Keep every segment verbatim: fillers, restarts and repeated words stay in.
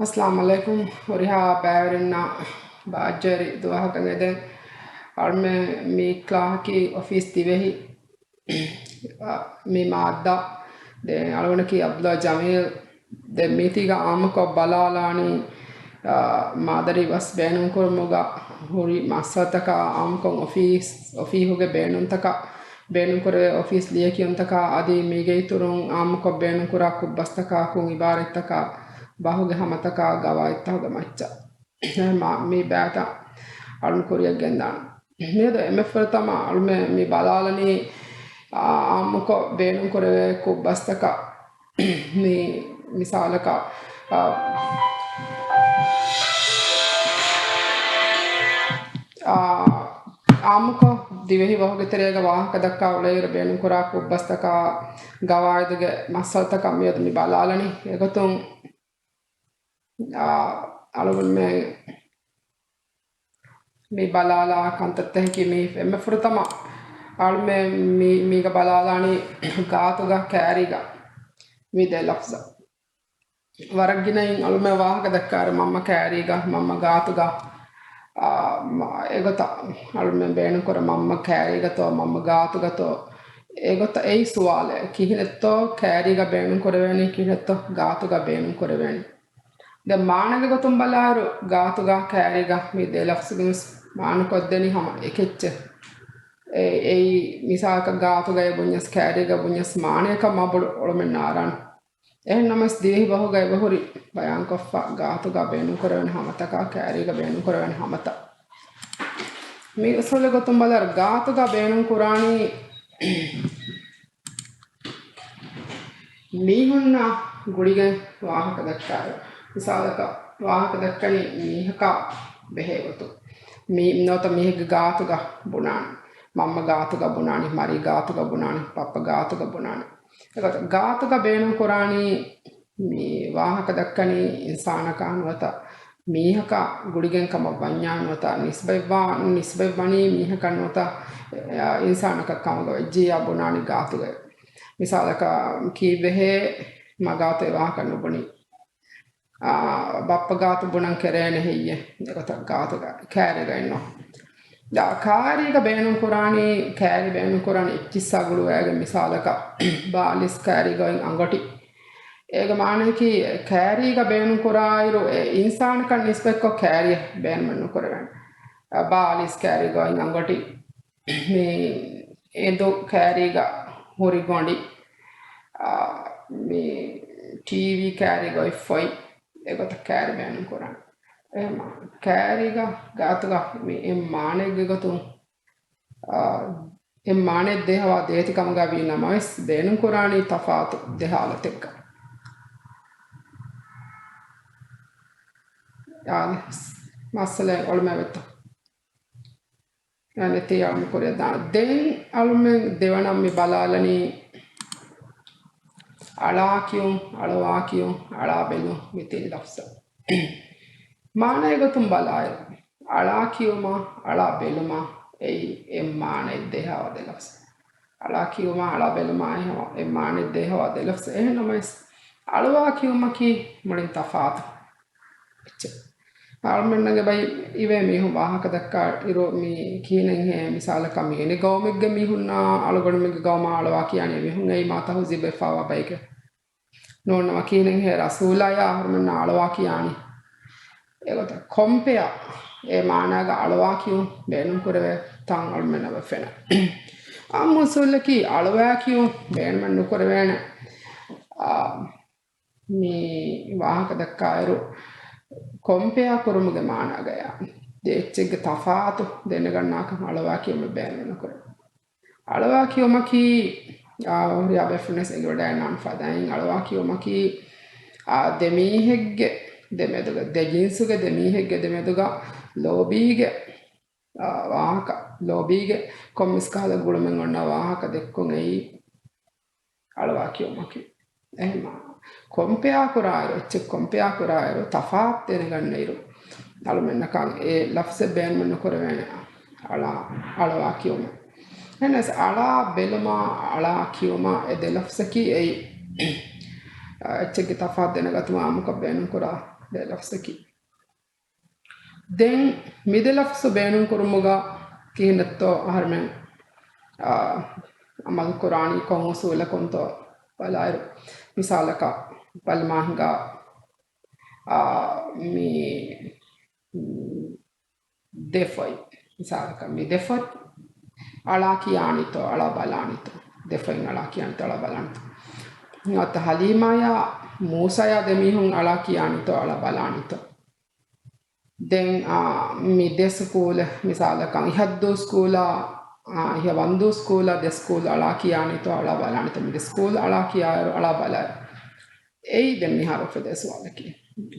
އައްސަލާމު ޢަލައިކުމް. ހުރިހާ ބައިވެރިންނަށް ބާއްޖަވެރި ދުވަހަކަށް އެދެން. އަޅުމެން މި ކްލާހަކީ އޮފީސް ދިވެހި، އާ، މި މާއްދާ. ދެން އަޅުގަނޑަކީ ޢަބްދުﷲ ޖަމީލް. ދެން މީތީގަ އާއްމުކޮށް ބަލާލާނީ، އާ، މާދަރީ ވަސް ބޭނުންކުރުމުގަ ހުރި މައްސަލަތަކާ، އާއްމުކޮށް އޮފީސް، އޮފީހުގެ ބޭނުންތަކާ، ބޭނުންކުރެވޭ އޮފީސް ލިޔެކިޔުންތަކާ އަދި މީގެ އިތުރުން އާއްމުކޮށް ބޭނުންކުރާ ކުށްބަސްތަކާ، ކުށް އިބާރަތްތަކާ، ބަހުގެ ހަމަތަކާ، ގަވާއިދުތަކުގެ މައްޗަށް މާ-، މި ބައިތައް އަޅުން ކުރިއަށް ގެންދާނެ. މިއަދު އެންމެ ފުރަތަމަ އަޅުމެން މި ބަލާލަނީ، އާ، އާއްމުކޮށް ބޭނުންކުރެވޭ ކުށްބަސްތަކަށް. މި މިސާލަކަށް، އާ، އާ، އާއްމުކޮށް ދިވެހި ބަހުގެ ތެރޭގަ ވާހަކަ ދައްކާ އުޅޭއިރު ބޭނުންކުރާ ކުށްބަސްތަކާ، ގަވާއިދުގެ މައްސަލަތަކަށް މިއަދު މި ބަލާލަނީ. އެގޮތުން، އާ، އަޅުގަނޑުމެން މި ބަލާލާ ކަންތައްތަކަކީ މި އެންމެ ފުރަތަމަ އަޅުމެން މި-، މީގަ ބަލާލާނީ ގާތުގަ ކައިރީގަ މި ދެ ލަފްޒަށް. ވަރަށް ގިނައިން އަޅުމެން ވާހަކަ ދައްކާއިރު މަންމަ ކައިރީގަ، މަންމަ ގާތުގަ، އާ، މަ-، އެގޮތަށް އަޅުމެން ބޭނުންކުރާ މަންމަ ކައިރީގަތޯ، މަންމަ ގާތުގަތޯ، އެގޮތަށް އެއީ ސުވާލެއް. ކިހިނެއްތޯ ކައިރީގަ ބޭނުންކުރެވޭނީ، ކިހިނެއްތޯ ގާތުގަ ބޭނުންކުރެވޭނީ. ދެން މާނަގެ ގޮތުން ބަލާއިރު، ގާތުގަ ކައިރީގަ މި ދެ ލަފްޒުގެ ވެސް މާނަކޮށްދެނީ ހަމަ އެކެއްޗެއް. އެ-، އެއީ މިސާލަކަށް ގާތުގައި ބުންޏަސް ކައިރީގަ ބުންޏަސް މާނަޔަކަށް މާބޮޑު އޮޅުމެއް ނާރާނެ. އެހެން ނަމަވެސް ދިވެހި ބަހުގަ އެބަހުރި ބަޔާންކޮށްފަ ގާތުގަ ބޭނުންކުރެވޭނެ ހަމަތަކާ ކައިރީގަ ބޭނުންކުރެވޭނެ ހަމަތައް. މި އުސޫލެއް ގޮތުން ބަލާއިރު ގާތުގަ ބޭނުންކުރާނީ މީހުންނާ ގުޅިގެން ވާހަކަ ދައްކާއިރު، މިސާލަކަށް ވާހަކަ ދައްކަނީ މީހަކާ ބެހޭ ގޮތުން. މީ-، ނުވަތަ މީހެއްގެ ގާތުގަ ބުނާނެ، މަންމަ ގާތުގަ ބުނާނެ، މަރީ ގާތުގަ ބުނާނެ، ބައްޕަ ގާތުގަ ބުނާނެ. އެގޮތަށް ގާތުގަ ބޭނުންކުރާނީ މި ވާހަކަ ދައްކަނީ އިންސާނަކާ ނުވަތަ މީހަކާ ގުޅިގެން ކަމަށް ވަންޏާ ނުވަތަ ނިސްބަތްވާ-، ނިސްބަތްވަނީ މީހަކަށް ނުވަތަ، އެ، އިންސާނަކަށް ކަމުގަ ވެއްޖިއްޔާ ބުނާނީ ގާތުގައި. މިސާލަކަށް ކީއްވެހޭ މަ ގާތު އެ ވާހަކަ ނުބުނީ؟ އާ، ބައްޕަ ގާތު ބުނަން ކެރޭނެ ހެއްޔޭ؟ އެގޮތަށް ގާތުގަ ކައިރީގައެއްނު. ދާ ކާރީގަ ބޭނުންކުރާނީ، ކައިރި ބޭނުންކުރާނީ އެއްޗިއްސާ ގުޅުވައިގެން މިސާލަކަށް ބާލިސް ކާރީގައި އަނގޮޓި. އޭގެ މާނައަކީ ކާރީގަ ބޭނުންކުރާއިރު އެ އިންސާނަކަށް ނިސްބަތްކޮށް ކާރިއަށް ބޭނުމެއް ނުކުރެވޭނެ. އަ، ބާލިސް ކާރީގައި އަނގޮޓި. މި އެނދު ކާރީގަ ހުރި ގޮނޑި. އާ، މި ޓީވީ ކާރީގައި ފޮތް. އެގޮތަށް ކާރި ބޭނުންކުރާނެ. އެހެން ކާރީގަ ގާތުގަ މި އެއް މާނައެއްގެ ގޮތުން، އާ، އެއް މާނައެއް ދޭހަވާ ދޭތި ކަމުގަ ވީ ނަމަވެސް، ބޭނުންކުރާނީ ތަފާތު ދެ ހާލަތެއްގަ. އާ، މައްސަލައެއް އޮޅުމެއް ވެއްތޯ؟ އަނެތި އަޅުމެން ކުރިއަށް ދާނަން. ދެން އަޅުމެން ދެވަނަ މި ބަލާލަނީ އަޅާ ކިޔުން، އަޅުވާ ކިޔުން، އަޅާ ބެލުން މި ތިން ލަފްޒަށް. މާނައެއް ގޮތުން ބަލާއިރު، އަޅާ ކިޔުމާ، އަޅާ ބެލުމާ އެއީ އެއް މާނައެއް ދޭހަވާ ދެ ލަފްޒު. އަޅާ ކިޔުމާ، އަޅާ ބެލުމާ އެ މާނައެއް ދޭހަވާ ދެ ލަފްޒު. އެހެން ނަމަވެސް، އަޅުވާ ކިޔުމަކީ މުޅިން ތަފާތު އެއްޗެއް. އަޅުމެންނަށް އެބައި އިވޭ މީހުން ވާހަކަ ދައްކާ އިރު، މި ކިހިނެއްހޭ މިސާލަކަށް މި އިނި ގައުމެއްގެ މީހުންނާ އަޅުގަނޑުމެންގެ ގައުމާ އަޅުވާ ކިޔާނީ އެމީހުން އެއީ މާ ތަހުޒީބުވެފައިވާ ބައެކޭ. ނޫންނަމަ ކިހިނެއްހޭ ރަސޫލާޔާ އަހަރުމެންނާ އަޅުވާ ކިޔާނީ؟ އެގޮތަށް ކޮމްޕެއާ އެ މާނާގަ އަޅުވާ ކިޔުން ބޭނުންކުރެވޭ ތަން އަޅުމެންނަށް އެބަ ފެނޭ. އާންމު އުސޫލަކީ އަޅުވާ ކިޔުން ބޭނުމެއް ނުކުރެވޭނެ. އާ، މި ވާހަކަ ދައްކާއިރު، ކޮމްޕެއާ ކުރުމުގެ މާނާގަޔާ ދެ އެއްޗެއްގެ ތަފާތު ދެނެގަންނާކަށް އަޅުވާ ކިޔުމެއް ބޭނުމެއް ނުކުރޭ. އަޅުވާ ކިޔުމަކީ، އާ، ހުރިހާ ބޭފުޅުންވެސް އެނގިވަޑައިގަންނަވާނެ ފަދައިން، އަޅުވާ ކިޔުމަކީ، އާ، ދެ މީހެއްގެ ދެމެދުގަ، ދެ ޖިންސުގެ ދެ މީހެއްގެ ދެމެދުގަ ލޯބީގެ، އާ، ވާހަކަ، ލޯބީގެ ކޮންމެސް ކަހަލަ ގުޅުމެއް އޮންނަ ވާހަކަ ދެއްކުން އެއީ އަޅުވާ ކިޔުމަކީ. އެހެންމާ ކޮމްޕެއާ ކުރާއިރު، އެއްޗެއް ކޮމްޕެއާ ކުރާއިރު، ތަފާތު ދެނެގަންނައިރު، އަޅުމެންނަކަށް އެ ލަފްޒެއް ބޭނުމެއް ނުކުރެވޭނެ. އަޅާ، އަޅުވާ ކިޔުމެއް. އެހެނަސް އަޅާ ބެލުމާ، އަޅާ ކިޔުމާ އެ ދެ ލަފްޒަކީ އެއީ، އެއްޗެއްގެ ތަފާތު ދެނެގަތުމަށް އާންމުކޮށް ބޭނުންކުރާ ދެ ލަފްޒަކީ. ދެން މި ދެ ލަފްޒު ބޭނުން ކުރުމުގަ ކިހިނެއްތޯ އަހަރުމެން، އާ، އަމަލު ކުރާނީ ކޮން އުސޫލަކުންތޯ ބަލާއިރު، މިސާލަކަށް ބަލަމާ ހިނގާ، އާ، މި، މް، ދެ ފޮތް، މިސާލަކަށް މި ދެ ފޮތް އަޅާ ކިޔާނީތޯ އަޅާ ބަލާނީތޯ؟ ދެ ފޮތް އަޅާ ކިޔާނީތޯ އަޅާ ބަލާނީތޯ؟ ނުވަތަ ހަލީމާޔާ މޫސާޔާ ދެ މީހުން އަޅާ ކިޔާނީތޯ އަޅާ ބަލާނީތޯ؟ ދެން، އާ، މި ދެ ސުކޫލެއް މިސާލަކަށް އިހަށްދޫ ސްކޫލާ، އާ، އިހަށް ވަންދޫ ސްކޫލާ ދެ ސްކޫލް އަޅާ ކިޔާނީތޯ އަޅާ ބަލާނީތޯ؟ މި ދެ ސްކޫލް އަޅާ ކިޔާއިރު އަޅާ ބަލާއިރު. އެއީ ދެން މިހާރު އުފެދޭ ސުވާލަކީ.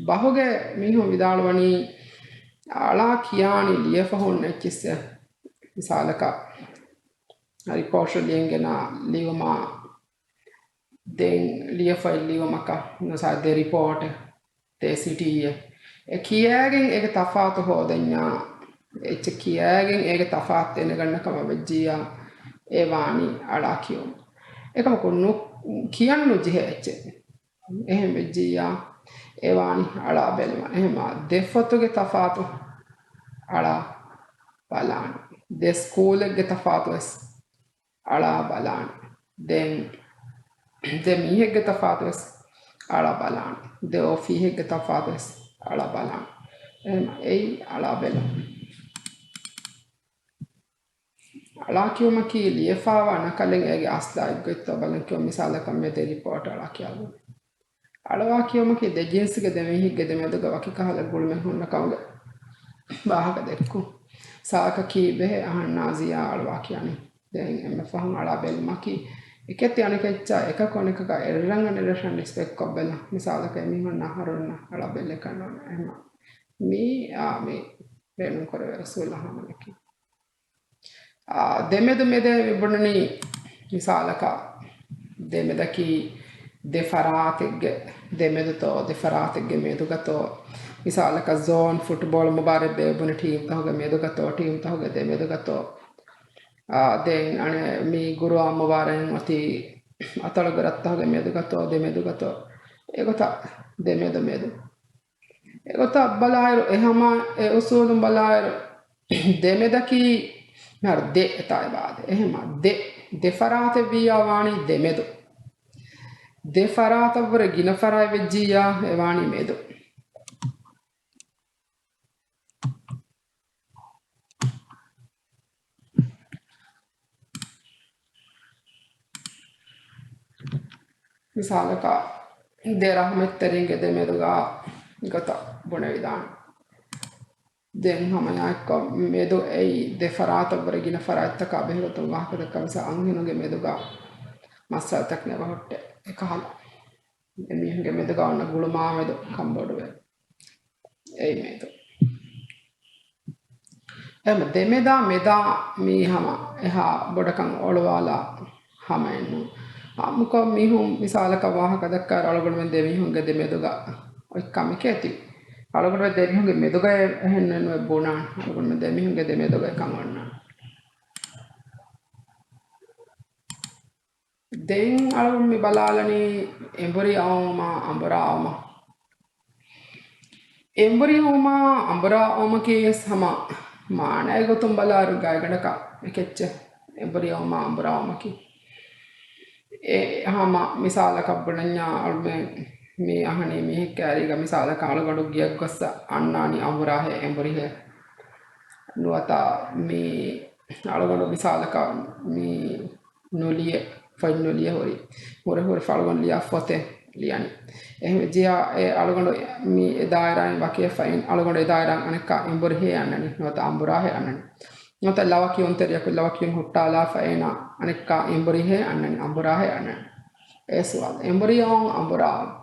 ބަހުގެ މީހުން ވިދާޅުވަނީ އަޅާ ކިޔާނީ ލިޔެފަ ހުންނަ އެއްޗިއްސެއް. މިސާލަކަށް ރިޕޯޓް ލިޔެން ގެނާ ލިޔުމާ ދެން ލިޔެފައި ލިޔުމަކަށް ނުސާ ދެ ރިޕޯޓެއް ދޭ ސިޓީއެއް. އެ ކިޔައިގެން އޭގެ ތަފާތު ހޯދަންޏާ، އެއްޗެއް ކިޔައިގެން އޭގެ ތަފާތު ދެނެގަންނަ ކަމަށް ވެއްޖިއްޔާ، އެ ވާނީ އަޅާ ކިޔުން. އެކަމަކު ނު-، ކިޔަން ނުޖެހޭ އެއްޗެއް. އެހެން ވެއްޖިއްޔާ، އެ ވާނީ އަޅާ ބެލުމަށް. އެހެންމާ ދެ ފޮތުގެ ތަފާތު އަޅާ ބަލާނެ. ދެ ސްކޫލެއްގެ ތަފާތު ވެސް އަޅާ ބަލާނެ. ދެން ދެ މީހެއްގެ ތަފާތު ވެސް އަޅާ ބަލާނެ. ދެ އޮފީހެއްގެ ތަފާތު ވެސް އަޅާ ބަލާނެ. އެހެން އެއީ އަޅާ ބެލުން. އަޅާ ކިޔުމަކީ ލިޔެފާވާ ނަކަލެއް އޭގެ އަސްލާ އެއްގޮތްތޯ ބަލަން ކިޔުން. މިސާލަކަށް މި ދެ ރިޕޯޓް އަޅާ ކިޔާލުން. އަޅާ ކިޔުމަކީ ދެ ޖިންސްގެ ދެ މީހެއްގެ ދެމެދުގަ ވަކި ކަހަލަ ގުޅުމެއް ހުންނަ ކަމުގެ ވާހަކަ ދެއްކުން. ސާކަކީ ބެހޭ އަހަންނާ ޒިޔާ އަޅާ ކިޔަނީ. ދެން އެންމެ ފަހުން އަޅާ ބެލުމަކީ އެކެތި އަނެކެއްޗާ އެކަކު އަނެކަކާ އެއްރަނގަށް އެއްރަށަށް ނިސްބަތްކޮށް ބެލުން. މިސާލަކަށް އެމީހުންނާ އަހަރުންނަށް އަޅާ ބެލެކަށް ނޫން. އެހެންމާ މީ، އާ، މީ ބޭނުން ކުރެވޭ އުސޫލަށް ހަމަލަކީ. އާ، ދެމެދު މެދޭ މި ބުނަނީ މިސާލަކަށް ދެމެދަކީ ދެ ފަރާތެއްގެ ދެމެދުތޯ، ދެ ފަރާތެއްގެ މެދުގަތޯ، މިސާލަކަށް ޒޯން ފުޓްބޯޅަ މުބާރާތް ބޭއްވުނު ޓީމްތަހުގެ މެދުގަތޯ، ޓީމްތަހުގެ ދެމެދުގަތޯ، އާ، ދެން އަނެއް މި ގުރުއާން މުބާރާތް އޮތީ އަތޮޅުގެ ރަށްތަހުގެ މެދުގަތޯ، ދެމެދުގަތޯ، އެގޮތަށް ދެމެދު މެދު. އެގޮތަށް ބަލާއިރު، އެހަމަ އެ އުސޫލުން ބަލާއިރު، ދެމެދަކީ މިހާރު ދެ އެތާ އެބާދެ. އެހެމަ ދެ، ދެ ފަރާތެއް ވިއްޔާ ވާނީ ދެމެދު. ދެ ފަރާތަށްވުރެ ގިނަ ފަރާތް ވެއްޖިއްޔާ އެ ވާނީ މެދު. މިސާލަކަށް، ދެ ރަހުމަތްތެރިންގެ ދެމެދުގަ ގޮތަށް ބުނެވިދާނެ. ދެން ހަމަޔާއެއްކޮށް، މެދު އެއީ ދެ ފަރާތަށްވުރެ ގިނަ ފަރާތްތަކާ ބެހޭގޮތުން ވާހަކަދައްކާ. މިސާ، އަންހެނުންގެ މެދުގަ މައްސަލަތަކެއް ނެބަހުއްޓޭ. އެކަހަލަ އެމީހުންގެ މެދުގަ އޮންނަ ގުޅުމާމެދު ކަންބޮޑުވޭ. އެއީ މެދު. އެހެން ދެމެދާ މެދާ މީ ހަމަ އެހާ ބޮޑަކަށް އޮޅުވާލާ ހަމައެއްނޫން. އާއްމުކޮށް މީހުން މިސާލަކަށް ވާހަކަ ދައްކާއިރު އަޅުގަނޑުމެން ދެ މީހުންގެ ދެ މެދުގަ އޮތް ކަމެކޭ ތި. އަޅުގަނޑުމެން ދެ މީހުންގެ މެދުގައޭ އެހެންނެއް ނުވެ ބުނާން. އަޅުގަނޑުމެން ދެ މީހުންގެ ދެ މެދުގައޭ ކަން އޮންނާން. ދެން އަޅުގަނޑު މި ބަލާލަނީ އެނބުރި އައުމާ އަނބުރާ އައުމަށް. އެނބުރި އައުމާ އަނބުރާ އައުމަކީ ވެސް ހަމަ މާނައިގެ ގޮތުން ބަލާއިރު ގާތްގަނޑަކަށް އެކެއްޗެއް އެނބުރި އައުމާ އަނބުރާ އައުމަކީ. އެ ހަމަ މިސާލަކަށް ބުނަންޏާ އަޅުމެން މި އަހަނީ މީހެއްގެ އަރިގަ މިސާލަކަށް އަޅުގަނޑު ގެއަށް ގޮއްސަ އަންނާނީ އަނބުރާހޭ އެނބުރިހޭ. ނުވަތަ މި އަޅުގަނޑު މިސާލަކަށް މި ނުލިޔެ، ފޮތް ނުލިޔެ ހުރި. ހުރެ ހުރެ ފަޅުގަނޑު ލިޔާ ފޮތެއް ލިޔަނީ. އެހެން ވެއްޖިއްޔާ އެ އަޅުގަނޑު މި އެ ދާއިރާއިން ވަކިވެފަ އިން އަޅުގަނޑު އެ ދާއިރާއިން އަނެއްކާ އެނބުރިހޭ އަންނަނީ. ނުވަތަ އަނބުރާހޭ އަންނަނީ. ނުވަތަ ލަވަ ކިޔުންތެރިޔަކު ލަވަ ކިޔުން ހުއްޓާލާފަ އޭނާ އަނެއްކާ އެނބުރިހޭ އަންނަނީ، އަނބުރާހޭ އަންނަނީ. އެ ސުވާލު. އެނބުރި އައުމު އަނބުރާ އައުމު.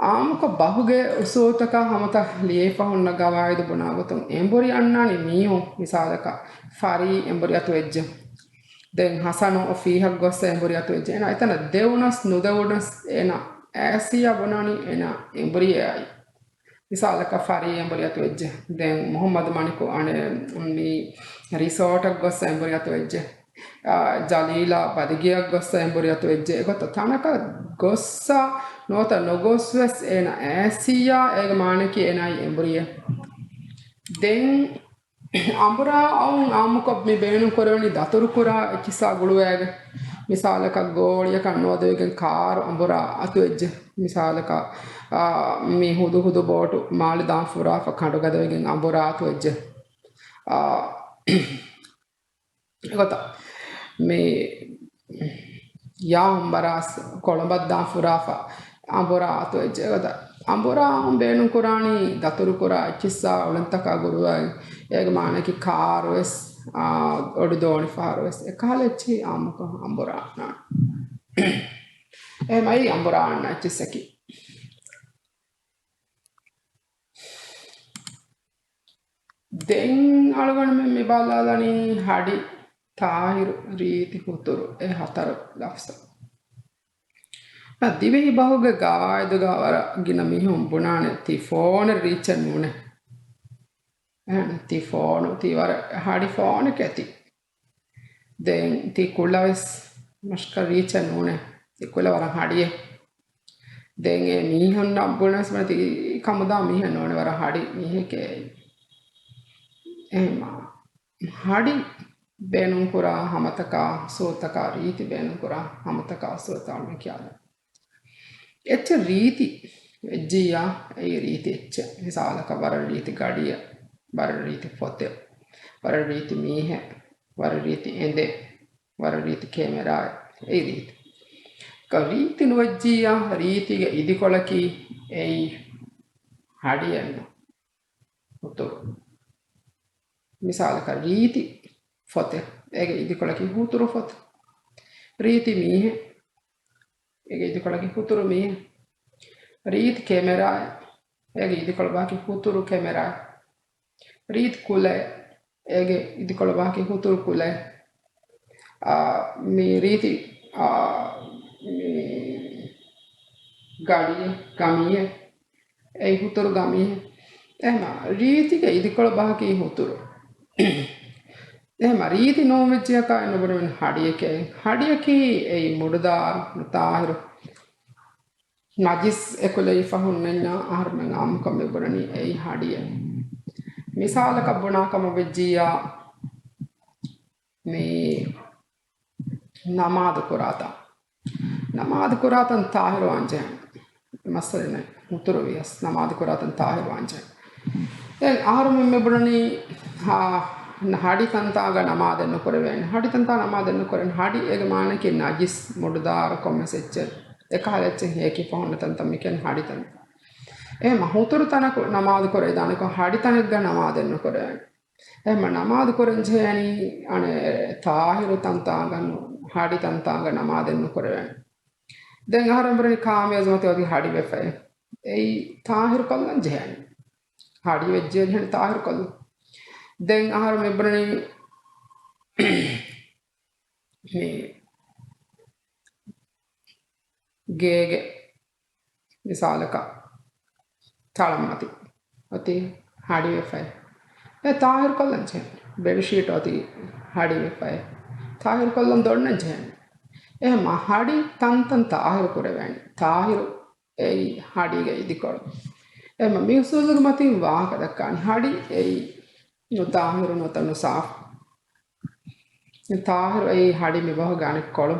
އާއްމުކޮށް ބަހުގެ އުސޫލުތަކާ ހަމަތަ ލިޔެފަ ހުންނަ ގަވާއިދު ބުނާ ގޮތުން އެނބުރި އަންނާނީ މީހުން. މިސާލަކަށް ފަރީ އެނބުރި އަތުވެއްޖެ. ދެން ހަސަނު އޮފީހަށް ގޮއްސަ އެނބުރި އަތުވެއްޖެ. އޭނާ އެތަނަށް ދެވުނަސް ނުދެވުނަސް އޭނާ އައިސީއާ ބުނާނީ އޭނާ އެނބުރިއޭ އައި. މިސާލަކަށް ފަރީ އެނބުރި އަތުވެއްޖެ. ދެން މުހައްމަދު މަނިކު އަނެއް މި ރިސޯޓަށް ގޮއްސަ އެނބުރި އަތުވެއްޖެ. އާ، ޖަލީލާ ބަދިގެއަށް ގޮއްސަ އެނބުރި އަތުވެއްޖެ. އެގޮތަށް ތަނަކަށް ގޮއްސަ ނުވަތަ ނުގޮސްވެސް އޭނަ އައިސިއްޔާ އޭގެ މާނައަކީ އޭނާއީ އެނބުރިއޭ. ދެން އަނބުރާ އައުން އާއްމުކޮށް މި ބޭނުން ކުރެވެނީ ދަތުރުކުރާ އެއްޗިއްސާ ގުޅުވައިގެން. މިސާލަކަށް ގޯޅިއަކަށް ނުވަދެވިގެން ކާރު އަނބުރާ އަތުވެއްޖެ. މިސާލަކަށް، އާ، މި ހުދުހުދު ބޯޓު މާލެ ދާން ފުރާފަ ކަނޑުގަދަވެގެން އަނބުރާ އަތުވެއްޖެ. އާ، އެގޮތަށް މި ޔާ އަނބަރާސް ކޮޅުނބަށް ދާން ފުރާފަ އަނބުރާ އަތުވެއްޖެ. އެގޮތަށް އަނބުރާ ބޭނުން ކުރާނީ ދަތުރުކުރާ އެއްޗިއްސާ އުޅެންތަކާ ގުޅުވައި. އޭގެ މާނައަކީ ކާރުވެސް، އާ، އޮޑި ދޯނި ފަހަރުވެސް އެކަހަލަ އެއްޗިހި އާއްމުކޮށް އަނބުރާ އަންނާނެ. އެހެން އައީ އަނބުރާ އަންނަ އެއްޗިއްސަކީ. ދެން އަޅުގަނޑުމެން މި ބަލާލަނީ ހަޑި، ތާހިރު، ރީތި، ހުތުރު އެ ހަތަރު ލަފްޒަށް. ދިވެހި ބަހުގެ ގާއިދުގަ ވަރަށް ގިނަ މީހުން ބުނާނެ ތި ފޯނެއް ރީޗެއް ނޫނޭ. އެހެން ތި ފޯނު ތި ވަރަށް ހަޑި ފޯނެކޭ ތި. ދެން ތި ކުލަވެސް މަށަކަށް ރީޗެއް ނޫނޭ. ތި ކުލަ ވަރަށް ހަޑިއޭ. ދެން އެ މީހުންނަށް ބުނަސް ތި ކަމުދާ މީހެއް ނޫނޭ، ވަރަށް ހަޑި މީހެކޭ. އެހެން ހަޑި ބޭނުންކުރާ ހަމަތަކާ ސޫރަތަކާ، ރީތި ބޭނުންކުރާ ހަމަތަކާ ސޫރަތާ މި ކިޔާލަން. އެއްޗެއް ރީތި ވެއްޖިއްޔާ، އެއީ ރީތި އެއްޗެއް. މިސާލަކަށް ވަރަށް ރީތި ގަޑިއެއް، ވަރަށް ރީތި ފޮތެއް، ވަރަށް ރީތި މީހެއް، ވަރަށް ރީތި އެނދެއް، ވަރަށް ރީތި ކޭމެރާއެއް، އެއީ ރީތި. އެކަ ރީތި ނުވެއްޖިއްޔާ، ރީތީގެ އިދިކޮޅަކީ އެއީ ހަޑިއެއްނު. ހުތުރު. މިސާލަކަށް ރީތި ފޮތެއް، އޭގެ އިދިކޮޅަކީ ހުތުރު ފޮތެއް. ރީތި މީހެއް، އޭގެ އިދިކޮޅަކީ ހުތުރު މީހެއް. ރީތި ކޭމެރާއެއް، އޭގެ އިދިކޮޅު ބަހަކީ ހުތުރު ކޭމެރާއެއް. ރީތި ކުލައެއް، އޭގެ އިދިކޮޅު ބަހަކީ ހުތުރު ކުލައެއް. އާ، މި ރީތި، އާ، މި ގަޑިއެއް، ގަމީއެއް، އެއީ ހުތުރު ގަމީހެއް. އެހެމަ ރީތިގެ އިދިކޮޅު ބަހަކީ ހުތުރު. އެހެމަ ރީތި ނޫންވެއްޖިއަކާ އެންނުބުނެވެން ހަޑިއެކޭ. ހަޑިއަކީ އެއީ މުޑުދާރު، ތާހިރު، ނަޖިސް އެކުލެވިފަ ހުންނަންޏާ އަހަރުމެން އާއްމުކޮށް މި ބުނަނީ އެއީ ހަޑިއެއް. މިސާލަކަށް ބުނާ ކަމަށް ވެއްޖިއްޔާ، މި ނަމާދު ކުރާތާ. ނަމާދު ކުރާތަން ތާހިރު ވާންޖެހޭނެ. މައްސަލަ ނެތް. ހުތުރު ވިޔަސް ނަމާދު ކުރާތަން ތާހިރު ވާންޖެހޭނެ. ދެން އަހަރުމެން މި ބުނަނީ، ހާ، ހަޑި ތަންތާގަ ނަމާދެއް ނުކުރެވޭނެ. ހަޑި ތަންތާ ނަމާދެއް ނުކުރޭނެ. ހަޑި އޭގެ މާނައަކީ ނަޖިސް، މުޑުދާރު ކޮންމެސް އެއްޗެއް. އެކަހަލަ އެއްޗެއް ހޭކިފަ ހުންނަ ތަންތަން މިކަން ހަޑި ތަންތަން. އެހެމަ ހުތުރު ތަނަކު ނަމާދު ކުރެވިދާނެކޮށް ހަޑި ތަނެއްގަ ނަމާދެއް ނުކުރެވޭނެ. އެހެމަ ނަމާދު ކުރަން ޖެހޭނީ އަނެއް ތާހިރު ތަންތާގަ ނޫން، ހަޑި ތަންތާގަ ނަމާދެއް ނުކުރެވޭނެ. ދެން އަހަރެން ބުނަނީ ކާމޭޒު މަތި އޮތީ ހަޑި ވެފައޭ. އެއީ ތާހިރު ކޮށްލަން ޖެހޭނެ. ހަޑި ވެއްޖެ ޖެހޭނެ ތާހިރު ކޮށްލަން. ދެން އަހަރު މި ބުނަނީ މި ގޭގެ މިސާލަކަށް ތަޅަމަތި އޮތީ ހަޑިވެފައި. އެ ތާހިރު ކޮށްލަން ޖެހޭނެ. ބެޑްޝީޓް އޮތީ ހަޑިވެފައި. ތާހިރު ކޮށްލަން ދޮންނަން ޖެހޭނެ. އެހެމަ ހަޑި ތަންތަން ތާހިރު ކުރެވޭނެ. ތާހިރު އެއީ ހަޑީގެ އިދިކޮޅު. އެހެމަ މި އުސޫލުގެ މަތިން ވާހަކަ ދައްކާނީ ހަޑި އެއީ ނުތާހިރު ނުތަ ނުސާފު. ތާހިރު އެއީ ހަޑި މިބަހުގެ އަނެއް ކޮޅު.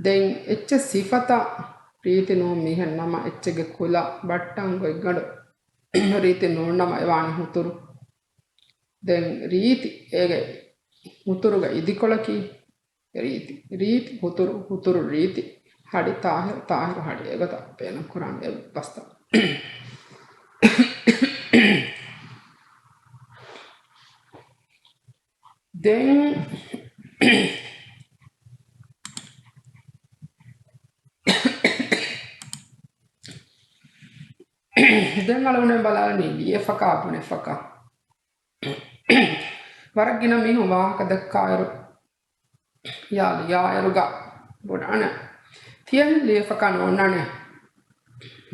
ދެން އެއްޗެއް ސިފަތައް ރީތި ނޫން މީހެއް ނަމަ، އެއްޗެއްގެ ކުލަ، ބައްޓަން، ގޮތްގަނޑު ރީތި ނޫން ނަމަ އެވާނީ ހުތުރު. ދެން ރީތި އޭގެ ހުތުރުގެ އިދިކޮޅަކީ ރީތި. ރީތި ހުތުރު، ހުތުރު ރީތި. ހަޑި ތާހިރު، ތާހިރު ހަޑި. އެގޮތަށް ބޭނުން ކުރާނެ އެއް ބަސްތައް. ދެން ދެން އަޅުގަނޑު ބަލާލަނީ ލިޔެފަކާ ބުނެފަކާ. ވަރަށް ގިނަ މީހުން ވާހަކަ ދައްކާއިރު، ޔާ ލިޔާއިރުގަ ބުނާނެ ތިޔަހެން ލިޔެފަކާ ނޯންނާނެ.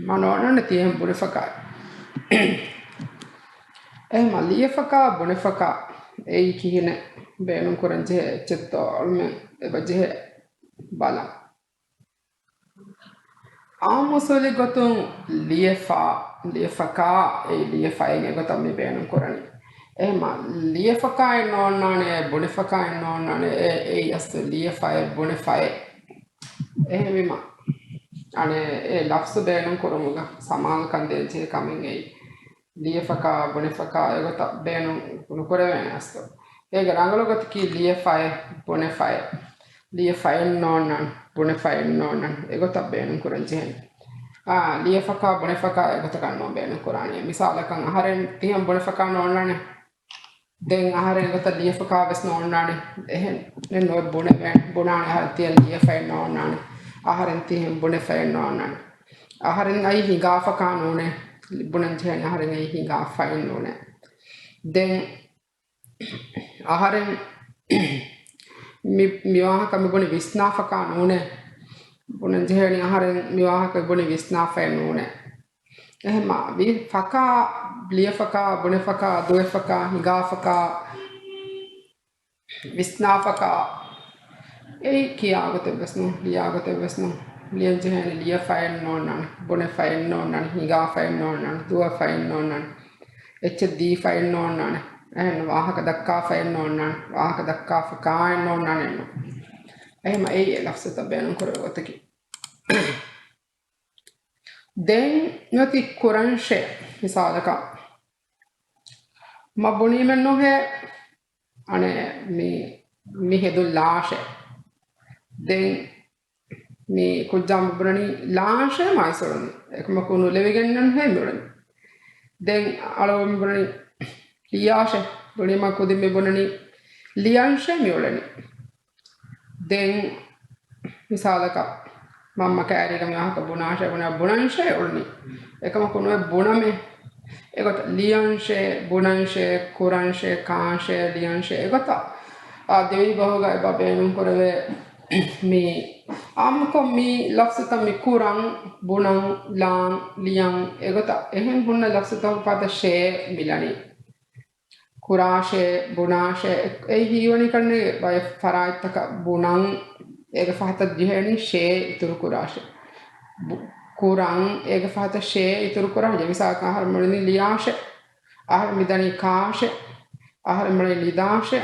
މަ ނޯންނާނެ ތިޔަހެން ބުނެފަކާ. އެހެމަ ލިޔެފަކާ ބުނެފަކާ އެއީ ކިހިނެއް؟ ބޭނުން ކުރަން ޖެހޭ އެއްޗެއްތޯ އަޅުމެން އެބަ ޖެހޭ ބަލަން. އާއްމު އުސޫލީ ގޮތުން ލިޔެފާ، ލިޔެފަކާ، އެއީ ލިޔެފައިން އެގޮތަށް މި ބޭނުން ކުރަނީ. އެހެމަ ލިޔެފަކާއެއް ނޯންނާނެ، ބުނެފަކާއެއް ނޯންނާނެ، އެ، އެއީ އަސްލު ލިޔެފައެއް، ބުނެފައެއް. އެހެންވީމަ، އަނެއް އެ ލަފްޒު ބޭނުން ކުރުމުގަ ސަމާލުކަން ދޭންޖެހޭ ކަމެއް އެއީ. ލިޔެފަކާ، ބުނެފަކާ އެގޮތަށް ބޭނުން ނުކުރެވޭނެ އަސްލު. އޭގެ ރަނގަޅު ގޮތަކީ ލިޔެފައެއް، ބުނެފައެއް. ލިޔެފައެއް ނޯންނާނެ، ބުނެފައެއް ނޯންނާނެ، އެގޮތަށް ބޭނުން ކުރަން ޖެހެނީ. އާ، ލިޔެފަކާ، ބުނެފަކާ އެގޮތަކަށް ނޫން ބޭނުން ކުރާނީ. މިސާލަކަށް އަހަރެން ތިހެން ބުނެފަކާ ނޯންނާނެ. ދެން އަހަރެން އެގޮތަށް ލިޔެފަކާ ވެސް ނޯންނާނެ. އެހެން ނޯ ބުނެވޭނެ، ބުނާނެ އަހަރެން ތިހެން ލިޔެފައެއް ނޯންނާނެ. އަހަރެން ތިހެން ބުނެފައެއް ނޯންނާނެ. އަހަރެން އައީ ހިނގާފަކާ ނޫނޭ. ބުނަން ޖެހެނީ އަހަރެން އައީ ހިނގާފައެއް ނޫނޭ. ދެން އަހަރެން މި، މި ވާހަކަ މި ބުނި ވިސްނާފަކާ ނޫނޭ. ބުނަން ޖެހޭނީ އަހަރެން މި ވާހަކަ މި ބުނި ވިސްނާފައެއް ނޫނޭ. އެހެމަ ވި، ފަކާ، ލިޔެފަކާ، ބުނެފަކާ، ދުވެފަކާ، ހިނގާފަކާ، ވިސްނާފަކާ، އެއީ ކިޔާ ގޮތެއް ވެސް ނޫން، ލިޔާ ގޮތެއް ވެސް ނޫން. ލިޔަން ޖެހޭނެ ލިޔެފައެއް ނޯންނާނެ، ބުނެފައެއް ނޯންނާނެ، ހިނގާފައެއް ނޯންނާނެ، ދުވެފައެއް ނޯންނާނެ، އެއްޗެއް ދީފައެއް ނޯންނާނެ، އެހެން ވާހަކަ ދައްކާފައެއް ނޯންނާނެ، ވާހަކަ ދައްކާފަކާއެއް ނޯންނާނެ ނޫން. އެހެމަ އެއީ އެ ލަފްޒުތައް ބޭނުން ކުރެވޭ ގޮތަކީ. ދެން އޮތީ ކުރަންށޭ، މިސާލަކަށް މަ ބުނީމެއް ނުހޭ، އަނެއް މި، މި ހެދުން ލާށޭ. ދެން މި ކުއްޖާ މި ބުނަނީ ލާށޭ މާ އިސް އުޅުނީ. އެކަމަކު ނުލެވިގެންނެއް ނުހޭ މި އުޅެނީ. ދެން އަޅުގަނޑު މި ބުނަނީ ލިޔާށޭ. ބުނީމަ ކުދިން މި ބުނަނީ ލިޔަންށޭ މި އުޅެނީ. ދެން މިސާލަކަށް، މަންމަ ކައިރީގަ މި ވާހަކަ ބުނާށޭ، ބުނާ، ބުނަންށޭ އުޅުނީ. އެކަމަކު ނުވެ ބުނަމޭ. އެގޮތަށް ލިޔަންށޭ، ބުނަންށޭ، ކުރަންށޭ، ކާށޭ، ލިޔަންށޭ، އެގޮތަށް އާ ދިވެހި ބަހުގަ އެބަ ބޭނުން ކުރެވޭ މި އާއްމުކޮށް މި ލަފްޒުތައް މި ކުރަން، ބުނަން، ލާން، ލިޔަން، އެގޮތަށް އެހެން ހުންނަ ލަފްޒުތަކުގެ ފަހަތަށް ޝޭ މިލަނީ. ކުރާށޭ، ބުނާށޭ، އެ ހީވަނީ ކަންނޭ ބައެއް ފަރާތްތަކަށް ބުނަން، އޭގެ ފަހަތަށް ޖެހޭނީ ޝޭ އިތުރު ކުރާށޭ. ބު-، ކުރަން، އޭގެ ފަހަތަށް ޝޭ އިތުރު ކުރާށޭ. މިސާލަކަށް އަހަރެން ބުނަނީ ލިޔާށޭ، އަހަރެން މިދަނީ ކާށޭ، އަހަރެން ބުނަނީ ނިދާށޭ.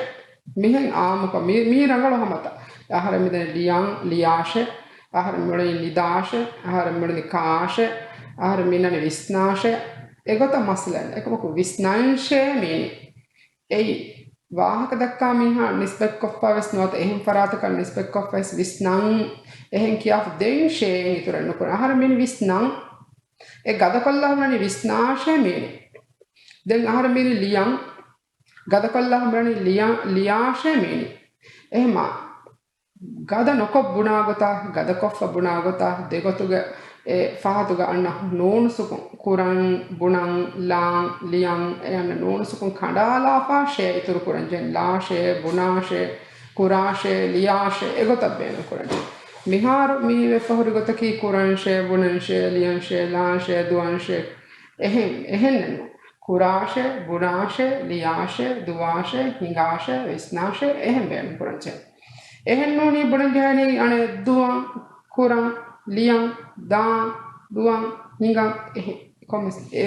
މިހެން އާއްމުކޮށް މި، މީ ރަނގަޅު ހަމަތައް. އަހަރެން މިދަނީ ލިޔަން، ލިޔާށޭ، އަހަރެން މިއުޅެނީ ނިދާށޭ، އަހަރެން މިއުޅެނީ ކާށޭ، އަހަރެން މިއުޅެނީ ވިސްނާށޭ. އެގޮތަށް މައްސަލައެއް ނެތް. އެކަމަކު ވިސްނަންށޭ މީނީ. އެއީ ވާހަކަ ދައްކާ މީހާ ނިސްބަތްކޮށްފަ ވެސް ނުވަތަ އެހެން ފަރާތަކަށް ނިސްބަތްކޮށްފަ ވެސް ވިސްނަން އެހެން ކިޔާފަ ދެން ޝޭއިން އިތުރެއް ނުކުރޭ. އަހަރެން މީނީ ވިސްނަން. އެ ގަދަކޮށްލާ ހުންނަނީ ވިސްނާށޭ މީނީ. ދެން އަހަރެން މީނީ ލިޔަން. ގަދަކޮށްލާ ހުންނަނީ ލިޔަ-، ލިޔާށޭ މީނީ. އެހެމާ ގަދަ ނުކޮށް ބުނާ ގޮތާ، ގަދަކޮށްފަ ބުނާ ގޮތާ، ދެގޮތުގެ އެ ފަހަތުގަ އަންނަ ނޫނު ސުކުން، ކުރަން، ބުނަން، ލާން، ލިޔަން، އެ އަންނަ ނޫނު ސުކުން ކަނޑާލާފާ ޝޭ އިތުރު ކުރަން ޖެހެން. ލާށޭ، ބުނާށޭ، ކުރާށޭ، ލިޔާށޭ، އެގޮތަށް ބޭނުން ކުރަން ޖެހެން. މިހާރު މި ވެފަ ހުރި ގޮތަކީ ކުރަންށޭ، ބުނަންށޭ، ލިޔަންށޭ، ލާންށޭ، ދުވަންށޭ، އެހެން، އެހެންނެއްނު. ކުރާށޭ، ބުނާށޭ، ލިޔާށޭ، ދުވާށޭ، ހިނގާށޭ، ވިސްނާށޭ، އެހެން ބޭނުން ކުރަން ޖެހެން. އެހެން ނޫނީ ބުނަން ޖެހެނީ އަނެއް ދުވަން، ކުރަން، ލިޔަން، ދާން، ދުވަން، ހިނގަން، އެހެން. ކޮންމެސް އެ،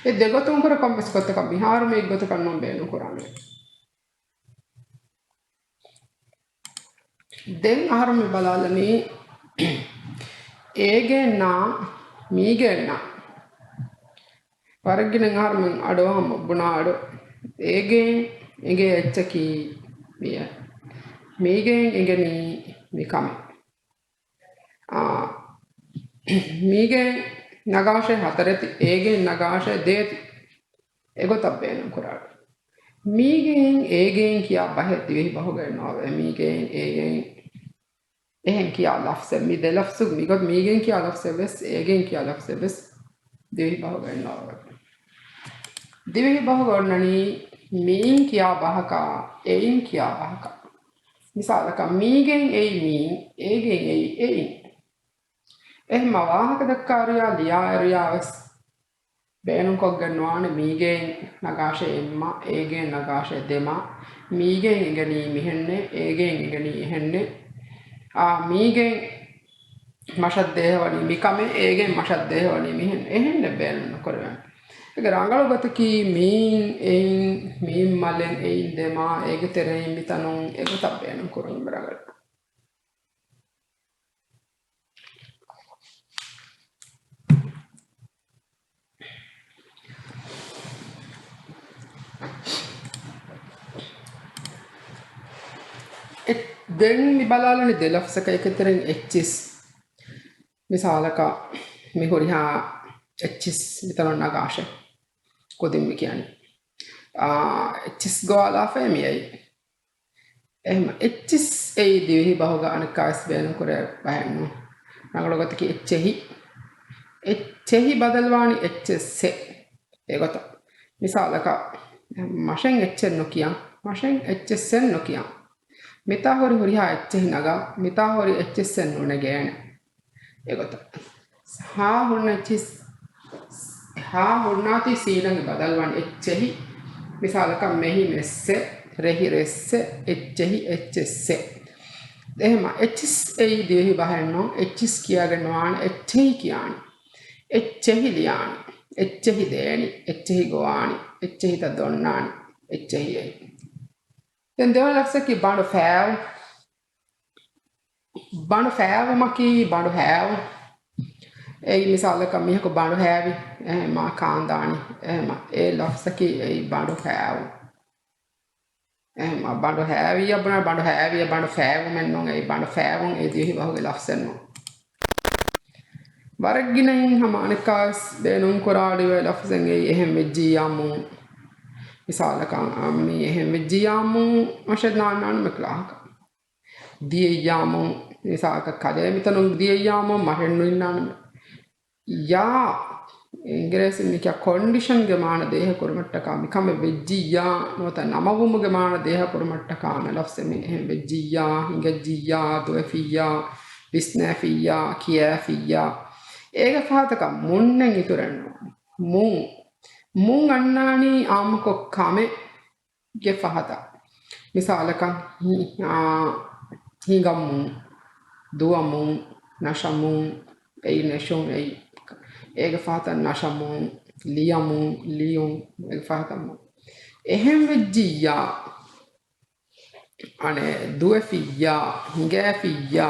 އެ ދެގޮތުން ކުރެ ކޮންމެސް ގޮތަކަށް މިހާރު މި އެއްގޮތަކަށް ނޫން ބޭނުން ކުރާނެ. ދެން އަހަރު މި ބަލާލަނީ އޭގެންނާ މީގެންނާ. ވަރަށް ގިނަ އަހަރުމެން އަޑުއަހަން ބުނާ އަޑު. އޭގެން އެނގޭ އެއްޗަކީ މިއެއް. މީގެން އެނގެނީ މިކަމެއް. އާ، މީގެން ނަގާށޭ ހަތަރެތި، އޭގެން ނަގާށޭ ދޭތި. އެގޮތަށް ބޭނުން ކުރާ. މީގެން އޭގެން ކިޔާ ބަހެއް ދިވެހި ބަހުގައި ނޯވޭ. މީގެން އޭގެން އެހެން ކިޔާ ލަފްޒެއް، މި ދެ ލަފްޒު، މިގޮތް މީގެން ކިޔާ ލަފްޒެއް ވެސް، އޭގެން ކިޔާ ލަފްޒެއް ވެސް ދިވެހި ބަހުގައި ނޯވޭ. ދިވެހި ބަހުގަ އޮންނަނީ މީން ކިޔާ ބަހަކާ، އެއިން ކިޔާ ބަހަކާ. މިސާލަކަށް، މީގެން އެއީ މީން، އޭގެން އެއީ އެއިން. އެހެންމަ ވާހަކަ ދައްކާ ރިޔާ ލިޔާ ރިޔާ ވެސް ބޭނުންކޮށްގެން ނުވާނެ މީގެއިން ނަގާށޭ އެއްމާ، އޭގެއިން ނަގާށޭ ދެމާ، މީގެއިން އެނގެނީ މިހެންނޭ، އޭގެއިން އެނގެނީ އެހެންނޭ. އާ، މީގެއިން މަށަށް ދޭހަވަނީ މިކަމެއް، އޭގެއިން މަށަށް ދޭހަވަނީ މިހެން، އެހެންނެއް ބޭނުން ނުކުރެވޭނެ. އޭގެ ރަނގަޅު ގޮތަކީ މީން އެއިން، މީން މަލެއް އެއިން ދެމާ، އޭގެ ތެރެއިން މިތަނުން އެގޮތަށް ބޭނުން ކުރުން ރަނގަޅު. އެ، ދެން މި ބަލާލަނީ ދެ ލަފްޒަކަށް އެކަތެރެން އެއްޗިސް. މިސާލަކަށް މި ހުރިހާ އެއްޗިސް މިތަނުން ނަގާށޭ. ކުދިން މި ކިޔަނީ. އާ، އެއްޗިސް ގޮވާލާފައޭ މިއައީ. އެހެން އެއްޗިސް އެއީ ދިވެހި ބަހުގަ އަނެއްކާވެސް ބޭނުންކުރޭ ބަހެއް ނޫން. ރަނގަޅު ގޮތަކީ އެއްޗެހި. އެއްޗެހި ބަދަލުވާނީ އެއްޗެއްސެއް. އެގޮތަށް. މިސާލަކަށް، މަށެއް އެއްޗެއް ނުކިޔަން. މަށެއް އެއްޗެއްސެއް ނުކިޔަން. މިތާ ހުރި ހުރިހާ އެއްޗެހި ނަގާ، މިތާ ހުރި އެއްޗެއްސެއް ނުނެގޭނެ. އެގޮތަށް. ހާ ހުންނަ އެއްޗިސް، ހާ ހުންނާތީ ސީނަށް ބަދަލުވާން އެއްޗެހި. މިސާލަކަށް މެހި މެއްސެ، ރެހި ރެއްސެ، އެއްޗެހި އެއްޗެއްސެ. އެހެމަ އެއްޗިސް އެއީ ދިވެހި ބަހެއް ނޫން، އެއްޗިސް ކިޔާގެން ނުވާނެ، އެއްޗެހި ކިޔާނެ. އެއްޗެހި ލިޔާނެ. އެއްޗެހި ދޭނެ. އެއްޗެހި ގޮވާނެ. އެއްޗެހިތައް ދޮންނާނެ. އެއްޗެހި އެއީ. ދެން ދެވަނަ ލަފްޒަކީ ބަނޑު ފައިވު. ބަނޑު ފައިވުމަކީ ބަނޑު ހައިވު. އެއީ މިސާލަކަށް މީހަކު ބަނޑު ހައިވި، އެހެމަ ކާންދާނީ، އެހެމަ އެ ލަފްޒަކީ އެއީ ބަނޑު ފައިވު. އެހެމަ ބަނޑު ހައިވިއްޔަ ބުނާ ބަނޑު ހައިވިއްޔަ ބަނޑު ފައިވުމެއް ނޫން، އެއީ ބަނޑު ފައިވުން އެ ދިވެހި ބަހުގެ ލަފްޒެއް ނޫން. ވަރަށް ގިނައިން ހަމަ އަނެއްކާވެސް ބޭނުން ކުރާ އަޑުއެހި ލަފްޒެއް އެއީ އެހެން ވެއްޖިއްޔާ މޫން. މިސާލަކަށް މީ އެހެން ވެއްޖިއްޔާ މޫން މަށެއް ނާންނާނަމޭ ކްލާހަކަށް. ދިޔައްޔާމު، މިސާލަކަށް ކަލޭ މިތަނުން ދިޔައްޔާމު މަށެއް ނުއިންނާނަމޭ. ޔާ، އިނގިރޭސިން މި ކިޔާ ކޮންޑިޝަންގެ މާނަ ދޭހަ ކުރުމަށްޓަކާ މިކަމެއް ވެއްޖިއްޔާ، ނުވަތަ ނަމަވުމުގެ މާނަ ދޭހަ ކުރުމަށްޓަކާ އަނެއް ލަފްޒެއް މި އެހެން ވެއްޖިއްޔާ، ހިނގައްޖިއްޔާ، ދުވެފިއްޔާ، ވިސްނާފިއްޔާ، ކިޔާފިއްޔާ. އޭގެ ފަހަތަކަށް މުންނެއް އިތުރެއް ނުވާނެ. މުން. މުން އަންނާނީ އާއްމުކޮށް ކަމެއް. ގެ ފަހަތަށް. މިސާލަކަށް، ހި-، އާ، ހިނގަމުން، ދުވަމުން، ނަށަމުން، އެއީ ނެށުން، އެއީ އޭގެ ފަހަތަށް ނަށަމުން، ލިޔަމުން، ލިޔުން، އޭގެ ފަހަތަށް މުން. އެހެން ވެއްޖިއްޔާ، އަނެއް ދުވެފިއްޔާ، ހިނގާފިއްޔާ،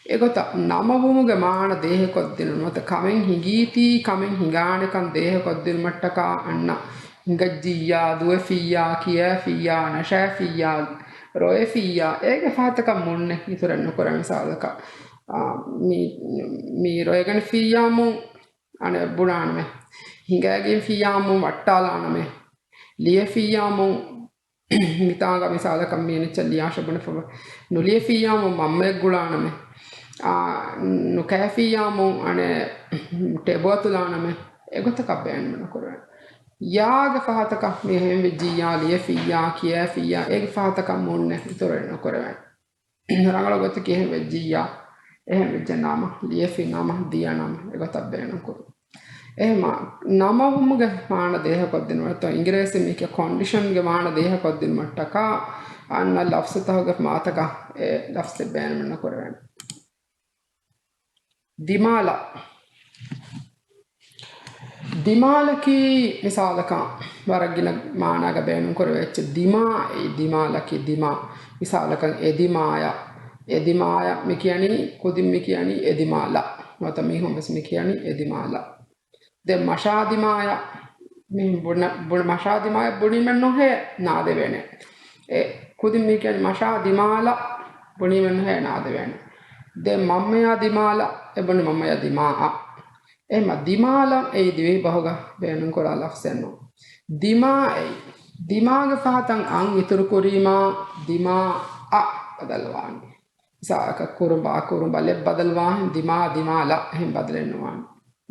އެގޮތަށް ނަމަވުމުގެ މާނަ ދޭހަކޮށްދިނުން ނުވަތަ ކަމެއް ހިނގީތީ ކަމެއް ހިނގާނެކަން ދޭހަކޮށްދިނުމަށްޓަކާ އަންނަ ހިނގައްޖިއްޔާ، ދުވެފިއްޔާ، ކިޔާފިއްޔާ، ނަށާފިއްޔާ، ރޮއެފިއްޔާ، އޭގެ ފަހަތަކަށް މުންނެއް އިތުރެއް ނުކުރޭ. މިސާލަކަށް، އާ، މި، މި ރޮއެގަނެފިއްޔާމު އަނެއް ބުނާނަމޭ. ހިނގާގެންފިއްޔާމު ވައްޓާލާނަމޭ. ލިޔެފިއްޔާމު މިތާނގަ މިސާލަކަށް މިއަނެއްޗަށް ލިޔާށޭ ބުނެފަ. ނުލިޔެފިއްޔާމު މަންމައެއް ގުޅާނަމޭ. އާ، ނުކާފިއްޔާމު އަނެއް ޓެބު އަތުލާނަމޭ. އެގޮތަކަށް ބޭނުމެއް ނުކުރެވޭނެ. ޔާގެ ފަހަތަކަށް މި އެހެން ވެއްޖިއްޔާ، ލިޔެފިއްޔާ، ކިޔާފިއްޔާ، އޭގެ ފަހަތަކަށް މުންނެއް އިތުރެއް ނުކުރެވޭނެ. ރަނގަޅު ގޮތަކީ އެހެން ވެއްޖިއްޔާ، އެހެން ވެއްޖެ ނަމަ، ލިޔެފި ނަމަ، ދިޔަ ނަމަ، އެގޮތަށް ބޭނުން ކުރުން. އެހެމަ ނަމަވުމުގެ މާނަ ދޭހަކޮށްދިނުމަށް، އިނގިރޭސިން މި ކިޔާ ކޮންޑިޝަންގެ މާނަ ދޭހަކޮށްދިނުމަށްޓަކާ އަންނަ ލަފްޒުތަކުގެ މާތަކަށް އެ ލަފްޒެއް ބޭނުމެއް ނުކުރެވޭނެ. ދިމާލަށް. ދިމާލަކީ މިސާލަކަށް ވަރަށް ގިނަ މާނާގަ ބޭނުން ކުރެވޭ އެއްޗެއް. ދިމާ އެއީ ދިމާލަކީ ދިމާ. މިސާލަކަށް އެދިމާޔަށް. އެދިމާޔަށް މި ކިޔަނީ، ކުދިން މި ކިޔަނީ އެދިމާލަށް. ނުވަތަ މީހުން ވެސް މި ކިޔަނީ އެދިމާލަށް. ދެން މަށާދިމާޔަށް، މި ބުނަ-، ބުނަ-، މަށާދިމާޔަށް ބުނީމެއް ނުހޭ ނާދެވޭނެ. އެ ކުދިން މި ކިޔަނީ މަށާދިމާލަށް ބުނީމެއް ނުހޭ ނާދެވޭނެ. ދެން މަންމަޔާ ދިމާލަށް އެ ބުނީ މަންމަޔާ ދިމާއަށް. އެހެމަ ދިމާލަށް އެއީ ދިވެހި ބަހުގަ ބޭނުންކުރާ ލަފްޒެއް ނޫން. ދިމާ އެއީ. ދިމާގެ ފަހަތަށް އަން އިތުރުކުރީމާ ދިމާއަށް ބަދަލުވާނެ. މިސާލަކަށް ކުރުނބާ، ކުރުނބަލެއް ބަދަލުވާހެން ދިމާ، ދިމާލަށް އެހެން ބަދަލެއް ނުވާނެ.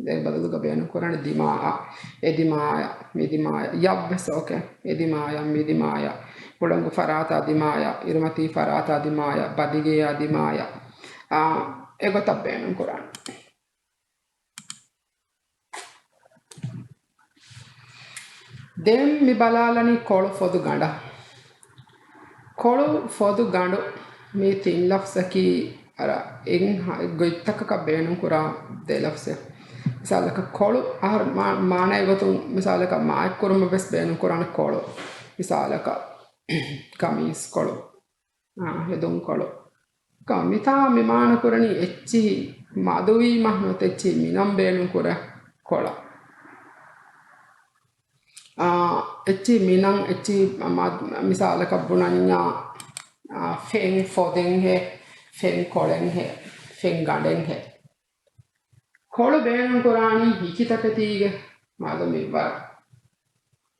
ދެން ބަދަލުގަ ބޭނުން ކުރާނެ ދިމާއަށް، އެދިމާޔަށް، މިދިމާޔަށް، ޔަށްވެސް އޯކޭ. އެދިމާޔަށް، މިދިމާޔަށް، ހުޅަނގު ފަރާތާ ދިމާޔަށް، އިރުމަތީ ފަރާތާ ދިމާޔަށް، ބަދިގެޔާ ދިމާޔަށް. އާ، އެގޮތަށް ބޭނުން ކުރާނެ. ދެން މި ބަލާލަނީ ކޮޅު ފޮދު ގަނޑަށް. ކޮޅު ފޮދު ގަނޑު މި ތިން ލަފްޒަކީ އަރަ އެއް ހަ-، ގޮތްތަކަކަށް ބޭނުންކުރާ ދެ ލަފްޒެއް. މިސާލަކަށް ކޮޅު އަހަރު މާ-، މާނައިގެ ގޮތުން މިސާލަކަށް މާތްކުރުމަށް ވެސް ބޭނުންކުރާނެ ކޮޅު. މިސާލަކަށް ކަމީސް ކޮޅު، އާ، ހެދުން ކޮޅު. ކަ-، މިތާ މި މާނަ ކުރަނީ އެއްޗިހި މަދުވީމަ ނުވަތަ އެއްޗިހި މިނަން ބޭނުން ކުރާ ކޮޅަށް. އާ، އެއްޗިހި މިނަން އެއްޗިހި މަ-، މިސާލަކަށް ބުނަންޏާ، އާ، ފެން ފޮދެއްހޭ، ފެން ކޮޅެއްހޭ، ފެން ގަނޑެއްހޭ. ކޮޅު ބޭނުން ކުރާނީ ހިކިތަކެތީގެ މަދު މިންވަރަށް.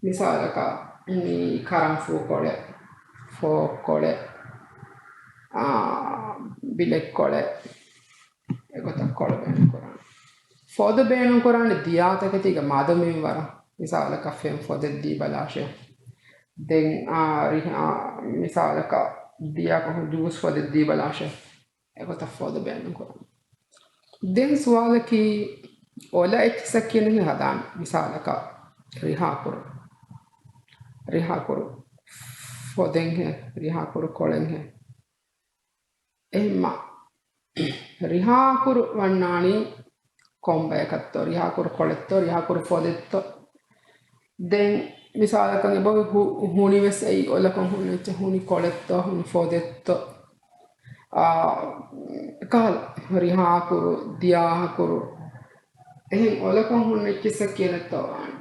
މިސާލަކަށް މި ކަރަންފޫ ކޮޅެއް، ފޯކް ކޮޅެއް، އާ، ބިލެއް ކޮޅެއް، އެގޮތަށް ކޮޅު ބޭނުން ކުރާނެ. ފޮދު ބޭނުން ކުރާނެ ދިޔާތަކެތީގެ މަދު މިންވަރަށް. މިސާލަކަށް ފެން ފޮދެއް ދީބަލާށޭ. ދެން، އާ، ރިހާ، މިސާލަކަށް ދިޔާކޮށް ޖޫސް ފޮދެއް ދީބަލާށޭ. އެގޮތަށް ފޮދު ބޭނުން ކުރަން. ދެން ސުވާލަކީ، އޮލަ އެއްޗިއްސަ ކިޔަނީ ހަދާނެ. މިސާލަކަށް ރިހާކުރު. ރިހާކުރު ފޮދެއްހޭ، ރިހާކުރު ކޮޅެއްހޭ. އެހެންމަ ރިހާކުރު ވަންނާނީ ކޮންބަޔަކަށްތޯ؟ ރިހާކުރު ކޮޅެއްތޯ؟ ރިހާކުރު ފޮދެއްތޯ؟ ދެން މިސާލަކަށް އެބަ ހު-، ހުނިވެސް އެއީ އޮލަކޮށް ހުންނަ އެއްޗެއް، ހުނި ކޮޅެއްތޯ، ހުނި ފޮދެއްތޯ؟ އާ، ކަހަލަ ރިހާކުރު، ދިޔާހަކުރު، އެހެން އޮލަކޮށް ހުންނަ އެއްޗިއްސަށް ކިޔަނެއްތޯ ވާނެ.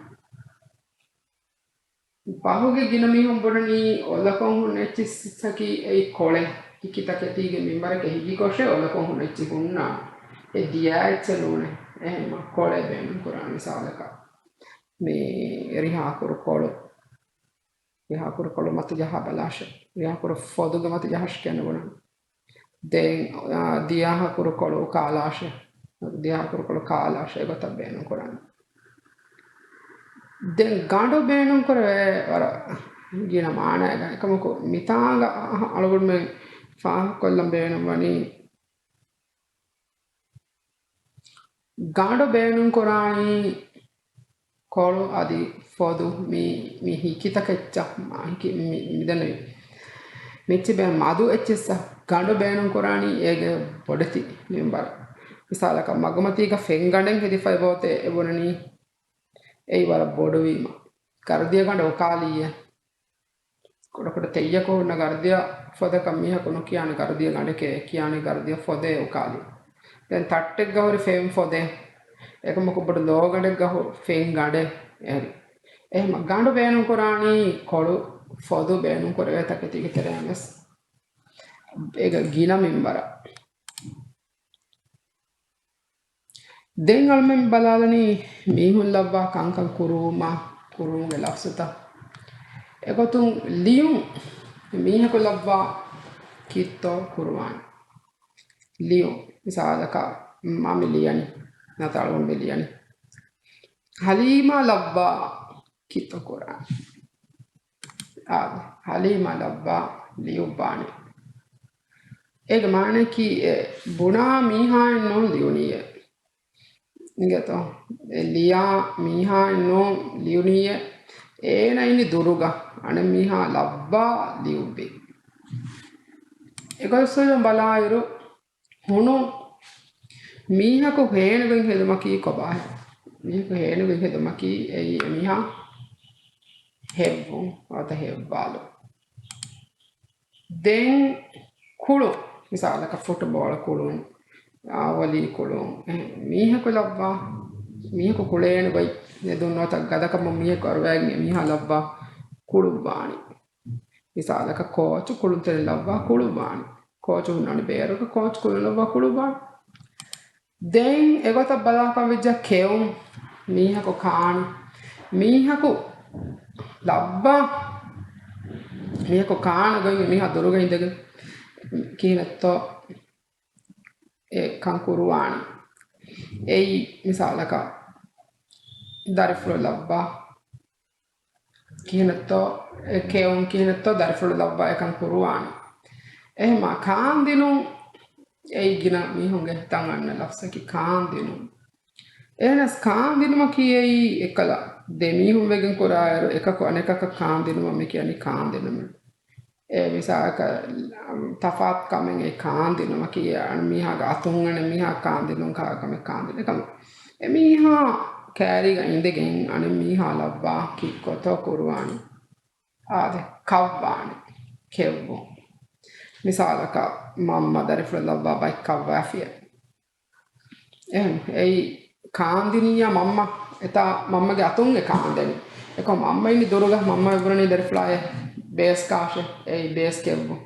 ފަހުގެ ގިނަ މީހުން ބުނަނީ އޮލަކޮށް ހުންނަ އެއްޗިއްސަކީ އެއީ ކޮޅެއް. ހިކިތަކެތީގެ މިންވަރަކަށް ހިކިކޮށޭ އޮލަކޮށް ހުންނަ އެއްޗިހި ހުންނާނެ. އެ ދިޔާ އެއްޗެއް ނޫނޭ. އެހެންމަ ކޮޅެއް ބޭނުން ކުރާނެ. މިސާލަކަށް މި ރިހާކުރު ކޮޅު. ރިހާކުރު ކޮޅު މަތި ޖަހާ ބަލާށޭ. ރިހާކުރު ފޮދުގެ މަތި ޖަހާށޭ ކިޔަން ބުނަން. ދެން، އާ، ދިޔާހަކުރު ކޮޅު އުކާލާށޭ. ދިޔާހަކުރު ކޮޅު ކާލާށޭ. އެގޮތަށް ބޭނުން ކުރާނެ. ދެން ގަނޑު ބޭނުން ކުރެވޭ ވަރަށް ގިނަ މާނައެއްގަ. އެކަމަކު މިތާނގަ އަޅުގަނޑުމެން ފާހަގަކޮށްލަން ބޭނުންވަނީ، ގަނޑު ބޭނުން ކުރާނީ ކޮޅު އަދި ފޮދު މި، މި ހިކިތަކެއްޗަށް، މާ ހިކި-، މި، މިދެންނެވި މިއްޗިބެ މަދު އެއްޗިއްސަށް ގަނޑު ބޭނުން ކުރާނީ އޭގެ ބޮޑެތި މިންވަރަށް. މިސާލަކަށް މަގުމަތީގަ ފެން ގަނޑެއް ހެދިފައި ބޯތޭ އެބުނަނީ އެއީ ވަރަށް ބޮޑުވީމަ. ގަރުދިޔަ ގަނޑު އުކާލީއޭ. ކުޑަކުޑަ ތެއްޔަކު ހުންނަ ގަރުދިޔަ ފޮދަކަށް މީހަކު ނުކިޔާނެ ގަރުދިޔަ ގަނޑެކޭ، ކިޔާނީ ގަރުދިޔަ ފޮދޭ އުކާލީ. ދެން ތައްޓެއްގަ ހުރި ފެން ފޮދޭ. އެކަމަކު ބޮޑު ލޯ ގަނޑެއްގަ ހު-، ފެން ގަނޑޭ އެހެން. އެހެން ގަނޑު ބޭނުން ކުރާނީ ކޮޅު ފޮދު ބޭނުން ކުރެވޭ ތަކެތީގެ ތެރެއިން ވެސް. އޭގަ ގިނަ މިންވަރަށް. ދެން އަޅުމެން ބަލާލަނީ މީހުން ލައްވާ ކަންކަން ކުރުވުމާ، ކުރުވުމުގެ ލަފްޒުތައް. އެގޮތުން ލިޔުން، މީހަކު ލައްވާ ކިތައްތޯ ކުރުވާނެ. ލިޔުން، މިސާލަކަށް މަ މި ލިޔަނީ، ނަތަ އަޅުގަނޑު މި ލިޔަނީ. ހަލީމާ ލައްވާ ކިތައް ކުރާނެ. އާދެ، ހަލީމާ ލައްވާ ލިޔުއްވާނެ. އޭގެ މާނައަކީ އެ ބުނާ މީހާއެއް ނޫން ލިޔުނީއޭ. އިނގޭތޯ؟ އެ ލިޔާ މީހާއެއް ނޫން ލިޔުނީއޭ. އޭނަ އިނީ ދުރުގަ އަނެއް މީހާ ލައްވާ ލިޔުއްވި. އެގޮތްސުރެން ބަލާއިރު، ހުނު މީހަކު ހޭނުގެން ހެދުމަކީ ކޮބާހޭ؟ މީހަކު ހޭނުގެން ހެދުމަކީ އެއީ އެމީހާ ހެއްވުން ނުވަތަ ހެއްވާލުން. ދެން ކުޅުން، މިސާލަކަށް ފުޓުބޯޅަ ކުޅުން، އާ، ވޮލީ ކުޅުން. އެ، މީހަކު ލައްވާ، މީހަކު ކުޅޭނެ ގޮތް ހެދުން ނުވަތަ ގަދަކަމުން މީހަކު އަރުވައިގެން އެމީހާ ލައްވާ ކުޅުއްވާނީ. މިސާލަކަށް ކޯޗު ކުޅުންތެރިން ލައްވާ ކުޅުއްވާނެ. ކޯޗު ހުންނާނެ ބޭރުގަ ކޯޗު ކުޅުން ލައްވާ ކުޅުއްވާނެ. ދެން އެގޮތަށް ބަލާކަށް ވެއްޖެ ކެއުން، މީހަކު ކާނު. މީހަކު ލައްވާ، މީހަކު ކާނަ ގޮތް މީހާ ދުރުގަ އިނދެގެން ކިހިނެއްތޯ އެ ކަން ކުރުވާނެ. އެއީ މިސާލަކަށް ދަރިފުޅު ލައްވާ. ކިހިނެއްތޯ، އެ ކެއުން ކިހިނެއްތޯ ދަރިފުޅު ލައްވާ އެކަން ކުރުވާނެ. އެހެމާ ކާންދިނުން އެއީ ގިނަ މީހުންގެ ހިތަށް އަންނަ ލަފްޒަކީ ކާންދިނުން. އެހެނަސް ކާންދިނުމަކީ އެއީ އެއްކަލަ ދެ މީހުން ވެގެން ކުރާއިރު، އެކަކު އަނެކަކަށް ކާންދިނުމަށް މި ކިޔަނީ ކާންދިނުމެއް. އެ މިސާލަކަށް، ތަފާތު ކަމެއް އެ ކާންދިނުމަކީ، އަންމީހާގެ އަތުން އަނެއް މީހާ ކާންދިނުން ކާ ކަމެއް ކާންދިނުން. އެކަމަ އެ މީހާ ކައިރީގަ އިނދެގެން އަނެއް މީހާ ލައްވާ ކީއްކޮތޯ ކުރުވާނީ؟ އާދެ، ކައްވާނެ، ކެއްވުން. މިސާލަކަށް، މަންމަ ދަރިފުޅަށް ލައްވާ ބައެއް ކައްވާފިއޭ. އެހެން، އެއީ ކާންދިނިއްޔާ މަންމަ، އެތާ މަންމަގެ އަތުން އެ ކާންދެނީ. އެކަމަ މަންމަ އިނީ ދުރުގަ، މަންމަ އެބުނަނީ ދަރިފުޅާއޭ ބޭސް ކާށޭ، އެއީ ބޭސް ކެއްވުން.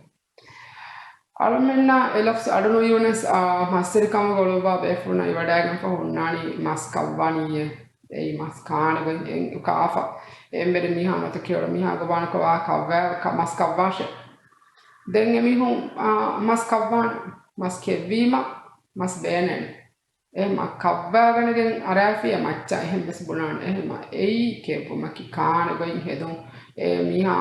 އަޅުމެންނަށް އެ ލަފްޒު އަޑު ނުއިވުނަސް، އާ، މަސްތެރިކަމުގަ އުޅުއްވާ ބޭފުޅުންނަށް އިވަޑައިގެންފަ ހުންނާނީ މަސް ކައްވާނީއޭ. އެއީ މަސް ކާނެ ގޮތް އެން ކާފަ. އެންމެރި މީހާ ނުވަތަ ކިޔޮޅު މީހާ ގޮބާނެ ކޮވާ ކައްވާ، ކަ-، މަސް ކައްވާށޭ. ދެން އެމީހުން، އާ، މަސް ކައްވާނެ. މަސް ކެއްވީމަ، މަސް ބޭނެން. އެހެމަ ކައްވާގަނެގެން އަރާފިޔަ މައްޗަށް އެހެން ވެސް ބުނާނެ. އެހެމަ އެއީ ކެއްވުމަކީ ކާނެ ގޮތް ހެދުން. އެ މީހާ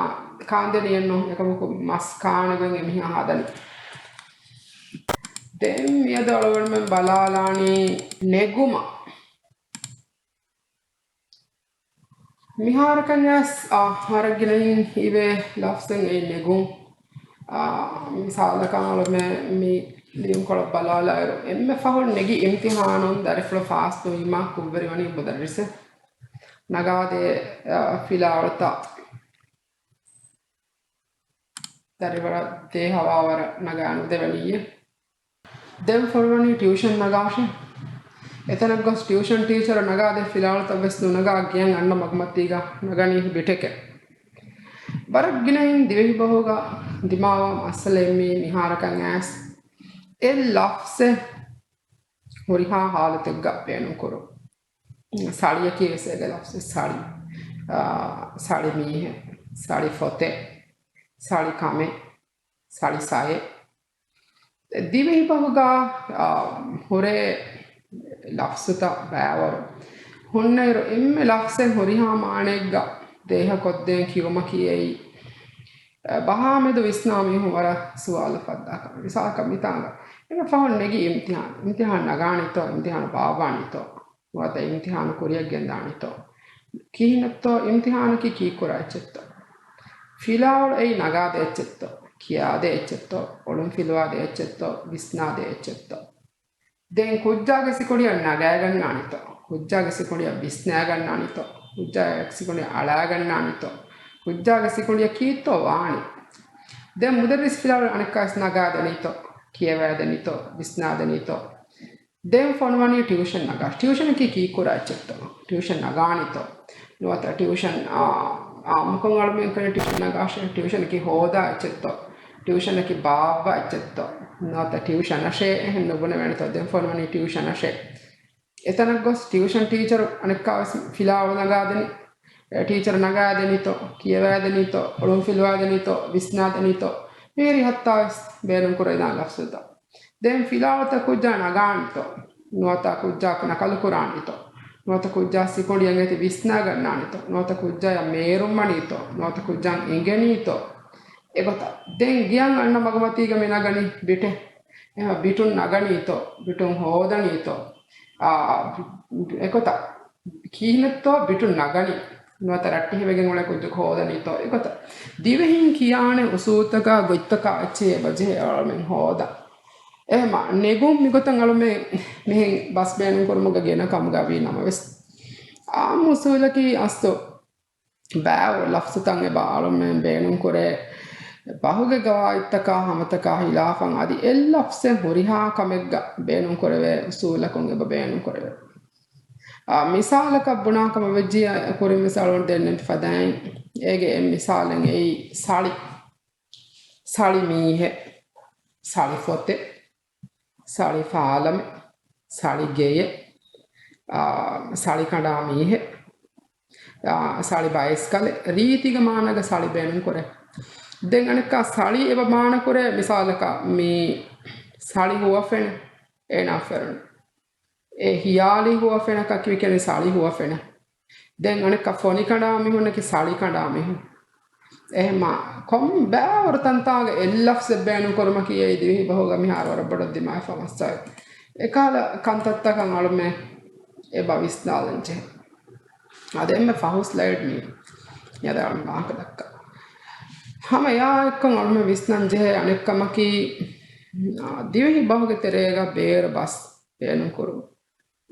ކާންދެނީއެއްނު، އެކަމަކު މަސް ކާނެ ގޮތް އެ މީހާ ހަދަނީ. ދެން މިއަދު އަޅުގަނޑުމެން ބަލާލާނީ ނެގުމަށް. މިހާރަކަށް ވެސް، އާ، ވަރަށް ގިނައިން ހީވޭ ލަފްޒެއް އެއީ ނެގުން. އާ، މިސާލަކަށް އަޅުމެން މި ލިޔުންކޮޅަށް ބަލާލާއިރު، އެންމެ ފަހުން ނެގި އިމްތިހާނުން ދަރިފުޅު ފާސް ނުވީމާ ކުށްވެރިވަނީ މުދައްރިސެއް. ނަގާދޭ، އާ، ފިލާވަޅުތައް ދަރިވަރަށް ދޭހަވާވަރަށް ނަގާނުދެވެނީއޭ. ދެން ފޮނުވަނީ ޓިއުޝަން ނަގާށޭ. އެތަނަށް ގޮސް ޓިއުޝަން ޓީޗަރު ނަގާދޭ ފިލާވަޅުތައް ވެސް ނުނަގާ ގެޔަށް އަންނަ މަގުމަތީގަ ނަގަނީ ބިޓެކެއް. ވަރަށް ގިނައިން ދިވެހިބަހުގަ ދިމާވާ މައްސަލައެއް މީ މިހާރަކަށް އައިސް އެ ލަފްޒެއް ހުރިހާ ހާލަތެއްގަ ބޭނުންކުރުން. ސަޅިއަކީ ވެސް އޭގެ ލަފްޒެއް ސަޅި. އާ، ސަޅި މީހެއް، ސަޅި ފޮތެއް، ސަޅި ކަމެއް، ސަޅި ސައެއް. ދިވެހިބަހުގަ، އާ، ހުރޭ ލަފްޒުތައް ބައިވަރު ހުންނައިރު، އެންމެ ލަފްޒެއް ހުރިހާ މާނައެއްގަ ދޭހަކޮށްދޭން ކިޔުމަކީ އެއީ، އާ، ބަހާ މެދު ވިސްނާ މީހުން ވަރަށް ސުވާލު ފައްދާ ކަމެއް. މިސާލަކަށް މިތާނގަ އެންމެ ފަހުން ނެގި އިމްތިހާން، އިމްތިހާން ނަގާނީތޯ، އިމްތިހާނު ބާއްވާނީތޯ؟ ނުވަތަ އިމްތިހާނު ކުރިޔަށް ގެންދާނީތޯ؟ ކިހިނެއްތޯ؟ އިމްތިހާނަކީ ކީއްކުރާ އެއްޗެއްތޯ؟ ފިލާވަޅު އެއީ ނަގާދޭ އެއްޗެއްތޯ؟ ކިޔާދޭ އެއްޗެއްތޯ؟ އޮޅުން ފިލުވާދޭ އެއްޗެއްތޯ؟ ވިސްނާދޭ އެއްޗެއްތޯ؟ ދެން ކުއްޖާގެ ސިކުނޑިއަށް ނަގާގަންނާނީތޯ؟ ކުއްޖާގެ ސިކުނޑިއަށް ވިސްނާގަންނާނީތޯ؟ ކުއްޖާގެ ސިކުނޑިއަށް އަޅާގަންނާނީތޯ؟ ކުއްޖާގެ ސިކުނޑިއަށް ކީއްތޯ ވާނީ؟ ދެން މުދައްރިސް ފިލާވަޅު އަނެއްކާވެސް ނަގާދެނީތޯ؟ ކިޔަވައިދެނީތޯ؟ ވިސްނާދެނީތޯ؟ ދެން ފޮނުވަނީ ޓިއުޝަން ނަގާށޭ. ޓިއުޝަނަކީ ކީއްކުރާ އެއްޗެއްތޯ؟ ޓިއުޝަން ނަގާނީތޯ؟ ނުވަތަ ޓިއުޝަން، އާ، އާއްމުކޮށް އަޅުމެން ކުރި ޓިއުޝަން ނަގާށޭ. ޓިއުޝަނަކީ ހޯދާ އެއްޗެއްތޯ؟ ޓިއުޝަނަކީ ބާއްވާ އެއްޗެއްތޯ؟ ނުވަތަ ޓިއުޝަނަށޭ އެހެން ނުބުނެވޭނެތޯ؟ ދެން ފޮނުވަނީ ޓިއުޝަނަށޭ. އެތަނަށް ގޮސް ޓިއުޝަން ޓީޗަރު އަނެއްކާވެސް ފިލާވަޅު ނަގާދެނީ. އެ ޓީޗަރު ނަގާދެނީތޯ؟ ކިޔަވާދެނީތޯ؟ އޮޅުން ފިލުވާދެނީތޯ؟ ވިސްނާދެނީތޯ؟ މިހިރީ ހައްތާވެސް ބޭނުންކުރެވިދާނެ ލަފްޒުތައް. ދެން ފިލާވަޅުތައް ކުއްޖާ ނަގާނީތޯ؟ ނުވަތަ ކުއްޖާ ނަކަލުކުރާނީތޯ؟ ނުވަތަ ކުއްޖާ ސިކުނޑިއަށް އެތި ވިސްނާގަންނާނީތޯ؟ ނުވަތަ ކުއްޖާޔަށް މޭރުންވަނީތޯ؟ ނުވަތަ ކުއްޖާ އިނގެނީތޯ؟ އެގޮތަށް. ދެން ގެޔަށް އަންނަ މަގުމަތީގަ މި ނަގަނީ ބިޓެއް. އެހެން ބިޓުން ނަގަނީތޯ؟ ބިޓުން ހޯދަނީތޯ؟ އާ، އެގޮތަށް. ކިހިނެއްތޯ ބިޓުން ނަގަނީ؟ ނުވަތަ ރައްޓެހިވެގެން އުޅޭ ކުއްޖަކު ހޯދަނީތޯ؟ އެގޮތަށް. ދިވެހިން ކިޔާނެ އުސޫލުތަކާ ގޮތްތަކާ އެއްޗެހި އެބަޖެހޭ އަޅުމެން ހޯދަން. އެހެމަ ނެގުން މިގޮތަށް އަޅުމެން މިހެން ބަސް ބޭނުންކުރުމުގަ ގިނަ ކަމުގަ ވީ ނަމަވެސް، އާއްމު އުސޫލަކީ އަސްލު ބައިވަރު ލަފްޒުތައް އެބަ އަޅުމެން ބޭނުންކުރޭ، ބަހުގެ ގަވާއިދުތަކާ ހަމަތަކާ ހިލާފަށް އަދި އެއް ލަފްޒެއް ހުރިހާ ކަމެއްގަ ބޭނުންކުރެވޭ އުސޫލަކުން އެބަ ބޭނުންކުރެވޭ. އާ، މިސާލަކަށް ބުނާ ކަމަށް ވެއްޖިއްޔާ، ކުރިން މިސާލު ދެންނެވި ފަދައިން، އޭގެ އެއް މިސާލެއް އެއީ ސަޅި. ސަޅި މީހެއް، ސަޅި ފޮތެއް، ސަޅި ފާލަމެއް، ސަޅި ގެޔެއް، އާ، ސަޅި ކަނޑާ މީހެއް، އާ، ސަޅި ބައިސްކަލެއް، ރީތިގެ މާނަގަ ސަޅި ބޭނުންކުރޭ. ދެން އަނެއްކާ ސަޅި އެބަ މާނަކުރޭ، މިސާލަކަށް މި ސަޅި ހުވަފެނެއް އޭނާ ފެނުނު. އެ ހިޔާލީ ހުވަފެނަކަށް ކިޔަނީ ސަޅި ހުވަފެނެއް. ދެން އަނެއްކާ ފޮނި ކަނޑާ މީހުންނަކީ ސަޅި ކަނޑާ މީހުން. އެހެމަ ކޮން ބައިވަރު ތަންތާގަ އެއް ލަފްޒެއް ބޭނުން ކުރުމަކީ އެއީ ދިވެހި ބަހުގަ މިހާރު ވަރަށް ބޮޑަށް ދިމާވެފަ މައްސަލަ. އެކަހަލަ ކަންތައްތަކަށް އަޅުމެން އެބަ ވިސްނާލަން ޖެހޭ. އަދި އެންމެ ފަހު ސްލައިޑް މީ އަދި އަޅުން ވާހަކަ ދައްކާ. ހަމަ އެއާ އެއްކޮށް އަޅުމެން ވިސްނަން ޖެހޭ އަނެއްކަމަކީ، އާ، ދިވެހި ބަހުގެ ތެރޭގަ ބޭރު ބަސް ބޭނުން ކުރުން.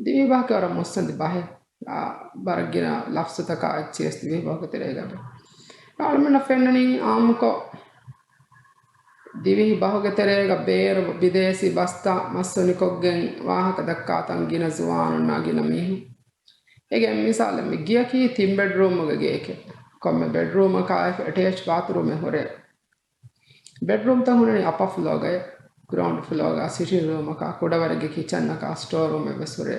ދިވެހި ބަހަކީ ވަރަށް މުއްސަނދި ބަހެއް. އާ، ވަރަށް ގިނަ ލަފްޒުތަކާ އެއްޗިއްސް ދިވެހި ބަހުގެ ތެރޭގަ ވޭ. އަޅުމެންނަށް ފެންނަނީ އާއްމުކޮށް ދިވެހި ބަހުގެ ތެރޭގަ ބޭރު ބިދޭސީ ބަސްތައް މަސްތުނިކޮށްގެން ވާހަކަ ދައްކާތަން ގިނަ ޒުވާނުންނާ ގިނަ މީހުން. އޭގެ މިސާލެއް މި ގެއަކީ ތިން ބެޑްރޫމުގެ ގެއެކޭ. ކޮންމެ ބެޑްރޫމަކާއެކު އެޓޭޗް ބާތުރޫމެއް ހުރޭ. ބެޑްރޫމްތައް ހުންނަނީ އަޕަ ފްލޯގައި، ގްރައުންޑް ފްލޯގަ ސިޓިން ރޫމަކާ، ކުޑަވަރެއްގެ ކިޗަންއަކާ، ސްޓޯރޫމެއް ވެސް ހުރޭ.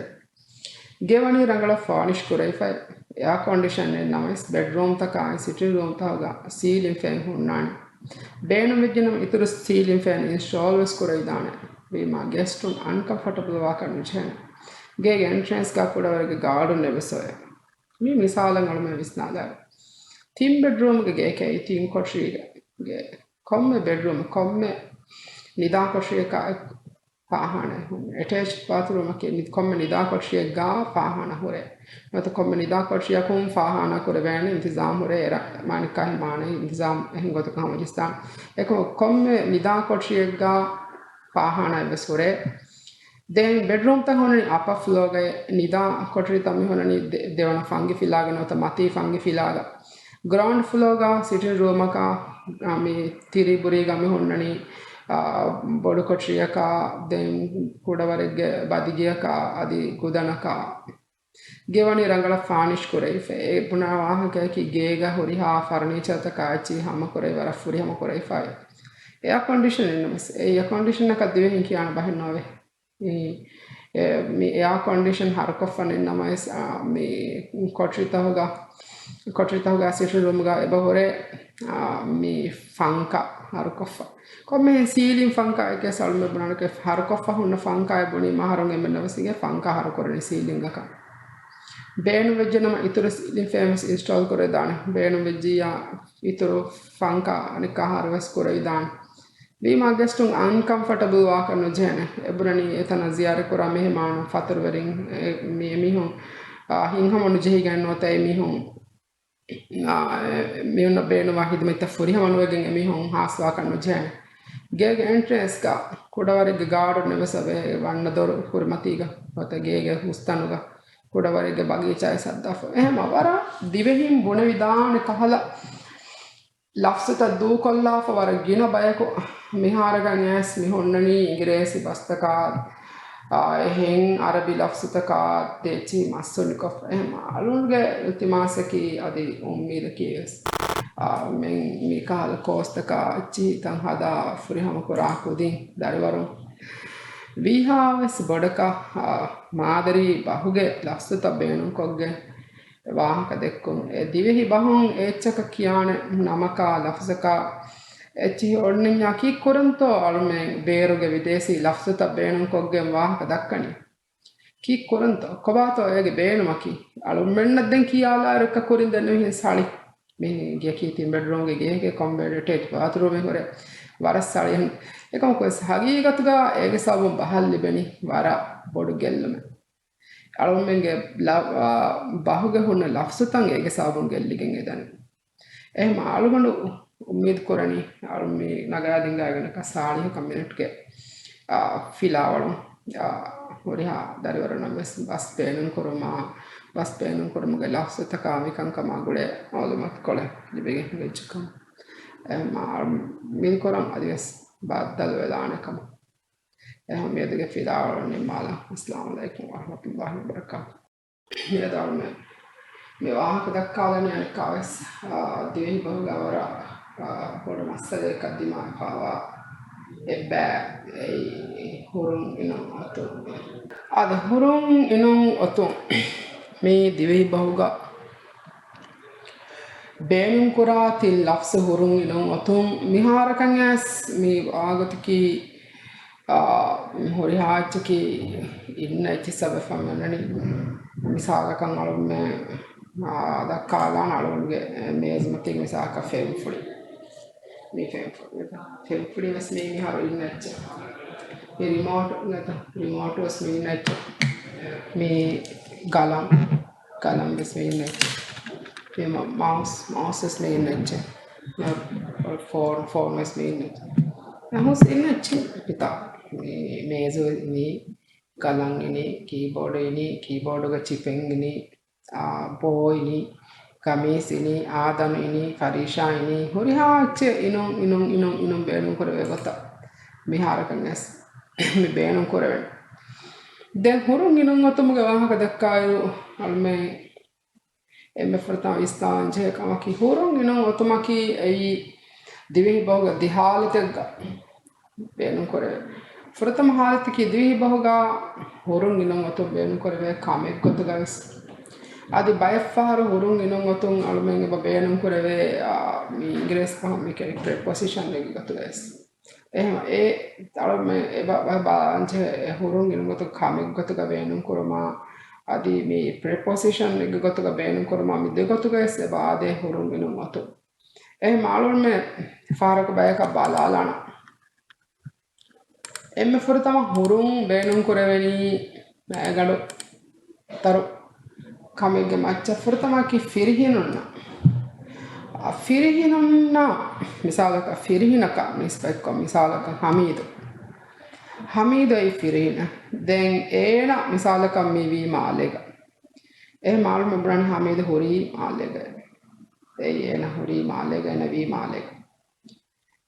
ގެ ވަނީ ރަނގަޅަށް ފާނިޝް ކުރެވިފައި، އެއާ ކޮންޑިޝަން އެއް ނަމަވެސް، ބެޑްރޫމްތަކާއި ސިޓިން ރޫމްތަކުގަ ސީލިން ފޭން ހުންނާނެ. ބޭނުންވެއްޖެނަމަ އިތުރު ސީލިން ފޭން އިންސްޓޯލް ވެސް ކުރެވިދާނެ. ވީމާ ގެސްޓުން އަންކަމްފަޓަބަލް ވާކަށް ނުޖެހޭނެ. ގޭގެ އެންޓްރެންސްގަ ކުޑަވަރެއްގެ ގާޑުން އެއްވެސް އޮވޭ. މި މިސާލަށް އަޅުމެން ވިސްނާލާ. ތިން ބެޑްރޫމްގެ ގެއެކޭ ތިން ކޮޓަރީގެ ގެ. ކޮންމެ ބެޑްރޫމެއް ކޮންމެ ނިދާ ކޮޓަރިއަކާ އެކު ފާހާނާ ހުންނެ. އެޓޭޗްޑް ބާތުރޫމަކީ ނި-، ކޮންމެ ނިދާ ކޮޓަރިއެއްގާ ފާހާނާ ހުރޭ. ނުވަތަ ކޮންމެ ނިދާ ކޮޓަރިއަކުން ފާހާނާ ކުރެވޭނެ އިންތިޒާމް ހުރޭ. އެރަ މާނިކާހި މާނައި އިންތިޒާމް އެހެން ގޮތަކަށް ހަމަޖެއްސާނެ. އެކަމަކު ކޮންމެ ނިދާ ކޮޓަރިއެއްގާ ފާހާނާ އެއްވެސް ހުރޭ. ދެން ބެޑްރޫމްތައް ހުންނަނީ އަޕަ ފްލޯގައި، ނިދާ ކޮޓަރިތައް މި ހުންނަނީ ދެ-، ދެވަނަ ފަންގި ފިލާގަ ނުވަތަ މަތީ ފަންގި ފިލާގަ. ގްރައުންޑް ފްލޯގަ ސިޓިން ރޫމަކާ، އާ، މި ތިރީ ބުރީގަ މި ހުންނަނީ، އާ، ބޮޑު ކޮޓަރިއަކާ، ދެން ކުޑަވަރެއްގެ ބަދިގެއަކާ އަދި ގުދަނަކާ. ގެ ވަނީ ރަނގަޅަށް ފާނިޝް ކުރެވިފައި. އެ ބުނާ ވާހަކަޔަކީ ގޭގަ ހުރިހާ ފަރުނީޗަރތަކާ އެއްޗިހި ހަމަކުރެވި ވަރަށް ފުރިހަމަ ކުރެވިފައި. އެއާ ކޮންޑިޝަން އެއްނަމަސް، އެ އެއާ ކޮންޑިޝަންއަކަށް ދިވެހިން ކިޔާނެ ބަހެއް ނޯވޭ. މި، އެ، މި އެއާ ކޮންޑިޝަން ހަރުކޮށްފަ ނެތްނަމަވެސް، އާ، މި ކޮޓަރިތަހުގަ، ކޮޓަރިތަހުގަ ސިޓިން ރޫމްގަ އެބަ ހުރޭ، އާ، މި ފަންކާ ހަރުކޮށްފަ. ކޮންމެހެން ސީލިން ފަންކާ އެކޭ ސަޅުމެ ބުނާނެކޭ ހަރުކޮށްފަ ހުންނަ ފަންކާއެއް ބުނީ މަހަރުން އެންމެންނަށް ވެސް އިނގޭ ފަންކާ ހަރުކުރަނީ ސީލިންގަކަށް. ބޭނުންވެއްޖެނަމަ އިތުރު ސީލިން ފޭން ވެސް އިންސްޓޯލް ކުރެވިދާނެ. ބޭނުންވެއްޖިއްޔާ އިތުރު ފަންކާ އަނެއްކާ ހަރު ވެސް ކުރެވިދާނެ. ވީމާ ގެސްޓުން އަންކަމްފަޓަބަލް ވާކަށް ނުޖެހޭނެ. އެބުނަނީ އެތަނަށް ޒިޔާރަތްކުރާ މެހެމާނުން ފަތުރުވެރިން، އެ، މި އެމީހުން، އާ، ހިތްހަމަ ނުޖެހިގެން ނުވަތަ އެމީހުން، އާ، އެ، މީހުންނަށް ބޭނުންވާ ހިދުމަތްތައް ފުރިހަމަ ނުވެގެން އެމީހުން ހާސްވާކަށް ނުޖެހޭނެ. ގޭގެ އެންޓްރެންސްގަ ކުޑަވަރެއްގެ ގާޑުން އެއްވެސް އެބަ ވަންނަ ދޮރު ކުރިމަތީގަ ނުވަތަ ގޭގެ ހުސްތަނުގަ ކުޑަވަރެއްގެ ބަގީޗާއެއް ހައްދާފަ. އެހެމަ ވަރަށް ދިވެހިން ބުނެވިދާނެ ކަހަލަ ލަފްޒުތައް ދޫކޮށްލާފަ ވަރަށް ގިނަ ބަޔަކު މިހާރަކަށް އައިސް މި ހުންނަނީ އިނގިރޭސި ބަސްތަކާ، އާ، އެހެން އަރަބި ލަފްޒުތަކާ ދޭއްޗި މައްސުނިކޮށް. އެހެން އަޅުންގެ އިލްތިމާސަކީ އަދި އުއްމީދަކީ ވެސް، އާ، މި، މި ކަހަލަ ކޯސްތަކާ އެއްޗިހިތައް ހަދާ ފުރިހަމަކުރާ ކުދިން ދަރިވަރުން ވީހާވެސް ބޮޑަކަށް، އާ، މާދަރީ ބަހުގެ ލަފްޒުތައް ބޭނުންކޮށްގެން ވާހަކަ ދެއްކުން. އެ ދިވެހި ބަހުން އެއްޗަކަށް ކިޔާނެ ނަމަކާ ލަފްޒަކާ އެއްޗިހި އޮންނަންޏާ ކީއްކުރަންތޯ އަޅުމެން ބޭރުގެ ބިދޭސީ ލަފްޒުތައް ބޭނުންކޮށްގެން ވާހަކަ ދައްކަނީ؟ ކީއްކުރަންތޯ؟ ކޮބާތޯ އޭގެ ބޭނުމަކީ؟ އަޅުމެންނަށް ދެން ކިޔާލާއިރު އެއްކަ ކުރިން ދެންނެވިހެން ސަޅި. މި ގެއަކީ ތިން ބެޑްރޫމްގެ ގެއެކޭ ކޮންމެ އެޓޭޗް ބާތުރޫމެއް ހުރޭ ވަރަށް ސަޅި. އެކަމަކުވެސް ހަގީގަތުގަ އޭގެ ސަބަބުން ބަހަށް ލިބެނީ ވަރަށް ބޮޑު ގެއްލުމެއް. އަޅުމެންގެ ލަ-، އާ، ބަހުގެ ހުންނަ ލަފްޒުތައް އޭގެ ސަބަބުން ގެއްލިގެން އެދަނީ. އެހެމަ އަޅުގަނޑު އުއްމީދު ކުރަނީ، އަޅު މި ނަގާދިންގާގެނަކަ ސާޅީހަކަށް މިނެޓްގެ، އާ، ފިލާވަޅުން، އާ، ހުރިހާ ދަރިވަރުންނަށް ވެސް ބަސް ބޭނުން ކުރުމާ، ބަސް ބޭނުން ކުރުމުގެ ލަފްޒުތަކާ މިކަންކަމާ ގުޅޭ މައުލޫމާތުކޮޅެއް ލިބިގެން ހިނގައްޖެކަމަށް. އެހެމަ އަޅު މި ކުރަން އަދިވެސް ބައްދަލުވެލާނެ ކަމަށް. އެހެން މިއަދުގެ ފިލާވަޅު ނިންމާލަން. އައްސަލާމު ޢަލައިކުމް ވަރަޙްމަތުﷲި ވަބަރަކާތުހު. މިއަދު އަޅުމެން މި ވާހަކަ ދައްކާލަނީ އަނެއްކާވެސް، އާ، ދިވެހި ބަހުގަ ވަރަށް، އާ، ބޮޑު މައްސަލައަކަށް ދިމާވެފައިވާ އެއްބައި ހުރުން އިނުން އޮތުން. އާދެ، ހުރުން އިނުން އޮތުން މި ދިވެހި ބަހުގަ ބޭނުންކުރާ ތިން ލަފްޒު ހުރުން އިނުން އޮތުން. މިހާރަކަށް އައިސް މި ވާގޮތަކީ، އާ، ހުރިހާ އެއްޗަކީ އިންނަ އެއްޗިއްސަށް ވެފަ މިއޮންނަނީ. މިސާލަކަށް އަޅުމެ، އާ، ދައްކާލާން އަޅުގަނޑުގެ މޭޒުމަތީގެ މިސާލަކަށް ފެންފުޅި. މި ފެންފުޅި، ފެންފުޅި ވެސް މީ މިހާރު އިންނަ އެއްޗެއް. މި ރިމޯޓު ނެތަ؟ ރިމޯޓު ވެސް މި އިންނަ އެއްޗެއް. މި ގަލަން. ޤަލަމް ވެސް މި އިންނަ އެއްޗެއް. މި މަ-، މައުސް، މައުސް ވެސް މި އިންނަ އެއްޗެއް. މި ފޯން، ފޯން ވެސް މި އިންނަ އެއްޗެއް. ނަމަވެސް އިންނަ އެއްޗެއް ހިތާ. މި މޭޒު އިނީ، ޤަލަމް އިނީ، ކީބޯޑު އިނީ، ކީބޯޑުގަ ޗިޕެއް އިނީ، އާ، ބޯ އިނީ، ޤަމީސް އިނީ، އާދަނު އިނީ، ފަރީޝާ އިނީ، ހުރިހާ އެއްޗެއް އިނުން، އިނުން، އިނުން، އިނުން ބޭނުން ކުރެވޭ ގޮތަށް މިހާރަކަށް ވެސް މި ބޭނުން ކުރެވެން. ދެން ހުރުން އިނުން އޮތުމުގެ ވާހަކަ ދައްކާއިރު، އަޅުމެން އެންމެ ފުރަތަމަ ވިސްނާލަން ޖެހޭ ކަމަކީ، ހުރުން އިނުން އޮތުމަކީ އެއީ ދިވެހި ބަހުގެ ދެ ހާލަތެއްގަ ބޭނުން ކުރެވޭ. ފުރަތަމަ ހާލަތަކީ ދިވެހި ބަހުގަ ހުރުން އިނުން އޮތުން ބޭނުން ކުރެވޭ ކަމެއް ގޮތުގަ ވެސް. އަދި ބައެއް ފަހަރު ހުރުން އިނުން އޮތުން އަޅުމެން އެބަ ބޭނުން ކުރެވޭ، އާ، މި އިނގިރޭސި ބަހުން މި ކިޔަނީ ޕްރެޕޮސިޝަން އެއްގެ ގޮތުގަ ވެސް. އެހެން އެ އަޅުމެން އެބަ-، ބަ-، ބަލާންޖެހޭ އެ ހުރުން އިނުން ގޮތުން ކަމެއް ގޮތުގަ ބޭނުން ކުރުމާ، އަދި މި ޕްރެޕޮސިޝަން އެއްގެ ގޮތުގަ ބޭނުން ކުރުމާ، މި ދެ ގޮތުގަ ވެސް އެބަ އާދޭ ހުރުން އިނުން އޮތުން. އެހެން އަޅުމެން ފަހަރަކު ބަޔަކަށް ބަލާލާނަން. އެންމެ ފުރަތަމަ ހުރުން ބޭނުން ކުރެވެނީ މައިގަނޑު ތަރު ކަމެއްގެ މައްޗަށް. ފުރަތަމަކީ ފިރިހެނުންނަށް. އަ، ފިރިހެނުންނަށް މިސާލަކަށް ފިރިހެނަކަށް ނިސްބަތްކޮށް، މިސާލަކަށް ހަމީދު. ހަމީދު އެއީ ފިރިހެނެއް. ދެން އޭނަ މިސާލަކަށް މި ވީ މާލޭގަ. އެހެން އަޅުމެން ބުނާނީ ހަމީދު ހުރީ މާލޭގަ. އެއީ އޭނަ ހުރީ މާލޭގަ، އޭނަ ވީ މާލޭގަ.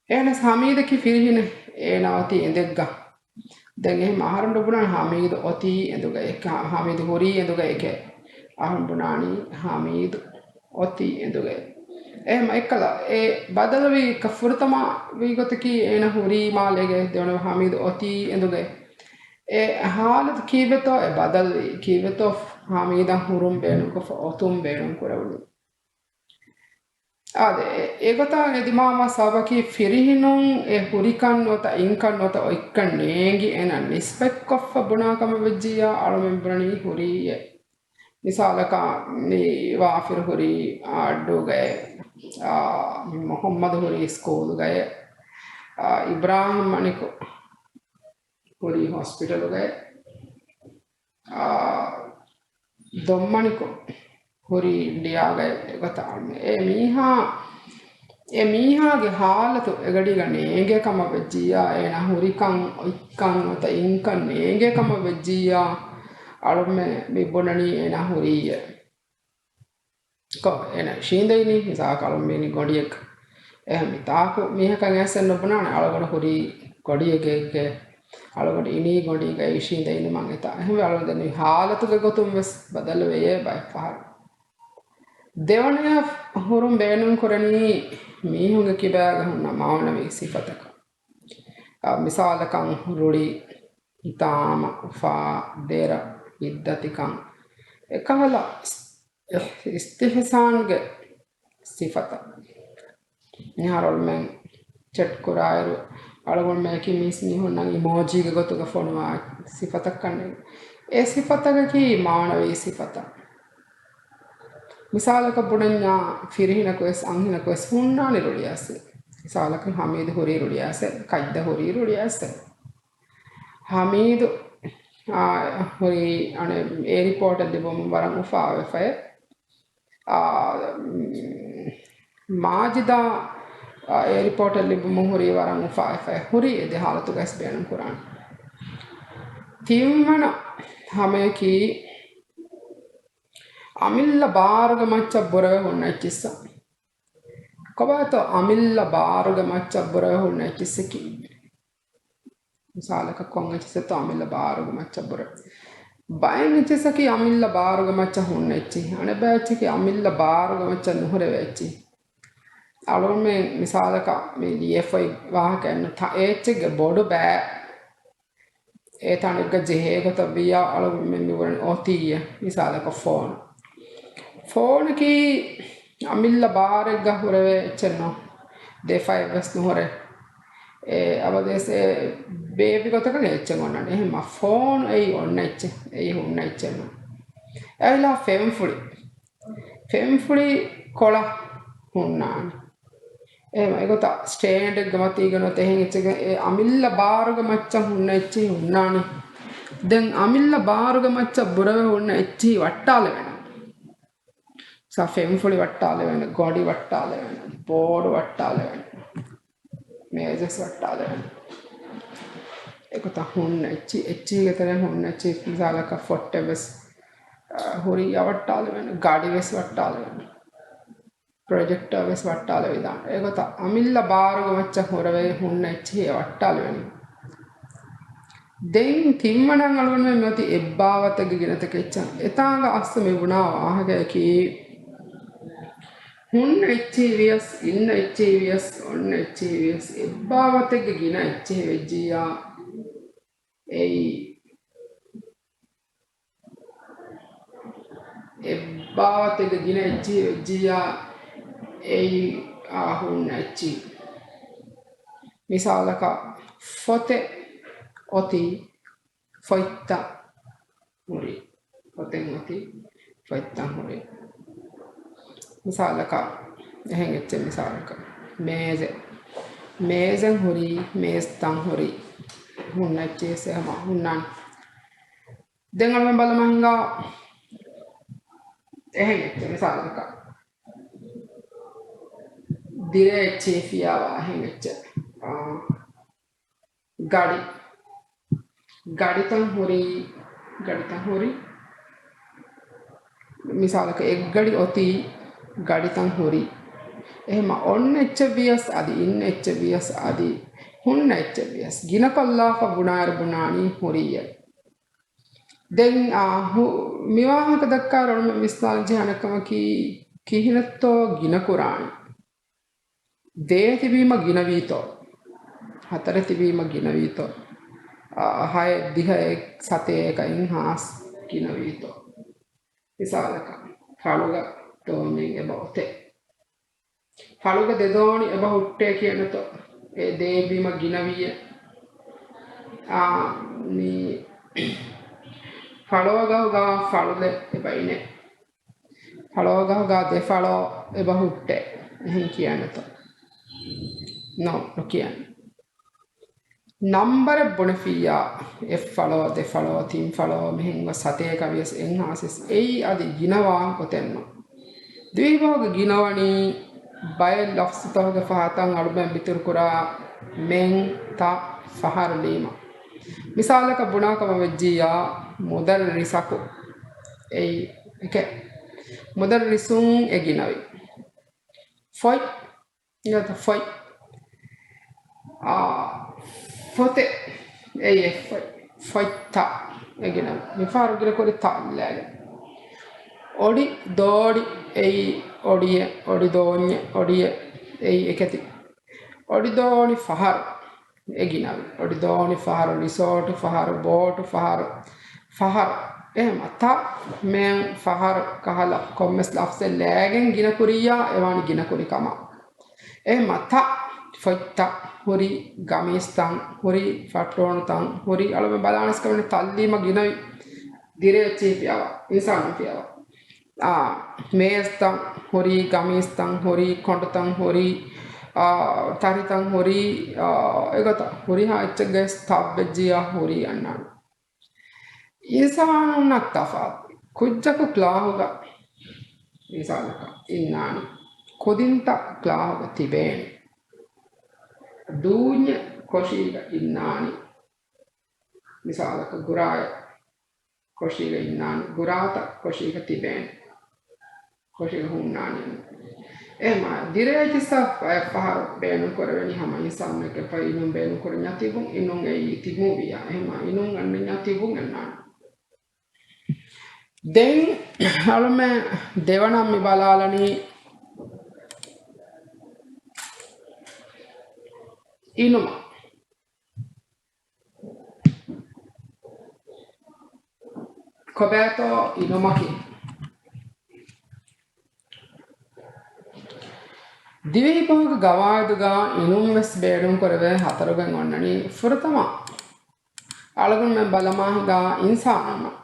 އޭނަ ހަމީދަކީ ފިރިހެނެއް، އޭނަ އޮތީ އެނދެއްގަ. ދެން އެހެން އަހަރުން ބުނާނީ ހަމީދު އޮތީ އެނދުގައޭ، ހަމީދު ހުރީ އެނދުގައޭ. އަހަރުން ބުނާނީ ހަމީދު އޮތީ އެނދުގައޭ. އެހެން އެއްކަލަ އެ ބަދަލުވީ ކަ-، ފުރަތަމަ ވީ ގޮތަކީ އޭނަ ހުރީ މާލޭގައޭ، ދެވަނަ ހަމީދު އޮތީ އެނދުގައޭ. އެ ހާލަތު ކީއްވެތޯ އެ ބަދަލުވީ، ކީއްވެތޯ ހަމީދަށް ހުރުން ބޭނުންކޮށްފަ އޮތުން ބޭނުން ކުރެވުނީ. އާދެ، އެ-، އެގޮތަށް އެ ދިމާވާ ސަބަބަކީ ފިރިހެނުން އެ ހުރިކަން ނުވަތަ އިންކަން ނުވަތަ އޮތްކަން ނޭނގި އޭނަ ނިސްބަތްކޮށްފަ ބުނާ ކަމަށް ވެއްޖިއްޔާ އަޅުމެން ބުނަނީ ހުރީއޭ. މިސާލަކަށް މި ވާފިރު ހުރީ އާ އައްޑޫގައޭ، އާ، މުޙައްމަދު ހުރީ ސްކޫލުގައޭ، އާ، އިބްރާހިމް މަނިކު ހުރީ ހޮސްޕިޓަލުގައޭ، އާ، ދޮންމަނިކު ހުރީ އިންޑިއާގައި. އެގޮތަށް އަޅުމެން އެ މީހާ، އެ މީހާގެ ހާލަތު އެގަޑީގަ ނޭނގޭ ކަމަށް ވެއްޖިއްޔާ، އޭނަ ހުރިކަން އޮތްކަން ނުވަތަ އިންކަން ނޭނގޭ ކަމަށް ވެއްޖިއްޔާ، އަޅުމެން މި ބުނަނީ އޭނަ ހުރީއޭ. ކޮ، އޭނަ ޝީނދެއިނީ މިސާލަކަށް އަޅުމެން ގޮނޑިއެއްގަ. އެހެން މިތާކު މީހަކަށް އެއްސެއް ނުބުނާނެ، އަޅުގަނޑު ހުރީ ގޮނޑިއެއްގައޭ، އަޅުގަނޑު އިނީ ގޮނޑީގައޭ ޝީނދެ އިނުމަށް އެތާ. އެހެންވެ އަޅުގަނޑު ދެން މި ހާލަތުގެ ގޮތުން ވެސް ބަދަލުވެޔޭ ބައެއްފަހަރު. ދެވަނަޔަށް ހުރުން ބޭނުން ކުރަނީ މީހުންގެ ކިބާގަ ހުންނަ މާނަވީ ސިފަތަކަށް. އާ، މިސާލަކަށް ރުޅި، ހިތާމަ، އުފާ، ދެރަ، ހިތްދަތިކަން، އެކަހަލަ އިސް-، އިސްތިޙްސާންގެ ސިފަތައް. މިހާރު އަޅުމެން ޗެޓް ކުރާއިރު، އަޅުގަނޑުމެން އެކި މީސް މީހުންނަށް އިމޯޖީގެ ގޮތުގަ ފޮނުވާ ސިފަތައް ކަންނޭނގެ. އެ ސިފަތަކަކީ މާނަވީ ސިފަތައް. މިސާލަކަށް ބުނަންޏާ، ފިރިހެނަކު ވެސް އަންހެނަކު ވެސް ހުންނާނެ ރުޅިއައިސް. މިސާލަކަށް ހަމީދު ހުރީ ރުޅިއައިސް، ކައްދަ ހުރީ ރުޅިއައިސް. ހަމީދު، އާ، ހުރީ އަނެއް އެއިރޕޯޓަށް ލިބުމުން ވަރަށް އުފާވެފައެ. އާ، މާޖިދާ، އާ، އެއިރޕޯޓަށް ލިބުމުން ހުރީ ވަރަށް އުފާވެފައެ. ހުރީ އެ ދެ ހާލަތުގައި ވެސް ބޭނުން ކުރާނެ. ތިންވަނަ ހަމަޔަކީ، އަމިއްލަ ބާރުގެ މައްޗަށް ބުރަވެ ހުންނަ އެއްޗިއްސަށް. ކޮބާތޯ އަމިއްލަ ބާރުގެ މައްޗަށް ބުރަވެ ހުންނަ އެއްޗިއްސަކީ؟ މިސާލަކަށް ކޮން އެއްޗިއްސެއްތޯ އަމިއްލަ ބާރުގެ މައްޗަށް ބުރަވެ؟ ބައެއް އެއްޗިއްސަކީ އަމިއްލަ ބާރުގެ މައްޗަށް ހުންނަ އެއްޗިހި. އަނެއް ބައެއް އެއްޗަކީ އަމިއްލަ ބާރުގެ މައްޗަށް ނުހުރެވޭ އެއްޗިހި. އަޅުގަނޑުމެން މިސާލަކަށް މި ލިޔެފައި ވާހަކައެއްނު ތަ-، އެ އެއްޗެއްގެ ބޮޑު ބައި އެ ތަނެއްގަ ޖެހޭ ގޮތަށް ވިއްޔާ އަޅުގަނޑުމެން މި ބުނަނީ އޮތީއޭ. މިސާލަކަށް ފޯނު. ފޯނަކީ އަމިއްލަ ބާރެއްގަ ހުރެވޭ އެއްޗެއް ނޫން. ދެ ފައެއް ވެސް ނުހުރޭ. އެ އަބަދުވެސް އެ ބޭބި ގޮތަކަށް އެއްޗެއް އޮންނާނެ. އެހެންމަ ފޯނު އެއީ އޮންނަ އެއްޗެއް. އެއީ ހުންނަ އެއްޗެއް ނޫން. އެއިލާ ފެންފުޅި. ފެންފުޅި ކޮޅަށް ހުންނާނެ. އެހެން އެގޮތަށް ސްޓޭންޑެއްގެ މަތީގަ ނުވަތަ އެހެން އެއްޗެއްގެ އެ އަމިއްލަ ބާރުގެ މައްޗަށް ހުންނަ އެއްޗިހި ހުންނާނީ. ދެން އަމިއްލަ ބާރުގެ މައްޗަށް ބުރަވެ ހުންނަ އެއްޗިހި ވައްޓާލެވޭނެ. ސާ ފެންފުޅި ވައްޓާލެވޭނެ، ގޮޑި ވައްޓާލެވޭނެ، ބޯޑު ވައްޓާލެވޭނެ، މޭޒެސް ވައްޓާލެވޭނެ. އެގޮތަށް ހުންނަ އެއްޗި، އެއްޗީގެ ތެރެއިން ހުންނަ އެއްޗި، މިސާލަކަށް ފޮއްޓެއް ވެސް، އަ، ހުރި އަވައްޓާލެވޭނެ، ގަޑި ވެސް ވައްޓާލެވޭނެ. ޕްރޮޖެކްޓަރ ވެސް ވައްޓާލެވިދާނެ. އެގޮތަށް އަމިއްލަ ބާރުގެ މައްޗަށް ހުރެވޭ ހުންނަ އެއްޗިހި ވައްޓާލެވެނީ. ދެން ތިންވަނައަށް އަޅުގަނޑުމެން މިއޮތީ އެއްބާވަތެއްގެ ގިނަތަކެއްޗަށް. އެތާނގަ އަސްލު މި ބުނާ ވާހަކަޔަކީ، ހުންނަ އެއްޗިހި ވިޔަސް، އިންނަ އެއްޗިހި ވިޔަސް، އޮންނަ އެއްޗިހި ވިޔަސް، އެއްބާވަތެއްގެ ގިނަ އެއްޗިހި ވެއްޖިއްޔާ، އެއީ އެއްބާވަތެއްގެ ގިނަ އެއްޗިހި ވެއްޖިއްޔާ، އެއީ އާ ހުންނަ އެއްޗިހި. މިސާލަކަށް، ފޮތެއް އޮތީ ފޮތްތައް ހުރި. ފޮތެއް އޮތީ ފޮތްތައް ހުރި. މިސާލަކަށް، އެހެން އެއްޗެއް މިސާލަކަށް، މޭޒެއް. މޭޒެއް ހުރީ، މޭޒްތައް ހުރި. ހުންނަ އެއްޗިހި ހަމަ ހުންނާނެ. ދެން އަޅުގަނޑު ބަލަމާ ހިނގާ އެހެން އެއްޗެއް މިސާލަކަށް، ދިރޭ އެއްޗިހި ފިޔާވާ އެހެން އެއްޗެއް. އާ، ގަޑި. ގަޑިތައް ހުރީ، ގަޑިތައް ހުރި. މިސާލަކަށް އެއްގަޑި އޮތީ، ގަޑިތައް ހުރި. އެހެމަ އޮންނަ އެއްޗެއް ވިޔަސް އަދި، އިންނަ އެއްޗެއް ވިޔަސް އަދި، ހުންނަ އެއްޗެއް ވިޔަސް ގިނަކޮށްލާފަ ބުނާއިރު ބުނާނީ ހުރީއޭ. ދެން، އާ، ހު-، މިވާހަކަ ދައްކާ ރޮޅުމެއް ވިސްނާލަން ޖެހޭ އަނެއްކަމަކީ، ކިހިނެއްތޯ ގިނަކުރާނީ؟ ދޭ ތިބީމަ ގިނަވީތޯ؟ ހަތަރެއް ތިބީމަ ގިނަވީތޯ؟ އާ، ހައެއް ދިހައެއް ސަތޭކަ އެއްހާސް ގިނަވީތޯ؟ މިސާލަކަށް، ފަޅުގަ ދޯންޏެއް އެބަ އޮތޭ. ފަޅުގަ ދެ ދޯނި އެބަ ހުއްޓޭ ކިޔަންތޯ؟ އެ ދޭ ބީމަ ގިނަވީއޭ. އާ، މި ފަޅޯގަހުގަ ފަޅުލެއް އެބަ އިނޭ. ފަޅޯގަހުގަ ދެ ފަޅޯ އެބަ ހުއްޓޭ. އެހެން ކިޔަންތޯ؟ ނޯ، ނުކިޔަން. ނަންބަރެއް ބުނެފިއްޔާ، އެއް ފަޅޯ، ދެ ފަޅޯ، ތިން ފަޅޯ، މިހެން ގޮސް ސަތޭކަ ވިޔަސް އެއްހާސް ވިޔަސް އެއީ އަދި ގިނަވާ ގޮތެއްނު. ދިވެހިބަހުގެ ގިނަވަނީ ބައެއް ލަފްޒުތަކުގެ ފަހަތަށް އަޅުގަނޑު ބިތުރުކުރާ މެން، ތަ، ފަހަރު ލީމަ. މިސާލަކަށް ބުނާކަމަށް ވެއްޖިއްޔާ، މުދައްރިސަކު އެއީ އެކެއް. މުދައްރިސުން އެ ގިނަވި. ފޮތް އިނގޭތަ ފޮތް. އާ، ފޮތެއް. އެއީ އެއް ފޮތް. ފޮތްތައް. އެ ގިނަ. މިފަހަރު ގިނަ ކުރި ތައް ލައިގެން. އޮޑި، ދޯޑި، އެއީ އޮޑިއެއް، އޮޑި ދޯންޏެއް، އޮޑިއެއް، އެއީ އެކެތި. އޮޑި ދޯނި ފަހަރު. އެ ގިނަވި. އޮޑި ދޯނި ފަހަރު، ރިސޯޓު ފަހަރު، ބޯޓު ފަހަރު، ފަހަރު. އެހެމަ ތަ، މެން، ފަހަރު، ކަހަލަ، ކޮންމެސް ލަފްޒެއް ލައިގެން ގިނަ ކުރިއްޔާ، އެވާނީ ގިނަ ކުރި ކަމަށް. އެހެމަ ތަ، ފޮތްތައް، ހުރި، ގަމީސްތައް، ހުރި، ފައްޓޯނުތައް، ހުރި، އަޅުމެން ބަލާނަސް ކަމެން ތައް ލީމަ ގިނަވި، ދިރޭ އެއްޗިހި ފިޔަވާ، އިންސާނުން ފިޔަވާ. އާ، މޭޒްތައް ހުރީ، ގަމީސްތައް ހުރީ، ކޮނޑުތައް ހުރީ، އާ، ތަރިތައް ހުރީ، އާ، އެގޮތަށް ހުރިހާ އެއްޗެއްގައި ތައް ވެއްޖިއްޔާ ހުރީ އަންނާނެ. އިންސާނުންނަށް ތަފާތު ކުއްޖަކު ކްލާހުގަ މިސާލަކަށް އިންނާނީ. ކުދިންތައް ކްލާހުގަ ތިބޭނެ. ދޫންޏެއް ކޮށީގަ އިންނާނީ. މިސާލަކަށް ގުރާއެއް ކޮށީގަ އިންނާނެ، ގުރާތައް ކޮށީގަ ތިބޭނެ. ކޮށީގަ ހުންނާނެ. އެހެމަ ދިރޭ އެއްޗިއްސަށް ފަހަރު ބޭނުން ކުރެވެނީ ހަމަ އިންސާނެއްގެ ފައި އިނުން ބޭނުން ކުރަންޏާ ތިބުން، އިނުން އެއީ ތިބުން ވިޔާ. އެހެމަ އިނުން އަންނަންޏާ ތިބުން އަންނާނެ. ދެން އަޅުމެ ދެވަނަ މި ބަލާލަނީ އިނުމަށް. ކޮބާތޯ އިނުމަކީ؟ ދިވެހިބަހުގެ ގަވާއިދުގަ އިނުން ވެސް ބޭނުން ކުރެވޭ ހަތަރުގައި އޮންނަނީ ފުރަތަމަ އަޅުގަނޑުމެން ބަލަމާ ހިނގާ އިންސާނުންނަށް.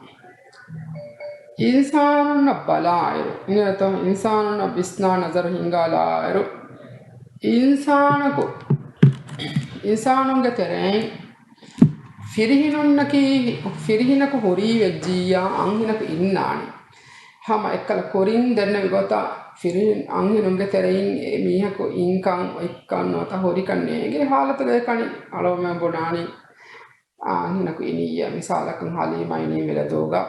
އިންސާނުންނަށް ބަލާއިރު، އިނގޭތޯ، އިންސާނުންނަށް ވިސްނާ ނަޒަރު ހިންގާލާއިރު، އިންސާނަކު، އިންސާނުންގެ ތެރެއިން ފިރިހިނުންނަކީ، ފިރިހިނަކު ހުރީ ވެއްޖިއްޔާ އަންހިނަކު އިންނާނެ. ހަމަ އެއްކަލަ ކުރިން ދެންނެވި ގޮތަށް ފިރިހެން އަންހެނުންގެ ތެރެއިން އެ މީހަކު އިންކަން އޮތްކަން ނުވަތަ ހުރިކަން ނޭނގޭ ހާލަތުގައި ކަނި އަޅުގަނޑުމެން ބުނާނީ، އާ، އަންހެނަކު އިނިއްޔެ. މިސާލަކަށް ހަލީމާ އިނީ މިލަދޫގަ،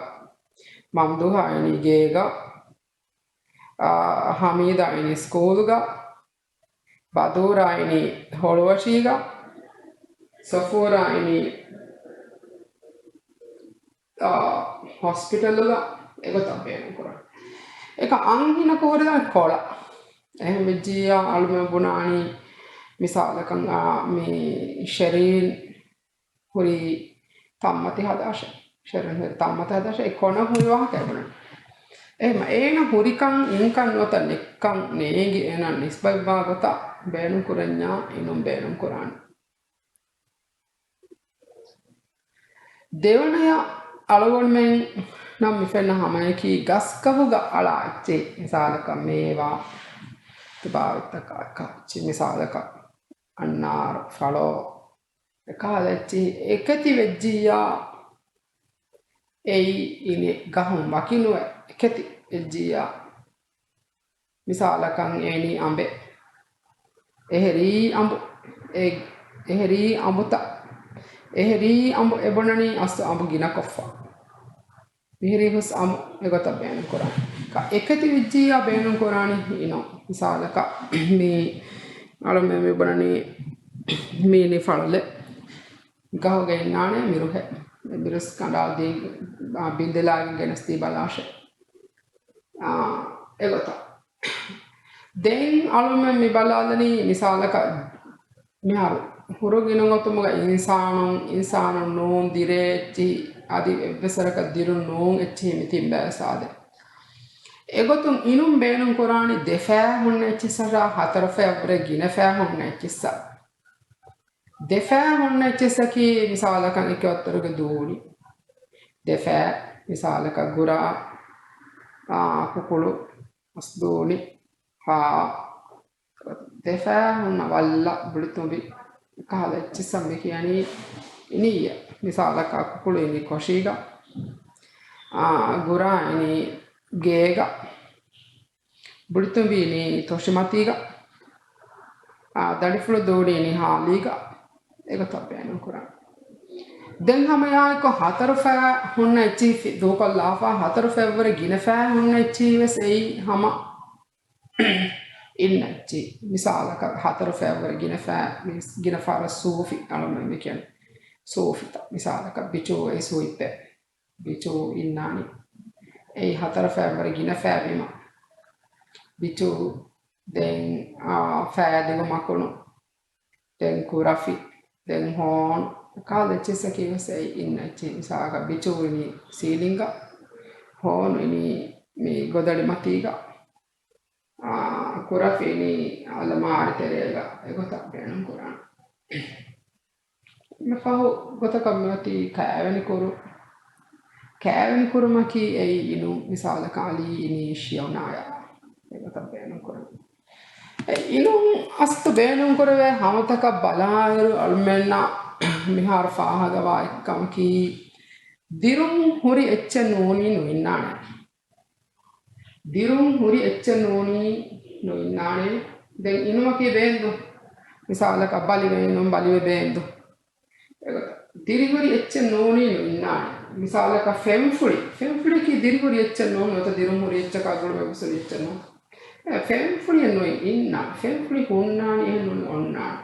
މަމްދޫހާ އިނީ ގޭގަ، އާ، ހަމީދާ އިނީ ސްކޫލުގަ، ބަދޫރާ އިނީ ހޮޅުވަށީގަ، ސޮފޫރާ އިނީ، އާ، ހޮސްޕިޓަލުގަ އެގޮތަށް ބޭނުންކުރާނެ. އެކަ އަންހެނަކު ހުރެދާނެ ކޮޅަށް. އެހެން ވެއްޖިއްޔާ އަޅުމެން ބުނާނީ މިސާލަކަށް، އާ، މި ޝެރީން ހުރީ ތައްމަތި ހަދާށޭ. ޝެރީން ހުރީ ތައްމަތި ހަދާށޭ. އެ ކޮނަށް ހުރި ވާހަކަ އެބުނަން. އެހެމަ އޭނަ ހުރިކަން އިންކަން ނުވަތަ ނެއްކަން ނޭނގި އޭނަ ނިސްބަތްވާ ގޮތަށް ބޭނުން ކުރަންޏާ އިނުން ބޭނުން ކުރާނެ. ދެވަނަޔަށް އަޅުގަނޑުމެން ނަން މި ފެންނަ ހަމަޔަކީ ގަސްގަހުގަ އަޅާ އެއްޗެހި. މިސާލަކަށް މޭވާ، ތިބާވިއްތަކާ އެއްކާ އެއްޗެހި. މިސާލަކަށް އަންނާރު، ފަޅޯ، އެކަހަލަ އެއްޗިހި އެކެތި ވެއްޖިއްޔާ، އެއީ އިނި ގަހުން ވަކިނުވެ އެކެތި ވެއްޖިއްޔާ، މިސާލަކަށް އޭނީ އަނބެއް، އެހެރީ އަނބު، އެ، އެހެރީ އަނބުތައް، އެހެރީ އަނބު އެބުނަނީ އަސްލު އަނބު ގިނަކޮށްފަ. މިހިރީ ހުސް އަމު އެގޮތަށް ބޭނުންކުރާނެ. ކަ-، އެކެތި ވެއްޖިއްޔާ ބޭނުންކުރާނީ އިނު. މިސާލަކަށް މި އަޅުމެން މި ބުނަނީ މީނި ފަޅުލެއް. ގަހުގަ އިންނާނެ މިރުހެއް. މިރުސް ކަނޑާލަދީ، އާ، ބިނދެލާގެން ގެނެސްދީ ބަލާށޭ. އާ، އެގޮތަށް. ދެން އަޅުމެން މި ބަލާލަނީ މިސާލަކަށް މިހާރު ހުރު ގިނަ ގޮތުމުގަ އިންސާނުން، އިންސާނުން ނޫން ދިރޭ އެއްޗިހި، އަދި އެއްވެސް ވަރަކަށް ދިރުން ނޫން އެއްޗިހި މި ތިން ބައެއް ސާދެ. އެގޮތުން އިނުން ބޭނުން ކުރާނީ ދެ ފައި ހުންނަ އެއްޗިއްސަށާ ހަތަރު ފަޔަށްވުރެ ގިނަ ފައި ހުންނަ އެއްޗިއްސަށް. ދެ ފައި ހުންނަ އެއްޗިއްސަކީ މިސާލަކަށް އެކި ވައްތަރުގެ ދޫނި. ދެ ފައި މިސާލަކަށް ގުރާ، އާ، ކުކުޅު، މަސްދޫނި، ހާ، ދެ ފައި ހުންނަ ވައްލަ ބުޅިތުނބި ކަހަލަ އެއްޗިއްސަށް މި ކިޔަނީ އިނިއްޔެ. މިސާލަކަށް ކުކުޅު އިނީ ކޮށީގަ، އާ، ގުރާ އިނީ ގޭގަ، ބުޅިތުނބި އިނީ ތޮށިމަތީގަ، އާ، ދަނޑިފުޅު ދޫނި އިނީ ހާލީގަ، އެގޮތަށް ބޭނުން ކުރާނެ. ދެން ހަމައެއާއެކު ހަތަރު ފައި ހުންނަ އެއްޗިހި ދޫކޮށްލާފަ، ހަތަރު ފަޔަށްވުރެ ގިނަ ފައި ހުންނަ އެއްޗިހި ވެސް އެއީ ހަމަ އިންނަ އެއްޗިހި. މިސާލަކަށް ހަތަރު ފަޔަށްވުރެ ގިނަ ފައި، މީސް ގިނަ ފަހަރަށް ސޫފި އަޅުމެން މި ކިޔަނީ. ސޫފިތައް. މިސާލަކަށް ބިޗޫ އެ ސުވިއްޕެއް. ބިޗޫ އިންނާނީ. އެއީ ހަތަރު ފަޔަށްވުރެ ގިނަ ފައި ވީމަ. ބިޗޫ، ދެން، އާ، ފައިދިގު މަކުނު، ދެން ކުރަފި، ދެން ހޯނު. ކާލް އެއްޗިއްސަކީ ވެސް އެއީ އިންނަ އެއްޗިހި. މިސާލަކަށް ބިޗޫ އިނީ ސީލިންގަ، ހޯނު އިނީ މި ގޮދަޅި މަތީގަ، އާ، ކުރަފި އިނީ އަލަމާރި ތެރޭގަ. އެގޮތަށް ބޭނުން ކުރާނެ. މި ފަހު ގޮތަކަށް މިއޮތީ ކައިވެނި ކުރު-، ކައިވެނި ކުރުމަކީ އެއީ އިނުން. މިސާލަކަށް އަލީ އިނީ ޝިޔަވަނާޔާ. އެގޮތަށް ބޭނުން ކުރަން. އެ އިނުން އަސްލު ބޭނުން ކުރެވޭ ހަމަތަކަށް ބަލާއިރު، އަޅުމެންނަށް މިހާރު ފާހަގަވާ އެއްކަމަކީ، ދިރުން ހުރި އެއްޗެއް ނޫނީ ނުއިންނާނެ. ދިރުން ހުރި އެއްޗެއް ނޫނީ ނުއިންނާނެ. ދެން އިނުމަކީ ބޭންދު. މިސާލަކަށް ބަލިވެ އިނުން، ބަލިވެ ބޭންދު. އެގޮތަށް ދިރިހުރި އެއްޗެއް ނޫނީ ނުއިންނާނެ. މިސާލަކަށް ފެންފުޅި. ފެންފުޅިއަކީ ދިރިހުރި އެއްޗެއް ނޫން، ނުވަތަ ދިރުން ހުރި އެއްޗަކާ ގުޅުމެއް ވެސް ހުރި އެއްޗެއް ނޫން. އެ ފެންފުޅިއެއް ނުއިން އިންނާނެ. ފެންފުޅި ހުންނާނީ އެހެން ނޫނީ އޮންނާނެ.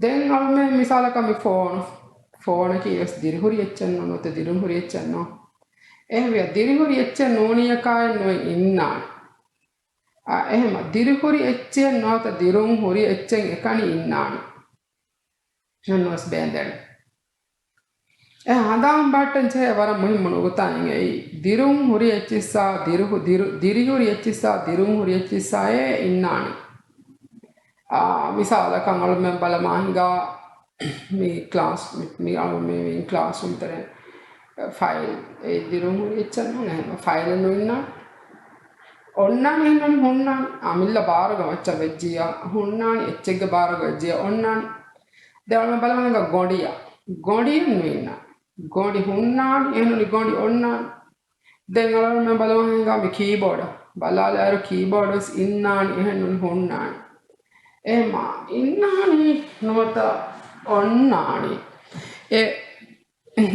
ދެން އަޅުމެން މިސާލަކަށް މި ފޯނު، ފޯނަކީ ވެސް ދިރިހުރި އެއްޗެއް ނޫން، ނުވަތަ ދިރުން ހުރި އެއްޗެއް ނޫން. އެހެންވިޔަ ދިރިހުރި އެއްޗެއް ނޫނީއަކާއެއް ނުއެއް އިންނާނެ. އާ، އެހެމަ ދިރިހުރި އެއްޗެއް ނުވަތަ ދިރުން ހުރި އެއްޗެއް އެކަނި އިންނާނެ. ނުވެސް ބޭންދެން. އެ ހަނދާން ބަހައްޓަން ޖެހޭ ވަރަށް މުހިއްމު ނުކުތާއެއް އެއީ، ދިރުން ހުރި އެއްޗިއްސާ، ދިރު-، ދިރު-، ދިރިހުރި އެއްޗިއްސާ، ދިރުން ހުރި އެއްޗިއްސާއޭ އިންނާނެ. އާ، މިސާލަކަށް އަޅުމެން ބަލަމާ ހިނގާ މި ކްލާސް، މި، މި އަޅުމެން ކްލާސްރޫމް ތެރޭ ފައިލް، އެ ދިރުން ހުރި އެއްޗެއް ނޫން، އެހެން ފައިލެއް ނުއިންނާނެ. އޮންނާނެ އެހެން ނޫނީ ހުންނާނެ. އަމިއްލަ ބާރުގަ މައްޗަށް ވެއްޖިއްޔާ ހުންނާނެ، އެއްޗެއްގެ ބާރުގަ ވެއްޖިއްޔާ އޮންނާނެ. ދެން އަޅުމެން ބަލަމާ ހިނގާ ގޮނޑިއަށް. ގޮނޑިއެއް ނުއިންނާނެ. ގޮނޑި ހުންނާނީ، އެހެން ނޫނީ ގޮނޑި އޮންނާނީ. ދެން އަޅުގަނޑުމެން ބަލަމުން ހިނގާ މި ކީބޯޑަށް. ބަލާލާއިރު ކީބޯޑު ވެސް އިންނާނީ، އެހެން ނޫން ހުންނާނީ. އެހެންމާ އިންނާނީ ނުވަތަ އޮންނާނީ. އެ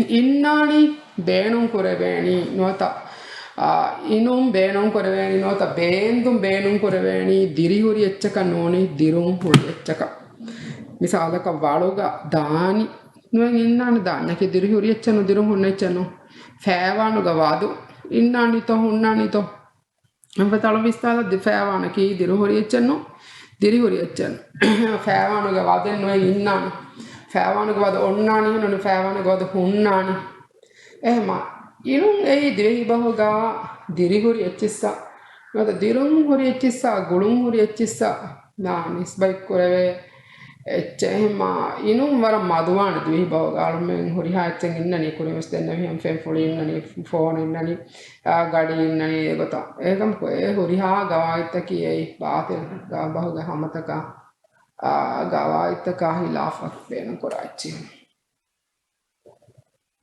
އިންނާނީ ބޭނުން ކުރެވޭނީ ނުވަތަ، އާ، އިނުން ބޭނުން ކުރެވޭނީ ނުވަތަ ބޭންދުން ބޭނުން ކުރެވޭނީ ދިރިހުރި އެއްޗަކަށް ނޫނީ ދިރުން ހުރި އެއްޗަކަށް. މިސާލަކަށް ވަޅުގަ ދާނީ ނުވެ އިންނާނެ ދާންޏަކީ ދިރިހުރި އެއްޗެއް ނޫ، ދިރުން ހުންނަ އެއްޗެއް ނޫ. ފައިވާނުގަ ވަދު އިންނާނީތޯ ހުންނާނީތޯ؟ އެންފަތަޅު ވިސްނާލަ ދި-، ފައިވާނަކީ ދިރުހުރި އެއްޗެއް ނޫ، ދިރިހުރި އެއްޗެއް ނޫ. ފައިވާނުގެ ވަދެއް ނުވެ އިންނާނެ. ފައިވާނުގެ ވަދެއް އޮންނާނީ ހެން ނޫނީ، ފައިވާނުގެ ވަދެއް ހުންނާނީ. އެހެމާ އިނުން އެއީ ދިވެހި ބަހުގަ ދިރިހުރި އެއްޗިއްސާ ނުވަތަ ދިރުން ހުރި އެއްޗިއްސާ ގުޅުން ހުރި އެއްޗިއްސާ ނާ ނިސްބަތް ކުރެވޭ އެއްޗެއް. އެހެމާ އިނުން ވަރަށް މަދުވާނެ ދިވެހި ބަހުގަ. އަޅުމެން ހުރިހާ އެއްޗެއް އިންނަނީ، ކުރިން ވެސް ދެންނެވިހެން ފެންފުޅި އިންނަނީ، ފޯނު އިންނަނީ، އާ، ގަޑި އިންނަނީ އެގޮތަށް. އެކަމަކު އެ ހުރިހާ ގަވާއިދުތަކީ އެއީ ބާޠިލް ގަ-، ބަހުގެ ހަމަތަކާ، އާ، ގަވާއިދުތަކާ ހިލާފަށް ބޭނުންކުރާ އެއްޗެއް.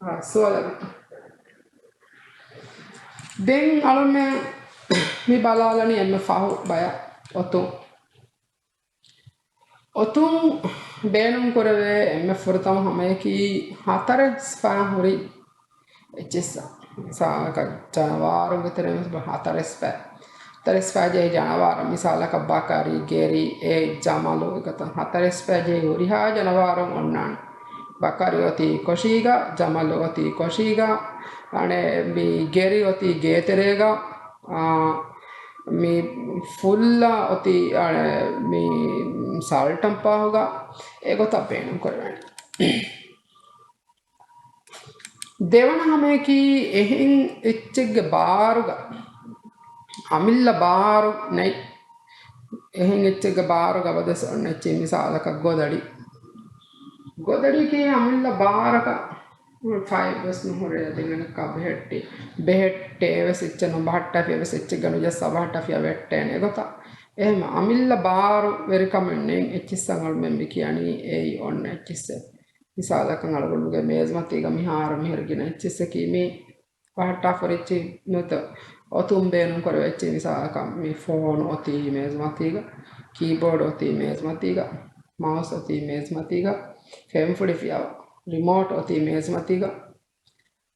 އާ، ސުވާލަކަށް. ދެން އަޅުމެން މި ބަލާލަނީ އެންމެ ފަހު ބަޔަށް އޮތުން. އޮތުން ބޭނުން ކުރެވޭ އެންމެ ފުރަތަމަ ހަމަޔަކީ ހަތަރެސް ފައި ހުރި އެއްޗިއްސާ. މިސާލަކަށް ޖަނަވާރުންގެ ތެރެއިން ވެސް ބަ-، ހަތަރެސް ފައި، ހަތަރެސް ފައި ޖެހި ޖަނަވާރު، މިސާލަކަށް ބަކަރި، ގެރި، އޭ، ޖަމަލު، އެގޮތަށް ހަތަރެސް ފައި ޖެހި ހުރިހާ ޖަނަވާރުން އޮންނާނެ. ބަކަރި އޮތީ ކޮށީގަ، ޖަމަލު އޮތީ ކޮށީގަ، އަނެއް މި ގެރި އޮތީ ގޭތެރޭގަ، އާ، މި ފުއްލަ އޮތީ، އަނެއް މި ސަލްޓަން ޕާހުގަ، އެގޮތަށް ބޭނުން ކުރެވޭނެ. ދެވަނަ ހަމަޔަކީ އެހެން އެއްޗެއްގެ ބާރުގަ އަމިއްލަ ބާރު ނެތް. އެހެން އެއްޗެއްގެ ބާރުގަ އަބަދުވެސް އޮންނަ އެއްޗެއް، މިސާލަކަށް ގޮދަޑި. ގޮދަޑިއަކީ އަމިއްލަ ބާރަކަށް ފައިވެސް ނުހުރޭ، ދެން އަނެއްކާ ބެހެއްޓި، ބެހެއްޓޭ ވެސް އެއްޗެއް ނުބަހައްޓާފިޔާ ވެސް އެއްޗެއްގަ ނުޖައްސާ ބަހައްޓާފިޔާ ވެއްޓޭނެ އެގޮތަށް. އެހެމަ އަމިއްލަ ބާރު ވެރިކަމެއް ނެތް އެއްޗިއްސަށް އަޅުމެން މި ކިޔަނީ އެއީ އޮންނަ އެއްޗިއްސެއް. މިސާލަކަށް އަޅުގަނޑުގެ މޭޒުމަތީގަ މިހާރު މިހިރަ ގިނަ އެއްޗިއްސަކީ މި ބަހައްޓާފަ ރިއްޗި ނުތަ އޮތުން ބޭނުން ކުރެވޭ އެއްޗި، މިސާލަކަށް މި ފޯނު އޮތީ މޭޒުމަތީގަ، ކީބޯޑް އޮތީ މޭޒުމަތީގަ، މައުސް އޮތީ މޭޒުމަތީގަ، ފެންފުޅި ފިޔަވަ، ރިމޯޓް އޮތީ މޭޒުމަތީގަ،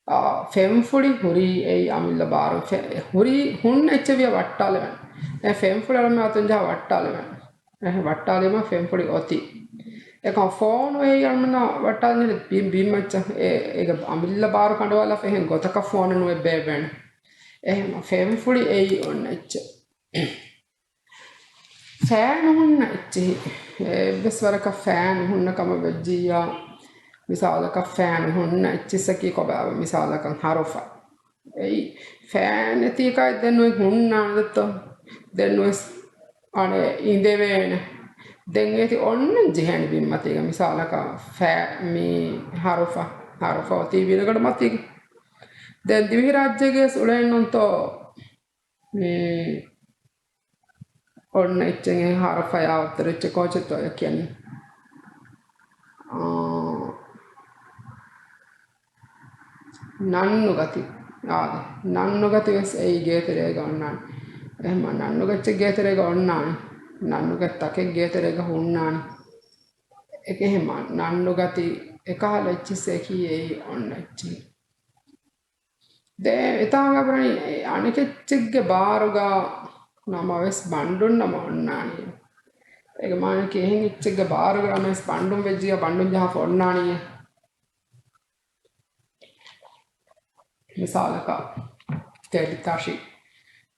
އާ، ފެންފުޅި ހުރީ އެއީ އަމިއްލަ ބާރު ފެ-، ހުރީ ހުންނަ އެއްޗެއް ވިޔަ ވައްޓާލެވެން. އެ ފެންފުޅި އަޅުމެ އަތުން ޖަހާ ވައްޓާލެވެން. އެހެން ވައްޓާލީމަ ފެންފުޅި އޮތީ. އެކަމަ ފޯނު އެއީ އަޅުމެންނަށް ވައްޓާލަން ޖެހޭ ބި-، ބިންމައްޗަށް އެ-، އޭގެ އަމިއްލަ ބާރު ކަނޑަވާލާފަ އެހެން ގޮތަކަށް ފޯނު ނުވެ ބޭބޭނެ. އެހެން ފެންފުޅި އެއީ އޮންނަ އެއްޗެއް. ފައި ނުހުންނަ އެއްޗެހި. އެއްވެސް ވަރަކަށް ފައި ނުހުންނަ ކަމަށް ވެއްޖިއްޔާ، މިސާލަކަށް ފައި ނުހުންނަ އެއްޗިއްސަކީ ކޮބާ؟ މިސާލަކަށް ހަރުފަ. އެއީ ފައި ނެތީކާ ދެން އޮތް ހުންނާނެ ދެއްތޯ؟ ދެން އޮތް އަނެއް އިނދެވޭނެ. ދެން އޭތި އޮންނަން ޖެހޭނެ ބިންމަތީގަ. މިސާލަކަށް ފައި މި ހަރުފަ، ހަރުފަ އޮތީ ވިނަގަޑު މަތީގަ. ދެން ދިވެހިރާއްޖޭގެ ވެސް އުޅޭނުންތޯ މި އޮންނަ އެއްޗެއް ހަރުފަޔާ އޮތްތަރު އެއްޗެއް ކޯޗެއްތޯ އެ ކިޔަނީ؟ އާ، ނަންނުގަތި. އާދެ، ނަންނުގަތި ވެސް އެއީ ގޭތެރޭގަ އޮންނާނެ. އެހެމަ ނަންނުގަތި ގޭތެރޭގަ އޮންނާނެ. ނަންނުގަތި ތަކެއް ގޭތެރޭގަ ހުންނާނެ. އެކެހެމަ ނަންނުގަތި އެކަހަލަ އެއްޗިއްސެކީ އެއީ އޮންނަ އެއްޗެއް. ދެ-، އެތާނގަ ބުނަނީ އަނެކެއްޗެއްގެ ބާރުގަ ނަމަވެސް ބަންޑުން ނަމަ އޮންނާނީ. އޭގެ މާނައަކީ އެހެން އެއްޗެއްގެ ބާރުގަ ނަމަވެސް ބަންޑުން ވެއްޖިޔާ ބަންޑުން ޖަހާފަ އޮންނާނީ. މިސާލަކަށް ތެލި ތަށި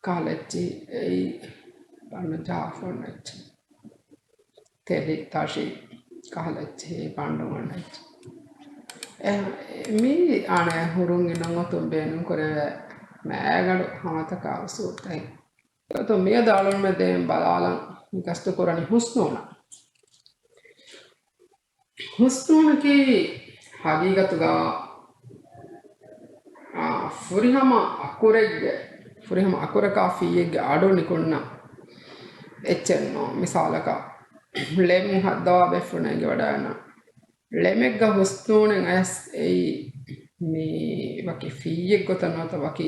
ކަހަލަ އެއްޗިހި އެއީ ބަނޑުން ޖަހާފަ އޮންނަ އެއްޗެއް. ތެލި ތަށި ކަހަލަ އެއްޗިހި ބަނޑުން އޮންނަ އެއްޗެއް. އެ، މި އަނެއް ހުރުން އިނުން އޮތުން ބޭނުން ކުރެވޭ މައިގަނޑު ހަމަތަކާ އުސޫލުތައް. އެގޮތުން މިއަދު އަޅުންމެ ދެން ބަލާލަން ގަސްތު ކުރަނީ ހުސްނޫނަށް. ހުސްނޫނަކީ ހަގީގަތުގަ، އާ، ފުރިހަމަ އަކުރެއްގެ، ފުރިހަމަ އަކުރަކާ ފިއްޔެއްގެ އަޑު ނިކުންނަ އެއްޗެއް ނޫން. މިސާލަކަށް، ޅެމް ހައްދަވާ ބޭފުޅުން އެނގިވަޑައިގަންނަ ޅެމެއްގަ ހުސްނޫނެއް އަޔަސް އެއީ މީ ވަކި ފީއެއް ގޮތަށް ނުވަތަ ވަކި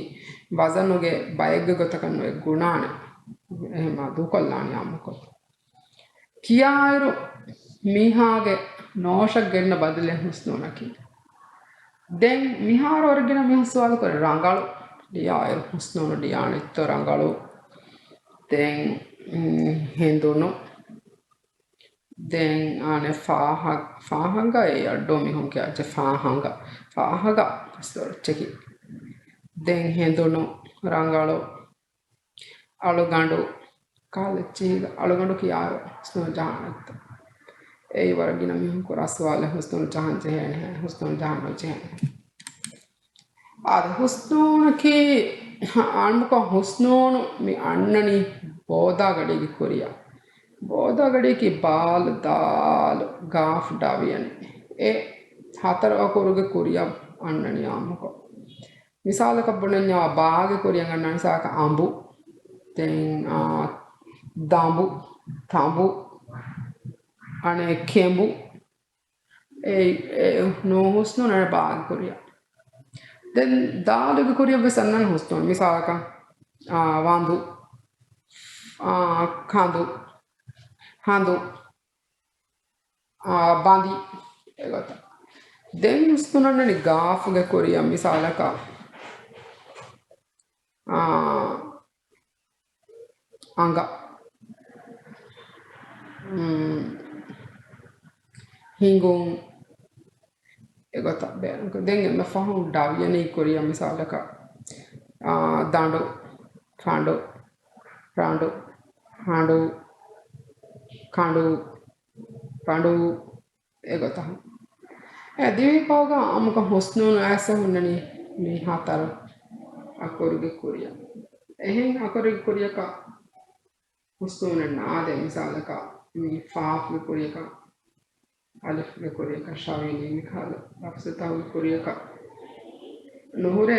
ވަޒަނުގެ ބައެއްގެ ގޮތަކަށް ނުވެ ގުނާނެ. އެހެމާ ދޫކޮށްލާނެ އާއްމުކޮށް. ކިޔާއިރު މީހާގެ ނޯޝަށް ގެންނަ ބަދަލެއް ހުސްނޫނަކީ. ދެން މިހާރު ވަރަށް ގިނަ މީހުން ސުވާލު ކުރޭ ރަނގަޅު ލިޔާއިރު ހުސްނޫނު ލިޔާނެތޯ ރަނގަޅު. ދެން، މް، ހެނދުނު. ދެން އާނެ ފާހަ-، ފާހަގަ އެ އައްޑޫ މީހުން ކިޔާ އެއްޗެއް ފާހަގަ. ފާހަގަ އެއްޗެކި. ދެން ހެނދުނު ރަނގަޅު. އަޅުގަނޑު ކާލެއްޗީގަ އަޅުގަނޑު ކިޔާ ހުސްނޫނު ޖަހާނެތަ؟ އެއީ ވަރަށް ގިނަ މީހުން ކުރާ ސުވާލެއް، ހުސްނޫނު ޖަހަން ޖެހޭނެ، ހުސްނޫނު ޖަހަން ނުޖެހޭނެ. އާދެ، ހުސްނޫނަކީ، އާންމުކޮށް ހުސްނޫނު މި އަންނަނީ ބޯދާ ގަޑީގެ ކުރިއަށް. ބޯދާ ގަޑީގަ ބާލު، ދާލު، ގާފު، ޑަވިޔަނި، އެ ހަތަރު އަކުރުގެ ކުރިއަށް އަންނަނީ އާންމުކޮށް. މިސާލަކަށް ބުނަންޏާ ބާގެ ކުރިއަށް އަންނަ މިސާލަކަށް އަނބު، ދެން، އާ، ދަނބު، ތަނބު، އަނެއް ކެނބު، އެ، އެ، ނޫ ހުސްނޫނު އަނެއް ބާގެ ކުރިއަށް. ދެން ދާލުގެ ކުރިއަށް ވެސް އަންނަން ހުސްނޫނު. މިސާލަކަށް، އާ، ވަނދު، އާ، ކަނދު، ހަނދު، އާ، ބަނދި އެގޮތަށް. ދެން ހުސްނޫނު އަންނަނީ ގާފުގެ ކުރިއަށް މިސާލަކަށް، އާ، އަނގަ، މް، ހިނގުން އެގޮތަށް ބޭނުން. ދެން އެންމެ ފަހުން ޑަވިޔަނީ ކުރިއަށް މިސާލަކަށް، އާ، ދަނޑު، ފަނޑު، ރަނޑު، ހަނޑު، ކަނޑު، ފަނޑު، އެގޮތަށް. އެ ދިވެހި ކޯގަ އާންމުކޮށް ހުސްނޫނު އައިސް ހުންނަނީ މި ހަތަރު އަކުރުގެ ކުރިއަށް. އެހެން އަކުރުގެ ކުރިޔަކަށް ހުސްނޫނެއް ނާދޭ. މިސާލަކަށް މި ފާފުގެ ކުރިޔަކަށް، އަލިފުގެ ކުރިޔަކަށް، ޝަވިޔަނީ މިކަހަލަ ލަފްޒުތަކުގެ ކުރިޔަކަށް ނުހުރޭ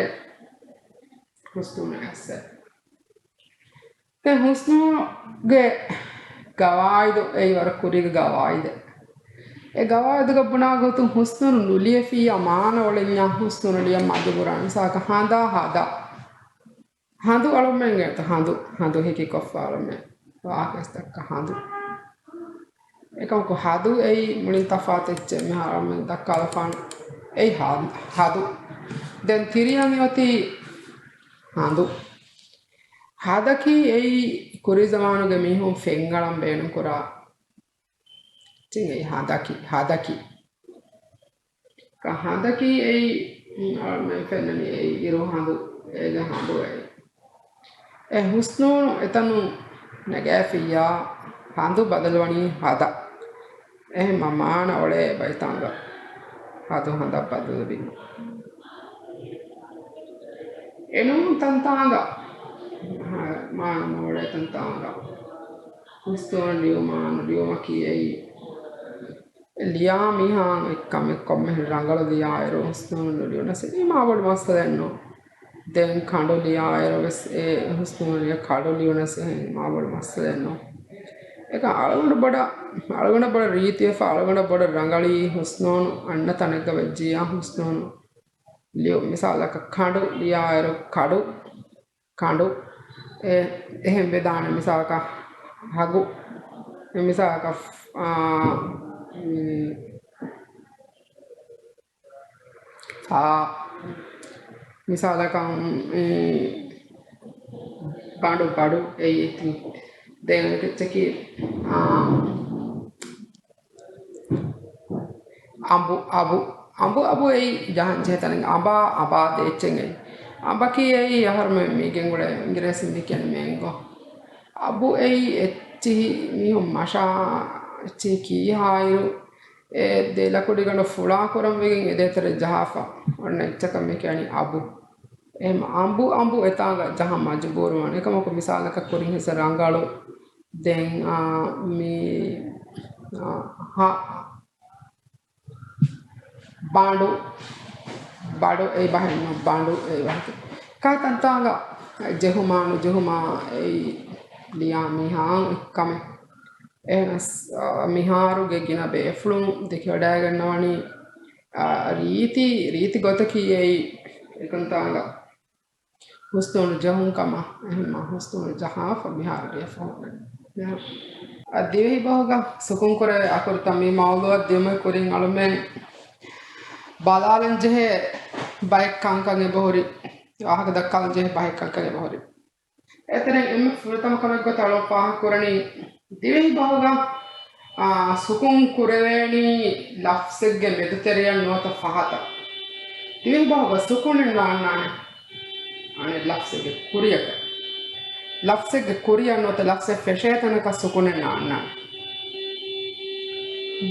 ހުސްނޫނު އައިސް. ދެން ހުސްނޫނުގެ ގަވާއިދު އެއީ ވަރަށް ކުރީގެ ގަވާއިދެއް. އެ ގަވާއިދުގަ ބުނާ ގޮތުން ހުސްނޫނު ނުލިޔެފިއްޔާ މާނަ އުޅެންޏާ ހުސްނޫނު ލިޔަން މަޖުބޫރާނެ. މިސާލަކަށް ހަނދާ ހަދާ. ހަނދު އަޅުމެން އެތަ ހަނދު، ހަނދު ހިކިކޮށްފަ އަޅުމެން ވާހަކަ ދައްކާ ހަނދު. އެކަމަކު ހަދު އެއީ މުޅިން ތަފާތު އެއްޗެއް މިހާރު އަޅުމެން ދައްކާލަފާނެ. އެއީ ހަ-، ހަދު. ދެން ތިރިއަން އޮތީ ހަނދު. ހަދަކީ އެއީ ކުރީ ޒަމާނުގެ މީހުން ފެންއަޅަން ބޭނުންކުރާ އެއްޗެއް އެއީ ހަދަކީ، ހަދަކީ. ކަ-، ހަދަކީ އެއީ، އަޅަމެން ފެންނަނީ އެއީ އިރު ހަނދު، އޭގެ ހަނދު އެއީ. އެ ހުސްނޫނު އެތަނުން ނެގައިފިއްޔާ ހަނދު ބަދަލުވަނީ ހަދަ. އެހެންމަ މާނަ އޮޅޭ ބައިތާނގަ ހަދު ހަނދަށް ބަދަލުވީމަ. އެނޫން ތަންތާނގަ، ހަ، މާނަ ނޯޅޭ ތަންތާނގަ ހުސްނޫނު ލިޔުމާ ނުލިޔުމަކީ އެއީ، ލިޔާ މީހާ އެއްކަމެއް ކޮންމެހެން ރަނގަޅު ލިޔާއިރު ހުސްނޫނު ނުލިޔުނަސް އެއީ މާބޮޑު މައްސަލައެއް ނޫން. ދެން ކަނޑު ލިޔާއިރު ވެސް އެ ހުސްނޫނު ލިޔާ ކަނޑު ލިޔުނަސް އެހެން މާބޮޑު މައްސަލައެއް ނޫން. އެކަ އަޅުގަނޑު ބޮޑަށް، އަޅުގަނޑަށް ބޮޑަށް ރީތިވެފަ، އަޅުގަނޑަށް ބޮޑަށް ރަނގަޅީ ހުސްނޫނު އަންނަ ތަނެއްގަ ވެއްޖިއްޔާ ހުސްނޫނު ލިޔުން. މިސާލަކަށް ކަނޑު ލިޔާއިރު ކަޑު، ކަނޑު، އެ، އެހެން ވެދާނެ. މިސާލަކަށް ހަގު، މިސާލަކަށް، އާ، މް، ފާ، މިސާލަކަށް، އެ، ބަނޑު، ބަޑު، އެއީ ދެން އެއްޗަކީ، އާ، އަނބު، އަބު، އަނބު، އަބު އެއީ ޖަހަން ޖެހޭ ތަނެއް. އަނބާ، އަނބާ ދޭއްޗެއް އެއީ. އަނބަކީ އެއީ އަހަރުމެން މީގެން ގުޅޭ އިނގިރޭސިން މި ކިޔަނީ މޭންގޯ. އަބު އެއީ އެއްޗިހި މީހުން މަށާ އެއްޗިހި ކީހާއިރު، އެ ދެ ލަކުޑިގަނޑު ފުޅާކުރަން ވެގެން އެ ދޭތެރޭ ޖަހާފަ އޮންނަ އެއްޗަކަށް މި ކިޔަނީ އަބު. އެހެން އަނބު، އަނބު އެތާނގަ ޖަހަން މަޖުބޫރުވާނެ. އެކަމަކު މިސާލަކަށް ކުރިން ހިސަ ރަނގަޅު. ދެން، އާ، މި، އާ، ހަ، ބާނޑު، ބަޑު އެއީ ބަހެއް ނޫން، ބާނޑު އެއީ ބަހެއް. ކާ ތަންތާނގަ ޖެހުމާ ނުޖެހުމާ އެއީ ލިޔާ މީހާ އެއްކަމެއް. އެހެނަސް، އާ، މިހާރުގެ ގިނަ ބޭފުޅުން ދެކެވަޑައިގަންނަވަނީ ރީތި، ރީތި ގޮތަކީ އެއީ އެކަންތާނގަ ހުސްނޫނު ޖަހުން ކަމަށް. އެހެންމަ ހުސްނޫނު ޖަހާފަ މިހާރު ލިޔެފަ ހުންނަނީ. އަ، ދިވެހި ބަހުގަ ސުކުން ކުރެވޭ އަކުރުތައް މި މައުޟޫޢަށް ދިޔުމުގެ ކުރިން އަޅުމެން ބަލާލަން ޖެހޭ ބައެއް ކަންކަން އެބަހުރި، ވާހަކަ ދައްކާލަން ޖެހޭ ބައެއް ކަންކަން އެބަހުރި. އެތެރެއިން އެންމެ ފުރަތަމަ ކަމެއްގޮތަށް އަޅުން ފާހަގަކުރަނީ، ދިވެހި ބަހުގަ، އާ، ސުކުން ކުރެވޭނީ ލަފްޒެއްގެ މެދުތެރެއަށް ނުވަތަ ފަހަތަށް. ދިވެހި ބަހުގަ ސުކުނެއް ނާންނާނެ. އަނެއް ލަފްޒެއްގެ ކުރިޔަކަށް. ލަފްޒެއްގެ ކުރިއަށް ނުވަތަ ލަފްޒެއް ފެށޭ ތަނަކަށް ސުކުނެއް ނާންނާނެ.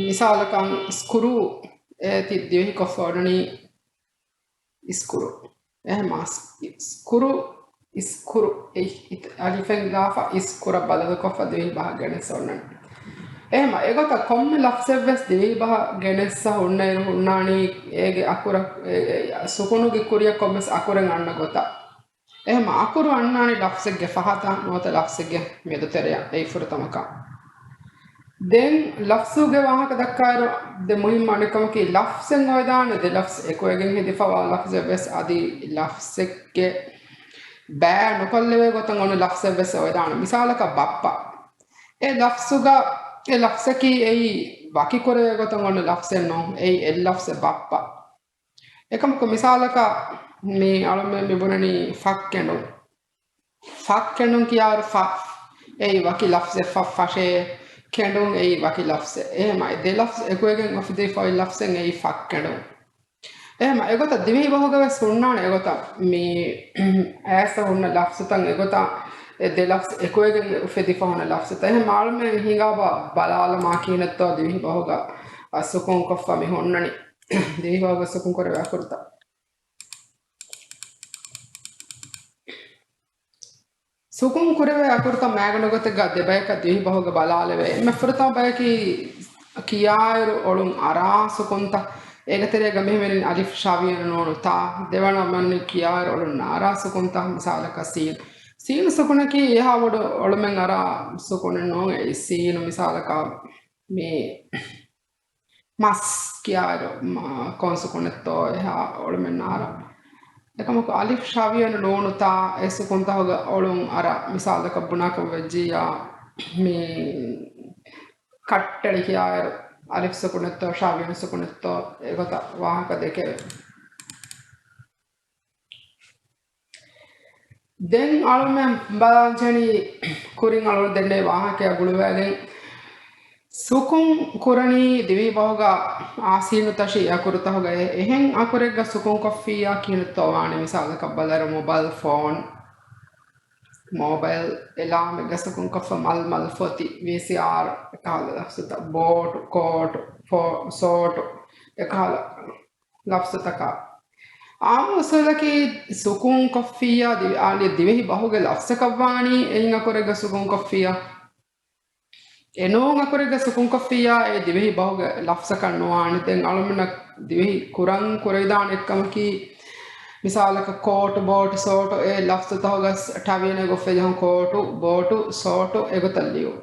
މިސާލަކަށް ސްކްރޫ އޭތި ދިވެހިކޮށްފަ ވަނީ އިސްކުރު. އެހެމާސް ސްކުރު، އިސްކުރު، އެ އިތް-، އަލިފެއް ލާފަ އިސްކުރަށް ބަދަލުކޮށްފަ ދިވެހި ބަހަށް ގެނެސް އޮންނަނީ. އެހެމަ އެގޮތަށް ކޮންމެ ލަފްޒެއްވެސް ދިވެހި ބަހަށް ގެނެއްސަ ހުންނައިރު ހުންނާނީ އޭގެ އަކުރަށް، އެ، އެ، ސުކުނުގެ ކުރިއަށް ކޮންމެސް އަކުރެއް އަންނަ ގޮތަށް. އެހެމަ އަކުރު އަންނާނީ ލަފްޒެއްގެ ފަހަތަށް ނުވަތަ ލަފްޒެއްގެ މެދުތެރެއަށް. އެއީ ފުރަތަމަ ކަން. ދެން ލަފްޒުގެ ވާހަކަ ދައްކާއިރު، ދެ މުހިއްމު އަނެއްކަމަކީ، ލަފްޒެއް އޮވެދާނެ ދެ ލަފްޒް އެކުވެގެން ހެދިފަވާ ލަފްޒެއް ވެސް އަދި ލަފްޒެއްގެ ބައި ނުކޮށްލެވޭ ގޮތަށް އޮންނަ ލަފްޒެއް ވެސް އޮވެދާނެ. މިސާލަކަށް ބައްޕަ. އެ ލަފްޒުގަ، އެ ލަފްޒަކީ އެއީ ވަކި ކުރެވޭ ގޮތަށް އޮންނަ ލަފްޒެއް ނޫން. އެއީ އެއް ލަފްޒެއް ބައްޕަ. އެކަމަކު މިސާލަކަށް މި އަޅުމެން މި ބުނަނީ ފައްކެނޑުން. ފައްކެނޑުން ކިޔާއިރު ފަ، އެއީ ވަކި ލަފްޒެއް ފަ، ފަށޭ ކެނޑުން އެއީ ވަކި ލަފްޒެއް. އެހެމަ އެ ދެ ލަފްޒް އެކުވެގެން އުފެދިފައި ލަފްޒެއް އެއީ ފައްކެނޑުން. އެހެމަ އެގޮތަށް ދިވެހި ބަހުގަ ވެސް ހުންނާނެ އެގޮތަށް މި އައިސް ހުންނަ ލަފްޒުތައް އެގޮތަށް އެ ދެ ލަފްޒް އެކުވެގެން އުފެދިފަ ހުންނަ ލަފްޒުތައް. އެހެމަ އަޅުމެން ހިނގާބަ ބަލާލަމާ ކިހިނެއްތޯ ދިވެހި ބަހުގަ ސުކުން ކޮށްފަ މި ހުންނަނީ. ދިވެހި ބަހުގަ ސުކުން ކުރެވޭ އަކުރުތައް. ސުކުން ކުރެވޭ އަކުރުތައް މައިގަނޑު ގޮތެއްގަ ދެބަޔަކަށް ދިވެހި ބަހުގަ ބަލާލެވޭ. އެންމެ ފުރަތަމަ ބަޔަކީ ކިޔާއިރު އޮޅުން އަރާ ސުކުންތައް. އޭގެ ތެރޭގަ މިހެން އަލިފް ޝަވިޔަނު ނޫނު ތާ. ދެވަނަ މަންނި ކިޔާއިރު އޮޅުން އަރާ ސުކުންތައް. މިސާލަކަށް ސީން. ސީން ސުކުނަކީ އެހާ ބޮޑު އޮޅުމެއް އަރާ ސުކުނެއް ނޫން. އެއީ ސީނު މިސާލަކަށް މި މަސް ކިޔާއިރު، މަ-، ކޮން ސުކުނެއްތޯ އެހާ އޮޅުމެއް ނާރާ. އެކަމަކު އަލިފް ޝަވިޔަނު ނޫނު ތާ އެ ސުކުންތަކުގަ އޮޅުން އަރާ. މިސާލަކަށް ބުނާކަށް ވެއްޖިއްޔާ، މި ކައްޓެޅި ކިޔާއިރު، އަލިފް ސުކުނެއްތޯ، ޝަވިޔަނު ސުކުނެއްތޯ، އެގޮތަށް ވާހަކަ ދެކެވޭ. ދެން އަޅުމެން ބަލާންޖެހެނީ ކުރިން އަޅުގަނޑު ދެންނެވި ވާހަކައާ ގުޅުވައިގެން ސުކުން ކުރަނީ ދިވެހި ބަހުގަ އާ ސީނު ތަށި އަކުރުތަކުގައޭ. އެހެން އަކުރެއްގަ ސުކުން ކޮށްފިއްޔާ ކިހިނެއްތޯ ވާނީ؟ މިސާލަކަށް ބަލަރު މޮބައިލް ފޯން، މޮބައިލް އެލާމެއްގަ ސުކުން ކޮށްފަ މަލް މަލް ފޮތި، ވީސީއާރް އެކަހަލަ ލަފްޒުތައް، ބޯޓު، ކޯޓު، ފޯ-، ސޯޓު އެކަހަލަ ލަފްޒުތަކާ. އާންމު އުސޫލަކީ ސުކުން ކޮށްފިއްޔާ ދިވެ-، އާން ދިވެހި ބަހުގެ ލަފްޒަކަށް ވާނީ އެއިން އަކުރެއްގަ ސުކުން ކޮށްފިއްޔާ. އެނޫން އަކުރެއްގަ ސުކުން ކޮށްފިއްޔާ އެ ދިވެހި ބަހުގެ ލަފްޒަކަށް ނުވާނެ. ދެން އަޅުމެންނަށް ދިވެހި ކުރަން ކުރެވިދާނެ އެއްކަމަކީ، މިސާލަކަށް ކޯޓު، ބޯޓު، ސޯޓު އެ ލަފްޒުތަކުގަ ޓަވިޔަނެއް އުފެދި ޖަހަން ކޯޓު، ބޯޓު، ސޯޓު އެގޮތަށް ލިޔުން.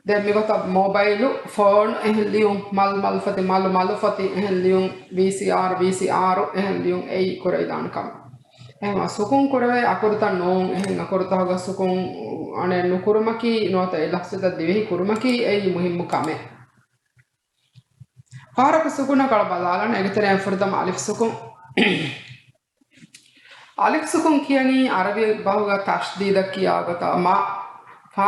ދެން މިގޮތަށް މޮބައިލު، ފޯނު އެހެން ލިޔުން، މަލް މަލް ފޮތި، މަލު މަލު ފޮތި އެހެން ލިޔުން، ވީސީއާރް، ވީސީއާރު އެހެން ލިޔުން އެއީ ކުރެވިދާނެ ކަމެއް. އެހެންވީމަ ސުކުން ކުރެވޭ އަކުރުތައް ނޫން. އެހެން އަކުރުތަކުގަ ސުކުން އަނެއް ނުކުރުމަކީ ނުވަތަ އެ ލަފްޒުތައް ދިވެހި ކުރުމަކީ އެއީ މުހިއްމު ކަމެއް. ފަހަރަކު ސުކުނަކަށް ބަލާލަން. އޭގެ ތެރެއިން ފުރަތަމަ އަލިފް ސުކުން. އަލިފް ސުކުން ކިޔަނީ އަރަބި ބަހުގަ ތަޝްދީދަށް ކިޔާ ގޮތަށް. މަ، ފަ،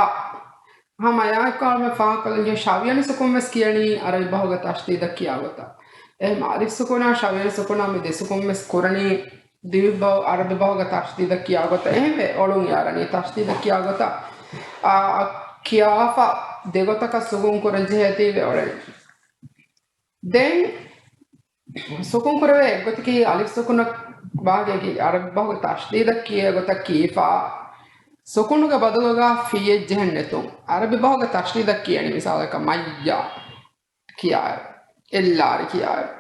ހަމަ އެއާއެކު އަޅުމެން ފާހަގަކޮށްލަންޖެހޭ ޝަވިޔަނި ސުކުން ވެސް ކިޔަނީ އަރަބި ބަހުގަ ތަޝްދީދަށް ކިޔާ ގޮތަށް. އެހެން އަލިފް ސުކުނާ ޝަވިޔަނި ސުކުނާ މި ދެ ސުކުން ވެސް ކުރަނީ ދިވެހި ބަހު، އަރަބި ބަހުގަ ތަޝްދީދަށް ކިޔާ ގޮތަށް. އެހެންވެ އޮޅުން އަރަނީ ތަޝްދީދަށް ކިޔާ ގޮތަށް. އާ، ކިޔާފަ ދެ ގޮތަކަށް ސުކުން ކުރަން ޖެހޭތީވެ އޮޅެނީ. ދެން ސުކުން ކުރެވޭ އެއްގޮތަކީ އަލިފް ސުކުނަށް ވާގެ އަރަބި ބަހުގެ ތަޝްދީދަށް ކިޔޭ ގޮތަށް ކީފާ، ސުކުނުގެ ބަދަލުގަ ފިއްޔެއް ޖެހެން ނެތުން. އަރަބި ބަހުގެ ތަޝްދީދަށް ކިޔަނީ މިސާލަކަށް މައްޔާ ކިޔާއިރު، އެއްލާރި ކިޔާއިރު.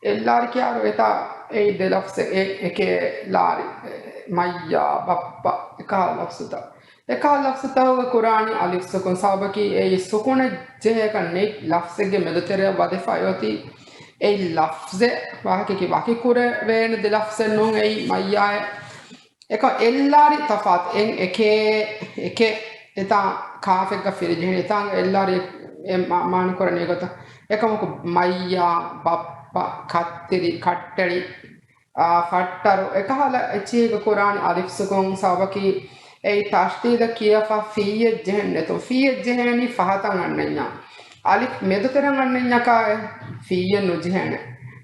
އެއްލާރި ކިޔާއިރު އެތާ އެއީ ދެ ލަފްޒެއް، އެ، އެކޭ ލާރި، އެ، މައްޔާ، ބައްޕަ، އެކަހަލަ ލަފްޒުތައް. އެކަހަލަ ލަފްޒުތަކުގަ ކުރާނީ އަލިފް ސުކުން. ސަބަބަކީ އެއީ ސުކުނެއް ޖެހޭކަށް ނެތް ލަފްޒެއްގެ މެދުތެރެއަށް ވަދެފަ އޮތީ. އެއީ ލަފްޒެއް ވާހަކައަކީ ވަކިކުރެވޭނެ ދެ ލަފްޒެއް ނޫން އެއީ މައްޔާއެއް. އެކަ އެއްލާރި ތަފާތު އެން އެކޭ އެކެއް އެތާ ކާފެއްގަ ފިލިޖެހެނީ އެތާނގަ އެއްލާރި އެ މާ-، މާނަކުރަނީ ގޮތަށް. އެކަމަކު މައްޔާ، ބައްޕަ، ކައްތިރި، ކައްޓެޅި، އާ، ފައްޓަރު އެކަހަލަ އެއްޗިހިގެ ކުރާނީ އަލިފް ސުކުން ސަބަބަކީ އެއީ ތަޝްދީދަށް ކިޔަފަ ފިއްޔެއް ޖެހެން ނެތުން. ފިއްޔެއް ޖެހޭނީ ފަހަތަށް އަންނަންޏާ. އަލިފް މެދުތެރެއަށް އަންނަންޏަކާއި ފިއްޔެއް ނުޖެހޭނެ.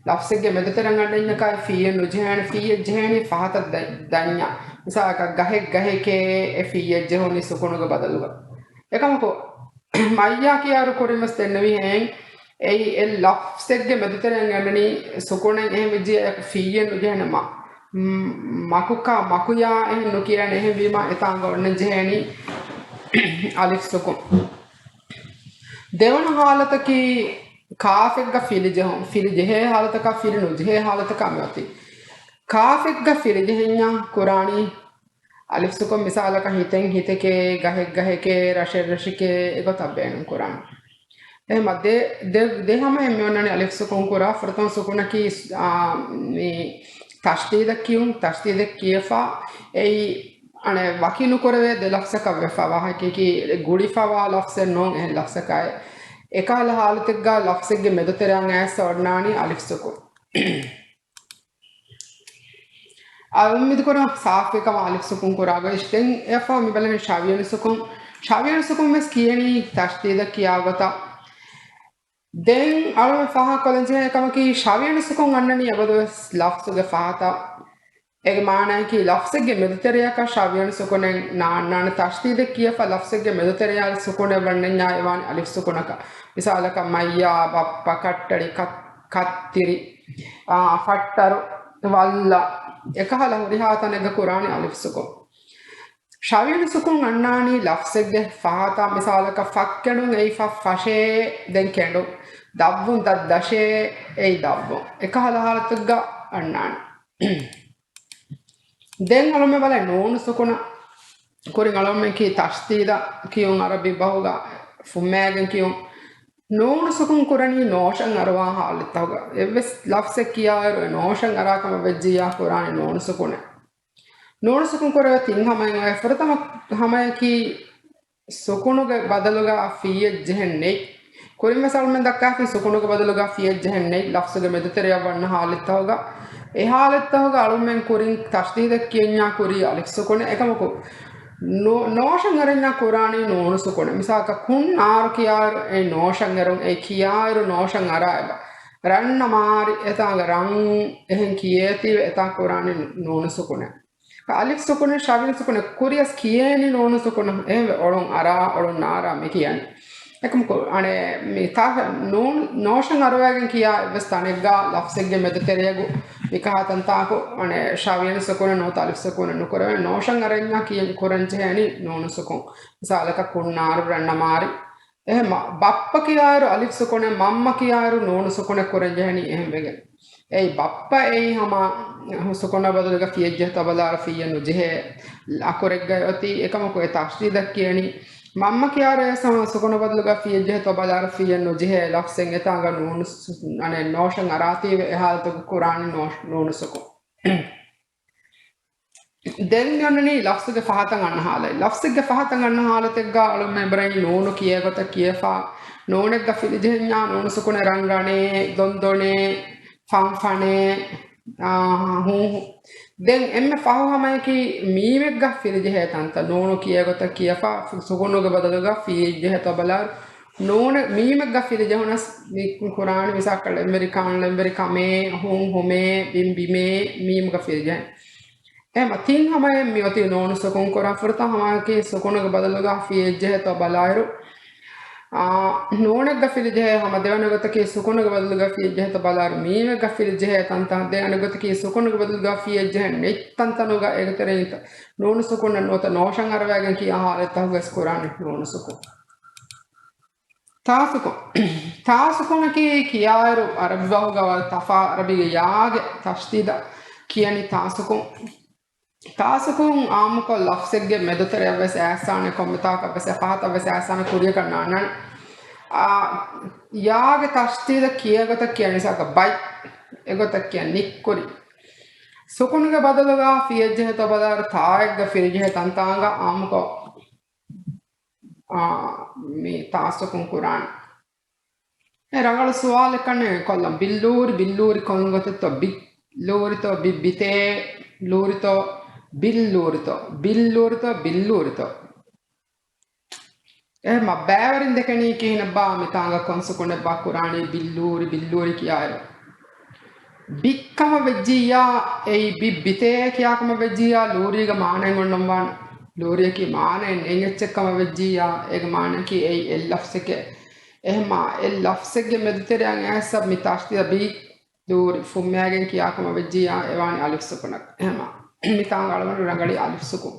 ލަފްޒެއްގެ މެދުތެރެއަށް އަންނަންޏަކާއި ފިއްޔެއް ނުޖެހޭނެ. ފިއްޔެއް ޖެހޭނީ ފަހަތަށް ދަ-، ދަންޏާ. މިސާލަކަށް ގަހެއް ގަހެކޭ އެ ފިއްޔެއް ޖެހުނީ ސުކުނުގެ ބަދަލުގަ. އެކަމަކު މައްޔާ ކިޔާއިރު ކުރިންވެސް ދެންނެވިހެން އެއީ އެ ލަފްޒެއްގެ މެދުތެރެއަށް އަންނަނީ ސުކުނެއް އެހެން ވެއްޖިއްޔާ އެކު ފިއްޔެއް ނުޖެހޭނެ މަ-، މް-، މަކުކާ މަކުޔާ އެހެން ނުކިޔޭނެ. އެހެންވީމަ އެތާނގަ އޮންނަން ޖެހޭނީ އަލިފް ސުކުން. ދެވަނަ ހާލަތަކީ ކާފެއްގަ ފިލިޖެހުން. ފިލިޖެހޭ ހާލަތަކާ ފިލި ނުޖެހޭ ހާލަތަކާ މިއޮތީ. ކާފެއްގަ ފިލިޖެހެންޏާ ކުރާނީ އަލިފް ސުކުން. މިސާލަކަށް ހިތެއް ހިތެކޭ، ގަހެއް ގަހެކޭ، ރަށެއް ރަށެކޭ އެގޮތަށް ބޭނުން ކުރާނީ. އެހެމަ ދެ، ދެ، ދެ ހަމައެއް މި އޮންނަނީ އަލިފް ސުކުން ކުރާ. ފުރަތަމަ ސުކުނަކީ، އާ، މި ތަޝްދީދަށް ކިޔުން، ތަޝްދީދަށް ކިޔަފާ އެއީ އަނެއް ވަކި ނުކުރެވޭ ދެ ލަފްޒަކަށް ވެފާ ވާހަކައަކީ ގުޅިފަވާ ލަފްޒެއް ނޫން އެހެން ލަފްޒަކާއި. އެކަހަލަ ހާލަތެއްގަ ލަފްޒެއްގެ މެދުތެރެއަށް އައިސް އޮންނާނީ އަލިފް ސުކުން. އަ، އުއްމީދު ކުރަން ސާފުކަމަށް އަލިފް ސުކުން ކުރާ ގޮތް. ދެން އެފާ މި ބަލަނީ ޝަވިޔަނި ސުކުން. ޝަވިޔަނި ސުކުން ވެސް ކިޔަނީ ތަޝްދީދަށް ކިޔާ ގޮތަށް. ދެން އަޅުގަނޑު ފާހަގަކޮށްލަން ޖެހޭ ކަމަކީ ޝަވިޔަނި ސުކުން އަންނަނީ އެބަދުވެސް ލަފްޒުގެ ފަހަތަށް. އޭގެ މާނައަކީ ލަފްޒެއްގެ މެދުތެރެއަކަށް ޝަވިޔަނި ސުކުނެއް ނާންނާނެ. ތަޝްދީދެއް ކިޔަފަ ލަފްޒެއްގެ މެދުތެރެއަށް ސުކުނެއް ވަންނަންޏާ އެވާނެ އަލިފް ސުކުނަކަށް. މިސާލަކަށް މައްޔާ، ބައްޕަ، ކައްޓަޅި، ކަ-، ކައްތިރި، އާ، ފައްޓަރު، ވައްލަ، އެކަހަލަ ހުރިހާ ތަނެއްގަ ކުރާނީ އަލިފް ސުކުން. ޝަވިޔަނި ސުކުން އަންނާނީ ލަފްޒެއްގެ ފަހަތަށް. މިސާލަކަށް ފައްކެނޑުން އެއީ ފަ-، ފަށޭ، ދެން ކެނޑުން. ދަށްވުން ދަށް ދަށޭ، އެއީ ދަށްވުން. އެކަހަލަ ހާލަތެއްގަ އަންނާނެ. ދެން އަޅުމެ ބަލަ ނޫނު ސުކުނަށް. ކުރިން އަޅުމެން ކީ ތަޝްދީދަށް ކިޔުން އަރަބި ބަހުގަ ފުއްމައިގެން ކިޔުން. ނޫނު ސުކުން ކުރަނީ ނޯޝަން އަރުވާ ހާލަތްތަކުގަ. އެއްވެސް ލަފްޒެއް ކިޔާއިރު އެ ނޯޝަން އަރާ ކަމަށް ވެއްޖިއްޔާ ކުރާނީ ނޫނު ސުކުނެއް. ނޫނު ސުކުން ކުރެވޭ ތިން ހަމައިން އޮތް. ފުރަތަމަ ހަމަޔަކީ ސުކުނުގެ ބަދަލުގަ ފިއްޔެއް ޖެހެން ނެތް. ކުރިން ވެސް އަޅުމެން ދައްކާފިން ސުކުނުގެ ބަދަލުގަ ފިއްޔެއް ޖެހެން ނެތް ލަފްޒުގެ މެދުތެރެއަށް ވަންނަ ހާލަތްތަކުގަ. އެ ހާލަތްތަކުގަ އަޅުމެން ކުރިން ތަޝްދީދަށް ކިޔަންޏާ ކުރީ އަލިފް ސުކުނެއް. އެކަމަކު ނޯ-، ނޯޝަން އަރަންޏާ ކުރާނީ ނޫނު ސުކުނެއް. މިސާލަކަށް ކުން ނާރު ކިޔާއިރު އެ ނޯޝަން އެރުން އެ ކިޔާއިރު ނޯޝަން އަރާ އެބަ. ރަންނަ މާރި އެތާނގަ ރަން އެހެން ކިޔޭތީވެ އެތާ ކުރާނީ ނޫނު ސުކުނެއް. އަލިފް ސުކުނެއް، ޝަވިޔަނި ސުކުނެއް، ކުރިޔަސް ކިޔޭނީ ނޫނު ސުކުނަށް. އެހެންވެ އޮޅުން އަރާ، އޮޅުން ނާރާ މި ކިޔަނީ. އެކަމަކު އަނެއް މި ތާ-، ނޫން، ނޯޝަން އަރުވައިގެން ކިޔާ އެއްވެސް ތަނެއްގަ ލަފްޒެއްގެ މެދުތެރެޔަގު މިކަހާ ތަންތާކު އަނެއް ޝަވިޔަނި ސުކުނެއް ނުވަތަ އަލިފް ސުކުނެއް ނުކުރެވޭ. ނޯޝަން އަރަންޏާ ކިޔަން ކުރަން ޖެހޭނީ ނޫނު ސުކުން. މިސާލަކަށް ކުންނާރު ރަންނަމާރި. އެހެން މަ-، ބައްޕަ ކިޔާއިރު އަލިފް ސުކުނެއް، މަންމަ ކިޔާއިރު ނޫނު ސުކުނެއް ކުރަން ޖެހެނީ އެހެން ވެގެން. އެއީ ބައްޕަ އެއީ ހަމަ ސުކުނަށް ބަދަލުގަ ފިއްޔެއް ޖެހޭތޯ ބަލާއިރު ފިއްޔެއް ނުޖެހޭ އަކުރެއްގައި އޮތީ. އެކަމަކު އެ ތަޝްދީދަށް ކިޔަނީ. މަންމަ ކިޔާއިރު އެ ސަމަ ސުކުނަށް ބަދަލުގަ ފިއްޔެއް ޖެހޭތޯ ބަލާއިރު ފިއްޔެއް ނުޖެހޭ ލަފްޒެއް އެތާނގަ ނޫނު ސު-، އަނެއް ނޯޝަން އަރާތީވެ އެ ހާލަތުގަ ކުރާނީ ނޯ-، ނޫނު ސުކުން. ދެން މި އޮންނަނީ ލަފްޒުގެ ފަހަތަށް އަންނަ ހާލަތް. ލަފްޒެއްގެ ފަހަތަށް އަންނަ ހާލަތެއްގަ އަޅުމެން އެބަރައި ނޫނު ކިޔޭ ގޮތަށް ކިޔަފާ، ނޫނެއްގަ ފިލިޖެހެންޏާ ނޫނު ސުކުނެއް ރަން ރަނޭ، ދޮން ދޮނޭ، ފަން ފަނޭ، އާ، ހޫ ހޫ. ދެން އެންމެ ފަހު ހަމަޔަކީ މީމެއްގަ ފިލިޖެހޭ ތަންތަން. ނޫނު ކިޔޭ ގޮތަށް ކިޔަފާ، ސުކުނުގެ ބަދަލުގަ ފިލިޖެހޭތޯ ބަލާއިރު ނޫނެއް މީމެއްގަ ފިލިޖެހުނަސް މި ކުރާނީ މިސާކަށް ޅެންވެރި ކާން، ޅެންވެރި ކަމޭ، ހުން ހުމޭ، ބިން ބިމޭ، މީމުގަ ފިލިޖެހެން. އެހެމަ ތިން ހަމައެއް މިއޮތީ ނޫނު ސުކުން ކުރާ. ފުރަތަމަ ހަމައަކީ ސުކުނުގެ ބަދަލުގަ ފިއްޔެއް ޖެހޭތޯ ބަލާއިރު، އާ، ނޫނެއްގަ ފިލިޖެހޭ ހަމަ. ދެވަނަ ގޮތަކީ ސުކުނުގެ ބަދަލުގަ ފިއްޔެއް ޖެހޭތޯ ބަލާއިރު މީމެއްގަ ފިލިޖެހޭ ތަންތަން. ދެވަނަ ގޮތަކީ ސުކުނުގެ ބަދަލުގަ ފިއްޔެއް ޖެހެން ނެތް ތަންތަނުގަ އޭގެ ތެރެއިން ނޫނު ސުކުން ނުވަތަ ނޯޝަން އަރުވައިގެން ކިޔާ ހާލަތްތަކުގަސް ކުރާނެ ނޫނު ސުކުން. ތާސުކުން. ތާސުކުނަކީ ކިޔާއިރު އަރަބި ބަހުގަ ވަރަށް ތަފާ، އަރަބީގެ ޔާގެ ތަޝްދީދަށް ކިޔަނީ ތާސުކުން. ތާސުކުން އާއްމުކޮށް ލަފްޒެއްގެ މެދުތެރެއަށްވެސް އައިސާނެ، ކޮންމެތާކަށްވެސް އެ ފަހަތަށްވެސް އައިސާނެ، ކުރިޔަކަށް ނާންނާނެ. އާ، ޔާގެ ތަޝްދީދަށް ކިޔޭ ގޮތަށް ކިޔަނީ މިސާލަކަށް ބައި، އެގޮތަށް ކިޔަނީ ނިއްކުރި. ސުކުނުގެ ބަދަލުގަ ފިޔަށްޖެހޭތޯ ބަލާއިރު ތާއެއްގަ ފިރިޖެހޭ ތަންތާނގަ އާއްމުކޮށް، އާ، މި ތާސުކުން ކުރާނެ. އެ ރަނގަޅު ސުވާލެއް ކަންނޭނގެ ކޮށްލަން. ބިއްލޫރި، ބިއްލޫރި ކޮން ގޮތެއްތޯ؟ ބިއްލޫރިތޯ؟ ބި، ބިތޭ ލޫރިތޯ؟ ބިއްލޫރިތޯ؟ ބިއްލޫރިތޯ؟ ބިއްލޫރިތޯ؟ އެހެމަ ބައިވެރިން ދެކެނީ ކިހިނެއްބާ؟ މިތާނގަ ކޮން ސުކުނެއްބާ ކުރާނީ ބިއްލޫރި، ބިއްލޫރި ކިޔާއިރު؟ ބިއްކަމަށް ވެއްޖިއްޔާ، އެއީ ބި، ބިތޭ ކިޔާކަމަށް ވެއްޖިއްޔާ، ލޫރީގެ މާނައެއް އޮންނަންވާނެ. ލޫރީއަކީ މާނައެއް ނެތް އެއްޗެއް ކަމަށް ވެއްޖިއްޔާ، އޭގެ މާނައަކީ އެއީ އެއް ލަފްޒެކޭ. އެހެމާ އެއް ލަފްޒެއްގެ މެދުތެރެއަށް އައިސް މި ތަޝްދީދަށް ބި، ލޫރި، ފުއްމައިގެން ކިޔާކަމަށް ވެއްޖިއްޔާ، އެވާނީ އަލިފް ސުކުނަށް. އެހެމާ މިތާނގަ އަޅުގަނޑު ރަނގަޅީ އަލިފް ސުކުން.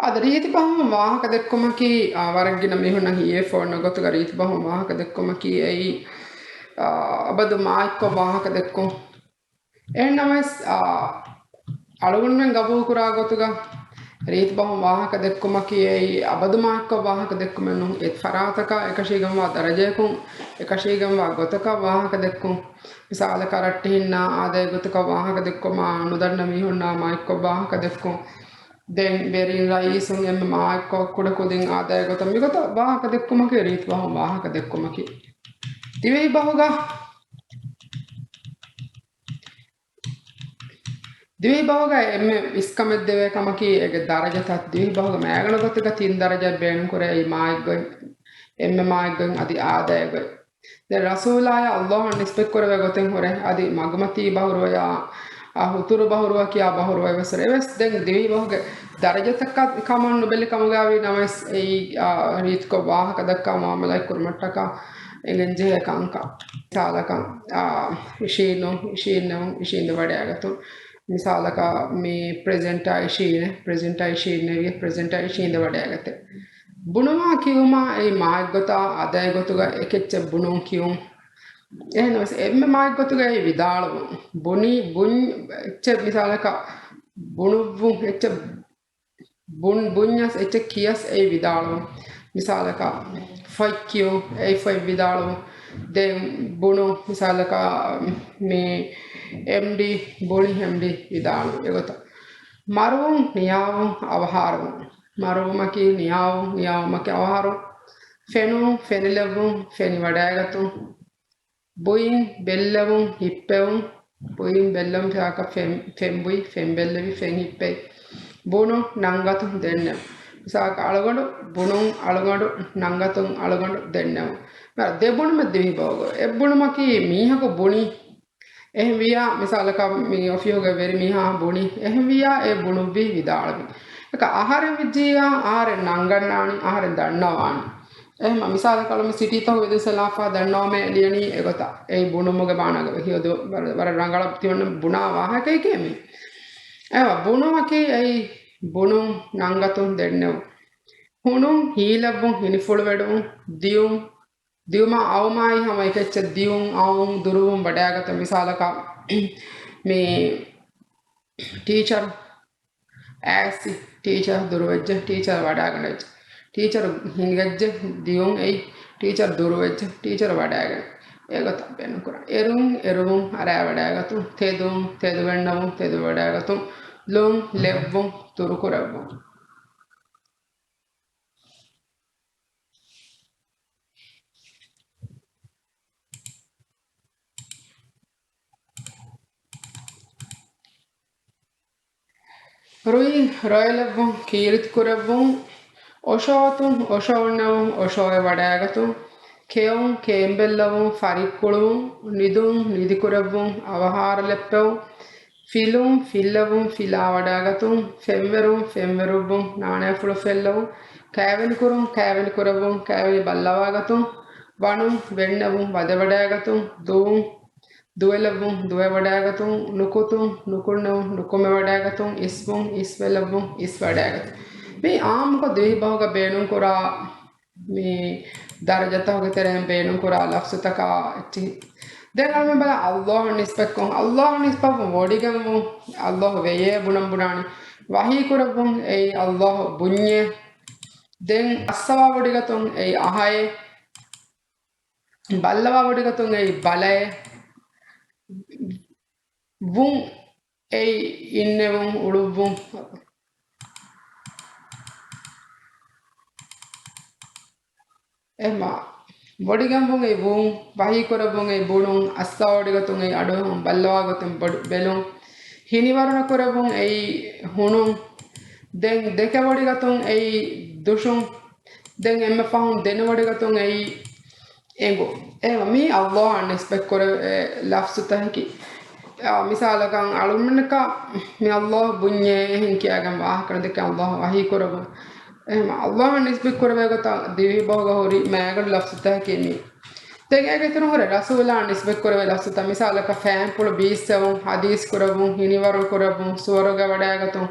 އަދި ރީތި ބަހުން ވާހަކަ ދެއްކުމަކީ، އާ، ވަރަށް ގިނަ މީހުންނަށް ހިޔޭ ފޯންނަ ގޮތުގަ ރީތި ބަހުން ވާހަކަ ދެއްކުމަކީ އެއީ، އާ، އަބަދު މާތްކޮށް ވާހަކަ ދެއްކުން. އެހެންނަމަވެސް، އާ، އަޅުގަނޑުމެން ގަބޫލުކުރާ ގޮތުގަ ރީތި ބަހުން ވާހަކަ ދެއްކުމަކީ އެއީ އަބަދު މާތްކޮށް ވާހަކަ ދެއްކުމެއް ނޫން. އެ ފަރާތަކާ އެކަށީގެންވާ ދަރަޖަޔަކުން، އެކަށީގެންވާ ގޮތަކަށް ވާހަކަ ދެއްކުން. މިސާލަކަށް ރައްޓެހިންނާ އާދައިގެ ގޮތަކަށް ވާހަކަ ދެއްކުމާ، ނުދަންނަ މީހުންނާ މާތްކޮށް ވާހަކަ ދެއްކުން. ދެން ވެރިން ރައީސުން އެންމެ މާތްކޮށް ކުޑަކުދިން އާދައިގެ ގޮތަށް މިގޮތަށް ވާހަކަ ދެއްކުމަކީ ރީތި ބަހުން ވާހަކަ ދެއްކުމަކީ. ދިވެހި ބަހުގަ، ދިވެހި ބަހުގަ އެންމެ އިސްކަމެއް ދެވޭ ކަމަކީ އޭގެ ދަރަޖަތައް. ދިވެހި ބަހުގަ މައިގަނޑު ގޮތުގަ ތިން ދަރަޖައެއް ބޭނުން ކުރޭ، އެއީ މާތް ގޮތް، އެންމެ މާތް ގޮތް އަދި އާދައިގެ ގޮތް. ދެން ރަސޫލާއަށް އައްލާހަށް ނިސްބަތް ކުރެވޭ ގޮތެއް ހުރޭ، އަދި މަގުމަތީ ބަހުރުވަޔާ، އާ، ހުތުރު ބަހުރުވަ ކިޔާ ބަހުރުވައެއް ވެސް ހުރޭ. އެވެސް ދެން ދިވެހި ބަހުގެ ދަރަޖަތަކަށް ކަމަށް ނުބެލި ކަމުގައި ވީ ނަމަވެސް، އެއީ، އާ، ރީތިކޮށް ވާހަކަ ދައްކާ މުއާމަލާތް ކުރުމަށްޓަކާ އެނގެން ޖެހޭ ކަންކަން. މިސާލަކަށް، އާ، އިށީނު، އިށީނެވުން، އިށީނދެ ވަޑައިގަތުން. މިސާލަކަށް މި ޕްރެޒެންޓާ އިށީނެ، ޕްރެޒެންޓާ އިށީނެވި، ޕްރެޒެންޓާ އިށީނދެ ވަޑައިގަތެ. ބުނުމާ ކިޔުމާ އެއީ މާތްގޮތާ އާދައިގެ ގޮތުގަ އެކެއްޗެއް ބުނުން ކިޔުން. އެހެންނަމަވެސް އެންމެ މާތްގޮތުގައި ވިދާޅުވުން. ބުނި، ބުން، އެއްޗެއް މިސާލަކަށް ބުނުއްވުން، އެއްޗެއް ބުން، ބުންޏަސް އެއްޗެއް ކިޔަސް އެއީ ވިދާޅުވުން. މިސާލަކަށް ފޮތް ކިޔުން، އެއީ ފޮތް ވިދާޅުވުން. ދެން ބުނުން، މިސާލަކަށް މި އެމްޑީ ބުނި، އެމްޑީ ވިދާޅުވުން. އެގޮތަށް މަރުވުން، ނިޔާވުން، އަވަހާރަވުން. މަރުވުމަކީ ނިޔާވުން، ނިޔާވުމަކީ އަވަހާރު. ފެނުން، ފެނިލެއްވުން، ފެނިވަޑައިގަތުން. ބުއިން، ބެއްލެވުން، ހިއްޕެވުން. ބުއިން، ބެއްލެވުން، މިސާލަކަށް ފެން، ފެންބުއި، ފެންބެއްލެވި، ފެން ހިއްޕެވި. ބުނުން، ނަންގަތުން، ދެންނެވުން. މިސާލަކަށް އަޅުގަނޑު ބުނުން، އަޅުގަނޑު ނަންގަތުން، އަޅުގަނޑު ދެންނެވުން. ދެ ބުނުމެއް ދިވެހި ބަހުގަ. އެއް ބުނުމަކީ މީހަކު ބުނި. އެހެންވިއްޔާ، މިސާލަކަށް މި އޮފީހުގެ ވެރި މީހާ ބުނި. އެހެންވިއްޔާ، އެ ބުނުއްވީ ވިދާޅުވި. އެކަ އަހަރެން ވެއްޖިއްޔާ، އަހަރެން ނަންގަންނާނީ، އަހަރެން ދަންނަވާނީ. އެހެން މިސާލަކަށް މި ސިޓީތަކުގެ ދުސް އެލާފާ ދަންނަވަމޭ ލިޔަނީ އެގޮތަށް. އެއީ ބުނުމުގެ މާނަގަ ހިޔޮދު ވަރަށް، ވަރަށް ރަނގަޅަށް ތިމަންނަ ބުނާ ވާހަކައެކޭ މީ. އެވަ ބުނުމަކީ އެއީ ބުނުން، ނަންގަތުން، ދެންނެވުން. ހުނުން، ހީލައްވުން، ހިނިފުޅުވެޑުވުން، ދިޔުން، ދިޔުމާ އައުމާއި ހަމަ އެކެއްޗެއް ދިޔުން، އައުން، ދުރުވުން ވަޑައިގަތުން. މިސާލަކަށް މި ޓީޗަރު އައިސް، ޓީޗަރު ދުރުވެއްޖެ، ޓީޗަރު ވަޑައިގަނެއްޖެ، ޓީޗަރު ހިނގައްޖެ ދިޔުން އެއީ، ޓީޗަރު ދުރުވެއްޖެ، ޓީޗަރު ވަޑައިގަނެ. އެގޮތަށް ބޭނުންކުރާ. އެރުން، އެރުވުން، އަރާވަޑައިގަތުން، ތެދުން، ތެދުވެންނަވުން، ތެދުވެވަޑައިގަތުން، ލުން، ލެއްވުން، ދުރުކުރެއްވުން. ރުއިން، ރޮއެލެއްވުން، ކީރިތިކުރެއްވުން. އޮށޯތުން، އޮށޯންނެވުން، އޮށޯވެ ވަޑައިގަތުން. ކެއުން، ކޭނބެއްލަވުން، ފަރިއްކުޅުވުން. ނިދުން، ނިދިކުރެއްވުން، އަވަހާރަލެއްޕެވުން. ފިލުން، ފިއްލެވުން، ފިލާވަޑައިގަތުން. ފެންވެރުން، ފެންވެރުއްވުން، ނާނާފުޅު ފެއްލެވުން. ކައިވެނިކުރުން، ކައިވެނިކުރެއްވުން، ކައިވެނި ބައްލަވާގަތުން. ވަނުން، ވެންނެވުން، ވަދެވަޑައިގަތުން. ދުވުން، ދުވެލެއްވުން، ދުވެވަޑައިގަތުން. ނުކުތުން، ނުކުންނެވުން، ނުކުމެވަޑައިގަތުން. އިސްވުން، އިސްވެލެއްވުން، އިސްވަޑައިގަތުން. މި އާއްމުކޮށް ދިވެހިބަހުގަ ބޭނުންކުރާ މި ދަރަޖަތަކުގެ ތެރެއިން ބޭނުންކުރާ ލަފްޒުތަކާ އެއްޗިހި. ދެން އަޅުގަނޑު ބަލާ އައްލާހަށް ނިސްބަތްކޮށް، އައްލާހަށް ނިސްބަތްވުން ވޮޑިގެންވުން، އައްލާހު ވެޔޭ ބުނަން ބުނާނީ. ވަޙީ ކުރެއްވުން، އެއީ އައްލާހު ބުންޏޭ. ދެން އައްސަވާ ވޮޑިގަތުން، އެއީ އަހައޭ. ބައްލަވާ ބޮޑިގަތުން އެއީ ބަލައޭ. ވުން އެއީ އިންނެވުން، އުޅުއްވުން. އެހެމަ ބޮޑިގަންވުން އެއީ ވުން، ވަހީކުރައްވުން އެއީ ބުނުން، އައްސާ ބޮޑިގަތުން އެއީ އަޑުއެހުން، ބައްލަވާ ގޮތުން ބޮޑި ބެލުން، ހިނިވަރުނަ ކުރެއްވުން އެއީ ހުނުން، ދެން ދެކެ ބޮޑިގަތުން އެއީ ދުށުން، ދެން އެންމެ ފަހުން ދެނެ ބޮޑިގަތުން އެއީ އެނގުން. އެހެމަ މީ ﷲ އަށް ނިސްބަތް ކުރެވޭ ލަފްޒުތަކަކީ. އާ، މިސާލަކަށް އަޅުމެންނަކަށް މި ﷲ ބުންޏޭ އެހެން ކިޔާގެން ވާހަކަ ނުދެކެ ﷲ ވަހީ ކުރެވުން. އެހެމަ ﷲ އަށް ނިސްބަތް ކުރެވޭ ގޮތަށް ދިވެހި ބަހުގަ ހުރި މައިގަނޑު ލަފްޒުތަކަކީ މީ. ދެން އޭގެ އިތުރުން ހުރެ ރަސޫލާ ނިސްބަތް ކުރެވޭ ލަފްޒުތައް، މިސާލަކަށް ފައިންޕުޅު ބީއްސެވުން، ޙަދީސް ކުރެއްވުން، ހިނިވަރު ކުރެއްވުން، ސުވަރުގެ ވަޑައިގަތުން.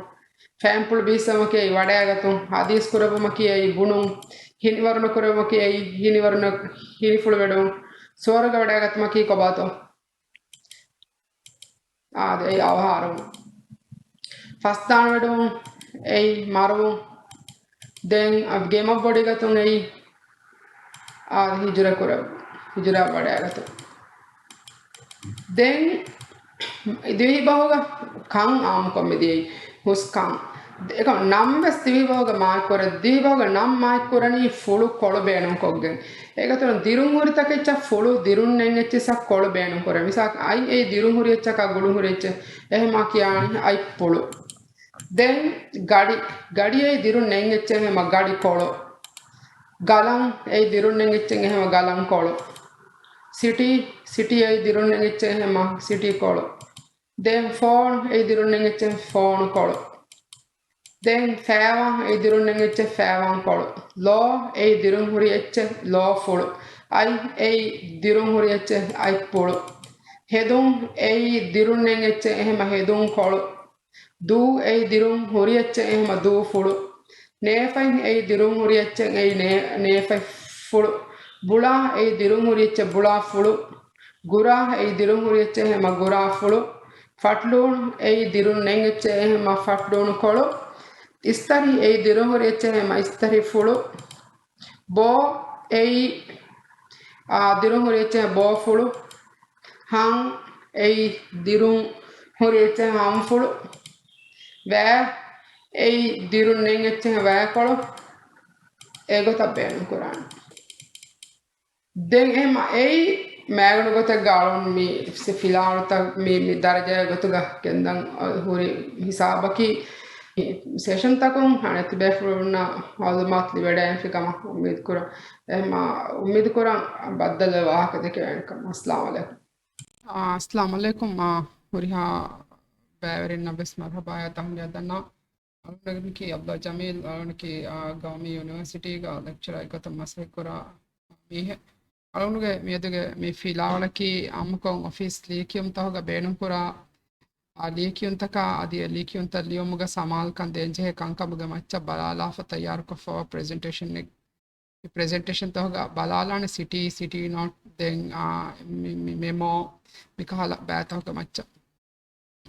ފައިންޕުޅު ބީއްސެވުމަކީ އެއީ ވަޑައިގަތުން، ޙަދީސް ކުރެއްވުމަކީ އެއީ ބުނުން، ހިނިވަރުނަ ކުރެއްވުމަކީ އެއީ ހިނިވަރުނަ ހިނިފުޅު ވެޑުވުން، ސުވަރުގެ ވަޑައިގަތުމަކީ ކޮބާތޯ؟ އާދެ، އެއީ އަވަހާރަވުން. ފަސްދާން ވެޑުވުން، އެއީ މަރުވުން. ދެން ގެމަށް ބޮޑިގަތުން އެއީ، އާދެ، ހިޖުރަ ކުރެއްވުން، ހިޖުރަ ވަޑައިގަތުން. ދެން ދިވެހި ބަހުގަ ކަން އާއްމުކޮށް މިދިޔައީ، ހުސް ކަން. އެކަމް ނަން ވެސް ދިވެހި ބަހުގަ މާތްކުރެ، ދިވެހި ބަހުގަ ނަން މާތްކުރަނީ ފުޅު ކޮޅު ބޭނުންކޮށްގެން. އޭގެ އިތުރުން ދިރުން ހުރި ތަކެއްޗަށް ފުޅު ދިރުން ނެތް އެއްޗިއްސަށް ކޮޅު ބޭނުން ކުރޭ. މިސާލަކަށް އަތް އެއީ ދިރުން ހުރި އެއްޗަކާ ގުޅުން ހުރި އެއްޗެއް. އެހެމާ ކިޔާނީ އަތްޕުޅު. ދެން ގަޑި، ގަޑި އެއީ ދިރުން ނެތް އެއްޗެއް، އެހެމަ ގަޑި ކޮޅު. ގަލަން އެއީ ދިރުން ނެތް އެއްޗެއް، އެހެމަ ގަލަން ކޮޅު. ސިޓީ، ސިޓީ އެއީ ދިރުން ނެތް އެއްޗެއް، އެހެމަ ސިޓީ ކޮޅު. ދެން ފޯން އެއީ ދިރުން ނެތް އެއްޗެއް، ފޯނު ކޮޅު. ދެން ފައިވަން އެއީ ދިރުން ނެތް އެއްޗެއް، ފައިވަން ކޮޅު. ލޯ އެއީ ދިރުން ހުރި އެއްޗެއް، ލޯ ފުޅު. އަތް އެއީ ދިރުން ހުރި އެއްޗެއް، އަތްޕުޅު. ހެދުން އެއީ ދިރުން ނެތް އެއްޗެއް، އެހެމަ ހެދުން ކޮޅު. ދޫ އެއީ ދިރުން ހުރި އެއްޗެއް، އެހެމަ ދޫ ފުޅު. ނޭފަތް އެއީ ދިރުން ހުރި އެއްޗެއް، އެއީ ނޭ-، ނޭފަތް ފުޅު. ބުޅާ އެއީ ދިރުން ހުރި އެއްޗެއް، ބުޅާ ފުޅު. ގުރާ އެއީ ދިރުން ހުރި އެއްޗެއް، އެހެމަ ގުރާ ފުޅު. ފަޓްލޫން އެއީ ދިރުން ނެތް އެއްޗެއް، އެހެމަ ފަޓްލޫނު ކޮޅު. އިސްތަށި އެއީ ދިރުން ހުރި އެއްޗެއް، އެހެމަ އިސްތަށި ފުޅު. ބޯ އެއީ، އާ، ދިރުން ހުރި އެއްޗެއް، ބޯފުޅު. ހަން އެއީ ދިރުން ހުރި އެއްޗެއް، ހަންފުޅު. ވައި އެއީ ދިރުން ނެތް އެއްޗެއް، ވައިކޮޅު. އެގޮތަށް ބޭނުން ކުރާނެ. ދެން އެހެމަ އެއީ މައިގަނޑު ގޮތެއްގަ އަޅުން މި ފިލާވަޅުތައް މި، މި ދަރަޖައިގެ ގޮތުގަ ގެންދަން ހުރި ހިސާބަކީ، ސެޝަންތަކުން އަނެއް ތިބޭފުޅުންނަށް މައުލޫމާތު ލިބިވަޑައިގެންފި ކަމަށް އުއްމީދު ކުރަން. އެހެމަ އުއްމީދު ކުރަން ބައްދަލުވެ ވާހަކަ ދެކެވޭނެ ކަމަށް. އައްސަލާމު ޢަލައިކުމް. އާ، އައްސަލާމު ޢަލައިކުމް. އާ، ހުރިހާ ބައިވެރިންނަށް ވެސް މަރުޙަބާއާ ތަހްނިޔާ ދަންނަވަން. އަޅުގަނޑަކީ ޢަބްދުﷲ ޖަމީލް، އަޅުގަނޑަކީ، އާ، ގައުމީ ޔުނިވަރސިޓީގަ ލެކްޗަރަރެއް ގޮތަށް މަސައްކަތް ކުރާ މީހެއް. އަޅުގަނޑުގެ މިއަދުގެ މި ފިލާވަޅަކީ އާއްމުކޮށް އޮފީސް ލިޔެކިޔުންތަކުގަ ބޭނުންކުރާ، އާ، ލިޔެކިޔުންތަކާ އަދި އެ ލިޔެކިޔުންތައް ލިޔުމުގަ ސަމާލުކަން ދޭންޖެހޭ ކަންކަމުގެ މައްޗަށް ބަލާލާފަ ތައްޔާރުކޮށްފަވާ ޕްރެޒެންޓޭޝަނެއް. މި ޕްރެޒެންޓޭޝަންތަކުގަ ބަލާލާނެ ސިޓީ، ސިޓީ ނޯޓް، ދެން، އާ، މި، މި މެމޯ، މިކަހަލަ ބައިތަކުގެ މައްޗަށް.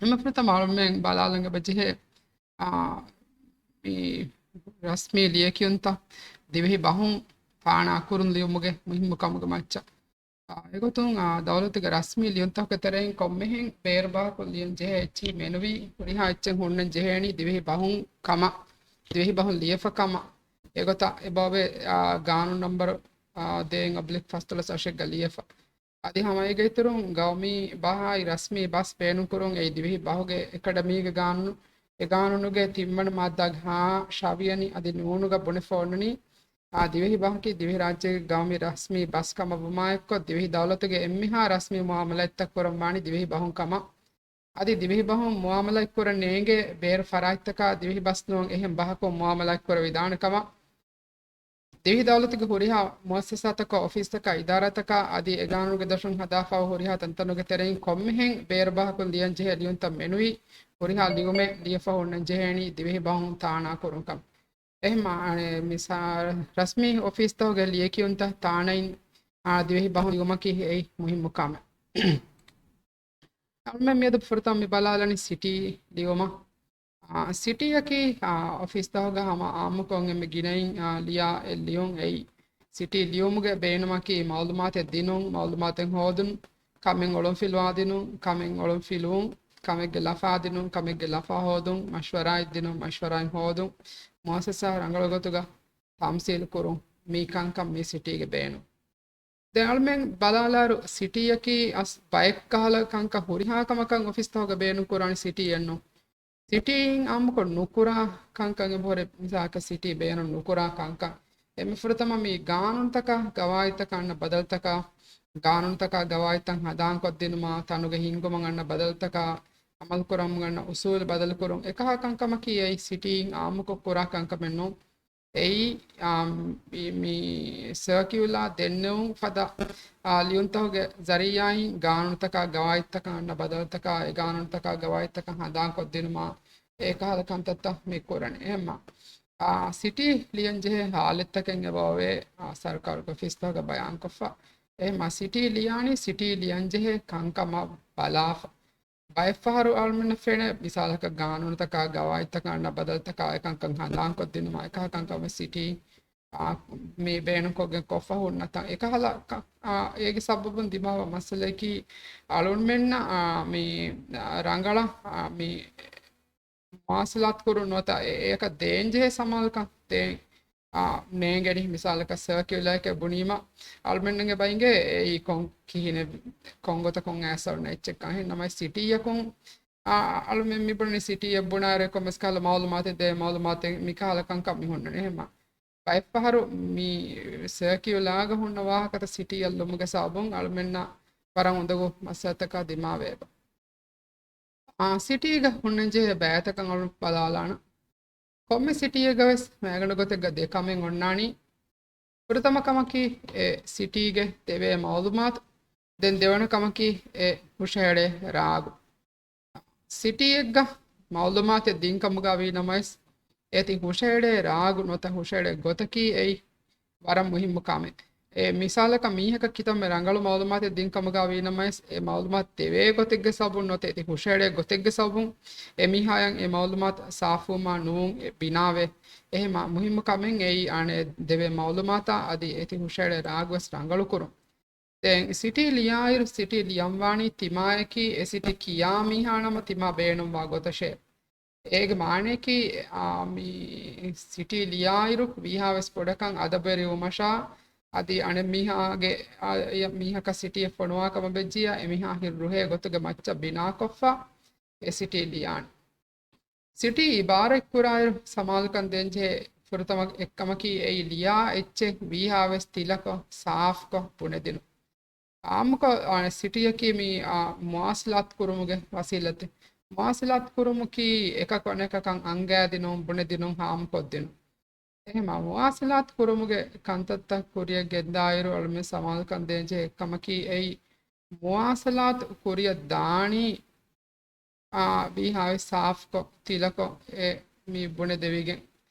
ހަމަ ފުރަތަމަ އަޅުމެން ބަލާލަން އެބަޖެހޭ، އާ، މި ރަސްމީ ލިޔެކިޔުންތައް ދިވެހި ބަހުން ތާނާ ކުރުން ލިޔުމުގެ މުހިއްމު ކަމުގެ މައްޗަށް. އާ، އެގޮތުން، އާ، ދައުލަތުގެ ރަސްމީ ލިޔުންތަކުގެ ތެރެއިން ކޮންމެހެން ބޭރު ބަހަކުން ލިޔަން ޖެހޭ އެއްޗެހި މެނުވީ، ހުރިހާ އެއްޗެއް ހުންނަން ޖެހޭނީ ދިވެހި ބަހުން ކަމަށް، ދިވެހި ބަހުން ލިޔެފަ ކަމަށް. އެގޮތަށް އެބައޮވޭ، އާ، ގާނޫނު ނަންބަރު، އާ، ދޭއް އޮބްލިކް ފަސްދޮޅަސް އަށެއްގަ ލިޔެފަ. އަދި ހަމައޭގެ އިތުރުން ގައުމީ ބަހާއި ރަސްމީ ބަސް ބޭނުންކުރުން އެއީ ދިވެހި ބަހުގެ އެކަޑަމީގެ ގާނޫނު. އެ ގާނޫނުގެ ތިންވަނަ މާއްދާގެ ހަ ށ ވިޔަނި އަދި ނޫނުގަ ބުނެފަ އޮންނަނީ، އާ، ދިވެހި ބަހަކީ ދިވެހިރާއްޖޭގެ ގައުމީ ރަސްމީ ބަސް ކަމަށް ވުމާއެއްކޮށް، ދިވެހި ދައުލަތުގެ އެންމެހާ ރަސްމީ މުއާމަލާތްތައް ކުރަން ވާނީ ދިވެހި ބަހުން ކަމަށް. އަދި ދިވެހި ބަހުން މުއާމަލާތް ކުރަން ނޭނގޭ ބޭރު ފަރާތްތަކާ ދިވެހި ބަސް ނޫން އެހެން ބަހަކުން މުއާމަލާތް ކުރެވިދާނެ ކަމަށް. ދިވެހި ދައުލަތުގެ ހުރިހާ މުއައްސަސާތަކާ، އޮފީސްތަކާ، އިދާރާތަކާ އަދި އެ ގާނޫނުގެ ދަށުން ހަދާފައިވާ ހުރިހާ ތަންތަނުގެ ތެރެއިން ކޮންމެހެން ބޭރު ބަހަކުން ލިޔަން ޖެހޭ ލިޔުންތައް މެނުވީ، ހުރިހާ ލިޔުމެއް ލިޔެފަ ހުންނަން ޖެހޭނީ ދިވެހި ބަހުން ތާނާ ކުރުން ކަމަށް. އެހެން މި ސާ-، ރަސްމީ އޮފީސްތަކުގެ ލިޔެކިޔުންތައް ތާނައިން، އާ، ދިވެހި ބަހުން ލިޔުމަކީ އެއީ މުހިއްމު ކަމެއް. އަޅުމެން މިއަދު ފުރަތަމަ މި ބަލާލަނީ ސިޓީ ލިޔުމަށް. އާ، ސިޓީއަކީ، އާ، އޮފީސްތަކުގަ ހަމަ އާއްމުކޮށް އެންމެ ގިނައިން، އާ، ލިޔާ އެއް ލިޔުން އެއީ. ސިޓީ ލިޔުމުގެ ބޭނުމަކީ މައުލޫމާތެއް ދިނުން، މައުލޫމާތެއް ހޯދުން، ކަމެއް އޮޅުންފިލުވާދިނުން، ކަމެއް އޮޅުންފިލުވުން، ކަމެއްގެ ލަފާ ދިނުން، ކަމެއްގެ ލަފާ ހޯދުން، މަޝްވަރާއެއް ދިނުން، މަޝްވަރާއެއް ހޯދުން، މުއައްސަސާ ރަނގަޅު ގޮތުގަ ތަމްސީލު ކުރުން، މި ކަންކަން މި ސިޓީގެ ބޭނުން. ދެން އަޅުމެން ބަލާލާއިރު، ސިޓީއަކީ އަސް ބައެއް ކަހަލަ ކަންކަން ހުރިހާ ކަމަކަށް އޮފީސްތަކުގަ ބޭނުން ކުރާނެ ސިޓީއެއްނު. ސިޓީއިން އާއްމުކޮށް ނުކުރާ ކަންކަން އެބަހުރި މިސާލަކަށް ސިޓީ ބޭނުން ނުކުރާ ކަންކަން. އެންމެ ފުރަތަމަ މި ގާނޫނުތަކާ ގަވާއިދުތަކަށް އަންނަ ބަދަލުތަކާ، ގާނޫނުތަކާ ގަވާއިދުތައް ހަނދާންކޮށްދިނުމާ، ތަނުގެ ހިންގުމަށް އަންނަ ބަދަލުތަކާ، އަމަލުކުރަމުން އަންނަ އުސޫލު ބަދަލުކުރުން، އެކަހަލަ ކަންކަމަކީ އެއީ ސިޓީއިން އާއްމުކޮށް ކުރާ ކަންކަމެއް ނޫން. އެއީ، އާ، މި، މި ސަރކިއުލާ ދެންނެވުން ފަދަ، އާ، ލިޔުންތަކުގެ ޒަރީއާއިން ގާނޫނުތަކާ ގަވާއިދުތަކަށް އަންނަ ބަދަލުތަކާ، އެ ގާނޫނުތަކާ ގަވާއިދުތަކަށް ހަނދާންކޮށްދިނުމާ، އެކަހަލަ ކަންތައްތައް މި ކުރަނީ. އެހެންމަ، އާ، ސިޓީ ލިޔަންޖެހޭ ހާލަތްތަކެއް އެބައޮވޭ، އާ، ސަރުކާރުގެ އޮފީސްތަކުގަ ބަޔާންކޮށްފަ. އެހެންމަ، ސިޓީ ލިޔާނީ ސިޓީ ލިޔަންޖެހޭ ކަންކަމަށް ބަލާފަ. ބައެއްފަހަރު އަޅުމެންނަށް ފެނޭ، މިސާލަކަށް ގާނޫނުތަކާ ގަވާއިދުތަކަށް އަންނަ ބަދަލުތަކާ އެކަންކަން ހަނދާންކޮށްދިނުމާ، އެކަހަލަ ކަންކަމެއް ސިޓީ، އާ، މި ބޭނުންކޮށްގެން ކޮށްފަ ހުންނަތަން. އެކަހަލަ ކަ-، އާ، އޭގެ ސަބަބުން ދިމާވާ މައްސަލައަކީ، އަޅުމެންނަށް، އާ، މި، އާ، ރަނގަޅަށް، އާ، މި މުވާސަލާތު ކުރުން ނުވަތަ އެ-، އެއަކަށް ދޭންޖެހޭ ސަމާލުކަން ދޭން، އާ، ނޭނގެނީ. މިސާލަކަށް ސަރކިއުލާއެކޭ ބުނީމަ، އަޅުމެންނަށް އެބަ އިނގޭ އެއީ ކޮން ކިހިނެއް، ކޮން ގޮތަކުން އައިސް އޮންނަ އެއްޗެއްކަން. އެހެން ނަމަވެސް ސިޓީއަކުން، އާ، އަޅުމެން މި ބުނަނީ ސިޓީއެއް ބުނާއިރު ކޮންމެސް ކަހަލަ މައުލޫމާތެއް ދޭ، މައުލޫމާތެއް މި ކަހަލަ ކަންކަން މި ހުންނަނީ. އެހެންމަ ބައެއްފަހަރު މި ސަރކިއުލާގަ ހުންނަ ވާހަކަތައް ސިޓީއަށް ލުމުގެ ސަބަބުން އަޅުމެންނަށް ވަރަށް އުނދަގޫ މައްސަލަތަކާ ދިމާވޭ އެބަ. އާ، ސިޓީގަ ހުންނަންޖެހޭ ބައިތަކަށް އަޅު ބަލާލާނަން. ކޮންމެ ސިޓީއެއްގަވެސް މައިގަނޑު ގޮތެއްގަ ދެ ކަމެއް އޮންނާނީ. ފުރަތަމަ ކަމަކީ އެ ސިޓީގެ ދެވޭ މައުލޫމާތު. ދެން ދެވަނަ ކަމަކީ އެ ހުށަހެޅޭ ރާގު. ސިޓީއެއްގަ މައުލޫމާތެއް ދިން ކަމުގަ ވީ ނަމަވެސް، އޭތި ހުށަހެޅޭ ރާގު ނުވަތަ ހުށަހެޅޭ ގޮތަކީ އެއީ ވަރަށް މުހިއްމު ކަމެއް. އެ މިސާލަކަށް މީހަކަށް ކިތަންމެ ރަނގަޅު މައުލޫމާތެއް ދިން ކަމުގަ ވީ ނަމަވެސް، އެ މައުލޫމާތު ދެވޭ ގޮތެއްގެ ސަބަބުން ނުވަތަ އޭތި ހުށަހެޅޭ ގޮތެއްގެ ސަބަބުން އެ މީހާޔަށް އެ މައުލޫމާތު ސާފުވުމާ ނުވުން އެ ބިނާވޭ. އެހެންމަ މުހިއްމު ކަމެއް އެއީ އަނެއް ދެވޭ މައުލޫމާތާ އަދި އޭތި ހުށަހެޅޭ ރާގުވެސް ރަނގަޅުކުރުން. ދެން ސިޓީ ލިޔާއިރު، ސިޓީ ލިޔަންވާނީ ތިމާޔަކީ އެ ސިޓީ ކިޔާ މީހާ ނަމަ ތިމާ ބޭނުންވާ ގޮތަށޭ. އޭގެ މާނަޔަކީ، އާ، މި ސިޓީ ލިޔާއިރު ވީހާވެސް ބޮޑަކަށް އަދަބުވެރިވުމަށާ އަދި އަނެއް މީހާގެ، އާ، އެ މީހަކަށް ސިޓީއެއް ފޮނުވާ ކަމަށް ވެއްޖިއްޔާ އެ މީހާ ހިތް ރުހޭ ގޮތުގެ މައްޗަށް ބިނާކޮށްފަ އެ ސިޓީ ލިޔާނެ. ސިޓީ އިބާރަތްކުރާއިރު ސަމާލުކަން ދޭންޖެހޭ ފުރަތަމަ އެއްކަމަކީ އެއީ ލިޔާ އެއްޗެއް ވީހާވެސް ތިލަކޮށް، ސާފްކޮށް ބުނެދިނުން. އާއްމުކޮށް، އާ، ސިޓީއަކީ މި، އާ، މުވާސަލާތު ކުރުމުގެ ވަސީލަތެއް. މުވާސަލާތު ކުރުމަކީ އެކަކު އަނެކަކަށް އަންގައިދިނުން، ބުނެދިނުން، އާއްމުކޮށްދިނުން. އެހެންމަ މުވާސަލާތު ކުރުމުގެ ކަންތައްތައް ކުރިއަށް ގެންދާއިރު އަޅުމެން ސަމާލުކަން ދޭންޖެހޭ އެއްކަމަކީ އެއީ މުވާސަލާތު ކުރިއަށް ދާނީ އާ، ވީހާވެސް ސާފްކޮށް، ތިލަކޮށް އެ މި ބުނެދެވިގެން.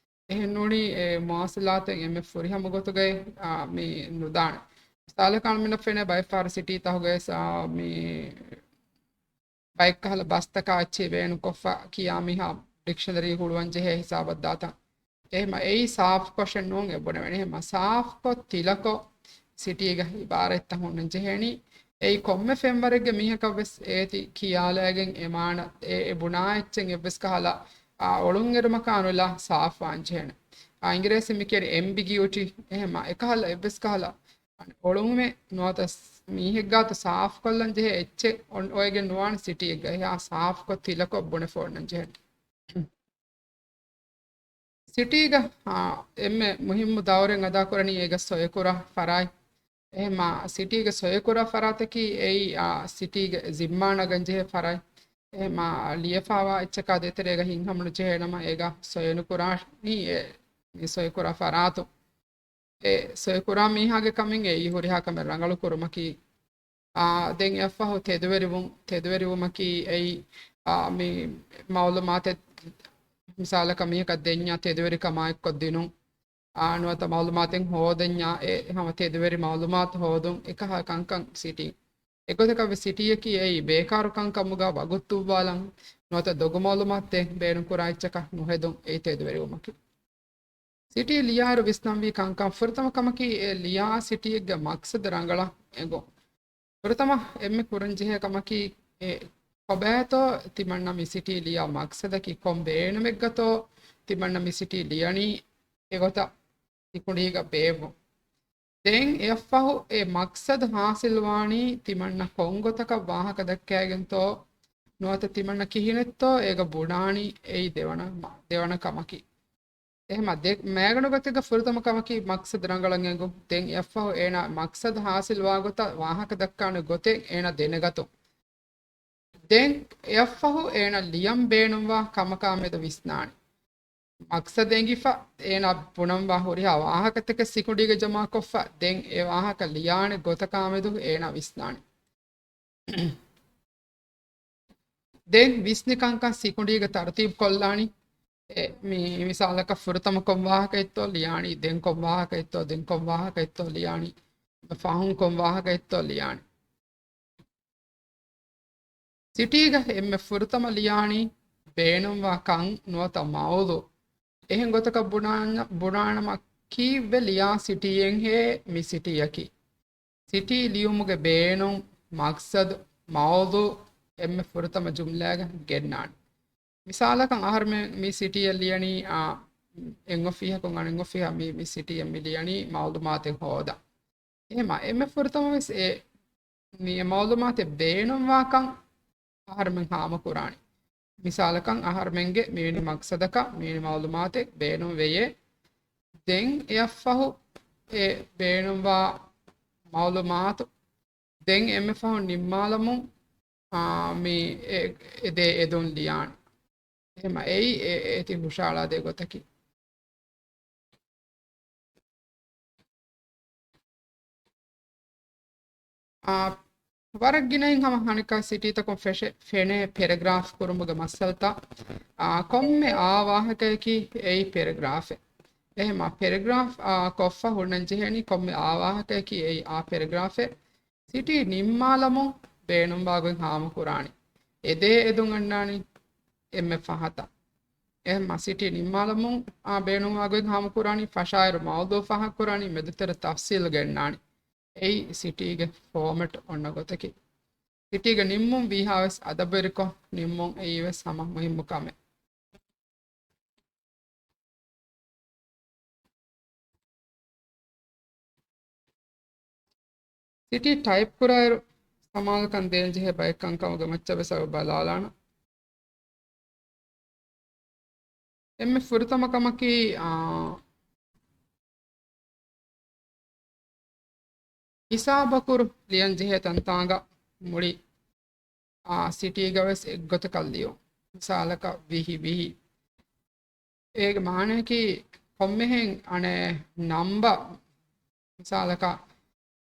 އެހެންނޫނީ އެ މުވާސަލާތެއް އެންމެ ފުރިހަމަ ގޮތުގައި، އާ، މި ނުދާނެ. މިސާލަކަށް އަޅުމެންނަށް ފެނޭ ބައެއްފަހަރު ސިޓީތަކުގައި ސާ، މި ބައެއްކަހަލަ ބަސްތަކާ އެއްޗެއް ބޭނުންކޮށްފަ ކިޔާ މީހާ ޑިކްޝަނަރީ ހުޅުވަން ޖެހޭ ހިސާބަށް ދާތަން. އެހެމަ އެއީ ސާފްކޮށެއް ނޫން އެ ބުނެވެނީ. އެހެމަ ސާފްކޮށް ތިލަކޮށް ސިޓީގަ އިބާރަތްތައް ހުންނަން ޖެހޭނީ. އެއީ ކޮންމެ ފެންވަރެއްގެ މީހަކަށް ވެސް އޭތި ކިޔާލައިގެން އެ މާނަ އެ، އެ ބުނާ އެއްޗެއް އެއްވެސް ކަހަލަ، އާ، އޮޅުންއެރުމަކާ ނުލާ ސާފްވާން ޖެހޭނެ. އާ، އިނގިރޭސި މި ކިޔަނީ އެމްބިގިއުޓީ. އެހެމަ އެކަހަލަ އެއްވެސް ކަހަލަ އޮޅުންމެ ނުވަތަ މީހެއްގާތު ސާފްކޮށްލަން ޖެހޭ އެއްޗެއް އޮން، އޮވެގެން ނުވާނެ ސިޓީއެއްގަ. އެހާ ސާފްކޮށް ތިލަކޮށް ބުނެފަ އޮންނަން ޖެހޭނެ. ސިޓީގަ، އާ، އެންމެ މުހިއްމު ދައުރެއް އަދާކުރަނީ އޭގަ ސޮއެކުރާ ފަރާތް. އެހެމާ ސިޓީގެ ސޮއެކުރާ ފަރާތަކީ އެއީ، އާ، ސިޓީގެ ޒިންމާ ނަގަން ޖެހޭ ފަރާތް. އެހެމާ ލިޔެފާވާ އެއްޗަކާ ދޭތެރޭގަ ހިތްހަމަނުޖެހޭނަމަ އޭގަ ސޮއެނުކުރާނީ އެ، މި ސޮއެކުރާ ފަރާތު. އެ ސޮއެކުރާ މީހާގެ ކަމެއް އެއީ ހުރިހާ ކަމެއް ރަނގަޅު ކުރުމަކީ. އާ، ދެން އެއަށްފަހު ތެދުވެރިވުން، ތެދުވެރިވުމަކީ އެއީ، އާ، މި މައުލޫމާތެއް މިސާލަކަށް މީހަކަށް ދެންޏާ ތެދުވެރިކަމާއެއްކޮށް ދިނުން. އާ، ނުވަތަ މައުލޫމާތެއް ހޯދަންޏާ އެ ހަމަ ތެދުވެރި މައުލޫމާތު ހޯދުން އެކަހަލަ ކަންކަން ސިޓީ. އެގޮތަކަށް ވެސް ސިޓީއަކީ އެއީ ބޭކާރު ކަންކަމުގަ ވަގުތު ދުއްވާލަން ނުވަތަ ދޮގު މައުލޫމާތެއް ބޭނުންކުރާ އެއްޗަކަށް ނުހެދުން އެއީ ތެދުވެރިވުމަކީ. ސިޓީ ލިޔާއިރު ވިސްނަންވީ ކަންކަން. ފުރަތަމަ ކަމަކީ އެ ލިޔާ ސިޓީއެއްގެ މަޤްޞަދު ރަނގަޅަށް އެނގުން. ފުރަތަމަ އެންމެ ކުރަންޖެހޭ ކަމަކީ އެ ކޮބާތޯ ތިމަންނަ މި ސިޓީ ލިޔާ މަޤްޞަދަކީ، ކޮން ބޭނުމެއްގަތޯ ތިމަންނަ މި ސިޓީ ލިޔަނީ އެގޮތަށް ސިކުނޑީގަ ބޭއްވުން. ދެން އެއަށްފަހު އެ މަޤްޞަދު ޙާޞިލްވާނީ ތިމަންނަ ކޮން ގޮތަކަށް ވާހަކަ ދައްކައިގެންތޯ ނުވަތަ ތިމަންނަ ކިހިނެއްތޯ އޭގަ ބުނާނީ އެއީ ދެވަނަ، ދެވަނަ ކަމަކީ. އެހެމަ ދެ، މޭގަނޑު ގޮތެއްގަ ފުރަތަމަ ކަމަކީ މަޤްޞަދު ރަނގަޅަށް އެނގުން. ދެން އެއަށްފަހު އޭނާ މަޤްޞަދު ޙާޞިލްވާ ގޮތަށް ވާހަކަ ދައްކާނެ ގޮތެއް އޭނާ ދެނެގަތުން. ދެން އެއަށްފަހު އޭނާ ލިޔަން ބޭނުންވާ ކަމަކާމެދު ވިސްނާނެ. މަޤްޞަދު އެނގިފަ، އޭނާ ބުނަންވާ ހުރިހާ ވާހަކަތަކެއް ސިކުނޑީގަ ޖަމާކޮށްފަ، ދެން އެ ވާހަކަ ލިޔާނެ ގޮތަކާމެދު އޭނާ ވިސްނާނެ. ދެން ވިސްނި ކަންކަން ސިކުނޑީގަ ތަރުތީބު ކޮށްލާނީ. އެ، މި މިސާލަކަށް ފުރަތަމަ ކޮން ވާހަކައެއްތޯ ލިޔާނީ، ދެން ކޮން ވާހަކައެއްތޯ، ދެން ކޮން ވާހަކައެއްތޯ ލިޔާނީ، ފަހުން ކޮން ވާހަކައެއްތޯ ލިޔާނީ. ސިޓީގަ އެންމެ ފުރަތަމަ ލިޔާނީ ބޭނުންވާ ކަން ނުވަތަ މައުޟޫ. އެހެން ގޮތަކަށް ބުނާނަ، ބުނާނަމަ ކީއްވެ ލިޔާ ސިޓީއެއްހޭ މި ސިޓީއަކީ؟ ސިޓީ ލިޔުމުގެ ބޭނުން، މަޤްޞަދު، މައުޟޫ އެންމެ ފުރަތަމަ ޖުމްލާގަ ގެންނާނެ. މިސާލަކަށް އަހަރުމެން މި ސިޓީއަށް ލިޔަނީ، އާ، އެއް އޮފީހަކުން އަނެއް އޮފީހަށް މި، މި ސިޓީއަށް މި ލިޔަނީ މައުލޫމާތެއް ހޯދަން. އެހެމަ އެންމެ ފުރަތަމަ ވެސް އެ، މި މައުލޫމާތެއް ބޭނުންވާކަން އަހަރުމެން ހާމަކުރާނީ. މިސާލަކަށް އަހަރުމެންގެ މިވެނި މަޤްޞަދަކަށް މިވެނި މައުލޫމާތެއް ބޭނުން ވެޔޭ. ދެން އެއަށްފަހު އެ ބޭނުންވާ މައުލޫމާތު ދެން އެންމެ ފަހުން ނިންމާލަމުން، އާ، މި އެ، އެދޭ އެދުން ލިޔާނެ. އެހެމަ އެއީ އެ، އޭތި ހުށައަޅާދޭ ގޮތަކީ. އާ، ވަރަށް ގިނައިން ހަމަ ހަނިކާ ސިޓީތަކުން ފެށެ، ފެނޭ ޕެރެގްރާފް ކުރުމުގެ މައްސަލަތައް. އާ، ކޮންމެ އާ ވާހަކަޔަކީ އެއީ ޕެރެގްރާފެއް. އެހެމަ ޕެރެގްރާފް، އާ، ކޮށްފަ ހުންނަން ޖެހޭނީ ކޮންމެ އާ ވާހަކަޔަކީ އެއީ އާ ޕެރެގްރާފެއް. ސިޓީ ނިންމާލަމުން ބޭނުންވާ ގޮތް ހާމަކުރާނީ. އެދޭ އެދުން އަންނާނީ އެންމެ ފަހަތަށް. އެހެންމަ ސިޓީ ނިންމާލަމުން އާ ބޭނުންވާ ގޮތް ހާމަކުރާނީ، ފަށާއިރު މައުޟޫ ފާހަގަކުރާނީ، މެދުތެރެ ތަފްސީލް ގެންނާނީ. އެއީ ސިޓީގެ ފޯމެޓް އޮންނަ ގޮތަކީ. ސިޓީގެ ނިންމުން ވީހާވެސް އަދަބުވެރިކޮށް ނިންމުން އެއީވެސް ހަމަ މުހިއްމު ކަމެއް. ސިޓީ ޓައިޕް ކުރާއިރު ސަމާލުކަން ދޭންޖެހޭ ބައެއް ކަންކަމުގެ މައްޗަށް ވެސް އަޅު ބަލާލާނަން. އެންމެ ފުރަތަމަ ކަމަކީ، އާ، ހިސާބަކުރު ލިޔަން ޖެހޭ ތަންތާނގަ މުޅި، އާ، ސިޓީގަ ވެސް އެއްގޮތަކަށް ލިޔުން. މިސާލަކަށް ވިހި، ވިހި. އޭގެ މާނަޔަކީ ކޮންމެހެން އަނެއް ނަންބަ، މިސާލަކަށް،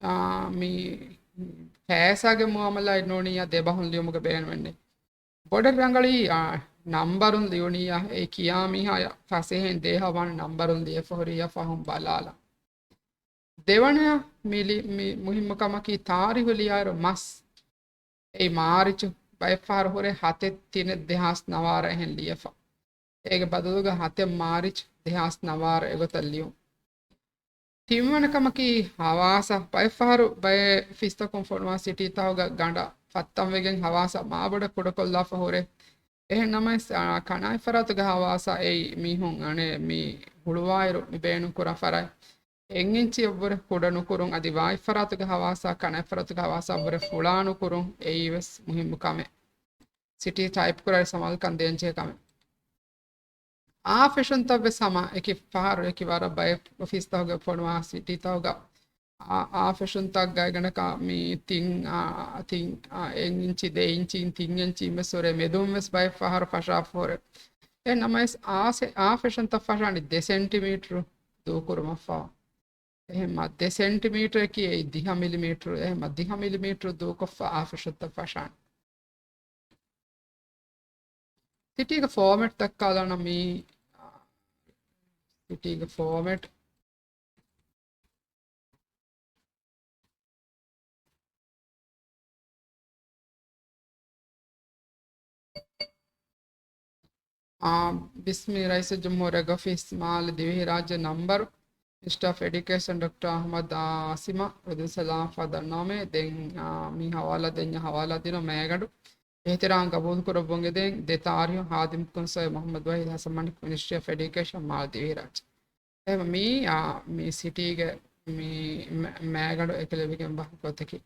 އާ، މި ފައިސާގެ މުއާމަލާއެއް ނޫނިއްޔާ ދެބަހުން ލިޔުމުގެ ބޭނުމެއް ނެތް. ބޮޑަށް ރަނގަޅީ، އާ، ނަންބަރުން ލިޔުނިއްޔާ، އެ ކިޔާ މީހާޔަށް ފަސޭހައިން ދޭހަވާނެ ނަންބަރުން ލިޔެފަ ހުރިއްޔާ ފަހުން ބަލާލަން. ދެވަނަޔަށް މި ލި-، މި މުހިއްމު ކަމަކީ ތާރީހު ލިޔާއިރު މަސް. އެއީ މާރިޗު، ބައެއްފަހަރު ހުރޭ ހަތެއް ތިނެއް ދެހާސް ނަވާރަ އެހެން ލިޔެފަ. އޭގެ ބަދަލުގަ ހަތެއް މާރިޗް ދެހާސް ނަވާރަ އެގޮތަށް ލިޔުން. ތިންވަނަ ކަމަކީ ހަވާސާ. ބައެއްފަހަރު ބައެއް އޮފީސްތަކުން ފޮނުވާ ސިޓީތަކުގަ ގަނޑަށް ފައްތަންވެގެން ހަވާސާ މާބޮޑަށް ކުޑަކޮށްލާފަ ހުރޭ. އެހެން ނަމަވެސް، އާ، ކަނާތް ފަރާތުގެ ހަވާސާ އެއީ މީހުން އަނެއް މި ހުޅުވާއިރު މި ބޭނުން ކުރާ ފަރާތް އެއް އިންޗިއަށްވުރެ ކުޑަ ނުކުރުން، އަދި ވާހިތް ފަރާތުގެ ހަވާސާ ކަނާތް ފަރާތުގެ ހަވާސާއަށްވުރެ ފުޅާ ނުކުރުން އެއީވެސް މުހިއްމު ކަމެއް. ސިޓީ ޓައިޕް ކުރާއިރު ސަމާލުކަން ދޭންޖެހޭ ކަމެއް. އާ ފެށުންތައްވެސް ހަމަ އެކި ފަހަރު އެކި ވަރަށް ބައެއް އޮފީސްތަކުގަ ފޮނުވާ ސިޓީތަކުގަ އާ، އާ ފެށުންތައް ގާތްގަނޑަކަށް މި ތިން، އާ، ތިން، އާ، އެއް އިންޗި، ދެ އިންޗި، ތިން އިންޗި އިންވެސް ހުރޭ، މެދުންވެސް ބައެއް ފަހަރު ފަށާފަ ހުރޭ. އެހެން ނަމަވެސް އާ ސެ-، އާ ފެށުންތައް ފަށާނީ ދެ ސެންޓިމީޓަރު ދޫކުރުމަށްފަހު. އެހެންމަ ދެ ސެންޓިމީޓަރަކީ އެއީ ދިހަ މިލިމީޓަރު، އެހެންމަ ދިހަ މިލިމީޓަރު ދޫކޮށްފަ އާ ފެށުންތައް ފަށާނެ. ސިޓީގެ ފޯމެޓް ދައްކާލާނަން މީ، ސިޓީގެ ފޯމެޓް. އާ، ބިސްމި ރައީސުލްޖުމްހޫރިއްޔާގެ އޮފީސް މާލެ ދިވެހިރާއްޖެ ނަންބަރު، މިނިސްޓަރ އޮފް އެޑިއުކޭޝަން ޑޮކްޓަރ އަޙްމަދު އާސިމަށް އުދުސަލާމް ފަދަންނަވަމޭ. ދެން، އާ، މި ހަވާލާ ދެންޏާ ހަވާލާ ދިނުން މޭގަނޑު އިޙްތިރާމް ގަބޫލުކުރައްވަން އެދެން ދެ ތާރީހު ހާދިމް ކޮންސަލް މުޙައްމަދު ވަޙީދު ޙަސަން މަނިކް މިނިސްޓްރީ އޮފް އެޑިއުކޭޝަން މާލެ ދިވެހިރާއްޖެ. އެހެން މީ، އާ، މި ސިޓީގެ މި މޭ-، މޭގަނޑު އެކަލެވިގެންވާ ގޮތަކީ.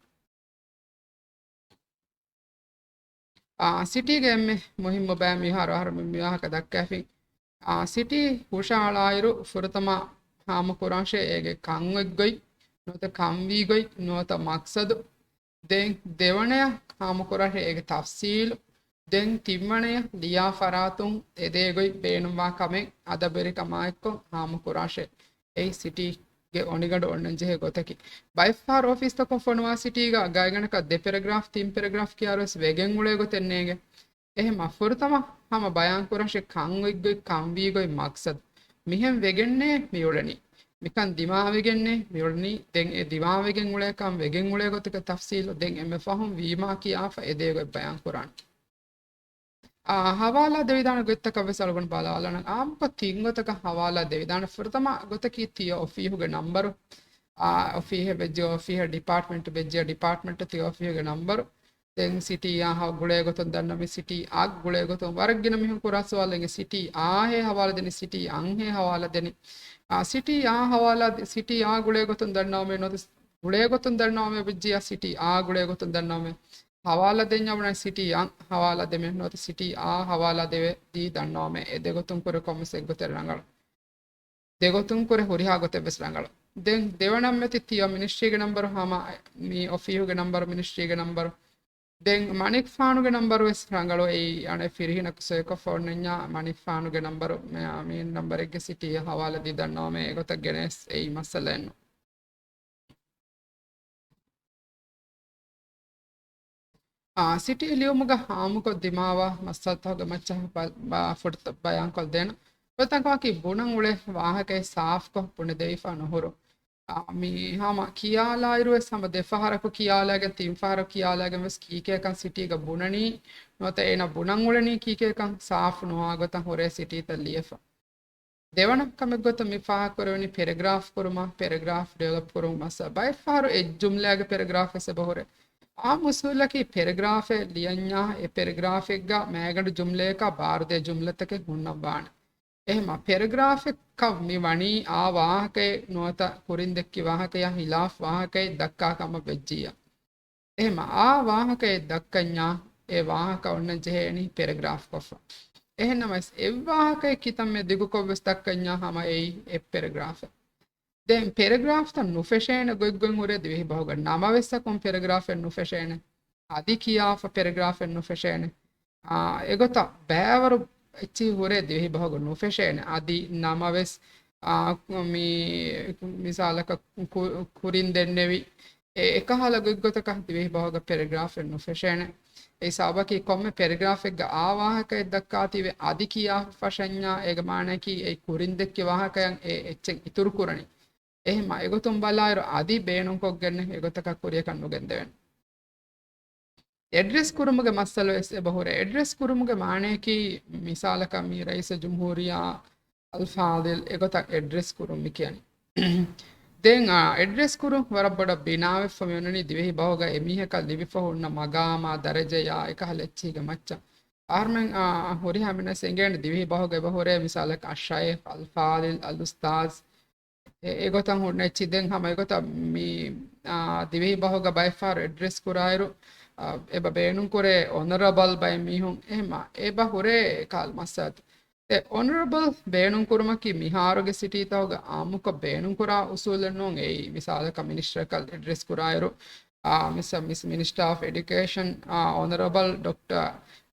އާ، ސިޓީގެ އެންމެ މުހިއްމު ބައެއް މިހާރު އަހަރު މި ވާހަކަ ދައްކައިފިން. އާ، ސިޓީ ހުށަހަޅާއިރު ފުރަތަމަ ހާމަކުރާށޭ އޭގެ ކަން އޮތްގޮތް، ނުވަތަ ކަންވީގޮތް، ނުވަތަ މަޤްޞަދު. ދެން ދެވަނަޔަށް ހާމަކުރާށޭ އޭގެ ތަފްސީލު. ދެން ތިންވަނަޔަށް ލިޔާ ފަރާތުން އެދޭގޮތް ބޭނުންވާ ކަމެއް އަދަބުވެރިކަމާއެއްކޮށް ހާމަކުރާށޭ. އެއީ ސިޓީގެ އޮނިގަނޑު އޮންނަންޖެހޭ ގޮތަކީ. ބައެއްފަހަރު އޮފީސްތަކުން ފޮނުވާ ސިޓީގަ ގާތްގަނޑަކަށް ދެ ޕެރެގްރާފް، ތިން ޕެރެގްރާފް ކިޔާރުވެސް ވެގެން އުޅޭ ގޮތެއް ނޭނގެ. އެހެންމަ ފުރަތަމަ ހަމަ ބަޔާންކުރާށޭ ކަން އޮތްގޮތް، ކަންވީގޮތް، މަޤްޞަދު. މިހެން ވެގެންނޭ މިއުޅެނީ. މިކަން ދިމާވެގެންނޭ މިއުޅެނީ. ދެން އެ ދިމާވެގެން އުޅޭކަން، ވެގެން އުޅޭ ގޮތުގެ ތަފްސީލު ދެން އެންމެ ފަހުން ވީމާ ކިޔާފަ އެދޭގޮތް ބަޔާންކުރާނެ. އާ، ހަވާލާ ދެވިދާނެ ގޮތްތަކަށް ވެސް އަޅުގަނޑު ބަލާލާނަން. އާއްމުކޮށް ތިން ގޮތަކަށް ހަވާލާ ދެވިދާނެ. ފުރަތަމަ ގޮތަކީ ތިޔަ އޮފީހުގެ ނަންބަރު. އާ، އޮފީހެއް ވެއްޖެ އޮފީހަށް، ޑިޕާޓްމަންޓް ވެއްޖެ ޑިޕާޓްމަންޓަށް ތިޔަ އޮފީހުގެ ނަންބަރު. ދެން ސިޓީއާ ހަ-، ގުޅޭ ގޮތުން ދަންނަވަނީ، ސިޓީއާ ގުޅޭ ގޮތުން. ވަރަށް ގިނަ މީހުން ކުރާ ސުވާލެއް، ސިޓީއާ ހޭ ހަވާލާ ދެނީ، ސިޓީއާ ހޭ ހަވާލާ ދެނީ. އާ، ސިޓީއާ ހަވާލާ ދެ-، ސިޓީއާ ގުޅޭ ގޮތުން ދަންނަވަމޭ ނުވަތަ ގުޅޭ ގޮތުން ދަންނަވަމޭ ވެއްޖިއްޔާ ސިޓީއާ ގުޅޭ ގޮތުން ދަންނަވަމޭ. ހަވާލާ ދެންޏާ ބުނާ ސިޓީއާ ހަވާލާ ދެމޭ ނުވަތަ ސިޓީއާ ހަވާލާ ދެވޭ ދީ ދަންނަވަމޭ. އެ ދެގޮތުން ކުރެ ކޮންމެސް އެއްގޮތެއް ރަނގަޅު. ދެގޮތުން ކުރެ ހުރިހާ ގޮތެއް ވެސް ރަނގަޅު. ދެން ދެވަނަ މެތި ތިޔަ މިނިސްޓްރީގެ ނަންބަރު ހަމަ މި އޮފީހުގެ ނަންބަރު، މިނިސްޓްރީގެ ނަންބަރު. ދެން މަނިކުފާނުގެ ނަންބަރު ވެސް ރަނގަޅު. އެއީ އަނެއް ފިރިހެނަކު ސޮއިކޮށް ފޯންނެންޏާ މަނިކުފާނުގެ ނަންބަރު، މެ-، މި ނަންބަރެއްގެ ސިޓީއަށް ހަވާލާ ދީ ދަންނަވަމޭ. އެގޮތަށް ގެނެސް އެއީ މައްސަލައެއްނު. އާ، ސިޓީ ލިޔުމުގަ ހާމަކޮށް ދިމާވާ މައްސަލަތަކުގެ މައްޗަށް ބަ-، ބަ-، ފުރަތަ-، ބަޔާންކޮށްދޭނަ. ފުރަތަމަ ކަމަކީ ބުނަން އުޅޭ ވާހަކައެއް ސާފުކޮށް ބުނެދެވިފަ ނުހުރު. އާ، މި ހަމަ ކިޔާލާއިރު ވެސް ހަމަ ދެ ފަހަރަކު ކިޔާލައިގެން، ތިން ފަހަރަކު ކިޔާލައިގެން ވެސް ކީކޭކަން ސިޓީގަ ބުނަނީ ނުވަތަ އޭނަ ބުނަން އުޅެނީ ކީކޭކަން ސާފު ނުވާ ގޮތަށް ހުރޭ ސިޓީތައް ލިޔެފަ. ދެވަނަ ކަމެއްގޮތަށް މި ފާހަގަކުރެވެނީ ޕެރެގްރާފް ކުރުމަށް، ޕެރެގްރާފް ޑިވެލޮޕް ކުރުމަށް މައްސަލަ. ބައެއްފަހަރު އެއް ޖުމްލައިގެ ޕެރެގްރާފް ވެސް އެބަ ހުރޭ. އާއްމު އުސޫލަކީ ޕެރެގްރާފެއް ލިޔަންޏާ އެ ޕެރެގްރާފެއްގަ މޭގަނޑު ޖުމްލައަކާ ބާރުދޭ ޖުމްލަތަކެއް ހުންނަން ވާނެ. އެހެމަ ޕެރެގްރާފެއްކަން މި ވަނީ އާ ވާހަކައެއް ނުވަތަ ކުރިން ދެއްކި ވާހަކަޔާ ހިލާފް ވާހަކައެއް ދައްކާ ކަމަށް ވެއްޖިއްޔާ. އެހެމަ އާ ވާހަކައެއް ދައްކަންޏާ އެ ވާހަކަ އޮންނަން ޖެހޭނީ ޕެރެގްރާފް ކޮށްފަ. އެހެންނަމަވެސް އެއްވާހަކައެއް ކިތަންމެ ދިގުކޮށްވެސް ދައްކަންޏާ ހަމަ އެއީ އެއް ޕެރެގްރާފެއް. ދެން ޕެރެގްރާފްތައް ނުފެށޭނެ ގޮތްގޮތް ހުރޭ ދިވެހި ބަހުގަ. ނަމަވެސް އަކުން ޕެރެގްރާފެއް ނުފެށޭނެ. އަދި ކިޔާފަ ޕެރެގްރާފެއް ނުފެށޭނެ. އާ، އެގޮތަށް ބައިވަރު އެއްޗިހި ހުރޭ ދިވެހި ބަހުގަ ނުފެށޭނެ. އަދި ނަމަވެސް، އާ، މި މިސާލަކަށް ކު-، ކުރިން ދެންނެވި އެ އެކަހަލަ ގޮތްގޮތަކަށް ދިވެހި ބަހުގަ ޕެރެގްރާފެއް ނުފެށޭނެ. އެ ސަބަބަކީ ކޮންމެ ޕެރެގްރާފެއްގަ އާ ވާހަކައެއް ދައްކާތީވެ އަދި ކިޔާ ފަށަންޏާ އޭގެ މާނައަކީ އެ ކުރިން ދެއްކި ވާހަކަޔަށް އެ އެއްޗެއް އިތުރު ކުރަނީ. އެހެމަ އެގޮތުން ބަލާއިރު އަދި ބޭނުންކޮށްގެން އެގޮތަކަށް ކުރިޔަކަށް ނުގެންދެވެން. އެޑްރެސް ކުރުމުގެ މައްސަލަ ވެސް އެބަ ހުރޭ. އެޑްރެސް ކުރުމުގެ މާނައަކީ މިސާލަކަށް މި ރައީސުލްޖުމްހޫރިއްޔާ އަލްފާޟިލް އެގޮތަށް އެޑްރެސް ކުރުން މި ކިޔަނީ. ދެން، އާ، އެޑްރެސް ކުރުން ވަރަށް ބޮޑަށް ބިނާވެފަ މި އޮންނަނީ ދިވެހި ބަހުގަ އެމީހަކަށް ލިބިފަ ހުންނަ މަގާމާ ދަރަޖަޔާ އެކަހަލަ އެއްޗިހިގެ މައްޗަށް. އަހަރުމެން، އާ، ހުރިހާ މީހުންނަށް އެނގޭނެ ދިވެހި ބަހުގަ އެބަ ހުރޭ މިސާލަކަށް އައްޝައިޚް، އަލްފާޟިލް، އަލްއުސްތާޛް، އެ، އެގޮތަށް ހުންނަ އެއްޗިހި. ދެން ހަމަ އެގޮތަށް މި، އާ، ދިވެހި ބަހުގަ ބައެއްފަހަރު އެޑްރެސް ކުރާއިރު، އާ، އެބަ ބޭނުންކުރޭ އޮނަރަބަލް ބައެއް މީހުން. އެހެމަ އެބަ ހުރޭ ކާލް މައްސަލަތައް. އެ އޮނަރަބަލް ބޭނުންކުރުމަކީ މިހާރުގެ ސިޓީތަކުގަ އާއްމުކޮށް ބޭނުންކުރާ އުސޫލެއް ނޫން. އެއީ މިސާލަކަށް މިނިސްޓަރަކަށް އެޑްރެސް ކުރާއިރު، އާ، މިސް-، މިސް-، މިނިސްޓަރ އޮފް އެޑިއުކޭޝަން، އާ، އޮނަރަބަލް ޑޮކްޓަރ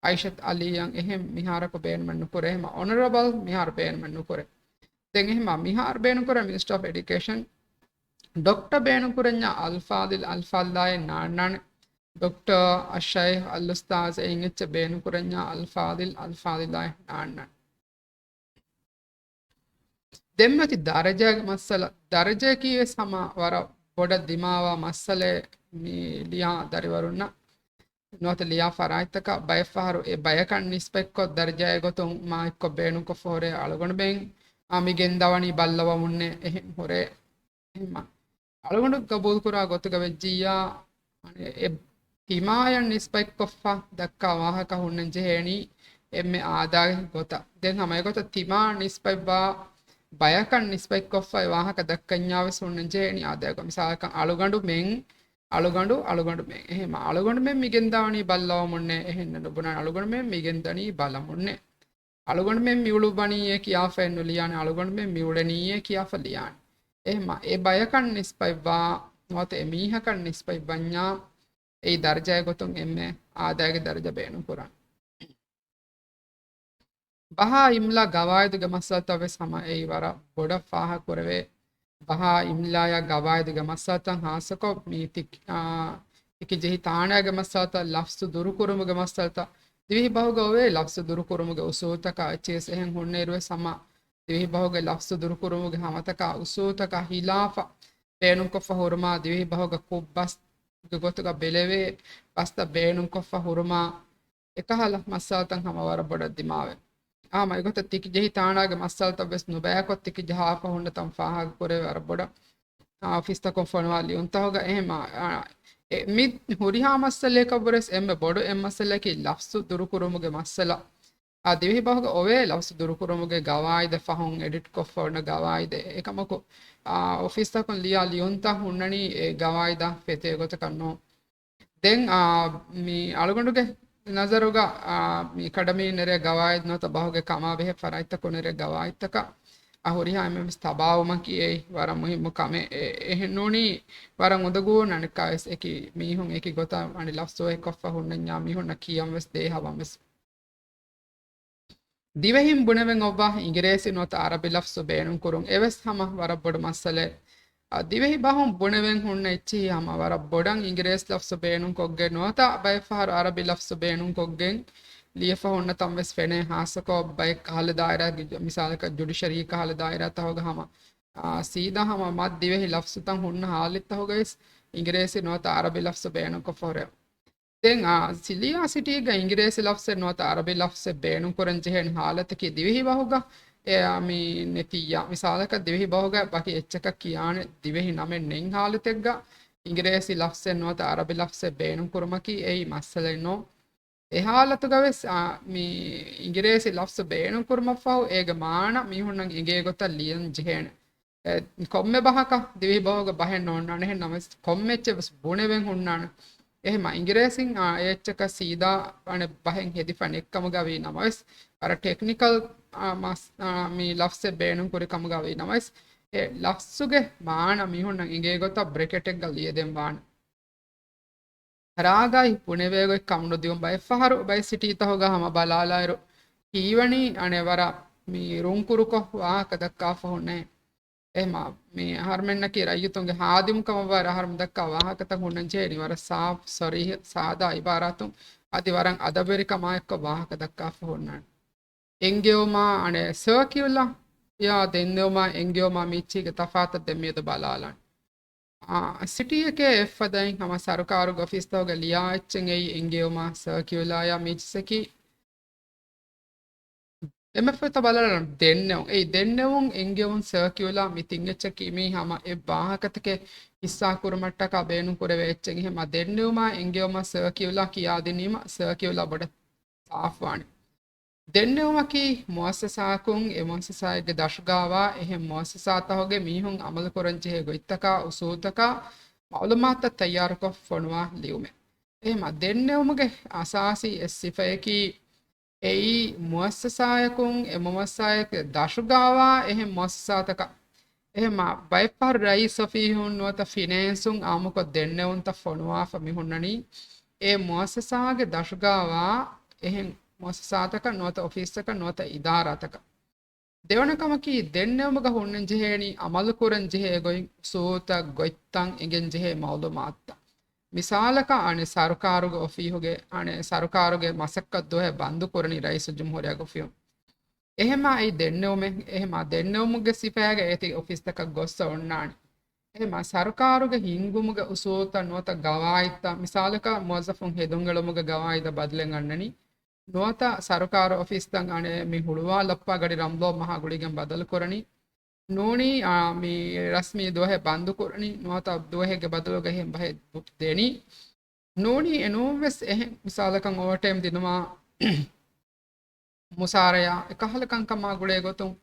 އައިޝަތު އަލީއަށް އެހެން މިހާރަކު ބޭނުމެއް ނުކުރޭ. އެހެމަ އޮނަރަބަލް މިހާރު ބޭނުމެއް ނުކުރޭ. ދެން އެހެމަ މިހާރު ބޭނުންކުރާ މިނިސްޓަރ އޮފް އެޑިއުކޭޝަން. ޑޮކްޓަރ ބޭނުންކުރަންޏާ އަލްފާޟިލް، އަލްފާޟިލާއޭ ނާންނާނެ. ޑޮކްޓަރ، އައްޝައިޚް، އަލްއުސްތާޛް އެއިން އެއްޗެއް ބޭނުންކުރަންޏާ އަލްފާޟިލް، އަލްފާޟިލާއޭ ނާންނާނެ. ދެންމެ އޮތީ ދަރަޖައިގެ މައްސަލަ. ދަރަޖައަކީ ވެސް ހަމަ ވަރަށް ބޮޑަށް ދިމާވާ މައްސަލައެއް މި ލިޔާ ދަރިވަރުންނަށް. ނުވަތަ ލިޔާ ފަރާތްތަކަށް ބައެއްފަހަރު އެ ބަޔަކަށް ނިސްބަތްކޮށް ދަރަޖައެއް ގޮތުން މާތްކޮށް ބޭނުންކޮށްފަ ހުރޭ އަޅުގަނޑުމެން އާ، މި ގެންދަވަނީ ބައްލަވަމުންނޭ އެހެން ހުރޭ. އެހެންމަ އަޅުގަނޑު ގަބޫލުކުރާ ގޮތުގަ ވެއްޖިއްޔާ، އަނެއް އެ ތިމާޔަށް ނިސްބަތްކޮށްފަ ދައްކާ ވާހަކަ ހުންނަން ޖެހޭނީ އެންމެ އާދައިގެ ގޮތަށް. ދެން ހަމަ އެގޮތަށް ތިމާ ނިސްބަތްވާ ބަޔަކަށް ނިސްބަތްކޮށްފަ އެ ވާހަކަ ދައްކަންޏާ ވެސް ހުންނަން ޖެހޭނީ އާދައިގެ ގޮތް. މިސާލަކަށް އަޅުގަނޑުމެން، އަޅުގަނޑު، އަޅުގަނޑުމެން. އެހެންމަ އަޅުގަނޑުމެން މި ގެންދަވަނީ ބައްލަވަމުންނޭ. އެހެން ނުބުނާނެ އަޅުގަނޑުމެން މި ގެންދަނީ ބަލަމުންނޭ. އަޅުގަނޑުމެން މި އުޅުއްވަނީއޭ ކިޔާފައެއް ނުލިޔާނެ، އަޅުގަނޑުމެން މި އުޅެނީއޭ ކިޔާފަ ލިޔާނެ. އެހެންމަ އެ ބަޔަކަށް ނިސްބަތްވާ ނުވަތަ އެ މީހަކަށް ނިސްބަތްވަންޏާ އެއީ ދަރަޖައެއް ގޮތުން އެންމެ އާދައިގެ ދަރަޖަ ބޭނުން ކުރަން. ބަހާ އިމްލާ ގަވާއިދުގެ މައްސަލަތައް ވެސް ހަމަ އެއީ ވަރަށް ބޮޑަށް ފާހަގަކުރެވޭ. ބަހާ އިމްލާޔާ ގަވާއިދުގެ މައްސަލަތައް ހާއްސަކޮށް މި ތިކި-، އާ، ތިކިޖެހި ތާނާގެ މައްސަލަތައް، ލަފްޒު ދުރުކުރުމުގެ މައްސަލަތައް، ދިވެހި ބަހުގަ އޮވޭ ލަފްޒު ދުރުކުރުމުގެ އުސޫލުތަކާ އެއްޗިސް އެހެން ހުންނައިރު ވެސް ހަމަ ދިވެހި ބަހުގެ ލަފްޒު ދުރުކުރުމުގެ ހަމަތަކާ އުސޫލުތަކާ ހިލާފަށް ބޭނުންކޮށްފަ ހުރުމާ، ދިވެހި ބަހުގަ ކުށް ބަސްގެ ގޮތުގަ ބެލެވޭ ބަސްތައް ބޭނުންކޮށްފަ ހުރުމާ، އެކަހަލަ މައްސަލަތައް ހަމަ ވަރަށް ބޮޑަށް ދިމާވޭ. ހަމަ އެގޮތަށް ތިކި ޖެހި ތާނާގެ މައްސަލަތައް ވެސް ނުބަޔަކޮށް ތިކި ޖަހާފަ ހުންނަތަން ފާހަގަކުރެވޭ ވަރަށް ބޮޑަށް. އާ، އޮފީސްތަކުން ފޮނުވާ ލިޔުންތަކުގަ އެހެން އާ، އެ، މި ހުރިހާ މައްސަލަޔަކަށްވުރެސް އެންމެ ބޮޑު އެއް މައްސަލަޔަކީ ލަފްޒު ދުރުކުރުމުގެ މައްސަލަ. އާ، ދިވެހި ބަހުގަ އޮވޭ ލަފްޒު ދުރުކުރުމުގެ ގަވާއިދެއް ފަހުން އެޑިޓްކޮށްފަ އޮންނަ ގަވާއިދެއް. އެކަމަކު، އާ، އޮފީސްތަކުން ލިޔާ ލިޔުންތައް ހުންނަނީ އެ ގަވާއިދާ ފެތޭ ގޮތަކަށް ނޫން. ދެން، އާ، މި އަޅުގަނޑުގެ ނަޒަރުގަ، އާ، މި އެކަޑަމީން ނެރޭ ގަވާއިދު ނުވަތަ ބަހުގެ ކަމާބެހޭ ފަރާތްތަކުން ނެރޭ ގަވާއިދުތަކަށް، އާ، ހުރިހާ އެންމެންވެސް ތަބާވުމަކީ އެއީ ވަރަށް މުހިއްމު ކަމެއް. އެ، އެހެން ނޫނީ ވަރަށް އުނދަގޫ އަނެއްކާވެސް އެކި މީހުން އެކި ގޮތަށް އަނެއް ލަފްޒު އެއްކޮށްފަ ހުންނަންޏާ މީހުންނަށް ކިޔަން ވެސް ދޭހަވަން ވެސް. ދިވެހިން ބުނެވެން އޮއްވާ އިނގިރޭސި ނުވަތަ އަރަބި ލަފްޒު ބޭނުންކުރުން އެވެސް ހަމަ ވަރަށް ބޮޑު މައްސަލައެއް. އަ، ދިވެހި ބަހުން ބުނެވެން ހުންނަ އެއްޗިހި ހަމަ ވަރަށް ބޮޑަށް އިނގިރޭސި ލަފްޒު ބޭނުންކޮށްގެން ނުވަތަ ބައެއްފަހަރު އަރަބި ލަފްޒު ބޭނުންކޮށްގެން ލިޔެފަ ހުންނަތަން ވެސް ފެނޭ. ހާއްސަކޮށް ބައެއް ކަހަލަ ދާއިރާގެ މިސާލަކަށް ޖުޑިޝަރީ ކަހަލަ ދާއިރާތަކުގަ ހަމަ، އާ، ސީދާ ހަމަ މަތް ދިވެހި ލަފްޒުތައް ހުންނަ ހާލަތްތަކުގަވެސް އިނގިރޭސި ނުވަތަ އަރަބި ލަފްޒު ބޭނުންކޮށްފަ ހުރޭ. ދެން، އާ، ސިލިއާ ސިޓީގަ އިނގިރޭސި ލަފްޒެއް ނުވަތަ އަރަބި ލަފްޒެއް ބޭނުންކުރަން ޖެހޭނެ ހާލަތަކީ ދިވެހި ބަހުގަ، އެ، އާ، މި ނެތިއްޔާ. މިސާލަކަށް ދިވެހި ބަހުގަ ވަކި އެއްޗަކަށް ކިޔާނެ ދިވެހި ނަމެއް ނެތް ހާލަތެއްގަ އިނގިރޭސި ލަފްޒެއް ނުވަތަ އަރަބި ލަފްޒެއް ބޭނުންކުރުމަކީ އެއީ މައްސަލައެއް ނޫން. އެ ހާލަތުގަވެސް، އާ، މި އިނގިރޭސި ލަފްޒު ބޭނުންކުރުމަށްފަހު އޭގެ މާނަ މީހުންނަށް އެނގޭ ގޮތަށް ލިޔަން ޖެހޭނެ. އެ، ކޮންމެ ބަހަކަށް ދިވެހި ބަހުގަ ބަހެއް ނޯންނާނެ. އެހެން ނަމަވެސް ކޮންމެ އެއްޗެއް ވެސް ބުނެވެން ހުންނާނެ. އެހެމަ އިނގިރޭސިން، އާ، އެ އެއްޗަކަށް ސީދާ އަނެއް ބަހެއް ހެދިފަ ނެތްކަމުގަ ވީ ނަމަވެސް، ވަރަށް ޓެކްނިކަލް، އާ، މަސް-، އާ، މި ލަފްޒެއް ބޭނުންކުރި ކަމުގަ ވީ ނަމަވެސް، އެ ލަފްޒުގެ މާނަ މީހުންނަށް އެނގޭ ގޮތަށް ބްރެކެޓެއްގަ ލިޔެދެން ވާނެ. ރާގައި ބުނެވޭ ގޮތް ކަމުނުދިޔުން ބައެއްފަހަރު ބައެއް ސިޓީތަކުގަ ހަމަ ބަލާލާއިރު ހީވަނީ އަނެއް ވަރަށް މި ރުންކުރުކޮށް ވާހަކަ ދައްކާފަ ހުންނޭ. އެހެމަ މި އަހަރުމެންނަކީ ރައްޔިތުންގެ ހާދިމު ކަމަށްވާއިރު އަހަރުމެން ދައްކާ ވާހަކަތައް ހުންނަން ޖެހޭނީ ވަރަށް ސާފް، ސޮރީހް، ސާދާ އިބާރާތުން އަދި ވަރަށް އަދަބުވެރިކަމާއެއްކޮށް ވާހަކަ ދައްކާފަ ހުންނާނެ. އެންގެވުމާ އަނެއް ސަރކިއުލާ ޔާ ދެންނެވުމާ އެންގެވުމާ މި އެއްޗީގެ ތަފާތަށް ދެން މިއަދު ބަލާލަން. އާ، ސިޓީއެކޭ އެއްފަދައިން ހަމަ ސަރުކާރުގެ އޮފީސްތަކުގެ ލިޔާ އެއްޗެއް އެއީ އެންގެވުމާ ސަރކިއުލާޔާ މި އެއްޗިސްއަކީ އެމެފްއެތަ ބަލަން ދެންނެވުން. އެއީ ދެންނެވުން އެންގެވުން ސަރކިއުލާ މި ތިން އެއްޗަކީ މީ ހަމަ އެއް ވާހަކަތަކެއް ހިއްސާ ކުރުމަށްޓަކާ ބޭނުން ކުރެވޭ އެއްޗެއް. އެހެމަ ދެންނެވުމާ އެންގެވުމާ ސަރކިއުލާ ކިޔާދިނީމަ ސަރކިއުލާ ބޮޑަށް ސާފުވާނެ. ދެންނެވުމަކީ މުއައްސަސާއަކުން އެ މުއައްސަސާއެއްގެ ދަށުގާވާ އެހެން މުއައްސަސާތަކުގެ މީހުން އަމަލުކުރަންޖެހޭ ގޮތްތަކާ އުސޫލުތަކާ މައުލޫމާތުތައް ތައްޔާރުކޮށް ފޮނުވާ ލިޔުމެއް. އެހެމަ ދެންނެވުމުގެ އަސާސީ އެއް ސިފަޔަކީ އެއީ މުއައްސަސާއަކުން އެ މުއައްސަސާއެއްގެ ދަށުގާވާ އެހެން މުއައްސަސާތަކަށް. އެހެމަ ބައެއްފަހަރު ރައީސް އޮފީހުން ނުވަތަ ފިނޭންސުން އާއްމުކޮށް ދެންނެވުންތައް ފޮނުވާފަ މި ހުންނަނީ އެ މުއައްސަސާގެ ދަށުގާވާ އެހެން މުއައްސަސާތަކަށް ނުވަތަ އޮފީސްތަކަށް ނުވަތަ އިދާރާތަކަށް. ދެވަނަ ކަމަކީ، ދެންނެވުމުގަ ހުންނަންޖެހޭނީ އަމަލުކުރަންޖެހޭ ގޮތް، އުސޫލުތައް، ގޮތްތައް، އެނގެންޖެހޭ މައުލޫމާތުތައް. މިސާލަކަށް، އަނެއް ސަރުކާރުގެ އޮފީހުގެ، އަނެއް ސަރުކާރުގެ މަސައްކަތް ދުވަހެއް ބަންދުކުރަނީ ރައީސުލްޖުމްހޫރިއްޔާގެ އޮފީހުން. އެހެމާ އެއީ ދެންނެވުމެއް، އެހެމާ ދެންނެވުމުގެ ސިފައިގަ އޭތި އޮފީސްތަކަށް ގޮއްސަ އޮންނާނެ. އެހެމަ ސަރުކާރުގެ ހިންގުމުގެ އުސޫލްތައް ނުވަތަ ގަވާއިދުތައް، މިސާލަކަށް މުވައްޒަފުން ހެދުން އެޅުމުގެ ގަވާއިދަށް ބަދަލެއް އަންނަނީ، ނުވަތަ ސަރުކާރު އޮފީސްތައް އަނެއް މި ހުޅުވާލައްޕާ ގަޑި ރަނބޯ މަހާ ގުޅިގެން ބަދަލު ކުރަނީ، ނޫނީ، އާ، މި ރަސްމީ ދުވަހެއް ބަންދު ކުރަނީ، ނުވަތަ ދުވަހެއްގެ ބަދަލުގަ އެހެން ބަހެއް ދެނީ. ނޫނީ އެނޫންވެސް އެހެން މިސާލަކަށް އޯވަރޓައިމް ދިނުމާ، މުސާރަޔާ އެކަހަލަ ކަންކަމާ ގުޅޭ ގޮތުން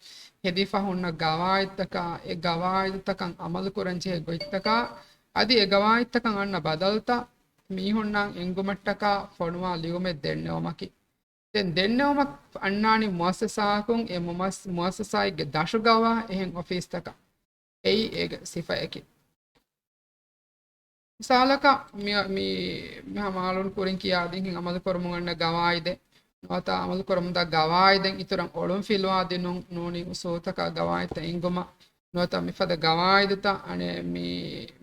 ހެދިފަ ހުންނަ ގަވާއިދުތަކާ، އެ ގަވާއިދުތަކަށް އަމަލު ކުރަން ޖެހޭ ގޮތްތަކާ، އަދި އެ ގަވާއިދުތަކަށް އަންނަ ބަދަލުތައް މީހުންނަށް އެނގުމަށްޓަކާ ފޮނުވާ ލިޔުމެއް ދެންނެވުމަކީ. ދެން ދެންނެވުމަށް އަންނާނީ މުއައްސަސާއަކުން އެ މުމަސް-، މުއައްސަސާއެއްގެ ދަށު ގަވާ އެހެން އޮފީސްތަކަށް. އެއީ އޭގެ ސިފައަކީ. މިސާލަކަށް މި، މި، މި ހަމައަޅުން ކުރިން ކިޔާދިން ހިން އަމަލު ކުރަމުން އަންނަ ގަވާއިދެއް ނުވަތަ އަމަލު ކުރަމުންދާ ގަވާއިދެއް އިތުރަށް އޮޅުން ފިލުވާ ދިނުން ނޫނީ އުސޫލުތަކާ ގަވާއިދުތައް އެނގުމަށް ނުވަތަ މިފަދަ ގަވާއިދުތައް އަނެއް މި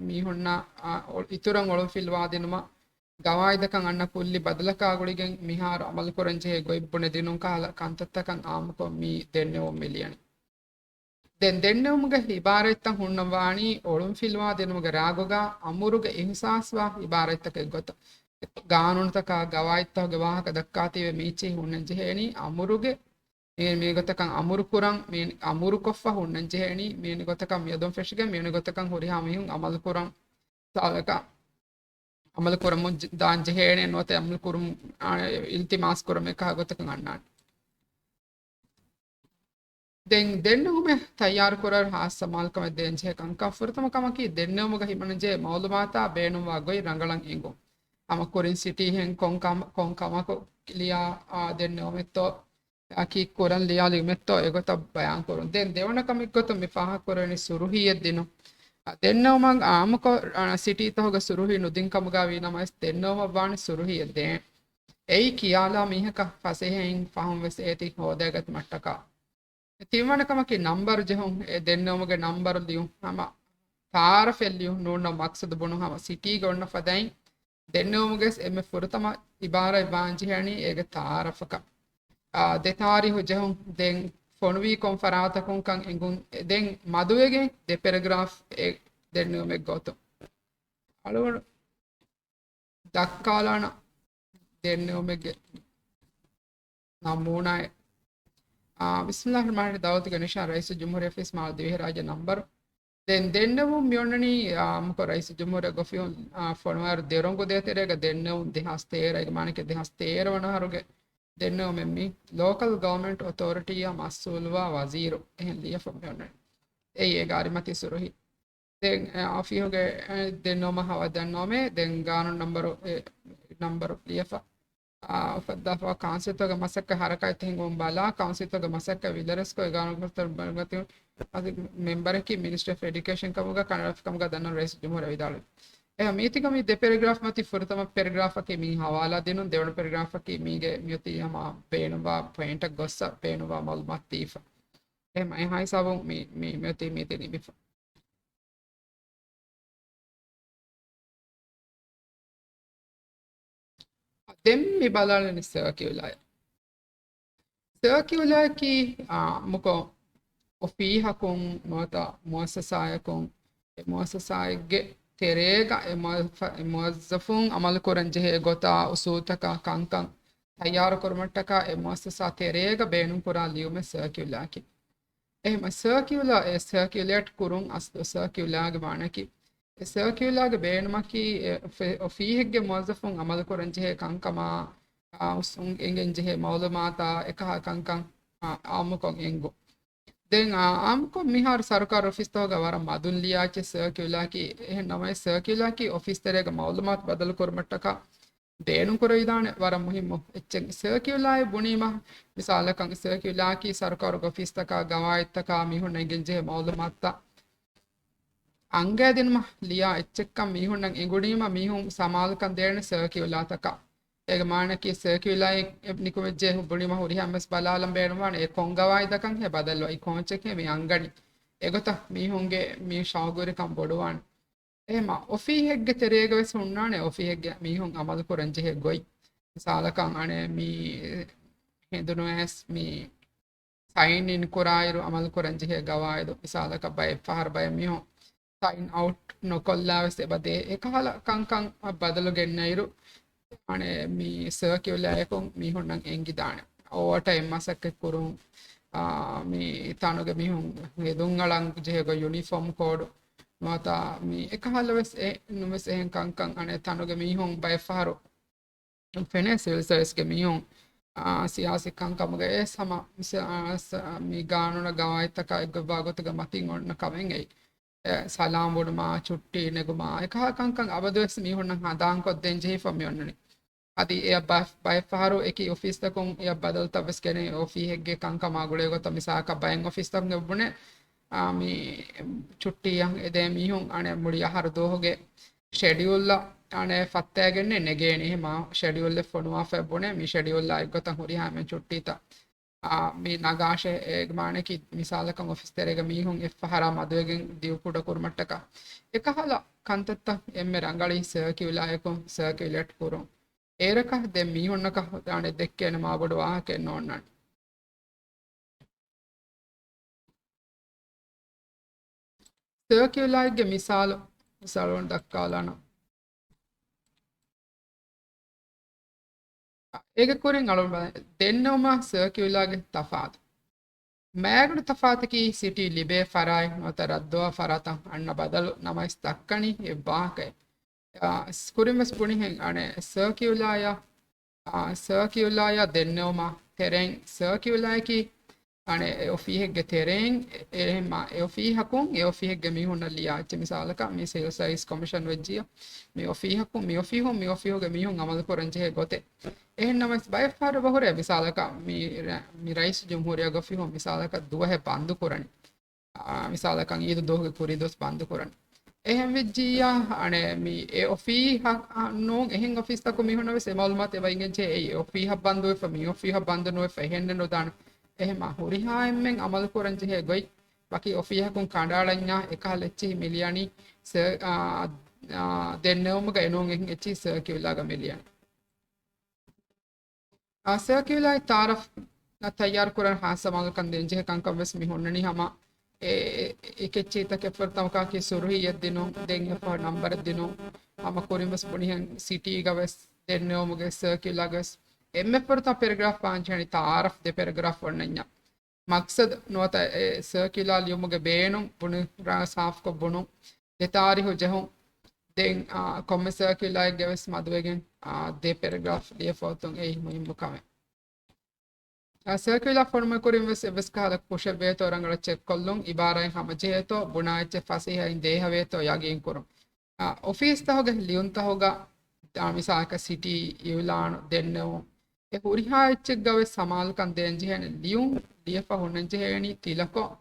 މީހުންނަށް އަ، އޮ، އިތުރަށް އޮޅުން ފިލުވާ ދިނުމަށް ގަވާއިދަކަށް އަންނަ ކުއްލި ބަދަލަކާ ގުޅިގެން މިހާރު އަމަލު ކުރަން ޖެހޭ ގޮތް ބުނެދިނުން ކަހަލަ ކަންތައްތަކަށް އާއްމުކޮށް މި ދެންނެވުން މި ލިޔަނީ. ދެން ދެންނެވުމުގެ އިބާރަތްތައް ހުންނަން ވާނީ އޮޅުން ފިލުވާ ދިނުމުގެ ރާގުގަ އަމުރުގެ އިހުސާސްވާ އިބާރަތްތަކެއް ގޮތަށް. ގާނޫނުތަކާ ގަވާއިދުތަކުގެ ވާހަކަ ދައްކާތީވެ މީޗެހި ހުންނަން ޖެހޭނީ އަމުރުގެ މި، މި ގޮތަކަށް އަމުރު ކުރަން، މި އަމުރުކޮށްފަ ހުންނަން ޖެހޭނީ މިވެނި ގޮތަކަށް މިއަދުން ފެށިގެން މިވެނި ގޮތަކަށް ހުރިހާ މީހުން އަމަލު ކުރަން ސާލަކަށް އަމަލު ކުރަމުން ދާން ޖެހޭނެ ނުވަތަ އަމަލު ކުރުން، އާ، އިލްތިމާސް ކުރަމުން އެކަހަލަ ގޮތަކަށް އަންނާނެ. ދެން ދެންނެވުމެއް ތައްޔާރު ކުރައިރު ހާއްސަ މާލްކަމެއް ދޭން ޖެހޭ ކަންކަން. ފުރަތަމަ ކަމަކީ ދެންނެވުމުގަ ހިމަނަން ޖެހޭ މައުލޫމާތާ ބޭނުންވާ ގޮތް ރަނގަޅަށް އެނގުން. ހަމަ ކުރިން ސިޓީހެން ކޮން ކަމަ-، ކޮން ކަމަކު ލިޔާ، އާ، ދެންނެވުމެއްތޯ، އާ، ކީއްކުރަން ލިޔާލި އުމެއްތޯ އެގޮތަށް ބަޔާން ކުރުން. ދެން ދެވަނަ ކަމެއްގޮތުން މި ފާހަގަކުރެވެނީ ސުރުހީއެއް ދިނުން. އާ، ދެންނެވުމަށް އާއްމުކޮށް، އާ، ސިޓީތަކުގެ ސުރުހީ ނުދިން ކަމުގަ ވީނަމަވެސް ދެންނެވުމަށް ވާނީ ސުރުހީއެއް ދޭން. އެއީ ކިޔާލާ މީހަކަށް ފަސޭހައިން ފަހުން ވެސް އޭތި ހޯދައިގަތުމަށްޓަކާ. ތިންވަނަ ކަމަކީ ނަންބަރު ޖެހުން. އެ ދެންނެވުމުގެ ނަންބަރު ލިޔުން. ހަމަ ތައާރަފެއް ލިޔުން ނޫންނަމަ މަޤްޞަދު ބުނުން. ހަމަ ސިޓީގަ އޮންނަ ފަދައިން ދެންނެވުމުގެ އެންމެ ފުރަތަމަ އިބާރަތް ވާން ޖެހޭނީ އޭގެ ތައާރަފަކަށް. އާ، ދެ ތާރީހު ޖެހުން. ދެން ފޮނުވީ ކޮން ފަރާތަކުންކަން އެނގުން. ދެން މަދުވެގެން ދެ ޕެރެގްރާފް އެ ދެންނެވުމެއް ގޮތުން. އަޅުގަނޑު ދައްކާލާނަ ދެންނެވުމެއްގެ ނަމޫނާއެއް. އާ، ބިސްމިﷲ ރަޙްމާން ރަޙީމް. ދައުލަތުގެ ނިޝާން ރައީސުލްޖުމްހޫރިއްޔާ އޮފީސް މާލްދީވް އެހިރާއްޖެ ނަންބަރު. ދެން ދެންނެވުން މިއޮންނަނީ، އާ، އާއްމުކޮށް ރައީސުލްޖުމްހޫރިއްޔާގެ އޮފީހުން، އާ، ފޮނުވާއިރު ދެރޮނގު ދޭތެރޭގަ ދެންނެވުން ދެހާސް ތޭރަ، އޭގެ މާނައަކީ ދެހާސް ތޭރަ ވަނަ އަހަރުގެ ދެންނެވުމެއް މީ. ލޯކަލް ގަވަރމަންޓް އޮތޯރިޓީއާ މަސްއޫލުވާ ވަޒީރު އެހެން ލިޔެފަ މިއޮންނަނީ. އެއީ އޭގެ އަރިމަތީ ސުރުހީ. ދެން، އެ، އޮފީހުގެ، އެ، ދެންނެވުމަށް ހަވާލު ދަންނަވަމޭ. ދެން ގާނޫނު ނަންބަރު، އެ، ނަންބަރު ލިޔެފަ، އާ، އުފައްދާފަ ކައުންސިލްތަކުގެ މަސައްކަތް ހަރަކާތްތެރި ހިނގުމުން ބަލާ، ކައުންސިލްތަކުގެ މަސައްކަތް ވިލަރެސްކޮށް އެ ގާނޫނު ގޮތަށް ބައިވެގަތި މެމްބަރަކީ މިނިސްޓްރީ އޮފް އެޑިއުކޭޝަން ކަމުގަ ކަނޑައެޅިފަ ކަމުގަ ދަންނަވަން ރައީސުލްޖުމްހޫރިއްޔާ ވިދާޅުވި. އެހެން މީތިގަ މި ދެ ޕެރެގްރާފް މަތި ފުރަތަމަ ޕެރެގްރާފަކީ މި ހަވާލާ ދިނުން، ދެވަނަ ޕެރެގްރާފަކީ މީގެ މިއޮތީ ހަމަ ބޭނުންވާ ޕޮއިންޓަށް ގޮއްސަ ބޭނުންވާ މައުލޫމާތު ދީފަ. އެހެން އެހާ ހިސާބުން މި، މި، މިއޮތީ މީތި ނިމިފަ. ދެން މި ބަލާލަނީ ސަރކިއުލާއެއް. ސަރކިއުލާއަކީ، އާ، އާއްމުކޮށް އޮފީހަކުން ނުވަތަ މުއައްސަސާއަކުން، އެ މުއައްސަސާއެއްގެ ތެރޭގަ އެ މުވައްޒަ-، އެ މުވައްޒަފުން އަމަލު ކުރަން ޖެހޭ ގޮތާ އުސޫލުތަކާ ކަންކަން ތައްޔާރު ކުރުމަށްޓަކާ އެ މުއައްސަސާ ތެރޭގަ ބޭނުން ކުރާ ލިޔުމެއް ސަރކިއުލާއަކީ. އެހެމަ ސަރކިއުލާ، އެ ސަރކިއުލޭޓް ކުރުން އަސްލު ސަރކިއުލާގެ މާނައަކީ، އެ ސަރކިއުލާގެ ބޭނުމަކީ، އެ އޮފީ-، އޮފީހެއްގެ މުވައްޒަފުން އަމަލު ކުރަން ޖެހޭ ކަންކަމާ، އާ، އުސް-، އުން-، އެނގެން ޖެހޭ މައުލޫމާތާ އެކަހަލަ ކަންކަން، އާ، އާއްމުކޮށް އެނގުން. ދެން، އާ، އާއްމުކޮށް މިހާރު ސަރުކާރު އޮފީސްތަކުގަ ވަރަށް މަދުން ލިޔާ އެއްޗެއް ސަރކިއުލާއަކީ. އެހެން ނަމަވެސް ސަރކިއުލާއަކީ އޮފީސް ތެރޭގަ މައުލޫމާތު ބަދަލު ކުރުމަށްޓަކާ ބޭނުން ކުރެވިދާނެ ވަރަށް މުހިއްމު އެއްޗެއް. ސަރކިއުލާއެއް ބުނީމަ، މިސާލަކަށް ސަރކިއުލާއަކީ ސަރުކާރުގެ އޮފީސްތަކާ ގަވާއިދުތަކާ މީހުންނަށް އެނގެން ޖެހޭ މައުލޫމާތުތައް އަންގައިދިނުމަށް ލިޔާ އެއްޗެއްކަން މީހުންނަށް އެނގުނީމަ، މީހުން ސަމާލުކަން ދޭނެ ސަރކިއުލާތަކަށް. އޭގެ މާނައަކީ ސަރކިއުލާއެއް ނިކުމެއްޖެ ބުނީމަ ހުރިހާ ވެސް ބަލާލަން ބޭނުންވާނެ އެ ކޮން ގަވާއިދަކަށްހޭ ބަދަލުވައި ކޯޗެއްހޭ މި އަންގަނީ. އެގޮތަށް މީހުންގެ މި ޝައުގުވެރިކަން ބޮޑުވާނެ. އެހެމަ އޮފީހެއްގެ ތެރޭގަ ވެސް ހުންނާނެ އޮފީހެއްގެ މީހުން އަމަލު ކުރަން ޖެހޭ ގޮތް. މިސާލަކަށް އަނެއް މި ހެނދުނުވެސް މި ސައިން އިން ކުރާއިރު އަމަލު ކުރަން ޖެހޭ ގަވާއިދު. މިސާލަކަށް ބައެއް ފަހަރު ބައެއް މީހުން ސައިން އައުޓް ނުކޮށްލާ ވެސް އެބަދޭ. އެކަހަލަ ކަންކަން ބަދަލު ގެންނައިރު، އަނެއް މި ސަރކިއުލާއަކުން މީހުންނަށް އެނގިދާނެ. އޯވަރ ޓައިމް މަސައްކަތް ކުރުން، އާ، މި ތަނުގެ މީހުން ހެދުން އަޅަން ޖެހޭ ގޮތް ޔުނީފޯމް ކޯޑު ނުވަތަ މި އެކަހަލަ ވެސް އެ، ނުވެސް އެހެން ކަންކަން އަނެއް ތަނުގެ މީހުން ބައެއްފަހަރު ފެނޭ ސިވިލް ސަރވިސްގެ މީހުން، އާ، ސިޔާސީ ކަންކަމުގަ އެ ސަމަ، ސ-، އާ، ސ-، މި ގާނޫނާ ގަވާއިދުތަކާ އެއްގޮތްވާ ގޮތުގަ މަތިން އޮންނަ ކަމެއް އެއީ. އެ، ސަލާމް ބުނުމާ، ޗުއްޓީ ނެގުމާ، އެކަހަލަ ކަންކަން އަބަދުވެސް މީހުންނަށް ހަނދާންކޮށްދޭން ޖެހިފަ މި އޮންނަނީ. އަދި އެ ބަ-، ބައެއްފަހަރު އެކި އޮފީސްތަކުން އެ ބަދަލުތައް ވެސް ގެނެ އޮފީހެއްގެ ކަންކަމާ ގުޅޭ ގޮތަށް މިސާލަކަށް ބައެއް އޮފީސްތަކުން އެ ބުނެ، އާ، މި ޗުއްޓީއަށް އެދޭ މީހުން އަނެއް މުޅި އަހަރު ދުވަހުގެ ޝެޑިއުލްއަށް އަނެއް ފައްތައިގެންނެއް ނެގޭނެ. އެހެމާ ޝެޑިއުލްއެއް ފޮނުވާފަ ބުނެ، މި ޝެޑިއުލްއާ އެއްގޮތަށް ހުރިހާ އެންމެން ޗުއްޓީތައް، އާ، މި ނަގާށޭ. އޭގެ މާނައަކީ މިސާލަކަށް އޮފީސް ތެރޭގަ މީހުން އެއްފަހަރާ މަދުވެގެން ދިގު ކުޑަ ކުރުމަށްޓަކާ އެކަހަލަ ކަންތައްތައް އެންމެ ރަނގަޅީ ސަރކިއުލާއަކުން ސަރކިއުލޭޓް ކުރުން. އޭރަކަށް ދެން މީހުންނަކަށް ދާނެ ދެއްކޭނެ މާބޮޑު ވާހަކައެއް ނޯންނާނެ. ސަރކިއުލާއެއްގެ މިސާލު، މިސާލު ދައްކާލާނަން. އޭގެ ކުރިން އަޅުގަނޑު ދެންނެވުމާ ސަރކިއުލާގެ ތަފާތު. މާގަނޑު ތަފާތަކީ ސިޓީ ލިބޭ ފަރާތް ނުވަތަ ރައްދުވާ ފަރާތަށް އަންނަ ބަދަލު ނަމަވެސް ދައްކަނީ އެއް ވާހަކައެއް. އާ، ކުރިން ވެސް ބުނިހެން އަނެއް ސަރކިއުލާޔާ، އާ، ސަރކިއުލާޔާ ދެންނެވުމާ ތެރެއިން ސަރކިއުލާއަކީ އަނެއް އެ އޮފީހެއްގެ ތެރެއިން އެ-، އެހެންމާ އެ އޮފީހަކުން އެ އޮފީހެއްގެ މީހުންނަށް ލިޔާ އެއްޗެއް. މިސާލަކަށް މި ސިވިލް ސަރވިސް ކޮމިޝަން ވެއްޖިއްޔާ މި އޮފީހަކުން މި އޮފީހުން މި އޮފީހުގެ މީހުން އަމަލު ކުރަން ޖެހޭ ގޮތެއް. އެހެން ނަމަވެސް ބައެއް ފަހަރު އެބަހުރޭ މިސާލަކަށް މި ރަ-، މި ރައީސް ޖުމްހޫރިއްޔާގެ އޮފީހުން މިސާލަކަށް ދުވަހެއް ބަންދު ކުރަނީ. އާ، މިސާލަކަށް އީދު ދުވަހުގެ ކުރީ ދުވަސް ބަންދު ކުރަނީ. އެހެން ވެއްޖިއްޔާ އަނެއް މި އެ އޮފީހަށް، އާ، ނޫން އެހެން އޮފީސްތަކުން މީހުންނަށް ވެސް އެ މައުލޫމާތު އެބަ އިނގެންޖެހޭ އެ އޮފީހަށް ބަންދުވެފަ މި އޮފީހަށް ބަންދު ނުވެފަ އެހެންނެއް ނުދާނެ. އެހެމާ ހުރިހާ އެންމެން އަމަލު ކުރަން ޖެހޭ ގޮތް ވަކި އޮފީހަކުން ކަނޑައަޅަންޏާ އެކަހަލަ އެއްޗިހި މި ލިޔަނީ ސަ-، އާ، އާ، ދެންނެވުމުގަ އެނޫން އެހެން އެއްޗިހި ސަރކިއުލާގަ މި ލިޔަނީ. އާ، ސަރކިއުލާއި ތައާރަފް ތައްޔާރު ކުރަން ހާއްސަ އަމަލުކަން ދޭންޖެހޭ ކަންކަން ވެސް މި ހުންނަނީ ހަމަ އެ، އެ، އެކެއްޗެއްތަކެއް ފުރަތަމަކާކީ ސުރުހީއެއް ދިނުން، ދެން އެއަށްފަހު ނަންބަރެއް ދިނުން، ހަމަ ކުރިން ވެސް ބުނިހެން ސިޓީގަ ވެސް ދެންނެވުމުގެ ސަރކިއުލާގަ ވެސް އެންމެ ފުރަތަމަ ޕެރެގްރާފް ވާންޖެހެނީ ތައާރަފް ދެ ޕެރެގްރާފް އޮންނަންޏާ. މަގްސަދު ނުވަތަ އެ ސަރކިއުލާ ލިޔުމުގެ ބޭނުން ބުނި ރާ ސާފުކޮށް ބުނުން، ދެ ތާރީހު ޖެހުން، ދެން، އާ، ކޮންމެ ސަރކިއުލާއެއްގެ ވެސް މަދުވެގެން، އާ، ދެ ޕެރެގްރާފް ލިޔެފަ އޮތުން އެއީ މުހިއްމު ކަމެއް. އާ، ސަރކިއުލާ ފޮނުމުގެ ކުރިން ވެސް އެއްވެސް ކަހަލަ ކުށެއް ވޭތޯ ރަނގަޅަށް ޗެކްކޮށްލުން، އިބާރާތް ހަމަޖެހޭތޯ، ބުނާ އެއްޗެއް ފަސޭހައިން ދޭހަވޭތޯ ޔަގީންކުރުން. އާ، އޮފީސްތަކުގެ ލިޔުންތަކުގަ، އާ، މިސާލަކަށް ސިޓީ އިއުލާނު ދެންނެވުން، އެ ހުރިހާ އެއްޗެއްގަ ވެސް ސަމާލުކަން ދޭންޖެހޭނެ ލިޔުން ލިޔެފަ ހުންނަންޖެހޭނީ ތިލަކޮށް،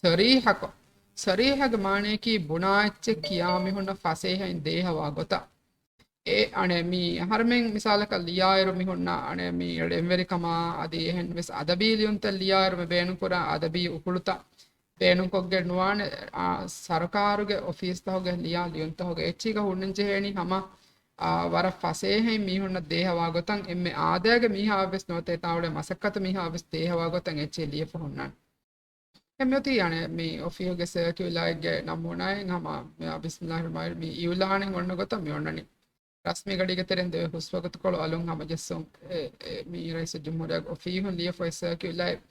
ސަރީހަކޮށް. ސަރީހަގެ މާނަޔަކީ ބުނާ އެއްޗެއް ކިޔާ މީހުންނަށް ފަސޭހައިން ދޭހަވާ ގޮތަށް. އެ އަނެއް މީ އަހަރުމެން މިސާލަކަށް ޅިޔާއިރު މި ހުންނަ އަނެއް މީ ޅެންވެރިކަމާ އަދި އެހެން ވެސް އަދަބީ ލިޔުންތައް ޅިޔާއިރު މި ބޭނުންކުރާ އަދަބީ އުކުޅުތައް ބޭނުންކޮށްގެން ނުވާނެ، އާ، ސަރުކާރުގެ އޮފީސްތަކުގެ ލިޔާ ލިޔުންތަކުގެ އެއްޗީގަ ހުންނަންޖެހޭނީ ހަމަ، އާ، ވަރަށް ފަސޭހައިން މީހުންނަށް ދޭހަވާ ގޮތަށް އެންމެ އާދައިގެ މީހާ ވެސް ނުވަތަ އެތާ އުޅޭ މަސައްކަތު މީހާ ވެސް ދޭހަވާ ގޮތަށް އެއްޗެއް ލިޔެފަ ހުންނާނެ. އެ މިއޮތީ އަނެއް މި އޮފީހުގެ ސަރކިއުލާއެއްގެ ނަމޫނާއެއް ހަމަ މި ބިސްމިއްލާހި ރަހްމާނި ރަހީމް މި އިއުލާނެއް އޮންނަ ގޮތަށް މި އޮންނަނީ. ރަސްމީ ގަޑީގެ ތެރެއިން ދެވޭ ހުސްވަގުތުކޮޅު އަލުން ހަމަޖެއްސުން އެ، އެ، މި ރައީސުލްޖުމްހޫރިއްޔާގެ އޮފީހުން ލިޔެފައި ސަރކިއުލާއެއް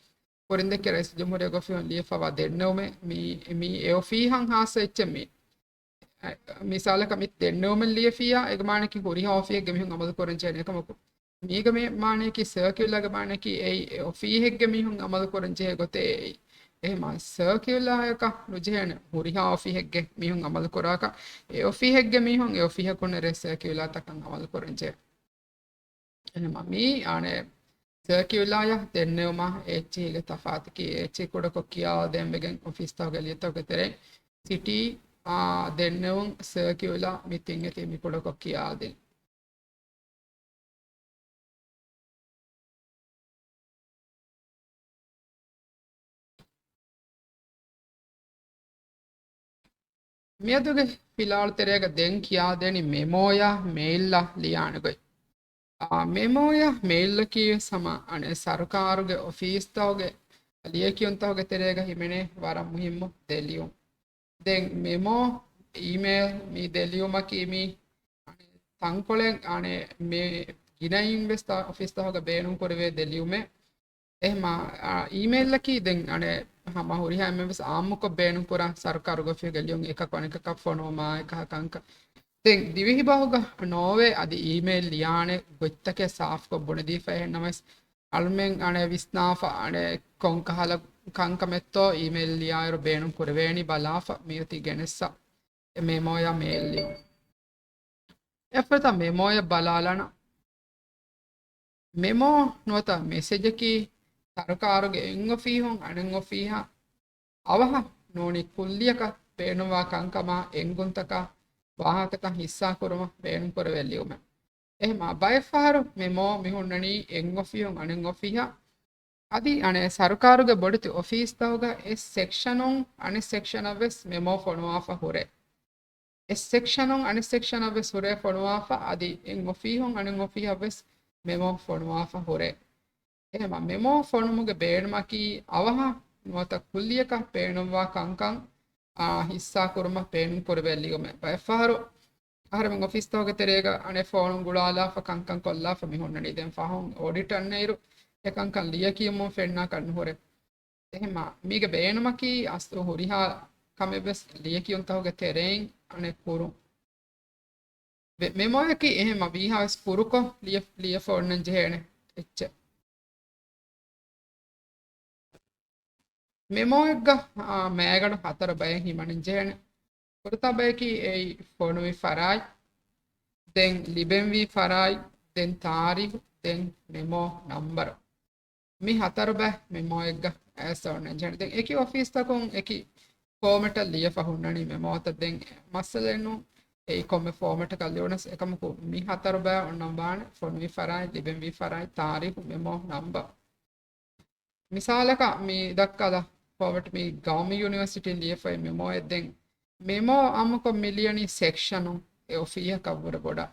ކުރިން ދެއްކި ރައީސުލްޖުމްހޫރިއްޔާގެ އޮފީހުން ލިޔެފަވާ ދެންނެވުމެއް މި، މި އެ އޮފީހަށް ހާއްސަ އެއްޗެއް މި. މިސާލަކަށް މި ދެންނެވުމެއް ލިޔެފިއްޔާ، އޭގެ މާނައަކީ ހުރިހާ އޮފީހެއްގެ މީހުން އަމަލު ކުރަން ޖެހޭނެ ކަމަކު. މީގެ މި މާނައަކީ ސަރކިއުލާގެ މާނައަކީ އެއީ އެ އޮފީހެއްގެ މީހުން އަމަލު ކުރަން ޖެހޭ ގޮތެއް އެއީ. އެހެމާ ސަރކިއުލާއަކަށް ނުޖެހޭނެ ހުރިހާ އޮފީހެއްގެ މީހުން އަމަލު ކުރާކަށް، އެ އޮފީހެއްގެ މީހުން އެ އޮފީހަކުންނެރޭ ސަރކިއުލާތަކަށް އަމަލު ކުރަން ޖެހޭ. އެހެމާ މީ އަނެއް ސަރކިއުލާޔާ ދެންނެވުމާ އެއްޗިހިގެ ތަފާތަކީ އެއްޗިހި ކުޑަކޮށް ކިޔާލަދޭން ވެގެން އޮފީސްތަކުގެ ލިޔުންތަކުގެ ތެރެއިން ސިޓީ، އާ، ދެންނެވުން ސަރކިއުލާ މި ތިން އެތި މި ކުޑަކޮށް ކިޔާލަދިން. މިއަދުގެ ފިލާވަޅު ތެރޭގަ ދެން ކިޔާދޭނީ މެމޯޔާ މެއިލްއާ ލިޔާނެ ގޮތް. އާ، މެމޯޔާ މެއިލްއަކީ ވެސް ހަމަ އަނެއް ސަރުކާރުގެ އޮފީސްތަކުގެ ލިޔެކިޔުންތަކުގެ ތެރޭގަ ހިމެނޭ ވަރަށް މުހިއްމު ދެ ލިޔުން. ދެން މެމޯ އީމެއިލް މި ދެ ލިޔުމަކީ މި ތަންކޮޅެއް އަނެއް މި ގިނައިން ވެސް އޮފީސްތަކުގަ ބޭނުން ކުރެވޭ ދެ ލިޔުމެއް. އެހެމާ، އާ، އީމެއިލްއަކީ ދެން އަނެއް ހަމަ ހުރިހާ އެންމެން ވެސް އާއްމުކޮށް ބޭނުން ކުރާ ސަރުކާރުގެ އޮފީހުގެ ލިޔުން އެކަކު އަނެކަކަށް ފޮނުވުމާ އެކަހަ ކަންކަން. ދެން ދިވެހި ބަހުގަ ނޯވޭ އަދި އީމެއިލް ލިޔާނެ ގޮތްތަކެއް ސާފުކޮށް ބުނެދީފަ އެހެން ނަމަވެސް، އަޅުމެން އަނެއް ވިސްނާފަ އަނެއް ކޮންކަހަލަ ކަންކަމެއްތޯ އީމެއިލް ލިޔާއިރު ބޭނުން ކުރެވޭނީ ބަލާފަ މިއޮތީ ގެނެއްސަ މެމޯޔާ މެއިލް ލިޔުން. އެފަދަ މެމޯޔަށް ބަލާލަނަ. މެމޯ ނުވަތަ މެސެޖަކީ ސަރުކާރުގެ އެއް އޮފީހުން އަނެއް އޮފީހަށް އަވަހަށް ނޫނީ ކުއްލިއަކަށް ބޭނުންވާ ކަންކަމާ އެންގުންތަކާ ވާހަކަތައް ހިއްސާކުރުމަށް ބޭނުންކުރެވޭ ލިޔުމެއް. އެހެމާ ބައެއްފަހަރު މެމޯ މި ހުންނަނީ އެއް އޮފީހުން އަނެއް އޮފީހަށް. އަދި އަނެއް ސަރުކާރުގެ ބޮޑެތި އޮފީސްތަކުގަ އެއް ސެކްޝަނުން އަނެއް ސެކްޝަނަށް ވެސް މެމޯ ފޮނުވާފަ ހުރޭ. އެއް ސެކްޝަނުން އަނެއް ސެކްޝަނަށް ވެސް ހުރޭ ފޮނުވާފަ އަދި އެއް އޮފީހުން އަނެއް އޮފީހަށް ވެސް މެމޯ ފޮނުވާފަ ހުރޭ. އެހެމަ މެމޯ ފޮނުމުގެ ބޭނުމަކީ އަވަހަށް ނުވަތަ ކުއްލިއަކަށް ބޭނުންވާ ކަންކަން، އާ، ހިއްސާ ކުރުމަށް ބޭނުން ކުރެވޭ ލިޔުމެއް. ބައެއްފަހަރު އަހަރެމެން އޮފީސްތަކުގެ ތެރޭގަ އަނެއް ފޯނުން ގުޅާލާފަ ކަންކަން ކޮށްލާފަ މި ހުންނަނީ. ދެން ފަހުން އޮޑިޓް އަންނައިރު އެ ކަންކަން ލިޔެކިޔުމުން ފެންނާކަށް ނުހުރޭ. އެހެމަ މީގެ ބޭނުމަކީ އަސްލު ހުރިހާ ކަމެއްވެސް ލިޔެކިޔުންތަކުގެ ތެރެއިން އަނެއް ކުރުން. ވެ-، މެމޯއަކީ އެހެމަ ވީހާވެސް ކުރުކޮށް ލިޔެ-، ލިޔެފަ އޮންނަން ޖެހޭނެ އެއްޗެއް. މެމޯއެއްގަ، އާ، މައިގަނޑު ހަތަރު ބައެއް ހިމަނަން ޖެހޭނެ. ފުރަތަމަ ބަޔަކީ އެއީ ފޮނުވި ފަރާތް، ދެން ލިބެންވީ ފަރާތް، ދެން ތާރީހު، ދެން މެމޯ ނަންބަރު. މި ހަތަރު ބައި މެމޯއެއްގަ އައިސް އޮންނަން ޖެހޭނެ. ދެން އެކި އޮފީސްތަކުން އެކި ފޯމެޓަށް ލިޔެފަ ހުންނަނީ މެމޯތައް. ދެން މައްސަލައެއް ނޫން އެއީ ކޮންމެ ފޯމެޓަކަށް ލިޔުނަސް. އެކަމަކު މި ހަތަރު ބައި އޮންނަން ވާނެ ފޮނުވި ފަރާތް، ލިބެންވީ ފަރާތް، ތާރީހު، މެމޯ ނަންބަރު. މިސާލަކަށް މި ދައްކާލަ ފޯމެޓް މި ގައުމީ ޔުނިވަރސިޓީން ލިޔެފައި މެމޯއެއް. ދެން މެމޯ އާއްމުކޮށް މި ލިޔަނީ ސެކްޝަނު އެ އޮފީހަކަށްވުރެ ބޮޑަށް.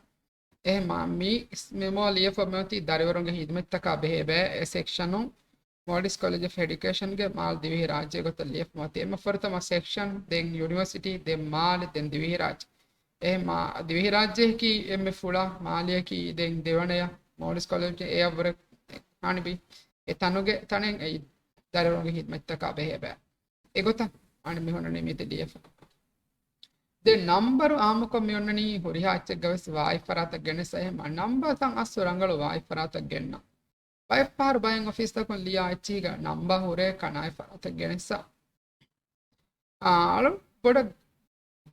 އެހެމާ މި މެމޯ ލިޔެފަ މިއޮތީ ދަރިވަރުންގެ ހިދުމަތްތަކާ ބެހޭ ބައެއް ސެކްޝަނުން މޯލްޑިވްސް ކޮލެޖް އޮފް އެޑިއުކޭޝަންގެ މާލެ ދިވެހި ރާއްޖޭ ގޮތަށް ލިޔެފަ މިއޮތީ. އެންމެ ފުރަތަމަ ސެކްޝަން، ދެން ޔުނިވަރސިޓީ، ދެން މާލެ، ދެން ދިވެހި ރާއްޖެ. އެހެމާ ދިވެހިރާއްޖެއަކީ އެންމެ ފުޅާ، މާލެއަކީ ދެން ދެވަނަޔަށް، މޯލްޑިވްސް ކޮލެޖް އެއަށްވުރެ ހާނިބީ. އެ ތަނުގެ ތަނެއް އެއީ ދަރިވަރުންގެ ހިދުމަތްތަކާ ބެހޭ ބައެއް. އެގޮތަށް އަނެއް މި ހުންނަނީ މިދެ ލިޔެފަ. ދެން ނަންބަރު އާއްމުކޮށް މި އޮންނަނީ ހުރިހާ އެއްޗެއްގަ ވެސް ވާހި ފަރާތަށް ގެނެސް. އެހެމަ ނަންބަރުތައް އަސްލު ރަނގަޅު ވާހި ފަރާތަށް ގެންނަ. ބައެއްފަހަރު ބައެއް އޮފީސްތަކުން ލިޔާ އެއްޗިހިގަ ނަންބަރު ހުރޭ ކަނާތް ފަރާތަށް ގެނެއްސަ. އާ، އަޅު ބޮޑަށް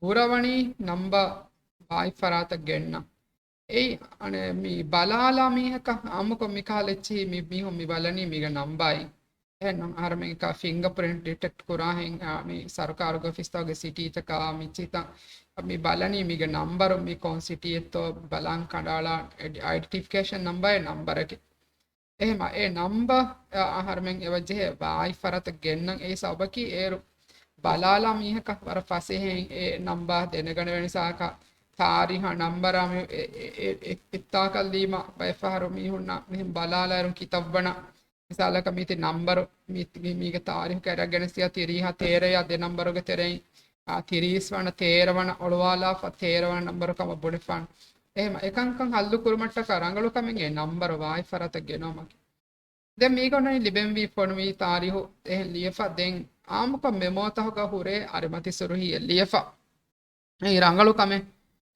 ބުރަވަނީ ނަންބަރު ވާހި ފަރާތަށް ގެންނަ. އެއީ، އަނެއް މި ބަލާލާ މީހަކަށް އާއްމުކޮށް މިކަހަލަ އެއްޗިހި މި މީހުން މި ބަލަނީ މީގަ ނަންބަރު. އެހެންނަމަ އަހަރެމެން އެކަ ފިންގަ ޕްރިންޓް ޑިޓެކްޓް ކުރާހެން، އާ، މި ސަރުކާރުގެ އޮފީސްތަކުގެ ސިޓީތަކާ މި އެއްޗިހިތައް މި ބަލަނީ މީގެ ނަންބަރު މި ކޮން ސިޓީއެއްތޯ ބަލާން ކަނޑައަޅާ އައި-، އައިޑެންޓިފިކޭޝަން ނަންބަރު އެ ނަންބަރަކީ. އެހެމަ އެ ނަންބަރު އަ-، އަހަރެމެން އެބަޖެހޭ ވާހި ފަރާތަށް ގެންނަން. އެއީ ސަބަބަކީ އޭރު ބަލާލާ މީހަކަށް ވަރަށް ފަސޭހައިން އެ ނަންބަރު ދެނެގަނެވޭނެ ސާކަ ތާރީހާ ނަންބަރާ މި އެ-، އެ-، އެ-، އެ-، އެއްތާކަށް ލީމަ ބައެއްފަހަރު މީހުންނަށް މިހެން ބަލާލާއިރު ކިތައްވަނަ މިސާލަކަށް މީތި ނަންބަރު މީ-، މީ-، މީގެ ތާރީހު ކައިރިއަށް ގެނެސް ދިޔަ ތިރީހާ ތޭރަޔާ ދެ ނަންބަރުގެ ތެރެއިން، އާ، ތިރީސް ވަނަ ތޭރަ ވަނަ އޮޅުވާލާފަ ތޭރަ ވަނަ ނަންބަރު ކަމަށް ބުނެފާނެ. އެހެމަ އެކަންކަން ހައްލު ކުރުމަށްޓަކާ ރަނގަޅު ކަމެއް އެ ނަންބަރު ވާހި ފަރާތަށް ގެނައުމަކީ. ދެން މީގަ އޮންނަނީ ލިބެންވީ ފޮނުވީ ތާރީހު އެހެން ލިޔެފަ. ދެން އާއްމުކޮށް މެމޯތަކުގަ ހުރޭ އަރިމަތި ސުރުހީއެއް ލިޔެފަ. އެއީ ރަނގަޅު ކަމެއް.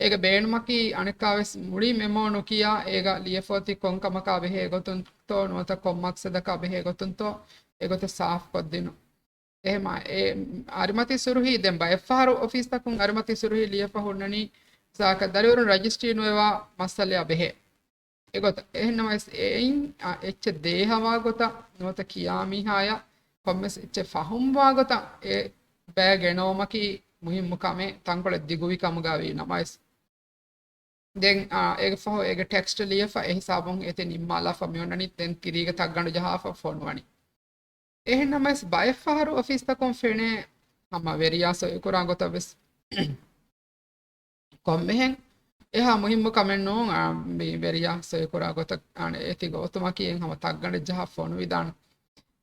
އޭގެ ބޭނުމަކީ އަނެއްކާވެސް މުޅި މެމޯ ނުކިޔާ އޭގަ ލިޔެފައޮތީ ކޮން ކަމަކާ ބެހޭ ގޮތުންތޯ ނުވަތަ ކޮން މަޤްޞަދަކާ ބެހޭ ގޮތުންތޯ އެގޮތަށް ސާފުކޮށްދިނުން. އެހެމާ އެ އަރިމަތި ސުރުހީ ދެން ބައެއްފަހަރު އޮފީސްތަކުން އަރިމަތި ސުރުހީ ލިޔެފަ ހުންނަނީ ސާކަ ދަރިވަރުން ރަޖިސްޓްރީ ނުވެވާ މައްސަލައާ ބެހޭ. އެގޮތަށް އެހެންނަމަވެސް އެއިން އެއްޗެއް ދޭހަވާ ގޮތަށް ނުވަތަ ކިޔާ މީހާޔަށް ކޮންމެސް އެއްޗެއް ފަހުމްވާ ގޮތަށް އެ ބައި ގެނައުމަކީ މުހިއްމު ކަމެއް، ތަންކޮޅެއް ދިގުވި ކަމުގަ ވީ ނަމަވެސް. ދެން، އާ، އޭގެ ފަހު އޭގެ ޓެކްސްޓް ލިޔެފަ އެ ހިސާބުން އެތި ނިންމާލާފަ މިއޮންނަނީ ދެން ތިރީގެ ތައްގަނޑު ޖަހާފަ ފޮނުވަނީ. އެހެންނަމަވެސް ބައެއްފަހަރު އޮފީސްތަކުން ފެނޭ ހަމަ ވެރިޔާ ސޮއިކުރާ ގޮތަށް ވެސް ކޮންމެހެން އެހާ މުހިއްމު ކަމެއް ނޫން، އާ، މި ވެރިޔާ ސޮއިކުރާ ގޮތަށް، އާނ، އެތި ގޮތުމަކީ އެން ހަމަ ތައްގަނޑެއް ޖަހާ ފޮނުވިދާނެ.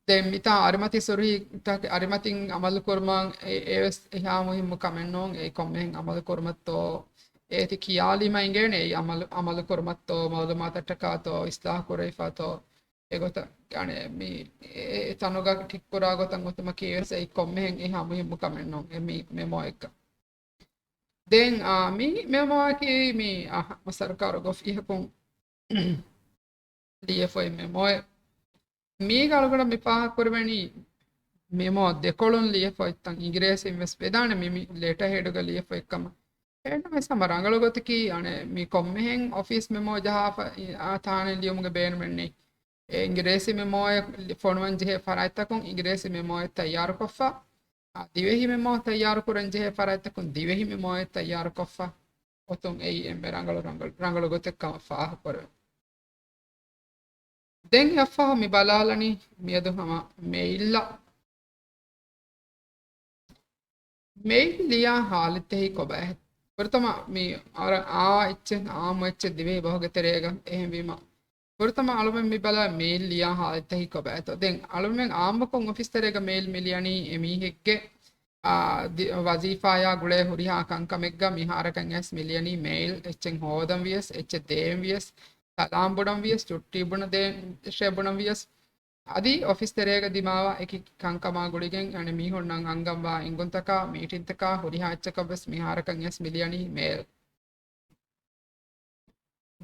ދެން މިތާ އަރިމަތި ސުރުހީ ތަކެއް އަރިމަތިން އަމަލު ކުރުމަށް އެ-، އެވެސް އެހާ މުހިއްމު ކަމެއް ނޫން. އެއީ ކޮންމެހެން އަމަލު ކުރުމަށްތޯ އޭތި ކިޔާލީމަ އިނގޭނެ އެއީ އަމަލު، އަމަލު ކުރުމަށްތޯ މައުލޫމާތަށްޓަކާތޯ އިސްލާހު ކުރެވިފާތޯ އެގޮތަށް އަނެއް މި އެ، އެ ތަނުގަ ޓިކް ކުރާ ގޮތަށް އޮތުމަކީ އެވެސް އެއީ ކޮންމެހެން އެހާ މުހިއްމު ކަމެއް ނޫން އެ މި މެމޯއެއްގަ. ދެން، އާ، މި މެމޯއަކީ މި އަހަ، ސަރުކާރުގެ އޮފީހަކުން ލިޔެފައި މެމޯއެއް. މީގަ އަޅުގަނޑަށް މި ފާހަގަކުރެވެނީ މެމޯ ދެކޮޅުން ލިޔެފައިތަން އިނގިރޭސިން ވެސް ވެދާނެ މި، މި ލެޓަހެޑުގަ ލިޔެފައި ކަމަށް. އެހެންނަމަވެސް ހަމަ ރަނގަޅު ގޮތަކީ އަނެއް މި ކޮންމެހެން އޮފީސް މެމޯ ޖަހާފަ، އާ، ތާނެ ލިޔުމުގެ ބޭނުމެއްނެތް. އެ އިނގިރޭސި މެމޯއެއް ފޮނުވަން ޖެހޭ ފަރާތްތަކުން އިނގިރޭސި މެމޯއެއް ތައްޔާރުކޮށްފަ، އާ، ދިވެހި މެމޯ ތައްޔާރު ކުރަން ޖެހޭ ފަރާތްތަކުން ދިވެހި މެމޯއެއް ތައްޔާރުކޮށްފަ އޮތުން އެއީ އެންމެ ރަނގަޅު، ރަނގަޅު، ރަނގަޅު ގޮތެއް ކަމަށް ފާހަގަކުރެވެން. ދެން އެއަށްފަހު މި ބަލާލަނީ މިއަދު ހަމަ މެއިލްއަށް. މެއިލް ލިޔާ ހާލަތެއް ކޮބާހޭ؟ ފުރަތަމަ މި އަރަ-، އާ އެއްޗެއް، އާއްމު އެއްޗެއް ދިވެހި ބަހުގެ ތެރޭގަ. އެހެންވީމަ ފުރަތަމަ އަޅުމެން މި ބަލާ މެއިލް ލިޔާ ހާލަތެއް ކޮބާތޯ. ދެން އަޅުމެން އާއްމުކޮށް އޮފީސް ތެރޭގަ މެއިލް މި ލިޔަނީ އެ މީހެއްގެ، އާ، ދި-، ވަޒީފާޔާ ގުޅޭ ހުރިހާ ކަންކަމެއްގަ މިހާރަކަށް އައިސް މި ލިޔަނީ މެއިލް. އެއްޗެއް ހޯދަން ވިޔަސް، އެއްޗެއް ދޭން ވިޔަސް، ސަލާމް ބުނަން ވިޔަސް، ޗުއްޓީ ބުނަ ދޭން އެއްޗެއް ބުނަން ވިޔަސް، އަދި އޮފީސް ތެރޭގަ ދިމާވާ އެކި ކަންކަމާ ގުޅިގެން އަނެއް މީހުންނަށް އަންގަންވާ އެންގުންތަކާ، މީޓިންތަކާ ހުރިހާ އެއްޗަކަށް ވެސް މިހާރަކަށް އައިސް މި ލިޔަނީ މެއިލް.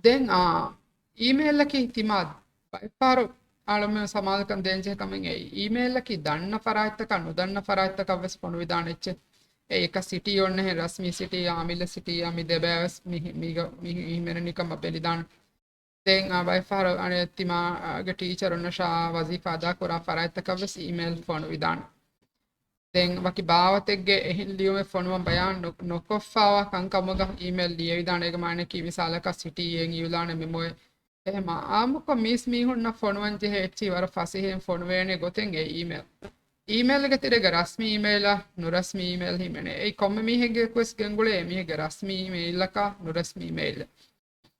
ދެން، އާ، އީމެއިލްއަކީ ތިމާ ބައެއްފަހަރު އަޅުމެން ސަމާލުކަން ދޭންޖެހޭ ކަމެއް އެއީ. އީމެއިލްއަކީ ދަންނަ ފަރާތްތަކަށް ނުދަންނަ ފަރާތްތަކަށް ވެސް ފޮނުވިދާނެ އެއްޗެއް. އެ އެކަ ސިޓީ އޮންނަހެން ރަސްމީ ސިޓީއާ އަމިއްލަ ސިޓީއާ މި ދެބައިވެސް މި، މީގަ، މި ހިމެނެނީ ކަމަށް ބެލިދާނެ. ދެން އާ ބައެއްފަހަރު އަނެއް ތިމާގެ ޓީޗަރުންނަށާ ވަޒީފާ އަދާކުރާ ފަރާތްތަކަށް ވެސް އީމެއިލް ފޮނުވިދާނެ. ދެން ވަކި ބާވަތެއްގެ އެހެން ލިޔުމެއް ފޮނުވަން ބަޔާން ނު-، ނުކޮށްފައިވާ ކަންކަމުގަ އީމެއިލް ލިޔެވިދާނެ. އޭގެ މާނައަކީ މިސާލަކަށް ސިޓީ އޭން އިއުލާނެ މެމޯއެއް. އެހެމަ އާއްމުކޮށް މީސް މީހުންނަށް ފޮނުވަން ޖެހޭ އެއްޗިހި ވަރަށް ފަސޭހައިން ފޮނުވޭނެ ގޮތެއް އެ އީމެއިލް. އީމެއިލްގެ ތެރޭގަ ރަސްމީ އީމެއިލާ ނުރަސްމީ އީމެއިލް ހިމެނޭ. އެއީ ކޮންމެ މީހެއްގެ ވެސް ގެންގުޅޭ އެމީހެއްގެ ރަސްމީ އީމެއިލަކާ ނުރަސްމީ އީމެއިލް.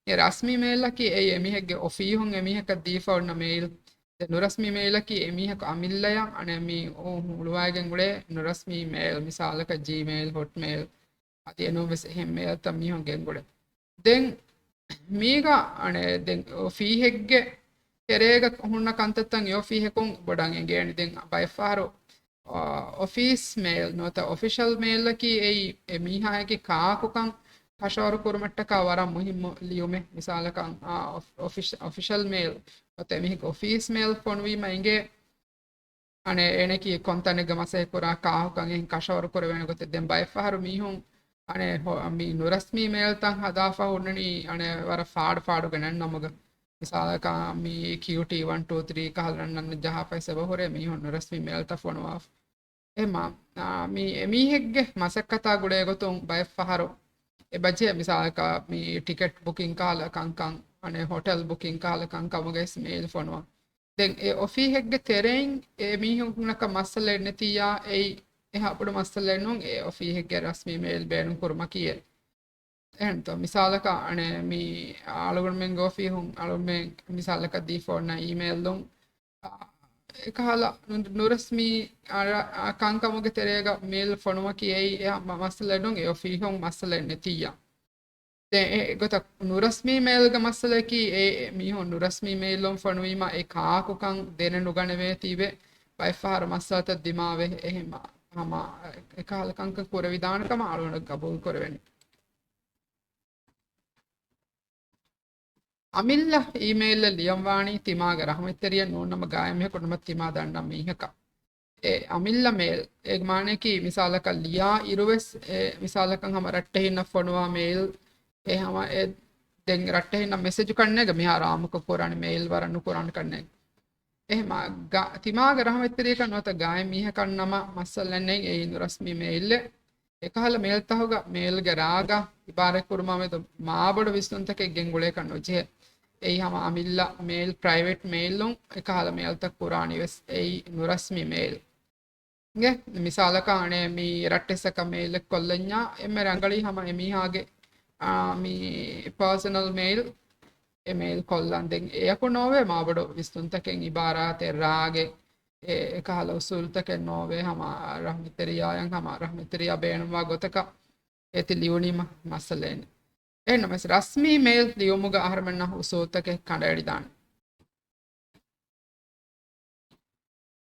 އެ ރަސްމީ މެއިލްއަކީ އެއީ އެމީހެއްގެ އޮފީހުން އެމީހަކަށް ދީފަ އޮންނަ މެއިލް. ދެން ނުރަސްމީ މެއިލްއަކީ އެމީހަކު އަމިއްލަޔަށް އަނެއް މި އު-، ހުޅުވައިގެން ގުޅޭ ނުރަސްމީ މެއިލް، މިސާލަކަށް ޖީމެއިލް، ހޮޓްމެއިލް، އަދި އެނޫން ވެސް އެހެން މެއިލްތައް މީހުން ގެންގުޅޭ. ދެން މީގަ އަނެއް ދެން އޮފީހެއްގެ ތެރޭގަ ހުންނަ ކަންތައްތައް އެ އޮފީހަކުން ބޮޑަށް އެނގޭނެ. ދެން ބައެއްފަހަރު އޮފީސް މެއިލް ނުވަތަ އޮފިޝަލް މެއިލްއަކީ އެއީ އެ މީހާއެކީ ކާކުކަން ކަށަވަރު ކުރުމަށްޓަކާ ވަރަށް މުހިއްމު ލިޔުމެއް. މިސާލަކަށް، އާ، އޮފި-، އޮފިޝ-، އޮފިޝަލް މެއިލް ނުވަތަ އެމީހެއްގެ އޮފީސް މެއިލް ފޮނުވީމަ އެނގޭ އަނެއް އޭނައަކީ ކޮންތަނެއްގަ މަސައްކަތް ކުރާ ކާކުކަން އެހެން ކަށަވަރު ކުރެވޭނެ ގޮތެއް. ދެން ބައެއްފަހަރު މީހުން އަނެއް ހޮ-، މި ނުރަސްމީ މެއިލްތައް ހަދާފަ ހުންނަނީ އަނެއް ވަރަށް ފާޑު ފާޑުގެ ނަންނަމުގަ. މިސާލަކަށް މި ކިޔޫޓީ ވަން ޓޫ ތްރީ ކަހަލަ ނަންނަން ޖަހާފައި ސެބަ ހުރޭ މީހުން ނުރަސްމީ މެއިލްތައް ފޮނުވާފަ. އެހެމަ، އާ، މި އެމީހެއްގެ މަސައްކަތާ ގުޅޭ ގޮތުން ބައެއްފަހަރު އެބަޖެހޭ މިސާލަކަށް މި ޓިކެޓް ބުކިން ކަހަލަ ކަންކަން، އަނެއް ހޮޓެލް ބުކިން ކަހަލަ ކަންކަމުގައި މެއިލް ފޮނުވަން. ދެން އެ އޮފީހެއްގެ ތެރެއިން އެ މީހުންނަކަށް މައްސަލައެއް ނެތިއްޔާ އެއީ އެހާ ބޮޑު މައްސަލައެއް ނޫން އެ އޮފީހެއްގެ ރަސްމީ މެއިލް ބޭނުން ކުރުމަކީ އެ. އެހެންތޯ؟ މިސާލަކަށް އަނެއް މި އަޅުގަނޑުމެންގެ އޮފީހުން އަޅުމެން މިސާލަކަށް ދީފަ އޮންނަ އީމެއިލުން، އާ، އެކަހަލަ ނު-، ނުރަސްމީ އަ-، އަ-، ކަންކަމުގެ ތެރޭގަ މެއިލް ފޮނުވަކީ އެއީ އެ މަ-، މައްސަލައެއް ނޫން އެ އޮފީހުން މައްސަލައެއް ނެތިއްޔާ. ދެން އެ ގޮތަށް ނުރަސްމީ މެއިލްގެ މައްސަލައަކީ އެ މީހުން ނުރަސްމީ މެއިލުން ފޮނުވީމަ އެ ކާކުކަން ދެނެނުގަނެވޭތީވެ ބައެއްފަހަރު މައްސަލަތައް ދިމާވެ އެހެމަ ހަމަ އެކަހަލަ ކަންކަން ކުރެވިދާނެ ކަމަށް އަޅުގަނޑަށް ގަބޫލު ކުރެވެނީ. އަމިއްލަ އީމެއިލްއެއް ލިޔަންވާނީ ތިމާގެ ރަހުމަތްތެރިޔެއް ނޫންނަމަ ގާތްމީހަކު ނަމަ ތިމާ ދަންނަ މީހަކަށް. އެ އަމިއްލަ މެއިލް އޭގެ މާނައަކީ މިސާލަކަށް ލިޔާ އިރުވެސް އެ މިސާލަކަށް ހަމަ ރައްޓެހިންނަށް ފޮނުވާ މެއިލް އެ ހަމަ އެ ދެން ރައްޓެހިންނަށް މެސެޖު ކަންނޭގެ މިހާރު އާއްމުކޮށް ކުރާނެ މެއިލް ވަރަށް ނުކުރާނެ ކަންނޭ. އެހެމަ ގަ-، ތިމާގެ ރަހުމަތްތެރިޔަކަށް ނުވަތަ ގާތް މީހަކަށް ނަމަ މައްސަލައެއް ނެތް އެއީ ނުރަސްމީ މެއިލްއެއް. އެކަހަލަ މެއިލްތަހުގަ މެއިލްގެ ރާގަ އިބާރާތްކުރުމާ މެދު މާބޮޑު ވިސްނުންތަކެއް ގެންގުޅޭކަށް ނުޖެހޭ. އެއީ ހަމަ އަމިއްލަ މެއިލް ޕްރައިވެޓް މެއިލުން އެކަހަލަ މެއިލްތައް ކުރާނީ ވެސް އެއީ ނުރަސްމީ މެއިލް. އިނގޭ، މިސާލަކަށް އަނެއް މި ރައްޓެއްސަކަށް މެއިލެއް ކޮށްލަންޏާ އެންމެ ރަނގަޅީ ހަމަ އެމީހާގެ، އާ، މި ޕާސަނަލް މެއިލް އެ މެއިލް ކޮށްލަން. ދެން އެޔަކު ނޯވޭ މާބޮޑު ވިސްނުންތަކެއް އިބާރާތެއް ރާގެއް އެ އެކަހަލަ އުސޫލުތަކެއް ނޯވޭ. ހަމަ ރަހްމަތްތެރިޔާއަށް ހަމަ ރަހްމަތްތެރިޔާ ބޭނުންވާ ގޮތަކަށް އޭތި ލިޔުނީމަ މައްސަލައެއް. އެހެންނަމަވެސް، ރަސްމީ މެއިލް ލިޔުމުގަ އަހަރުމެންނަށް އުސޫލުތަކެއް ކަނޑައެޅިދާނެ.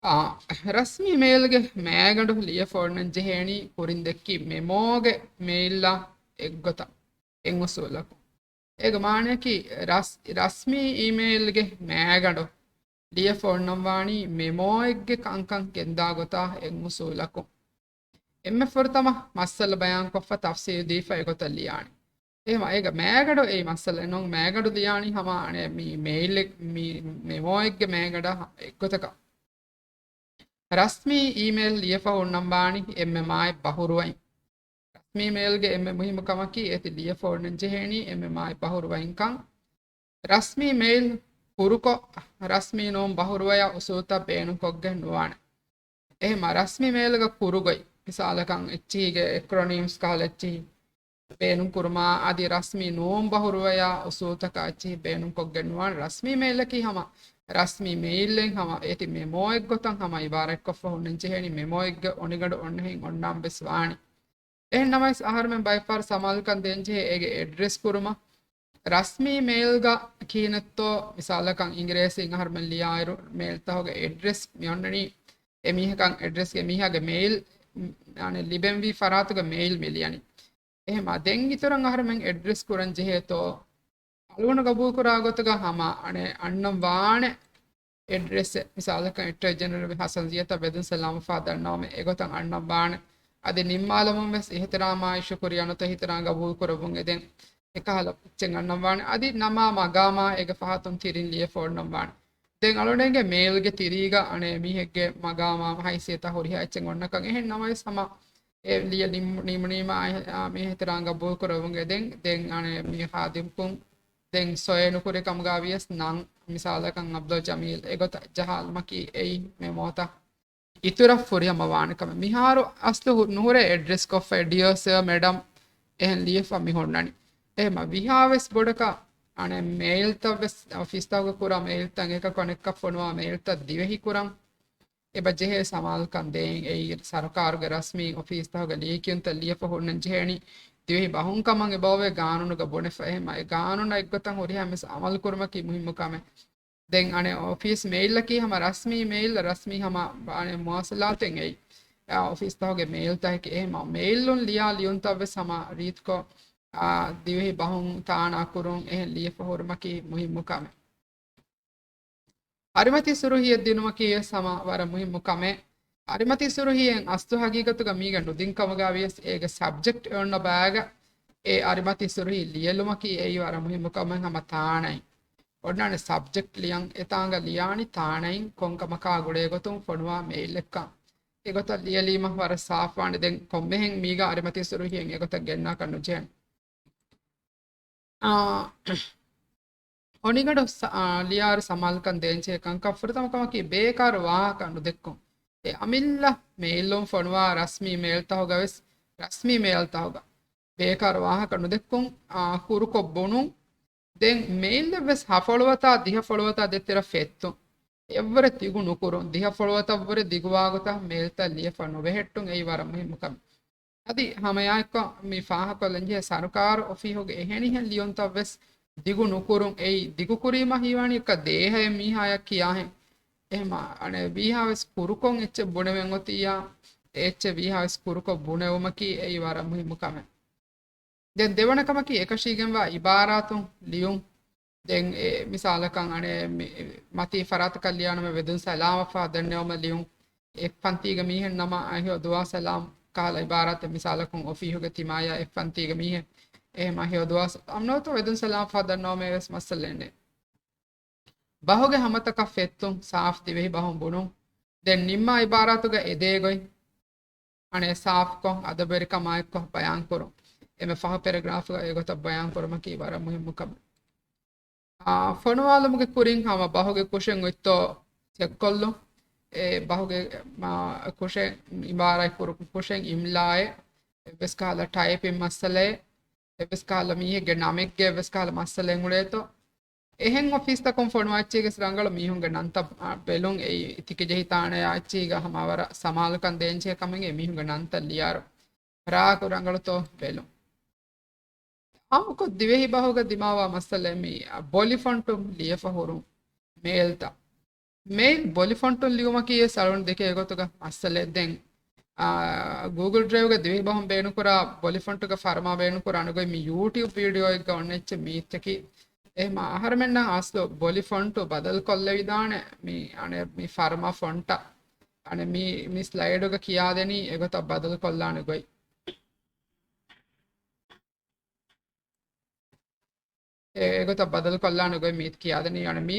އާ، ރަސްމީ މެއިލްގެ މައިގަނޑު ލިޔެފަ އޮންނަން ޖެހޭނީ ކުރިން ދެއްކި މެމޯގެ މެއިލްއާ އެއްގޮތަށް އެއް އުސޫލަކުން. އޭގެ މާނައަކީ ރަސް-، ރަސްމީ އީމެއިލްގެ މައިގަނޑު ލިޔެފަ އޮންނަންވާނީ މެމޯއެއްގެ ކަންކަން ގެންދާ ގޮތާ އެއް އުސޫލަކުން. އެންމެ ފުރަތަމަ މައްސަލަ ބަޔާންކޮށްފަ ތަފްސީލު ދީފަ އެގޮތަށް ލިޔާނެ. އެހެމަ އޭގެ މައިގަނޑު އެއީ މައްސަލައެއް ނޫން، މައިގަނޑު ލިޔާނީ ހަމަ އަނެއް މި މެއިލެއް-، މި މެމޯއެއްގެ މައިގަނޑާ އެއްގޮތަކަށް. ރަސްމީ އީމެއިލް ލިޔެފަ ހުންނަންވާނީ އެންމެ މާތް ބަހުރުވައިން. ރަސްމީ މެއިލްގެ އެންމެ މުހިއްމު ކަމަކީ އޭތި ލިޔެފަ އޮންނަން ޖެހޭނީ އެންމެ މާތް ބަހުރުވައިންކަން. ރަސްމީ މެއިލް ކުރުކޮށް، ރަސްމީ ނޫން ބަހުރުވަޔާ އުސޫލުތައް ބޭނުންކޮށްގެން ނުވާނެ. އެހެމަ ރަސްމީ މެއިލްގަ ކުރުގޮތް، މިސާލަކަށް އެއްޗިހިގެ އެކްރޮނީމްސް ކަހަލަ އެއްޗިހި ބޭނުން ކުރުމާ، އަދި ރަސްމީ ނޫން ބަހުރުވަޔާ އުސޫލުތަކާ އެއްޗިހި ބޭނުންކޮށްގެން ނުވާނެ. ރަސްމީ މެއިލްއަކީ ހަމަ ރަސްމީ މެއިލްއެއް ހަމަ އޭތި މެމޯއެއްގޮތަށް ހަމަ އިބާރާތްކޮށްފަ ހުންނަން ޖެހޭނީ، މެމޯއެއްގެ އޮނިގަނޑު އޮންނަހެން އޮންނާން ވެސް ވާނީ. އެހެން ނަމަވެސް، އަހަރުމެން ބައެއްފަހަރު ސަމާލުކަން ދޭންޖެހޭ އޭގެ އެޑްރެސް ކުރުމަށް. ރަސްމީ މެއިލްގަ ކިހިނެއްތޯ، މިސާލަކަށް އިނގިރޭސީން އަހަރުމެން ލިޔާއިރު، މެއިލްތަހުގެ އެޑްރެސް މި އޮންނަނީ އެ މީހަކަށް، އެޑްރެސްގެ މީހާގެ މެއިލް، އަނެއް ލިބެންވީ ފަރާތުގެ މެއިލް މި ލިޔަނީ. އެހެމަ ދެން އިތުރަށް އަހަރުމެން އެޑްރެސް ކުރަން ޖެހޭތޯ، އަޅުގަނޑު ގަބޫލުކުރާ ގޮތުގަ ހަމަ އަނެއް އަންނަން ވާނެ އެޑްރެސް، މިސާލަކަށް އެޓަރނީ ޖެނެރަލް ހަސަން ޒިޔަތަށް ވެދުން ސަލާމަށް ފާދަންނަވަމެ އެގޮތަށް އަންނަން ވާނެ. އަދި ނިންމާލަމުން ވެސް އިހުތިރާމާއި ޝުކުރިޔާ ނުތަ އިހުތިރާމް ގަބޫލު ކުރައްވުން އެދެން އެކަހަލަ އެއްޗެއް އަންނަން ވާނެ. އަދި ނަމާ މަގާމާ އޭގެ ފަހަތުން ތިރިން ލިޔެފަ އޮންނަން ވާނެ. ދެން އަޅުގަނޑުގެ މެއިލްގެ ތިރީގަ އަނެއް މީހެއްގެ މަގާމާ ހައިސިއްޔަތާ ހުރިހާ އެއްޗެއް އޮންނަކަން. އެހެން ނަމަވެސް ހަމަ އެ ލިޔެ ނިމު-، ނިމުނީމާ އިހް-، އާ، މި އިހުތިރާމް ގަބޫލު ކުރައްވުން އެދެން. ދެން އަނެއް މި ހާދިމްކުން ދެން ސޮއެ ނުކުރި ކަމުގަ ވިޔަސް ނަން، މިސާލަކަށް އަބްދުލް ޖަމީލް އެގޮތަށް ޖަހާލުމަކީ އެއީ މެމޯތައް އިތުރަށް ފުރިހަމަ ވާނެ ކަމެއް. މިހާރު އަސްލު ހު-، ނުހުރޭ އެޑްރެސް ކޮށްފައި ޑިއަރ ސާރ މެޑަމް އެހެން ލިޔެފަ މި ހުންނަނީ. އެހެމަ ވިހާވެސް ބޮޑަކަށް އަނެއް މެއިލްތައް ވެސް އޮފީސްތަކުގަ ކުރާ މެއިލްތައް އެކަކު އަނެއްކަށް ފޮނުވާ މެއިލްތައް ދިވެހި ކުރަން. އެބަ ޖެހޭ ސަމާލުކަން ދޭން. އެއީ ސަރުކާރުގެ ރަސްމީ އޮފީސްތަކުގެ ލިޔެކިޔުންތައް ލިޔެފަ ހުންނަން ޖެހޭނީ ދިވެހި ބަހުން ކަމަށް އެބައޮވޭ ގާނޫނުގަ ބުނެފަ. އެހެމަ އެ ގާނޫނާ އެއްގޮތަށް ހުރިހާ ވެސް އަމަލު ކުރުމަކީ މުހިއްމު ކަމެއް. ދެން އަނެއް އޮފީސް މެއިލްއަކީ ހަމަ ރަސްމީ މެއިލް، ރަސްމީ ހަމަ އަނެއް މުވާސަލާތެއް އެއީ. އާ، އޮފީސްތަކުގެ މެއިލްތަކެކޭ. އެހެމަ މެއިލުން ލިޔާ ލިޔުންތައް ވެސް ހަމަ ރީތިކޮށް، އާ، ދިވެހި ބަހުން ތާނާ ކުރުން އެހެން ލިޔެފަ ހުރުމަކީ މުހިއްމު ކަމެއް. އަރިމަތީ ސުރުހީއެއް ދިނުމަކީ ވެސް ހަމަ ވަރަށް މުހިއްމު ކަމެއް. އަރިމަތީ ސުރުހީއެއް އަސްލު ހަގީގަތުގަ މީގަ ނުދިން ކަމުގަ ވިޔަސް އޭގެ ސަބްޖެކްޓް އެ އޮންނަ ބައިގަ އެ އަރިމަތީ ސުރުހީ ލިޔެލުމަކީ އެއީ ވަރަށް މުހިއްމު ކަމެއް ހަމަ ތާނައިން. އޮންނާނެ ސަބްޖެކްޓް ލިޔަން އެތާނގަ ލިޔާނީ ތާނައިން ކޮންކަމަކާ ގުޅޭގޮތުން ފޮނުވާ މެއިލްއެއްކަން. އެގޮތަށް ލިޔެލީމަ ވަރަށް ސާފުވާނެ. ދެން ކޮންމެހެން މީގަ އަރިމަތީ ސުރުހީއެއް އެގޮތަށް ގެންނާކަށް ނުޖެހެން. އާ، އޮނިގަނޑު ސަ-، އާ، ލިޔާއިރު ސަމާލުކަން ދޭންޖެހޭ ކަންކަން ފުރަތަމަ ކަމަކީ ބޭކާރު ވާހަކަ ނުދެއްކުން. އެ އަމިއްލަ މެއިލުން ފޮނުވާ ރަސްމީ މެއިލްތަހުގަ ވެސް، ރަސްމީ މެއިލްތަހުގަ ބޭކާރު ވާހަކަ ނުދެއްކުން، އާ، ކުރުކޮށް ބުނުން. ދެން މެއިލްއެއް ވެސް ހަ ފޮޅުވަތާ ދިހަ ފޮޅުވަތާ ދޭތެރެ ފެއްތުން. އެއްވަރެ ދިގު ނުކުރުން. ދިހަ ފޮޅުވަތަށްވުރެ ދިގުވާގޮތަށް މެއިލްތައް ލިޔެފަ ނުބެހެއްޓުން އެއީ ވަރަށް މުހިއްމު ކަމެއް. އަދި ހަމައެއާއެއްކޮށް މި ފާހަގަކޮށްލަންޖެހޭ ސަރުކާރު އޮފީހުގެ އެހެނިހެން ލިޔުންތައް ވެސް ދިގު ނުކުރުން. އެއީ ދިގުކުރީމަ ހީވާނީ އެއްކަ ދޭހައެއް މީހާޔަށް ކިޔާހެން. އެހެމަ އަނެއް ވީހާވެސް ކުރުކޮށް އެއްޗެއް ބުނެވެން އޮތިއްޔާ، އެ އެއްޗެއް ވީހާވެސް ކުރުކޮށް ބުނެވުމަކީ އެއީ ވަރަށް މުހިއްމު ކަމެއް. ދެން ދެވަނަ ކަމަކީ އެކަށީގެންވާ އިބާރާތު ލިޔުން. ދެން އެ މިސާލަކަށް އަނެއް މި-، މަތީ ފަރާތަކަށް ލިޔާނަމަ ވެދުން ސަލާމަށްފަހަ ދަންނެވުމަށް ލިޔުން. އެއް ފަންތީގެ މީހެއް ނަމަ އަހި އޮދުވާ ސަލާމް ކަހަލަ އިބާރާތެއް މިސާލަކުން އޮފީހުގެ ތިމާޔާ އެއް ފަންތީގެ މީހެއް އެހެމަ އަހި އޮދުވާ ސަލާމް ނުވަތަ ވެދުން ސަލާމްފަހަ ދަންނަވަމޭ ވެސް މައްސަލައެއް ނެތް. ބަހުގެ ހަމަތަކަށް ފެއްތުން ސާފް ދިވެހި ބަހުން ބުނުން. ދެން ނިންމާ އިބާރާތުގަ އެދޭ ގޮތް އަނެއް ސާފުކޮށް، އަދަބުވެރިކަމާއެއްކޮށް ބަޔާންކުރުން. އެންމެ ފަހު ޕެރެގްރާފުގަ އެގޮތަށް ބަޔާންކުރުމަކީ ވަރަށް މުހިއްމު ކަމެއް. އާ، ފޮނުވާލުމުގެ ކުރިން ހަމަ ބަހުގެ ކުށެއް އޮތްތޯ ޗެކްކޮށްލުން. އެ ބަހުގެ، މާ، ކުށެއް، އިބާރާތް ކުރު ކުށެއް އިމްލާއެއް، އެއްވެސް ކަހަލަ ޓައިޕިން މައްސަލައެއް، އެއްވެސް ކަހަލަ މީހެއްގެ ނަމެއްގެ އެއްވެސް ކަހަލަ މައްސަލައެއް އުޅޭތޯ، އެހެން އޮފީސްތަކުން ފޮނުވާ އެއްޗީގެ ރަނގަޅު މީހުންގެ ނަންތައް، އާ، ބެލުން އެއީ ތިކިޖެހި ތާނަޔާ އެއްޗީގަ ހަމަ ވަރަށް ސަމާލުކަން ދޭންޖެހޭ ކަމެއް އެ މީހުންގެ ނަންތައް ލިޔާއިރު. ރާކު ރަނގަޅުތޯ ބެލުން. އާއްމުކޮށް ދިވެހި ބަހުގަ ދިމާވާ މައްސަލައެއް މީ، އާ، ބޮލި ފޮންޓުން ލިޔެފަ ހުރުން މެއިލްތައް. މެއިލް ބޮލި ފޮންޓުން ލިޔުމަކީ އެ ސަޅުން ދެކޭ ގޮތުގަ މައްސަލައެއް. ދެން، އާ، ގޫގުލް ޑްރައިވްގަ ދިވެހި ބަހުން ބޭނުންކުރާ ބޮލި ފޮންޓުގެ ފަރުމާ ބޭނުންކުރާ އަނެއްގޮތް މި ޔޫޓިއުބް ވީޑިއޯއެއްގަ އޮންނަ އެއްޗެއް މީތަކީ. އެހެމަ އަހަރުމެންނަށް އަސްލު ބޮލި ފޮންޓު ބަދަލު ކޮށްލެވިދާނެ މި، އަނެ، މި ފަރުމާ ފޮންޓަށް. އަނެ މި، މި ސްލައިޑުގަ ކިޔާދެނީ އެގޮތަށް ބަދަލު ކޮށްލާނެ ގޮތް. އެ، އެގޮތަށް ބަދަލު ކޮށްލާނެ ގޮތް މީތި ކިޔާދެނީ. އަނެ މި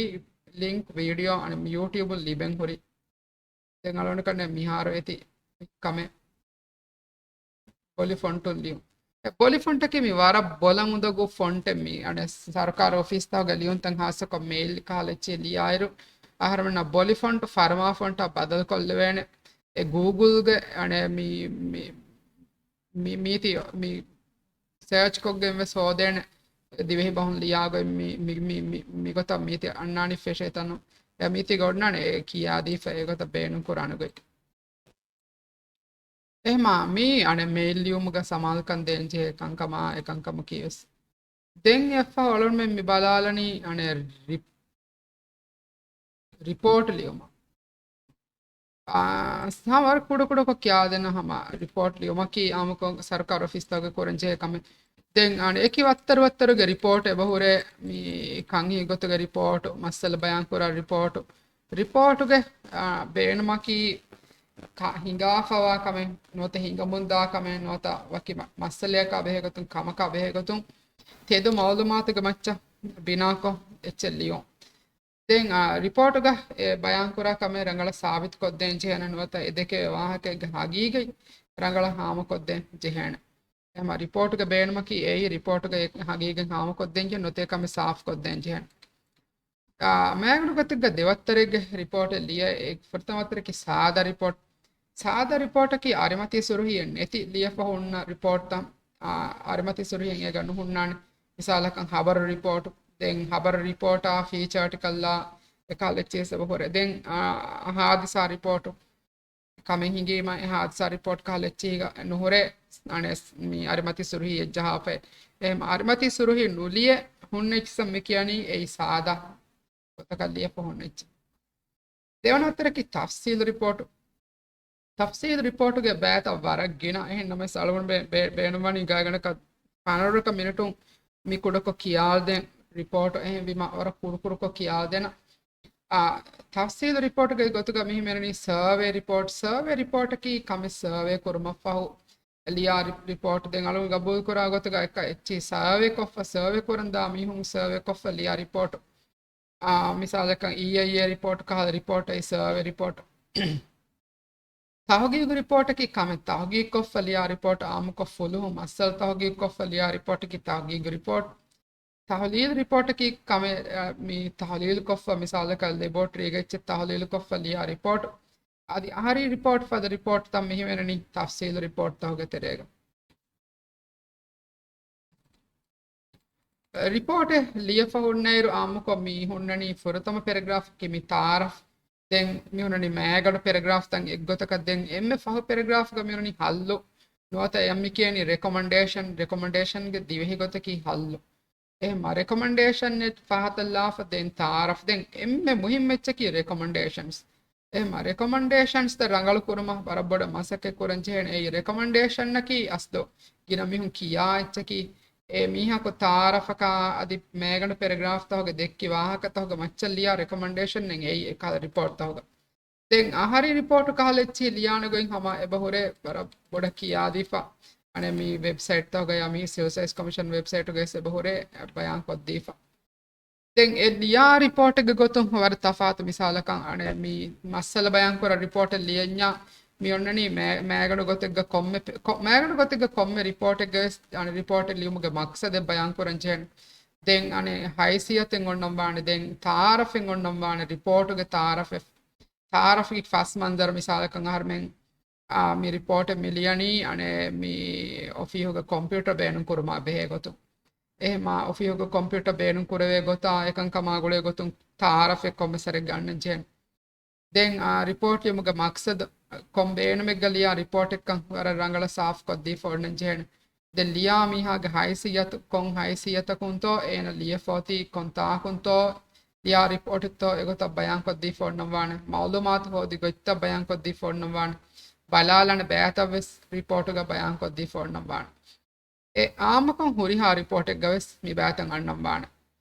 ލިންކް ވީޑިއޯ އަނެ މި ޔޫޓިއުބުން ލިބެން ހުރި. ދެން އަޅުގަނޑު ކަންނޭ މިހާރު އެތި ކަމެއް ބޮލި ފޮންޓުން ލިޔުން. އެ ބޮލި ފޮންޓަކީ މި ވަރަށް ބޮލަށް އުނދަގޫ ފޮންޓެއް މީ. އަނެ ސަރުކާރު އޮފީސްތަކުގެ ލިޔުންތައް ހާއްސަކޮށް މެއިލް ކަހަލަ އެއްޗެއް ލިޔާއިރު އަހަރުމެންނަށް ބޮލި ފޮންޓު ފަރުމާ ފޮންޓަށް ބަދަލު ކޮށްލެވޭނެ. އެ ގޫގުލްގެ އަނެ މި، މި މި، މީތި މި ސަރޗް ކޮށްގެން ވެސް ހޯދޭނެ. ދިވެހި ބަހުން ލިޔާ ގޮތް މި، މި، މި، މި، މި ގޮތަށް މީތި އަންނާނީ ފެށޭ ތަނު. އެ މީތި ގޮންނާނެ އެ ކިޔާދީފަ އެ ގޮތަށް ބޭނުން ކުރާނެ ގޮތް. އެހެމާ މީ އަނެއް މެއިލް ލިޔުމުގަ ސަމާލުކަން ދޭން ޖެހޭ ކަންކަމާ އެ ކަންކަމަކީ ވެސް. ދެން އެއަށްފަހު އަޅުގަނޑުމެން މި ބަލާލަނީ އަނެއް ރި، ރިޕޯޓް ލިޔުމަށް. އާ، ސަމާ ވަރަށް ކުޑަކުޑަކޮށް ކިޔާދޭނަ ހަމަ ރިޕޯޓް ލިޔުމަކީ އާއްމުކޮށް ސަރުކާރު އޮފީސްތަކުގެ ކުރަން ޖެހޭ ކަމެއް. ދެން އަނެއް އެކި ވައްތަރު ވައްތަރުގެ ރިޕޯޓް އެބަހުރޭ މި ކަންހި ގޮތުގެ ރިޕޯޓު، މައްސަލަ ބަޔާންކުރާ ރިޕޯޓު. ރިޕޯޓުގެ، އާ، ބޭނުމަކީ ކަ، ހިނގާފަވާ ކަމެއް ނުވަތަ ހިނގަމުންދާ ކަމެއް ނުވަތަ ވަކި މަ، މައްސަލަޔަކާ ބެހޭގޮތުން ކަމަކާ ބެހޭގޮތުން ތެދު މައުލޫމާތުގެ މައްޗަށް ބިނާކޮށް އެއްޗެއް ލިޔުން. ދެން، އާ، ރިޕޯޓުގަ އެ ބަޔާންކުރާ ކަމެއް ރަނގަޅަށް ސާބިތުކޮށްދޭން ޖެހޭނެ ނުވަތަ އެ ދެކޭ ވާހަކައެއްގެ ހަގީގަތް ރަނގަޅަށް ހާމަކޮށްދޭން ޖެހޭނެ. އެހެމަ ރިޕޯޓުގެ ބޭނުމަކީ އެއީ ރިޕޯޓުގަ އެ ހަގީގަތް ހާމަކޮށްދޭން ޖެހޭ ނުވަތަ ކަމެއް ސާފުކޮށްދޭން ޖެހޭނެ. އާ، މައިގަނޑު ގޮތެއްގަ ދެވައްތަރެއްގެ ރިޕޯޓެއް ލިޔެ، އެ ފުރަތަމަ ވައްތަރަކީ ސާދަ ރިޕޯޓް. ސާދަ ރިޕޯޓަކީ އަރިމަތީ ސުރުހީއެއް ނެތި ލިޔެފަ ހުންނަ ރިޕޯޓްތައް، އާ، އަރިމަތީ ސުރުހީއެއް އޭގަ ނުހުންނާނެ. މިސާލަކަށް ހަބަރު ރިޕޯޓު. ދެން ހަބަރު ރިޕޯޓާ ފީޗާ އާޓިކަލްއާ އެކަހަލަ އެއްޗެއް އެބަ ހުރޭ. ދެން، އާ، ހާދިސާ ރިޕޯޓު. ކަމެއް ހިނގީމަ އެ ހާދިސާ ރިޕޯޓް ކަހަލަ އެއްޗީގަ ނުހުރޭ، އަނެސް މި އަރިމަތި ސުރުހީ އެއްޖަހާފައި. އެހެމަ އަރިމަތި ސުރުހީ ނުލިޔެ ހުންނަ އެއްޗިސަ މި ކިޔަނީ އެއީ ސާދަ ގޮތަކަށް ލިޔެފަ ހުންނަ އެއްޗެއް. ދެވަނަ ހަތަރަކީ ތަފްސީލު ރިޕޯޓު. ތަފްސީލު ރިޕޯޓުގެ ބައިތައް ވަރަށް ގިނަ. އެހެން ނަމަވެސް އަޅުގަނޑު ބޭ، ބޭ، ބޭނުންވަނީ ގާތްގަނޑަކަށް ފަނަރަ މިނިޓުން މި ކުޑަކޮށް ކިޔާދޭން ރިޕޯޓު. އެހެން ވީމަ ވަރަށް ކުޑަކުޑަކޮށް ކިޔާދޭނަ. އާ، ތަފްސީލު ރިޕޯޓުގެ ގޮތުގަ މިހިމެނެނީ ސަރވޭ ރިޕޯޓް. ސަރވޭ ރިޕޯޓަކީ ކަމެއް ސަރވޭ ކުރުމަށްފަހު ލިޔާ ރި، ރިޕޯޓް. ދެން އަޅުން ގަބޫލުކުރާ ގޮތުގަ އެއްކަ އެއްޗިހި ސަރވޭ ކޮށްފަ، ސަރވޭ ކުރަން ދާ މީހުން ސަރވޭ ކޮށްފަ ލިޔާ ރިޕޯޓް. އާ، މިސާލަކަށް އީއައިއޭ ރިޕޯޓް ކަހަލަ ރިޕޯޓް އެއީ ސަރވޭ ރިޕޯޓް. ތަހުގީގު ރިޕޯޓަކީ ކަމެއް ތަހުގީގުކޮށްފަ ލިޔާ ރިޕޯޓް. އާއްމުކޮށް ފުލުހުން މައްސަލަ ތަހުގީގުކޮށްފަ ލިޔާ ރިޕޯޓަކީ ތަހުގީގު ރިޕޯޓް. ތަހުލީލު ރިޕޯޓަކީ ކަމެއް، އަ، މި ތަހުލީލުކޮށްފަ، މިސާލަކަށް ލެބޯޓްރީގެ އެއްޗެއް ތަހުލީލުކޮށްފަ ލިޔާ ރިޕޯޓް. އަދި އަހަރީ ރިޕޯޓް ފަދަ ރިޕޯޓްތައް މިހިމެނެނީ ތަފްސީލު ރިޕޯޓްތަހުގެ ތެރޭގަ. ރިޕޯޓެއް ލިޔެފަ ހުންނައިރު އާއްމުކޮށް މި ހުންނަނީ ފުރަތަމަ ޕެރެގްރާފަކީ މި ތައާރަފް. ދެން މި ހުންނަނީ މައިގަނޑު ޕެރެގްރާފްތައް އެއްގޮތަކަށް. ދެން އެންމެ ފަހު ޕެރެގްރާފްގަ މި ހުންނަނީ ހައްލު. ނުވަތަ އެ މި ކިޔަނީ ރެކޮމަންޑޭޝަން. ރެކޮމަންޑޭޝަންގެ ދިވެހި ގޮތަކީ ހައްލު. އެހެންމަ ރެކޮމަންޑޭޝަން އެއް ފަހަތަށް ލާފަ ދެން ތައާރަފް. ދެން އެންމެ މުހިއްމު އެއްޗަކީ ރެކޮމަންޑޭޝަންސް. އެހެންމަ ރެކޮމަންޑޭޝަންސްތައް ރަނގަޅު ކުރުމަށް ވަރަށް ބޮޑަށް މަސައްކަތް ކުރަން ޖެހޭނެ. އެއީ ރެކޮމަންޑޭޝަންއަކީ އަސްލު ގިނަ މީހުން ކިޔާ އެއްޗަކީ، އެ މީހަކު ތައާރަފަކާ އަދި މައިގަނޑު ޕެރެގްރާފްތަހުގެ ދެއްކި ވާހަކަތަހުގެ މައްޗަށް ލިޔާ ރެކޮމަންޑޭޝަންއެއް އެއީ އެކަހަލަ ރިޕޯޓްތަހުގަ. ދެން އަހަރީ ރިޕޯޓު ކަހަލަ އެއްޗިހި ލިޔާނެ ގޮތް ހަމަ އެބަހުރޭ ވަރަށް ބޮޑަށް ކިޔާދީފަ. އަނެއް މި ވެބްސައިޓްތަކުގަޔާ މި ސިވިލް ސަރވިސް ކޮމިޝަން ވެބްސައިޓުގައި ވެސް އެބަހުރޭ ބަޔާން ކޮށްދީފަ. ދެން އެ ލިޔާ ރިޕޯޓެއްގެ ގޮތުން ވަރަށް ތަފާތު. މިސާލަކަށް އަނެއް މި މައްސަލަ ބަޔާން ކުރާ ރިޕޯޓެއް ލިޔަންޏާ މި އޮންނަނީ މޭ، މޭގަނޑު ގޮތެއްގަ ކޮންމެ ޕެ، ކޮ، މޭގަނޑު ގޮތެއްގަ ކޮންމެ ރިޕޯޓެއްގަ ވެސް އަނެއް ރިޕޯޓެއް ލިޔުމުގެ މަޤްޞަދެއް ބަޔާން ކުރަން ޖެހޭނެ. ދެން އަނެއް ހައިސިއްޔަތެއް އޮންނަން ވާނެ. ދެން ތައާރަފެއް އޮންނަން ވާނެ. ރިޕޯޓުގެ ތައާރަފެއް. ތައާރަފްގެ ފަސް މަންޒަރު މިސާލަކަށް އަހަރުމެން، އާ، މި ރިޕޯޓެއް މި ލިޔަނީ އަނެއް މި އޮފީހުގެ ކޮމްޕިއުޓަރ ބޭނުން ކުރުމާ ބެހޭ ގޮތުން. އެހެމާ އޮފީހުގެ ކޮމްޕިއުޓަރ ބޭނުން ކުރެވޭ ގޮތާ އެކަންކަމާ ގުޅޭ ގޮތުން ތައާރަފެއް ކޮންމެ ސަރެއްގަ އަންނަން ޖެހޭނެ. ދެން އާ، ރިޕޯޓް ލިޔުމުގެ މަޤްޞަދު ކޮން ބޭނުމެއްގަ ލިޔާ ރިޕޯޓެއްކަން ވަރަށް ރަނގަޅަށް ސާފުކޮށްދީފަ އޮންނަން ޖެހޭނެ. ދެން ލިޔާ މީހާގެ ހައިސިއްޔަތު ކޮން ހައިސިއްޔަތަކުންތޯ އޭނަ ލިޔެފަ އޮތީ ކޮން ތާކުންތޯ ލިޔާ ރިޕޯޓެއްތޯ އެގޮތަށް ބަޔާންކޮށްދީފަ އޮންނަންވާނެ. މައުލޫމާތު ހޯދި ގޮތްތައް ބަޔާންކޮށްދީފަ އޮންނަންވާނެ. ބަލާލާނެ ބައިތައްވެސް ރިޕޯޓުގަ ބަޔާންކޮށްދީފަ އޮންނަންވާނެ. އެ އާއްމުކޮށް ހުރިހާ ރިޕޯޓެއްގަވެސް މި ބައިތައް އަންނަންވާނެ.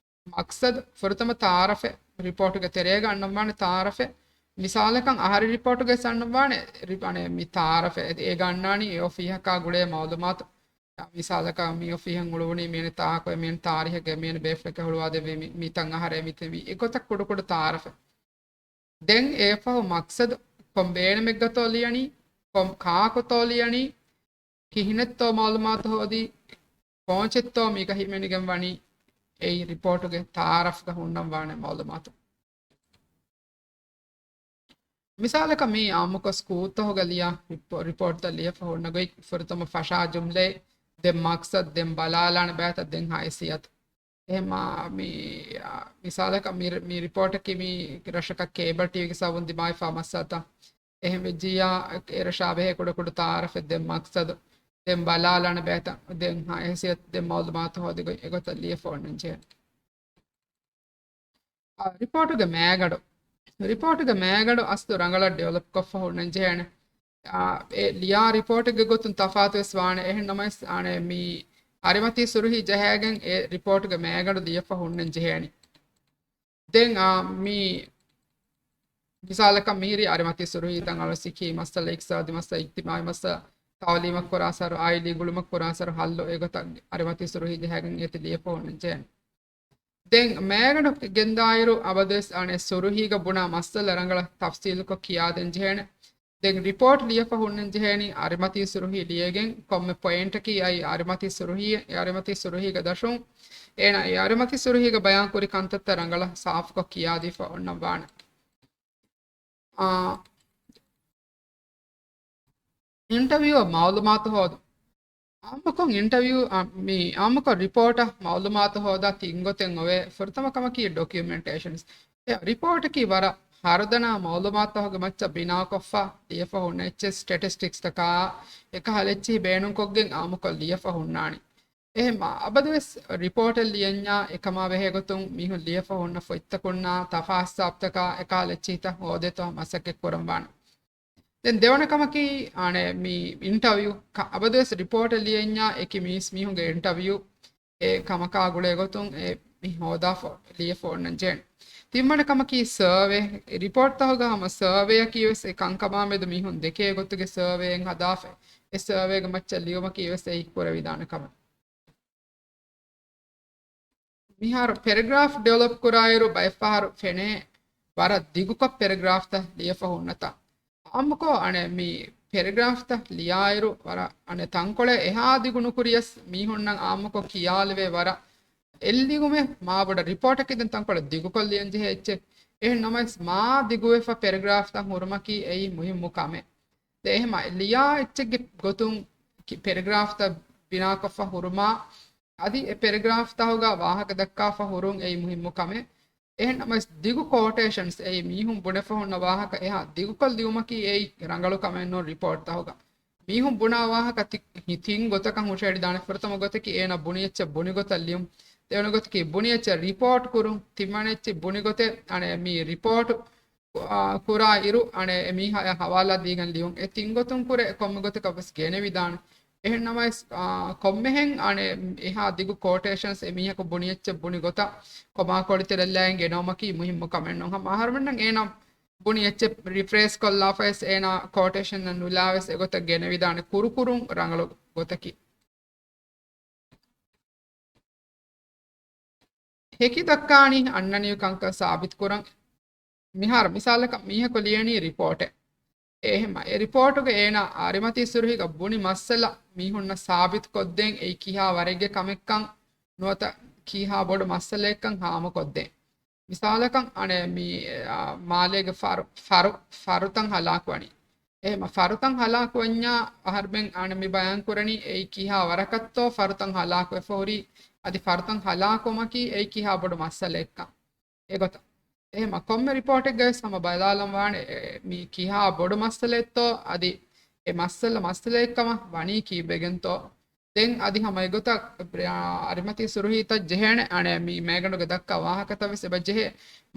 މަޤްޞަދު ފުރަތަމަ ތައާރަފެއް، ރިޕޯޓުގެ ތެރޭގަ އަންނަންވާނެ ތައާރަފެއް. މިސާލަކަށް އަހަރެން ރިޕޯޓުގަވެސް އަންނަންވާނެ ރި-، އަނެ، މި ތައާރަފެއް. އޭގަ އަންނާނީ އެ އޮފީހަކާ ގުޅޭ މައުލޫމާތު. މިސާލަކަށް މި އޮފީހަށް އުޅުވުނީ މިއަނެއް ތާކު، މިއަނެއް ތާރީހެއްގަ، މިއަނެއް ބޭފުޅެކޭ ހުޅުވާދެއްވީ މި، މިތަން އަހަރޭ މިތިބީ. އެގޮތަށް ކުޑަކުޑަ ތައާރަފެއް. ދެން އެއަށްފަހު މަޤްޞަދު ކޮން ބޭނުމެއްގަތޯ ލިޔަނީ، ކޮން ކާކުތޯ ލިޔަނީ، ކިހިނެއްތޯ މައުލޫމާތު ހޯދީ، ކޯޗެއްތޯ މީގަ ހިމެނިގެން ވަނީ، އެއީ ރިޕޯޓުގެ ތައާރަފްގަ ހުންނަން ވާނެ މައުލޫމާތު. މިސާލަކަށް މީ އާއްމުކޮށް ސްކޫލްތަހުގަ ލިޔާ ރިޕޯ-، ރިޕޯޓްތައް ލިޔެފަ ހުންނަ ގޮތް ފުރަތަމަ ފަށާ ޖުމްލައެއް، ދެން މަޤްޞަދު، ދެން ބަލާލާނެ ބައިތައް، ދެން ހައިސިއްޔަތު. އެހެމާ މި، މިސާލަކަށް މި، މި ރިޕޯޓަކީ މި ރަށަކަށް ކޭބަލް ޓީވީގެ ސަބަބުން ދިމާވެފާ މައްސަލަތައް. އެހެން ވެއްޖިއްޔާ އެ ރަށާ ބެހޭ ކުޑަކުޑަ ތައާރަފެއް، ދެން މަޤްޞަދު، ދެން ބަލާލާނެ ބައިތައް، ދެން ހައިސިއްޔަތު، ދެން މައުލޫމާތު ހޯދި ގޮތް އެގޮތަށް ލިޔެފަ އޮންނަން ޖެހޭނެ. އާ، ރިޕޯޓުގެ މޭގަނޑު. ރިޕޯޓުގެ މޭގަނޑު އަސްލު ރަނގަޅަށް ޑިވެލޮޕް ކޮށްފަ ހުންނަން ޖެހޭނެ. އާ، އެ ލިޔާ ރިޕޯޓެއްގެ ގޮތުން ތަފާތުވެސް ވާނެ. އެހެން ނަމަވެސް، އާނެ، މި އަރިމަތީ ސުރުހީ ޖަހައިގެން އެ ރިޕޯޓުގެ މޭގަނޑު ލިޔެފަ ހުންނަން ޖެހޭނެ. ދެން، އާ، މި މިސާލަކަށް މިހިރީ އަރިމަތީ ސުރުހީތައް އަޅު ސިކީ މައްސަލަ، އިޤްތިޞާދީ މައްސަލަ، އިޖްތިމާޢީ މައްސަލަ، ތަޢުލީމަށް ކުރާ ސަރު، އާއިލީ ގުޅުމަށް ކުރާ ސަރު، ހައްލު އެގޮތަށް އަރިމަތީ ސުރުހީ ޖަހައިގެން އޭތި ލިޔެފަ ހުންނަން ޖެހޭނެ. ދެން މޭގަނޑު ގެންދާއިރު އަބަދުވެސް އަނެއް ސުރުހީގަ ބުނާ މައްސަލަ ރަނގަޅަށް ތަފްސީލުކޮށް ކިޔާދޭން ޖެހޭނެ. ދެން ރިޕޯޓް ލިޔެފަ ހުންނަން ޖެހޭނީ އަރިމަތީ ސުރުހީ ލިޔެގެން ކޮންމެ ޕޮއިންޓަކީ އައި އަރިމަތީ ސުރުހީ، އެ އަރިމަތީ ސުރުހީގަ ދަށުން އޭނަ އެ އަރިމަތީ ސުރުހީގަ ބަޔާންކުރި ކަންތައްތައް ރަނގަޅަށް ސާފުކޮށް ކިޔާދީފަ އޮންނަން ވާނެ. އާ، އިންޓަވިއުއަށް މައުލޫމާތު ހޯދުން. އާއްމުކޮށް އިންޓަވިއު، އާ، މި އާއްމުކޮށް ރިޕޯޓަށް މައުލޫމާތު ހޯދާ ތިން ގޮތެއް އޮވޭ. ފުރަތަމަ ކަމަކީ ޑޮކިއުމެންޓޭޝަންސް. އެ ރިޕޯޓަކީ ވަރަށް ހަރުދަނާ މައުލޫމާތުތަކުގެ މައްޗަށް ބިނާކޮށްފަ ލިޔެފަ ހުންނަ އެއްޗެއް. ސްޓެޓިސްޓިކްސްތަކާ އެކަހަލަ އެއްޗިހި ބޭނުންކޮށްގެން އާއްމުކޮށް ލިޔެފަ ހުންނާނެ. އެހެން އަބަދުވެސް ރިޕޯޓެއް ލިޔަންޏާ އެކަމާ ބެހޭ ގޮތުން މީހުން ލިޔެފަ ހުންނަ ފޮތްތަކުންނާ ތަފާ ހިސާބުތަކާ އެކަހަލަ އެއްޗިހިތައް ހޯދޭތޯ މަސައްކަތް ކުރަން ވާނެ. ދެން ދެވަނަ ކަމަކީ، އާނެ، މި އިންޓަވިއު ކަ-، އަބަދުވެސް ރިޕޯޓެއް ލިޔަންޏާ އެކި މީސް މީހުންގެ އިންޓަވިއު އެ ކަމަކާ ގުޅޭ ގޮތުން އެ މި ހޯދާފަ ލިޔެފަ އޮންނަން ޖެހޭނެ. ތިންވަނަ ކަމަކީ ސަރވޭ. ރިޕޯޓްތަހުގަ ހަމަ ސަރވޭއަކީ ވެސް އެ ކަންކަމާ މެދު މީހުން ދެކޭ ގޮތުގެ ސަރވޭއެއް ހަދާފަ. އެ ސަރވޭގެ މައްޗަށް ލިޔުމަކީ ވެސް އެއީ ކުރެވިދާނެ ކަމެއް. މިހާރު ޕެރެގްރާފް ޑިވެލޮޕް ކުރާއިރު ބައެއްފަހަރު ފެނޭ ވަރަށް ދިގުކޮށް ޕެރެގްރާފްތައް ލިޔެފަ ހުންނަތާ. އާއްމުކޮށް އަނެއް މި ޕެރެގްރާފްތައް ލިޔާއިރު ވަރަށް އަނެއް ތަންކޮޅެއް އެހާ ދިގު ނުކުރިޔަސް މީހުންނަށް އާއްމުކޮށް ކިޔާލެވޭ ވަރަށް އެއްލިޔުމެއް މާ ބޮޑަށް ރިޕޯޓަކީ ދެން ތަންކޮޅެއް ދިގުކޮށް ލިޔަން ޖެހޭ އެއްޗެއް. އެހެން ނަމަވެސް މާ ދިގުވެފަ ޕެރެގްރާފްތައް ހުރުމަކީ އެއީ މުހިއްމު ކަމެއް. ދެ އެހެމަ ލިޔާ އެއްޗެއްގެ ގޮތުން ކި-، ޕެރެގްރާފްތައް ބިނާކޮށްފަ ހުރުމާ، އަދި އެ ޕެރެގްރާފްތަހުގަ ވާހަކަ ދައްކާފަ ހުރުން އެއީ މުހިއްމު ކަމެއް. އެހެން ނަމަވެސް ދިގު ކޯޓޭޝަންސް އެއީ މީހުން ބުނެފަ ހުންނަ ވާހަކަ އެހާ ދިގުކޮށް ލިޔުމަކީ އެއީ ރަނގަޅު ކަމެއް ނޫން ރިޕޯޓްތަހުގަ. މީހުން ބުނާ ވާހަކަ ތި-، ހި-، ތިން ގޮތަކަށް ހުށައެޅިދާނެ. ފުރަތަމަ ގޮތަކީ އޭނަ ބުނި އެއްޗެއް ބުނި ގޮތަށް ލިޔުން. ދެވަނަ ގޮތަކީ ބުނި އެއްޗެއް ރިޕޯޓް ކުރުން. ތިންވަނަ އެއްޗެއް ބުނި ގޮތެއް އަނެއް މި ރިޕޯޓް ކު-، އާ، ކުރާ އިރު އަނެއް އެ މީހާއަށް ހަވާލާ ދީގެން ލިޔުން. އެ ތިން ގޮތުން ކުރެ ކޮންމެ ގޮތަކަށް ވެސް ގެނެވިދާނެ. އެހެން ނަމަވެސް، އާ، ކޮންމެހެން އަނެއް އެހާ ދިގު ކޯޓޭޝަންސް އެ މީހަކު ބުނި އެއްޗެއް ބުނި ގޮތަށް ކޮމާ ކޮޅިތެރެއްލައިގެން ގެނައުމަކީ މުހިއްމު ކަމެއް ނޫން. ހަމަ އަހަރުމެންނަށް އޭނާ ބުނި އެއްޗެއް ރިފްރޭސް ކޮށްލާފަވެސް އޭނާ ކޯޓޭޝަންއަށް ނުލާވެސް އެގޮތަށް ގެނެވިދާނެ ކުރުކުރުން ރަނގަޅު ގޮތަކީ. ހެކި ދައްކާނީ އަންނަނިވި ކަންކަން ސާބިތުކުރަން. މިހާރު މިސާލަކަށް މީހަކު ލިޔަނީ ރިޕޯޓެއް. އެހެމަ އެ ރިޕޯޓުގަ އޭނާ އަރިމަތީ ސުރުހީގަ ބުނި މައްސަލަ މީހުންނަށް ސާބިތުކޮށްދޭން އެއީ ކިހާ ވަރެއްގެ ކަމެއްކަން ނުވަތަ ކީހާ ބޮޑު މައްސަލައެއްކަން ހާމަކޮށްދޭން. މިސާލަކަށް އަނެއް މި، އާ، މާލޭގެ ފަރު، ފަރު، ފަރުތައް ހަލާކުވަނީ. އެހެމަ ފަރުތަން ހަލާކުވަންޏާ އަހަރުމެން އާނ މި ބަޔާން ކުރަނީ އެއީ ކިހާ ވަރަކަށްތޯ ފަރުތަން ހަލާކުވެފަ ހުރީ، އަދި ފަރުތަން ހަލާކުވުމަކީ އެއީ ކިހާ ބޮޑު މައްސަލައެއްކަން. އެގޮތަށް. އެހެމަ ކޮންމެ ރިޕޯޓެއްގަވެސް ހަމަ ބަލާލަން ވާނެ އެ، މީ ކިހާ ބޮޑު މައްސަލައެއްތޯ، އަދި އެ މައްސަލަ މައްސަލައެއްކަމަށް ވަނީ ކީއްވެގެންތޯ. ދެން އަދި ހަމަ އެގޮތަށް އަރިމަތީ ސުރުހީތައް ޖެހޭނެ، އަނެއް މި މޭގަނޑުގަ ދައްކާ ވާހަކަތައް ވެސް އެބަ ޖެހޭ.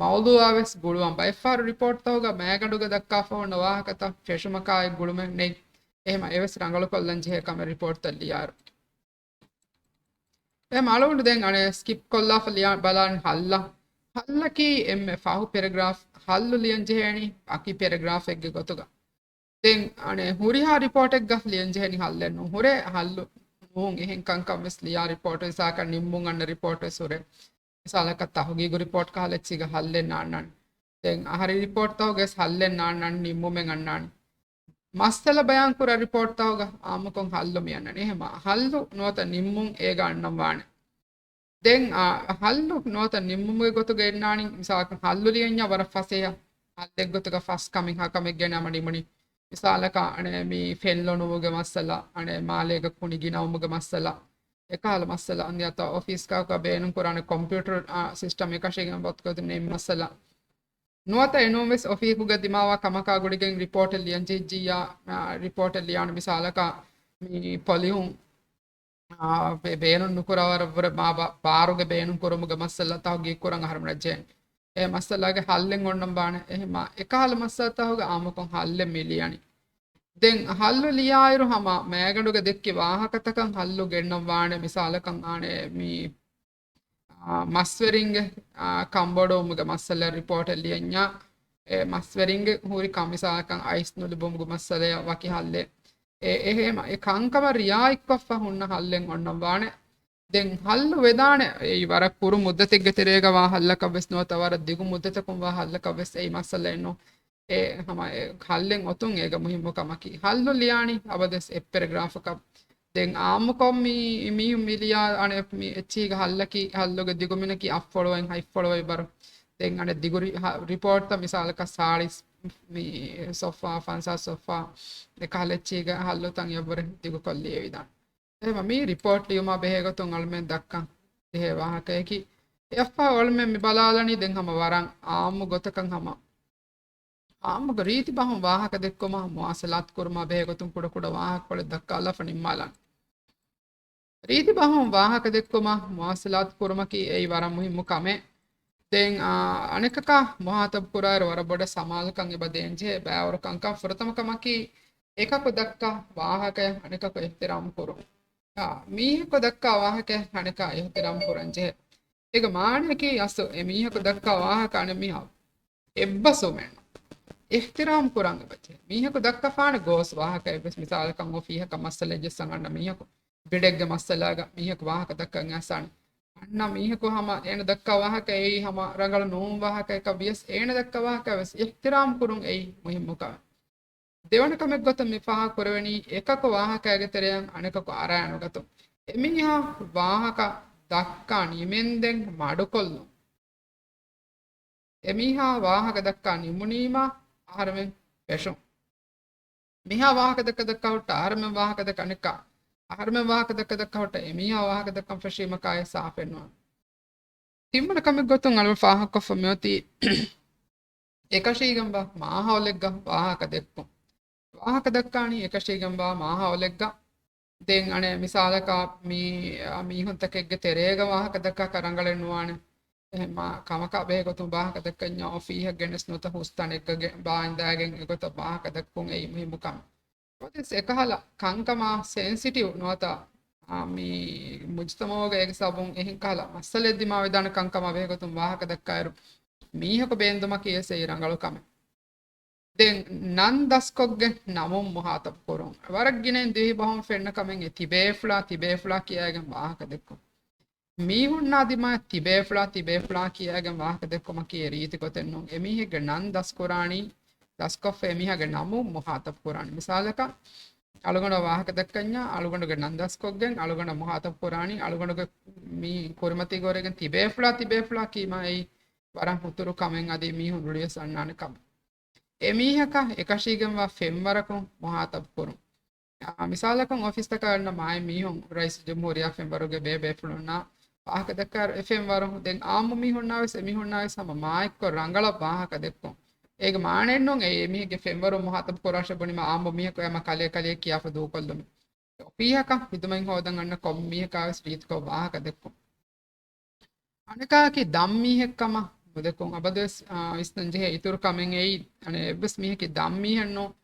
މައުޟޫއާ ވެސް ގުޅުވަން. ބައެއްފަހަރު ރިޕޯޓްތަކުގަ މޭގަނޑުގަ ދައްކާފަ ހުންނަ ވާހަކަތައް ފެށުމަކާއި ގުޅުމެއް ނެތް. އެހެމަ އެވެސް ރަނގަޅުކޮށްލަން ޖެހޭ ކަމެއް ރިޕޯޓްތައް ލިޔާއިރު. އެ މަޅުގަނޑު ދެން އަނެއް ސްކިޕް ކޮށްލާފަ ލިޔާ ބަލާން ހައްލަ. ހައްލަކީ އެންމެ ފަހު ޕެރެގްރާފް ހައްލު ލިޔަން ޖެހޭނީ އަކި ޕެރެގްރާފެއްގެ ގޮތުގަ. ދެން އަނެއް ހުރިހާ ރިޕޯޓެއްގަ ލިޔަން ޖެހެނީ ހައްލެއް ނޫން. ހުރޭ ހައްލު ނޫން އެހެން ކަންކަން ވެސް ލިޔާ ރިޕޯޓް ވެސް އާކަށް ނިންމުން އަންނަ ރިޕޯޓް ވެސް ހުރޭ. މިސާލަކަށް ތަހުގީގު ރިޕޯޓް ކަހަލަ އެއްޗީގަ ހައްލެއް ނާންނާނެ. ދެން އަހަރީ ރިޕޯޓްތަކުގަވެސް ހައްލެއް ނާންނާނެ، ނިންމުމެއް އަންނާނެ. މައްސަލަ ބަޔާންކުރާ ރިޕޯޓްތަކުގަ އާއްމުކޮށް ހައްލު މި އަންނަނީ. އެހެމަ ހައްލު ނުވަތަ ނިންމުން އޭގަ އަންނަން ވާނެ. ދެން އާ، ހައްލު ނުވަތަ ނިންމުމުގެ ގޮތުގަ އަންނާނީ، މިސާލަކަށް ހައްލު ލިޔަންޏާ ވަރަށް ފަސޭހަ ހައްލެއްގޮތުގަ ފަސް ކަމެއް ހަ ކަމެއް ގެނައިމަ ނިމުނީ. މިސާލަކަށް އަނެއް މި ފެން ލޮނުވުމުގެ މައްސަލަ، އަނެއް މާލޭގަ ކުނި ގިނަވުމުގެ މައްސަލަ، އެކަހަލަ މައްސަލަ. އަންދިޔަތަ އޮފީސްގަ ބޭނުން ކުރާނެ ކޮމްޕިއުޓަރ އާ، ސިސްޓަމް އެކަށީގެން ވަތުގަ ނެތް މައްސަލަ. ނުވަތަ އެނޫންވެސް އޮފީހުގަ ދިމާވާ ކަމަކާ ގުޅިގެން ރިޕޯޓެއް ލިޔަން ޖެހިއްޖިއްޔާ، އާ، ރިޕޯޓެއް ލިޔާނެ މިސާލަކަށް މި ޕޮލިހުން، އާ، ބޭ-، ބޭނުން ނުކުރާވަރަށްވުރެ މާ ބާ-، ބާރުގެ ބޭނުން ކުރުމުގެ މައްސަލަ ތަހުގީގު ކުރަން އަހަރުމެނަށް ޖެހޭނެ. އެ މައްސަލާގެ ހައްލެއް އޮންނަން ބާނެ. އެހެމަ އެކަހަލަ މައްސަލަތަކުގަ އާއްމުކޮށް ހައްލެއް މި ލިޔަނީ. ދެން ހައްލު ލިޔާއިރު ހަމަ މޭގަނޑުގަ ދެއްކި ވާހަކަތަކަށް ހައްލު ގެންނަން ވާނެ. މިސާލަކަށް އާނެ މި އާ، މަސްވެރިންގެ، އާ، ކަންބޮޑުވުމުގެ މައްސަލަ ރިޕޯޓެއް ލިޔަންޏާ، އެ މަސްވެރިންގެ ހުރި ކަން މިސާލަކަށް އައިސް ނުލިބުމުގެ މައްސަލަޔަށް ވަކި ހައްލެއް. އެ، އެހެމަ އެ ކަންކަމަށް ރިއާއެއްކޮށްފަ ހުންނަ ހައްލެއް އޮންނަން ވާނެ. ދެން ހައްލު ވެދާނެ އެއީ ވަރަށް ކުރު މުއްދަތެއްގެ ތެރޭގަ ވާ ހައްލަކަށް ވެސް ނުވަތަ ވަރަށް ދިގު މުއްދަތަކުން ވާ ހައްލަކަށް ވެސް އެއީ މައްސަލައެއް ނޫން. އެ ހަމަ އެ ހައްލެއް އޮތުން އޭގަ މުހިއްމު ކަމަކީ. ހައްލު ލިޔާނީ އަބަދުވެސް އެއް ޕެރެގްރާފަކަށް. ދެން އާއްމުކޮށް މި، މީހުން މި ލިޔާ އަނެއް މި އެއްޗީގެ ހައްލަކީ، ހައްލުގެ ދިގުމިނަކީ އަށްފަޅުވައިން ހަތްފަޅުވައި ބަރު. ދެން އަނެއް ދިގު ރި-، ހަ-، ރިޕޯޓްތައް މިސާލަކަށް ސާޅީސް މި ސޮފްހާ، ފަންސާސް ސޮފްހާ، އެކަހަލަ އެއްޗީގެ ހައްލުތައް އެއްވުރެ ދިގުކޮށް ލިޔެވިދާނެ. އެހެމަ މީ ރިޕޯޓް ލިޔުމާ ބެހޭގޮތުން އަޅުމެން ދައްކަން ޖެހޭ ވާހަކަޔަކީ، އެއަށްފަހު އަޅުމެން މި ބަލާލަނީ ދެން ހަމަ ވަރަށް އާއްމު ގޮތަކަށް ހަމަ އާއްމުގެ ރީތި ބަހުން ވާހަކަ ދެއްކުމަށް މުވާސަލާތު ކުރުމާ ބެހޭގޮތުން ކުޑަކުޑަ ވާހަކަކޮޅެއް ދައްކާލާފަ ނިންމާލަން. ރީތި ބަހުން ވާހަކަ ދެއްކުމަށް މުވާސަލާތު ކުރުމަކީ އެއީ ވަރަށް މުހިއްމު ކަމެއް. ދެން، އާ، އަނެކަކާ މުހާތަބު ކުރާއިރު ވަރަށް ބޮޑަށް ސަމާލުކަން އެބަ ދޭންޖެހޭ ބައިވަރު ކަންކަން ފުރަތަމަ ކަމަކީ އެކަކު ދައްކާ ވާހަކަޔަށް އަނެކަކު އިޙްތިރާމް ކުރުން. އާ، މީހަކު ދައްކާ ވާހަކަޔަށް އަނެކާ އިޙްތިރާމް ކުރަން ޖެހޭ. އޭގެ މާނައަކީ އަސްލު އެ މީހަކު ދައްކާ ވާހަކަ އަނެއް މީހާ އެއްބަސްވުމެއްނު. އިޙްތިރާމް ކުރަން އެބަޖެހޭ. މީހަކު ދައްކަފާނެ ގޯސް ވާހަކައެއްވެސް މިސާލަކަށް އޮފީހަކަށް މައްސަލައެއް ޖެއްސަން އަންނަ މީހަކު ބިޑެއްގެ މައްސަލާގަ މީހަކު ވާހަކަ ދައްކަން އައިސާނެ. އަންނަ މީހަކު ހަމަ އޭނަ ދައްކާ ވާހަކަ އެއީ ހަމަ ރަނގަޅު ނޫން ވާހަކައަކަށް ވިޔަސް އޭނަ ދައްކާ ވާހަކަ ވެސް އިޙްތިރާމް ކުރުން އެއީ މުހިއްމު ކަމެއް. ދެވަނަ ކަމެއްގޮތަށް މި ފާހަގަ ކުރެވެނީ އެކަކު ވާހަކައިގެ ތެރެއަށް އަނެކަކު އަރާނުގަތުން. އެމީހާ ވާހަކަ ދައްކާ ނިމެންދެން މަޑުކޮށްލުން. އެމީހާ ވާހަކަ ދައްކާ ނިމުނީމާ އަހަރެމެން ފެށުން. މީހާ ވާހަކަ ދައްކަ ދައްކާ ހުއްޓަ އަހަރެމެން ވާހަކަ ދައްކަ އަނެއްކާ، އަހަރެމެން ވާހަކަ ދައްކަ ދައްކާ ހުއްޓަ އެމީހާ ވާހަކަ ދައްކަން ފެށީމަކާއި ސާފެއްނުވާނެ. ތިންވަނަ ކަމެއްގޮތުން އަޅުގަނޑު ފާހަގަކޮށްފަ މިއޮތީ އެކަށީގެންވާ މާހައުލެއްގަ ވާހަކަ ދެއްކުން. ވާހަކަ ދައްކާނީ އެކަށީގެންވާ މާހައުލެއްގަ. ދެން އަނެއް މިސާލަކަށް މީ، މީހުންތަކެއްގެ ތެރޭގަ ވާހަކަ ދައްކާކަށް ރަނގަޅެއް ނުވާނެ. އެހެން ކަމަކާ ބެހޭގޮތުން ވާހަކަ ދައްކަންޏާ އޮފީހަށް ގެނެސް ނުވަތަ ހުސް ތަނެއްގަ ގެ-، ބާއިންދާގެން އެގޮތަށް ވާހަކަ ދައްކުން އެއީ މުހިއްމު ކަމެއް. އަދިވެސް އެކަހަލަ ކަންކަމާ ސެންސިޓިވް ނުވަތަ، އާ، މީ މުޖުތަމަޢުގަ އޭގެ ސަބަބުން އެހެން ކަހަލަ މައްސަލައެއް ދިމާވެދާނެ ކަންކަމާ ބެހޭގޮތުން ވާހަކަ ދައްކާއިރު، މީހަކު ބޭންދުމަކީ ވެސް އެއީ ރަނގަޅު ކަމެއް. ދެން ނަން ދަސްކޮށްގެން ނަމުން މުހާތަބު ކުރުން. ވަރަށް ގިނައިން ދިވެހި ބަހުން ފެންނަ ކަމެއް އެ ތިބޭފުޅާ، ތިބޭފުޅާ ކިޔާގެން ވާހަކަ ދެއްކުން. މީހުންނާ ދިމާ ތިބޭފުޅާ، ތިބޭފުޅާ ކިޔާގެން ވާހަކަ ދެއްކުމަކީ އެ ރީތި ގޮތެއް ނޫން. އެމީހެއްގެ ނަން ދަސްކުރާނީ، ދަސްކޮށްފަ އެމީހާގެ ނަމުން މުހާތަބު ކުރާނީ. މިސާލަކަށް، އަޅުގަނޑަށް ވާހަކަ ދައްކަންޏާ، އަޅުގަނޑުގެ ނަން ދަސްކޮށްގެން އަޅުގަނޑަށް މުހާތަބު ކުރާނީ، އަޅުގަނޑުގެ މި ކުރިމަތީގަ ހުރެގެން ތިބޭފުޅާ، ތިބޭފުޅާ ކީމާ އެއީ ވަރަށް ހުތުރު ކަމެއް އަދި މީހުން ރުޅިވެސް އަންނާނެ ކަމެއް. އެމީހަކަށް އެކަށީގެންވާ ފެންވަރަކުން މުހާތަބު ކުރުން. އާ، މިސާލަކަށް އޮފީސްތަކަށް އަންނަ މާތް މީހުން ރައީސުލްޖުމްހޫރިއްޔާ ފެންވަރުގެ ބޭބޭފުޅުންނާ ވާހަކަ ދައްކާއިރު، އެ ފެންވަރު ދެން އާއްމު މީހުންނާވެސް އެމީހުންނާވެސް ހަމަ މާތްކޮށް ރަނގަޅަށް ވާހަކަ ދެއްކުން. އޭގެ މާނައެއްނޫން އެ އެމީހެއްގެ ފެންވަރުން މުހާތަބު ކުރާށޭ ބުނީމަ އާއްމު މީހަކު އެ ހަމަ ކަލޭ ކަލޭ ކިޔާފަ ދޫކޮށްލުމެއް. އޮފީހަކަށް ހިދުމަތް ހޯދަން އަންނަ ކޮންމެ މީހަކާވެސް ރީތިކޮށް ވާހަކަ ދެއްކުން. އަނެކާއަކީ ދަށް މީހެއްކަމަށް ނުދެކުން. އަބަދުވެސް، އާ، ވިސްނަން ޖެހޭ އިތުރު ކަމެއް އެއީ، އަނެއް އެއްވެސް މީހަކީ ދަށް މީހެއް ނޫން،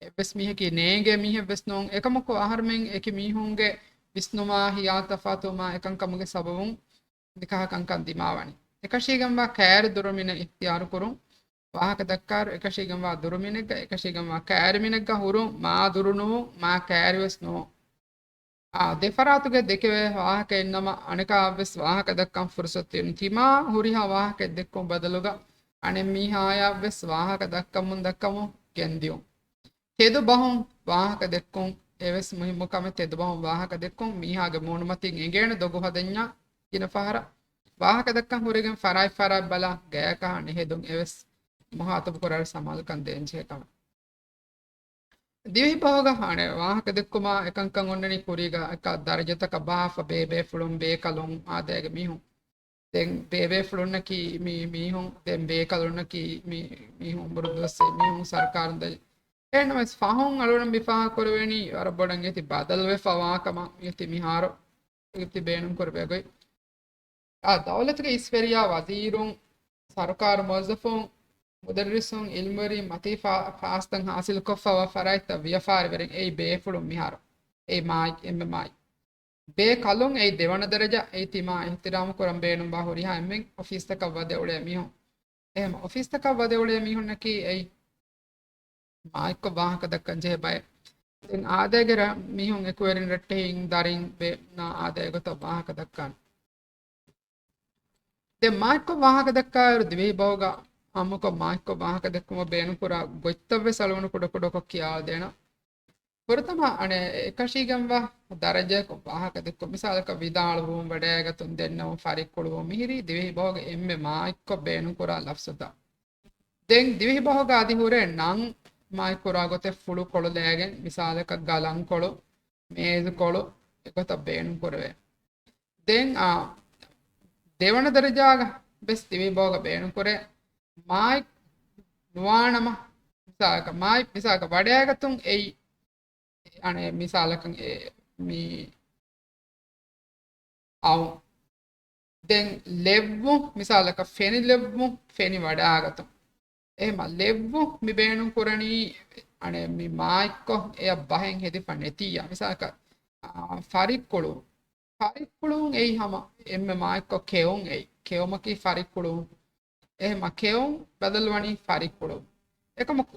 އެއްވެސް މީހަކީ ނޭނގޭ މީހެއްވެސް ނޫން. އެކަމަކު އަހަރުމެން އެކި މީހުންގެ ވިސްނުމާ ހިޔާލު ތަފާތުވުމާ އެކަންކަމުގެ ސަބަބުން މިކަހަ ކަންކަން ދިމާވަނީ. އެކަށީގެންވާ ކައިރި ދުރުމިނެއް އިޚްތިޔާރު ކުރުން. ވާހަކަ ދައްކާއިރު އެކަށީގެންވާ ދުރުމިނެއްގަ، އެކަށީގެންވާ ކައިރިމިނެއްގަ ހުރުން، މާ ދުރު ނުވުން، މާ ކައިރިވެސް ނުވުން. އާ، ދެފަރާތުގެ ދެކެވޭ ވާހަކައެއްނަމަ، އަނެކާއަށްވެސް ވާހަކަ ދައްކަން ފުރުސަތު ދިނުން. ތިމާ ހުރިހާ ވާހަކައެއް ދެއްކުން ބަދަލުގަ، އަނެއްމީހާޔާއަށްވެސް ވާހަކަ ދައްކަމުން ދައްކަމުން ގެންދިޔުން. ތެދު ބަހުން ވާހަކަ ދެއްކުން އެވެސް މުހިއްމު ކަމެއް. ތެދު ބަހުން ވާހަކަ ދެއްކުން މީހާގެ މޫނުމަތިން އެނގޭނެ ދޮގު ހަދަންޏާ ގިނަ ފަހަރަށް. ވާހަކަ ދައްކަން ހުރެގެން ފަރާތް ފަރާތް ބަލާ ގަޔަކަށް ނެހެދުން އެވެސް މުހާތަބު ކުރާއިރު ސަމާލުކަން ދޭންޖެހޭ ކަމެއް. ދިވެހި ބަހުގަ އަނެއް ވާހަކަ ދެއްކުމާ އެކަންކަން އޮންނަނީ ކުރީގަ އެކަ ދަރަޖަތަކަށް ބަހާފަ ބޭބޭފުޅުން، ބޭކަލުން، އާދައިގެ މީހުން. ދެން ބޭބޭފުޅުންނަކީ މި މީހުން، ދެން ބޭކަލުންނަކީ މި މީހުން އުމުރު ދުވަސް މީހުން ސަރުކާރުން ދަ-، އެހެންނަމަވެސް ފަހުން އަޅުގަނޑު މި ފާހަގަ ކުރެވެނީ ވަރަށް ބޮޑަށް އޭތި ބަދަލުވެފަ ވާ ކަމަށް އޭތި މިހާރު އޭތި ބޭނުން ކުރެވޭ ގޮތް. އާ، ދައުލަތުގެ އިސްވެރިޔާ، ވަޒީރުން، ސަރުކާރު މުވައްޒަފުން، މުދައްރިސުން، އިލްމުވެރިން، މަތީ ފާ-، ފާސްތައް ހާސިލުކޮށްފަވާ ފަރާތްތައް ވިޔަފާރިވެރިން އެއީ ބޭފުޅުން މިހާރު. އެއީ މާތް، އެންމެ މާތް. ބޭކަލުން އެއީ ދެވަނަ ދަރަޖަ، އެއީ ތިމާ އިޙްތިރާމު ކުރަން ބޭނުންވާ ހުރިހާ އެންމެން އޮފީސްތަކަށް ވަދެ އުޅޭ މީހުން. އެހެން އޮފީސްތަކަށް ވަދެ އުޅޭ މީހުންނަކީ އެއީ މާތްކޮށް ވާހަކަ ދައްކަން ޖެހޭ ބައެއް. ދެން އާދައިގެ ރަ-، މީހުން އެކުވެރިން ރައްޓެހިން ދަރިން ބޭ-، ނާ އާދައިގެ ގޮތަށް ވާހަކަ ދައްކާނެ. ދެން މާތްކޮށް ވާހަކަ ދައްކާއިރު ދިވެހި ބަހުގަ އާއްމުކޮށް މާތްކޮށް ވާހަކަ ދެއްކުމަށް ބޭނުންކުރާ ގޮތްތައްވެސް އަޅުގަނޑު ކުޑަކުޑަކޮށް ކިޔާދޭނަން. ފުރަތަމަ އަނެއް އެކަށީގެންވާ ދަރަޖައަކު ވާހަކަ ދެއްކުން، މިސާލަކަށް ވިދާޅުވުން، ވަޑައިގަތުން، ދެންނެވުން، ފަރިއްކުޅުވުން، މިހިރީ ދިވެހި ބަހުގަ އެންމެ މާތްކޮށް ބޭނުންކުރާ ލަފްޒުތައް. ދެން ދިވެހި ބަހުގަ އަދި ހުރޭ ނަން މާތްކުރާ ގޮތެއް ފުޅު ކޮޅުލައިގެން، މިސާލަކަށް ގަލަންކޮޅު، މޭޒުކޮޅު އެގޮތަށް ބޭނުންކުރެވޭ. ދެން އާ، ދެވަނަ ދަރަޖާގަ ވެސް ދިވެހި ބަހުގަ ބޭނުންކުރޭ މާތް ނުވާނަމަ، މިސާލަކަށް މާތް، މިސާލަކަށް ވަޑައިގަތުން އެއީ، އަނެއް މިސާލަކަށް އެ މި އައު. ދެން ލެއްވު، މިސާލަކަށް ފެނި ލެއްވު، ފެނި ވަޑައިގަތުން. އެހެމަ ލެއްވު މި ބޭނުން ކުރަނީ، އަނެއް މި މާތްކޮށް އެއަށް ބަހެއް ހެދިފަ ނެތިއްޔާ. މިސާލަކަށް، އާ، ފަރިއްކުޅު. ފަރިއްކުޅުން އެއީ ހަމަ އެންމެ މާތްކޮށް ކެއުން އެއީ. ކެއުމަކީ ފަރިއްކުޅުން. އެހެމަ ކެއުން ބަދަލުވަނީ ފަރިއްކުޅުން. އެކަމަކު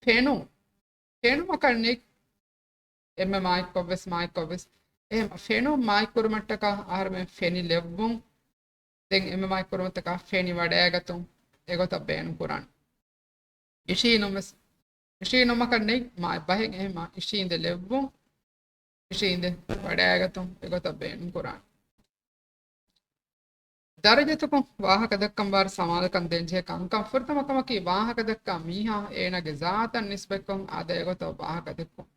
ފެނުން. ފެނުމަކަށް ނެތް އެންމެ މާތްކޮށްވެސް، މާތްކޮށްވެސް. އެހެމަ ފެނުން މާތްކުރުމަށްޓަކާ އަހަރުމެން ފެނި ލެއްވުން، ދެން އެންމެ މާތްކުރުމަށްޓަކާ ފެނި ވަޑައިގަތުން އެގޮތަށް ބޭނުން ކުރާނެ. އިށީނުންވެސް، އިށީނުމަކަށް ނެތް މާތް ބަހެއް. އެހެމަ އިށީނދެ ލެއްވުން، އިށީނދެ ވަޑައިގަތުން އެގޮތަށް ބޭނުން ކުރާނެ. ދަރަޖަތަކުން ވާހަކަ ދައްކަން ވާރު ސަމާލުކަން ދޭންޖެހޭ ކަންކަން. ފުރަތަމަ ކަމަކީ ވާހަކަ ދައްކާ މީހާ އޭނާގެ ޒާތަށް ނިސްބަތްކޮށް އާދައިގެ ގޮތަށް ވާހަކަ ދެއްކުން.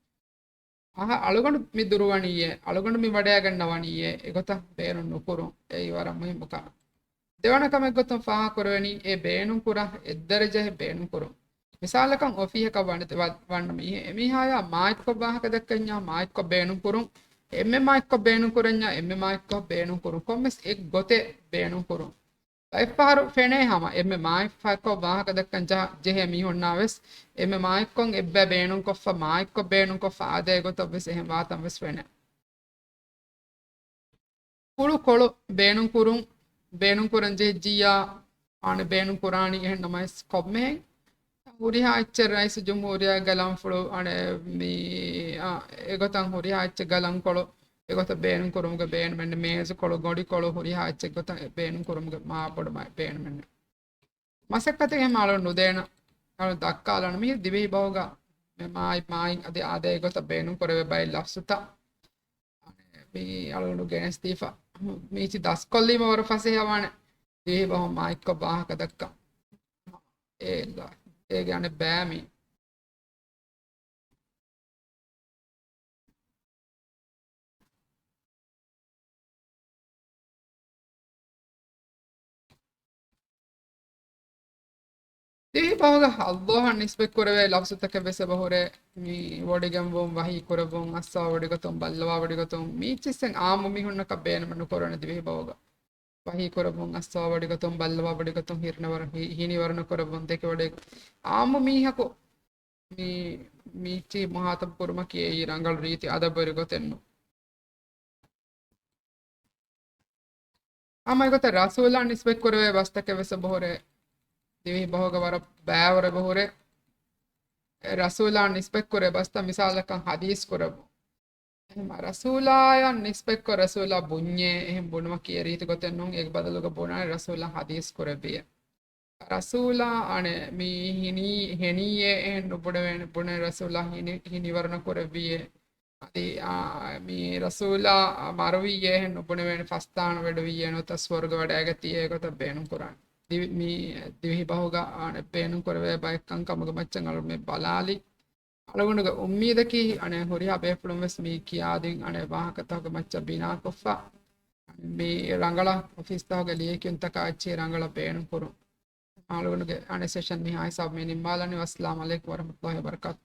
އަހަ، އަޅުގަނޑު މި ދުރުވަނީއޭ، އަޅުގަނޑު މި ވަޑައިގަންނަވަނީއޭ، އެގޮތަށް ބޭނުން ނުކުރުން. އެއީ ވަރަށް މުހިއްމު ކަމެއް. ދެވަނަ ކަމެއް ގޮތުން ފާހަގަކުރެވެނީ، އެ ބޭނުންކުރާ އެއްދަރަޖައެއް ބޭނުންކުރުން. މިސާލަކަށް އޮފީހަކަށް ވަން-، ވަ-، ވަންނަ މީހެއް، އެމީހާޔާ މާތްކޮށް ވާހަކަ ދައްކަންޏާ މާތްކޮށް ބޭނުންކުރުން، އެންމެ މާތްކޮށް ބޭނުންކުރަންޏާ އެންމެ މާތްކޮށް ބޭނުންކުރުން، ކޮންމެސް އެއް ގޮތެއް ބޭނުންކުރުން. ބައެއްފަހަރު ފެނޭ ހަމަ އެންމެ މާތްކޮށް ވާހަކަ ދައްކަން ޖަ-، ޖެހޭ މީހުންނާ ވެސް، އެންމެ މާތްކޮށް އެއްބައި ބޭނުންކޮށްފަ، މާތްކޮށް ބޭނުންކޮށްފަ އާދައިގެ ގޮތަށް ވެސް އެހެން ވާތަން ވެސް ފެނޭ. ފުޅު ކޮޅު ބޭނުންކުރުން، ބޭނުންކުރަން ޖެހިއްޖިއްޔާ، އާނެ ބޭނުން ކުރާނީ އެހެން ނަމަވެސް ކޮންމެހެން ހުރިހާ އެއްޗެއް ރައީސު ޖުމްހޫރިއްޔާގެ ގަލަންފުޅު، އަނެއް މި، އާ، އެގޮތަށް ހުރިހާ އެއްޗެއް ގަލަންކޮޅު އެގޮތަށް ބޭނުންކުރުމުގެ ބޭނުމެއް ނެތް. މޭޒުކޮޅު، ގޮނޑިކޮޅު ހުރިހާ އެއްޗެއް ގޮތަށް ބޭނުންކުރުމުގެ މާ ބޮޑު މާ ބޭނުމެއް ނެތް. މަސައްކަތެއް އެހެން އަޅު ނުދޭނަ، އަޅު ދައްކާލަން. މި ދިވެހި ބަހުގަ މި މާތް، މާތް އަދި އާދައިގެ ގޮތަށް ބޭނުންކުރެވޭ ބައެއް ލަފްޒުތައް. މި އަޅުގަނޑު ގެނެސްދީފަ. މީތި ދަސްކޮށްލީމަ ވަރަށް ފަސޭހަވާނެ. ދިވެހި ބަހުން މާތްކޮށް ވާހަކަ ދައްކަން. އޭ އެއްލާ. އޭގެ އަނެއް ބައި މީ. ދިވެހި ބަހުގަ ﷲ އަށް ނިސްބަތް ކުރެވޭ ލަފްޒުތަކެއް ވެސް އެބަ ހުރޭ. މި ވޮޑިގެންވުން، ވަޙީ ކުރެއްވުން، އައްސަވާ ވޮޑިގޮތުން، ބައްލަވާ ވޮޑިގޮތުން، މީ އެއްޗިއްސެއް އާއްމު މީހުންނަކަށް ބޭނުމެއް ނުކުރަނީ ދިވެހި ބަހުގަ. ވަޙީ ކުރެއްވުން، އައްސަވާ ވޮޑިގޮތުން، ބައްލަވާ ވޮޑިގޮތުން، ހިނިވަރު، ހި-، ހިނިވަރު ނުކުރެއްވުން، ދެކެ ވޮޑި އާއްމު މީހަކު މި، މީޗި މުހާތަބު ކުރުމަކީ އެއީ ރަނގަޅު ރީތި އަދަބުވެރި ގޮތެއް ނޫން. ހަމަ އެގޮތަށް ރަސޫލާ ނިސްބަތް ކުރެވޭ ބަސްތަކެއް ވެސް އެބަ ހުރޭ. ދިވެހި ބަހުގަ ވަރަށް ބައިވަރު އެބަ ހުރޭ. އެ ރަސޫލާ ނިސްބަތް ކުރޭ ބަސްތައް މިސާލަކަށް ޙަދީޘް ކުރެއްވުން. އެހެން ރަސޫލާއަށް ނިސްބަތްކޮށް ރަސޫލާ ބުންޏޭ އެހެން ބުނުމަކީ އެ ރީތި ގޮތެއް ނޫން. އޭގެ ބަދަލުގަ ބުނާނެ ރަސޫލާ ޙަދީޘް ކުރެއްވިޔޭ. ރަސޫލާ އަނެއް މި ހިނީ، ހެނީއޭ އެހެން ނުބުނެވޭނެ، ބުނެ ރަސޫލާ ހިނި، ހިނިވަރު ނުކުރެއްވިޔޭ. އަދި، އާ، މި ރަސޫލާ މަރުވިއްޔޭ އެހެން ނުބުނެވޭނެ، ފަސްދާނު ވެޑުވިއްޔޭ ނުވަތަ ސުވަރުގެ ވަޑައިގަތީ އެގޮތަށް ބޭނުން ކުރާނެ. ދިވި-، މި ދިވެހި ބަހުގަ އަނެއް ބޭނުން ކުރެވޭ ބައެއް ކަންކަމުގެ މައްޗަށް އަޅުގަނޑު މި ބަލާލި. އަޅުގަނޑުގެ އުއްމީދަކީ އަނެއް ހުރިހާ ބޭފުޅުން ވެސް މި ކިޔާދިން އަނެއް ވާހަކަތަކުގެ މައްޗަށް ބިނާކޮށްފަ، މި ރަނގަޅަށް އޮފީސްތަކުގެ ލިޔެކިޔުންތަކާ އެއްޗެހި ރަނގަޅަށް ބޭނުން ކުރުން. އަޅުގަނޑުގެ އަނެއް ސެޝަން މިހާ ހިސާބު މި ނިންމާލަނީ. ވައްސަލާމް ޢަލައިކުމް ވަރަޙްމަތުﷲ ވަބަރަކާތު.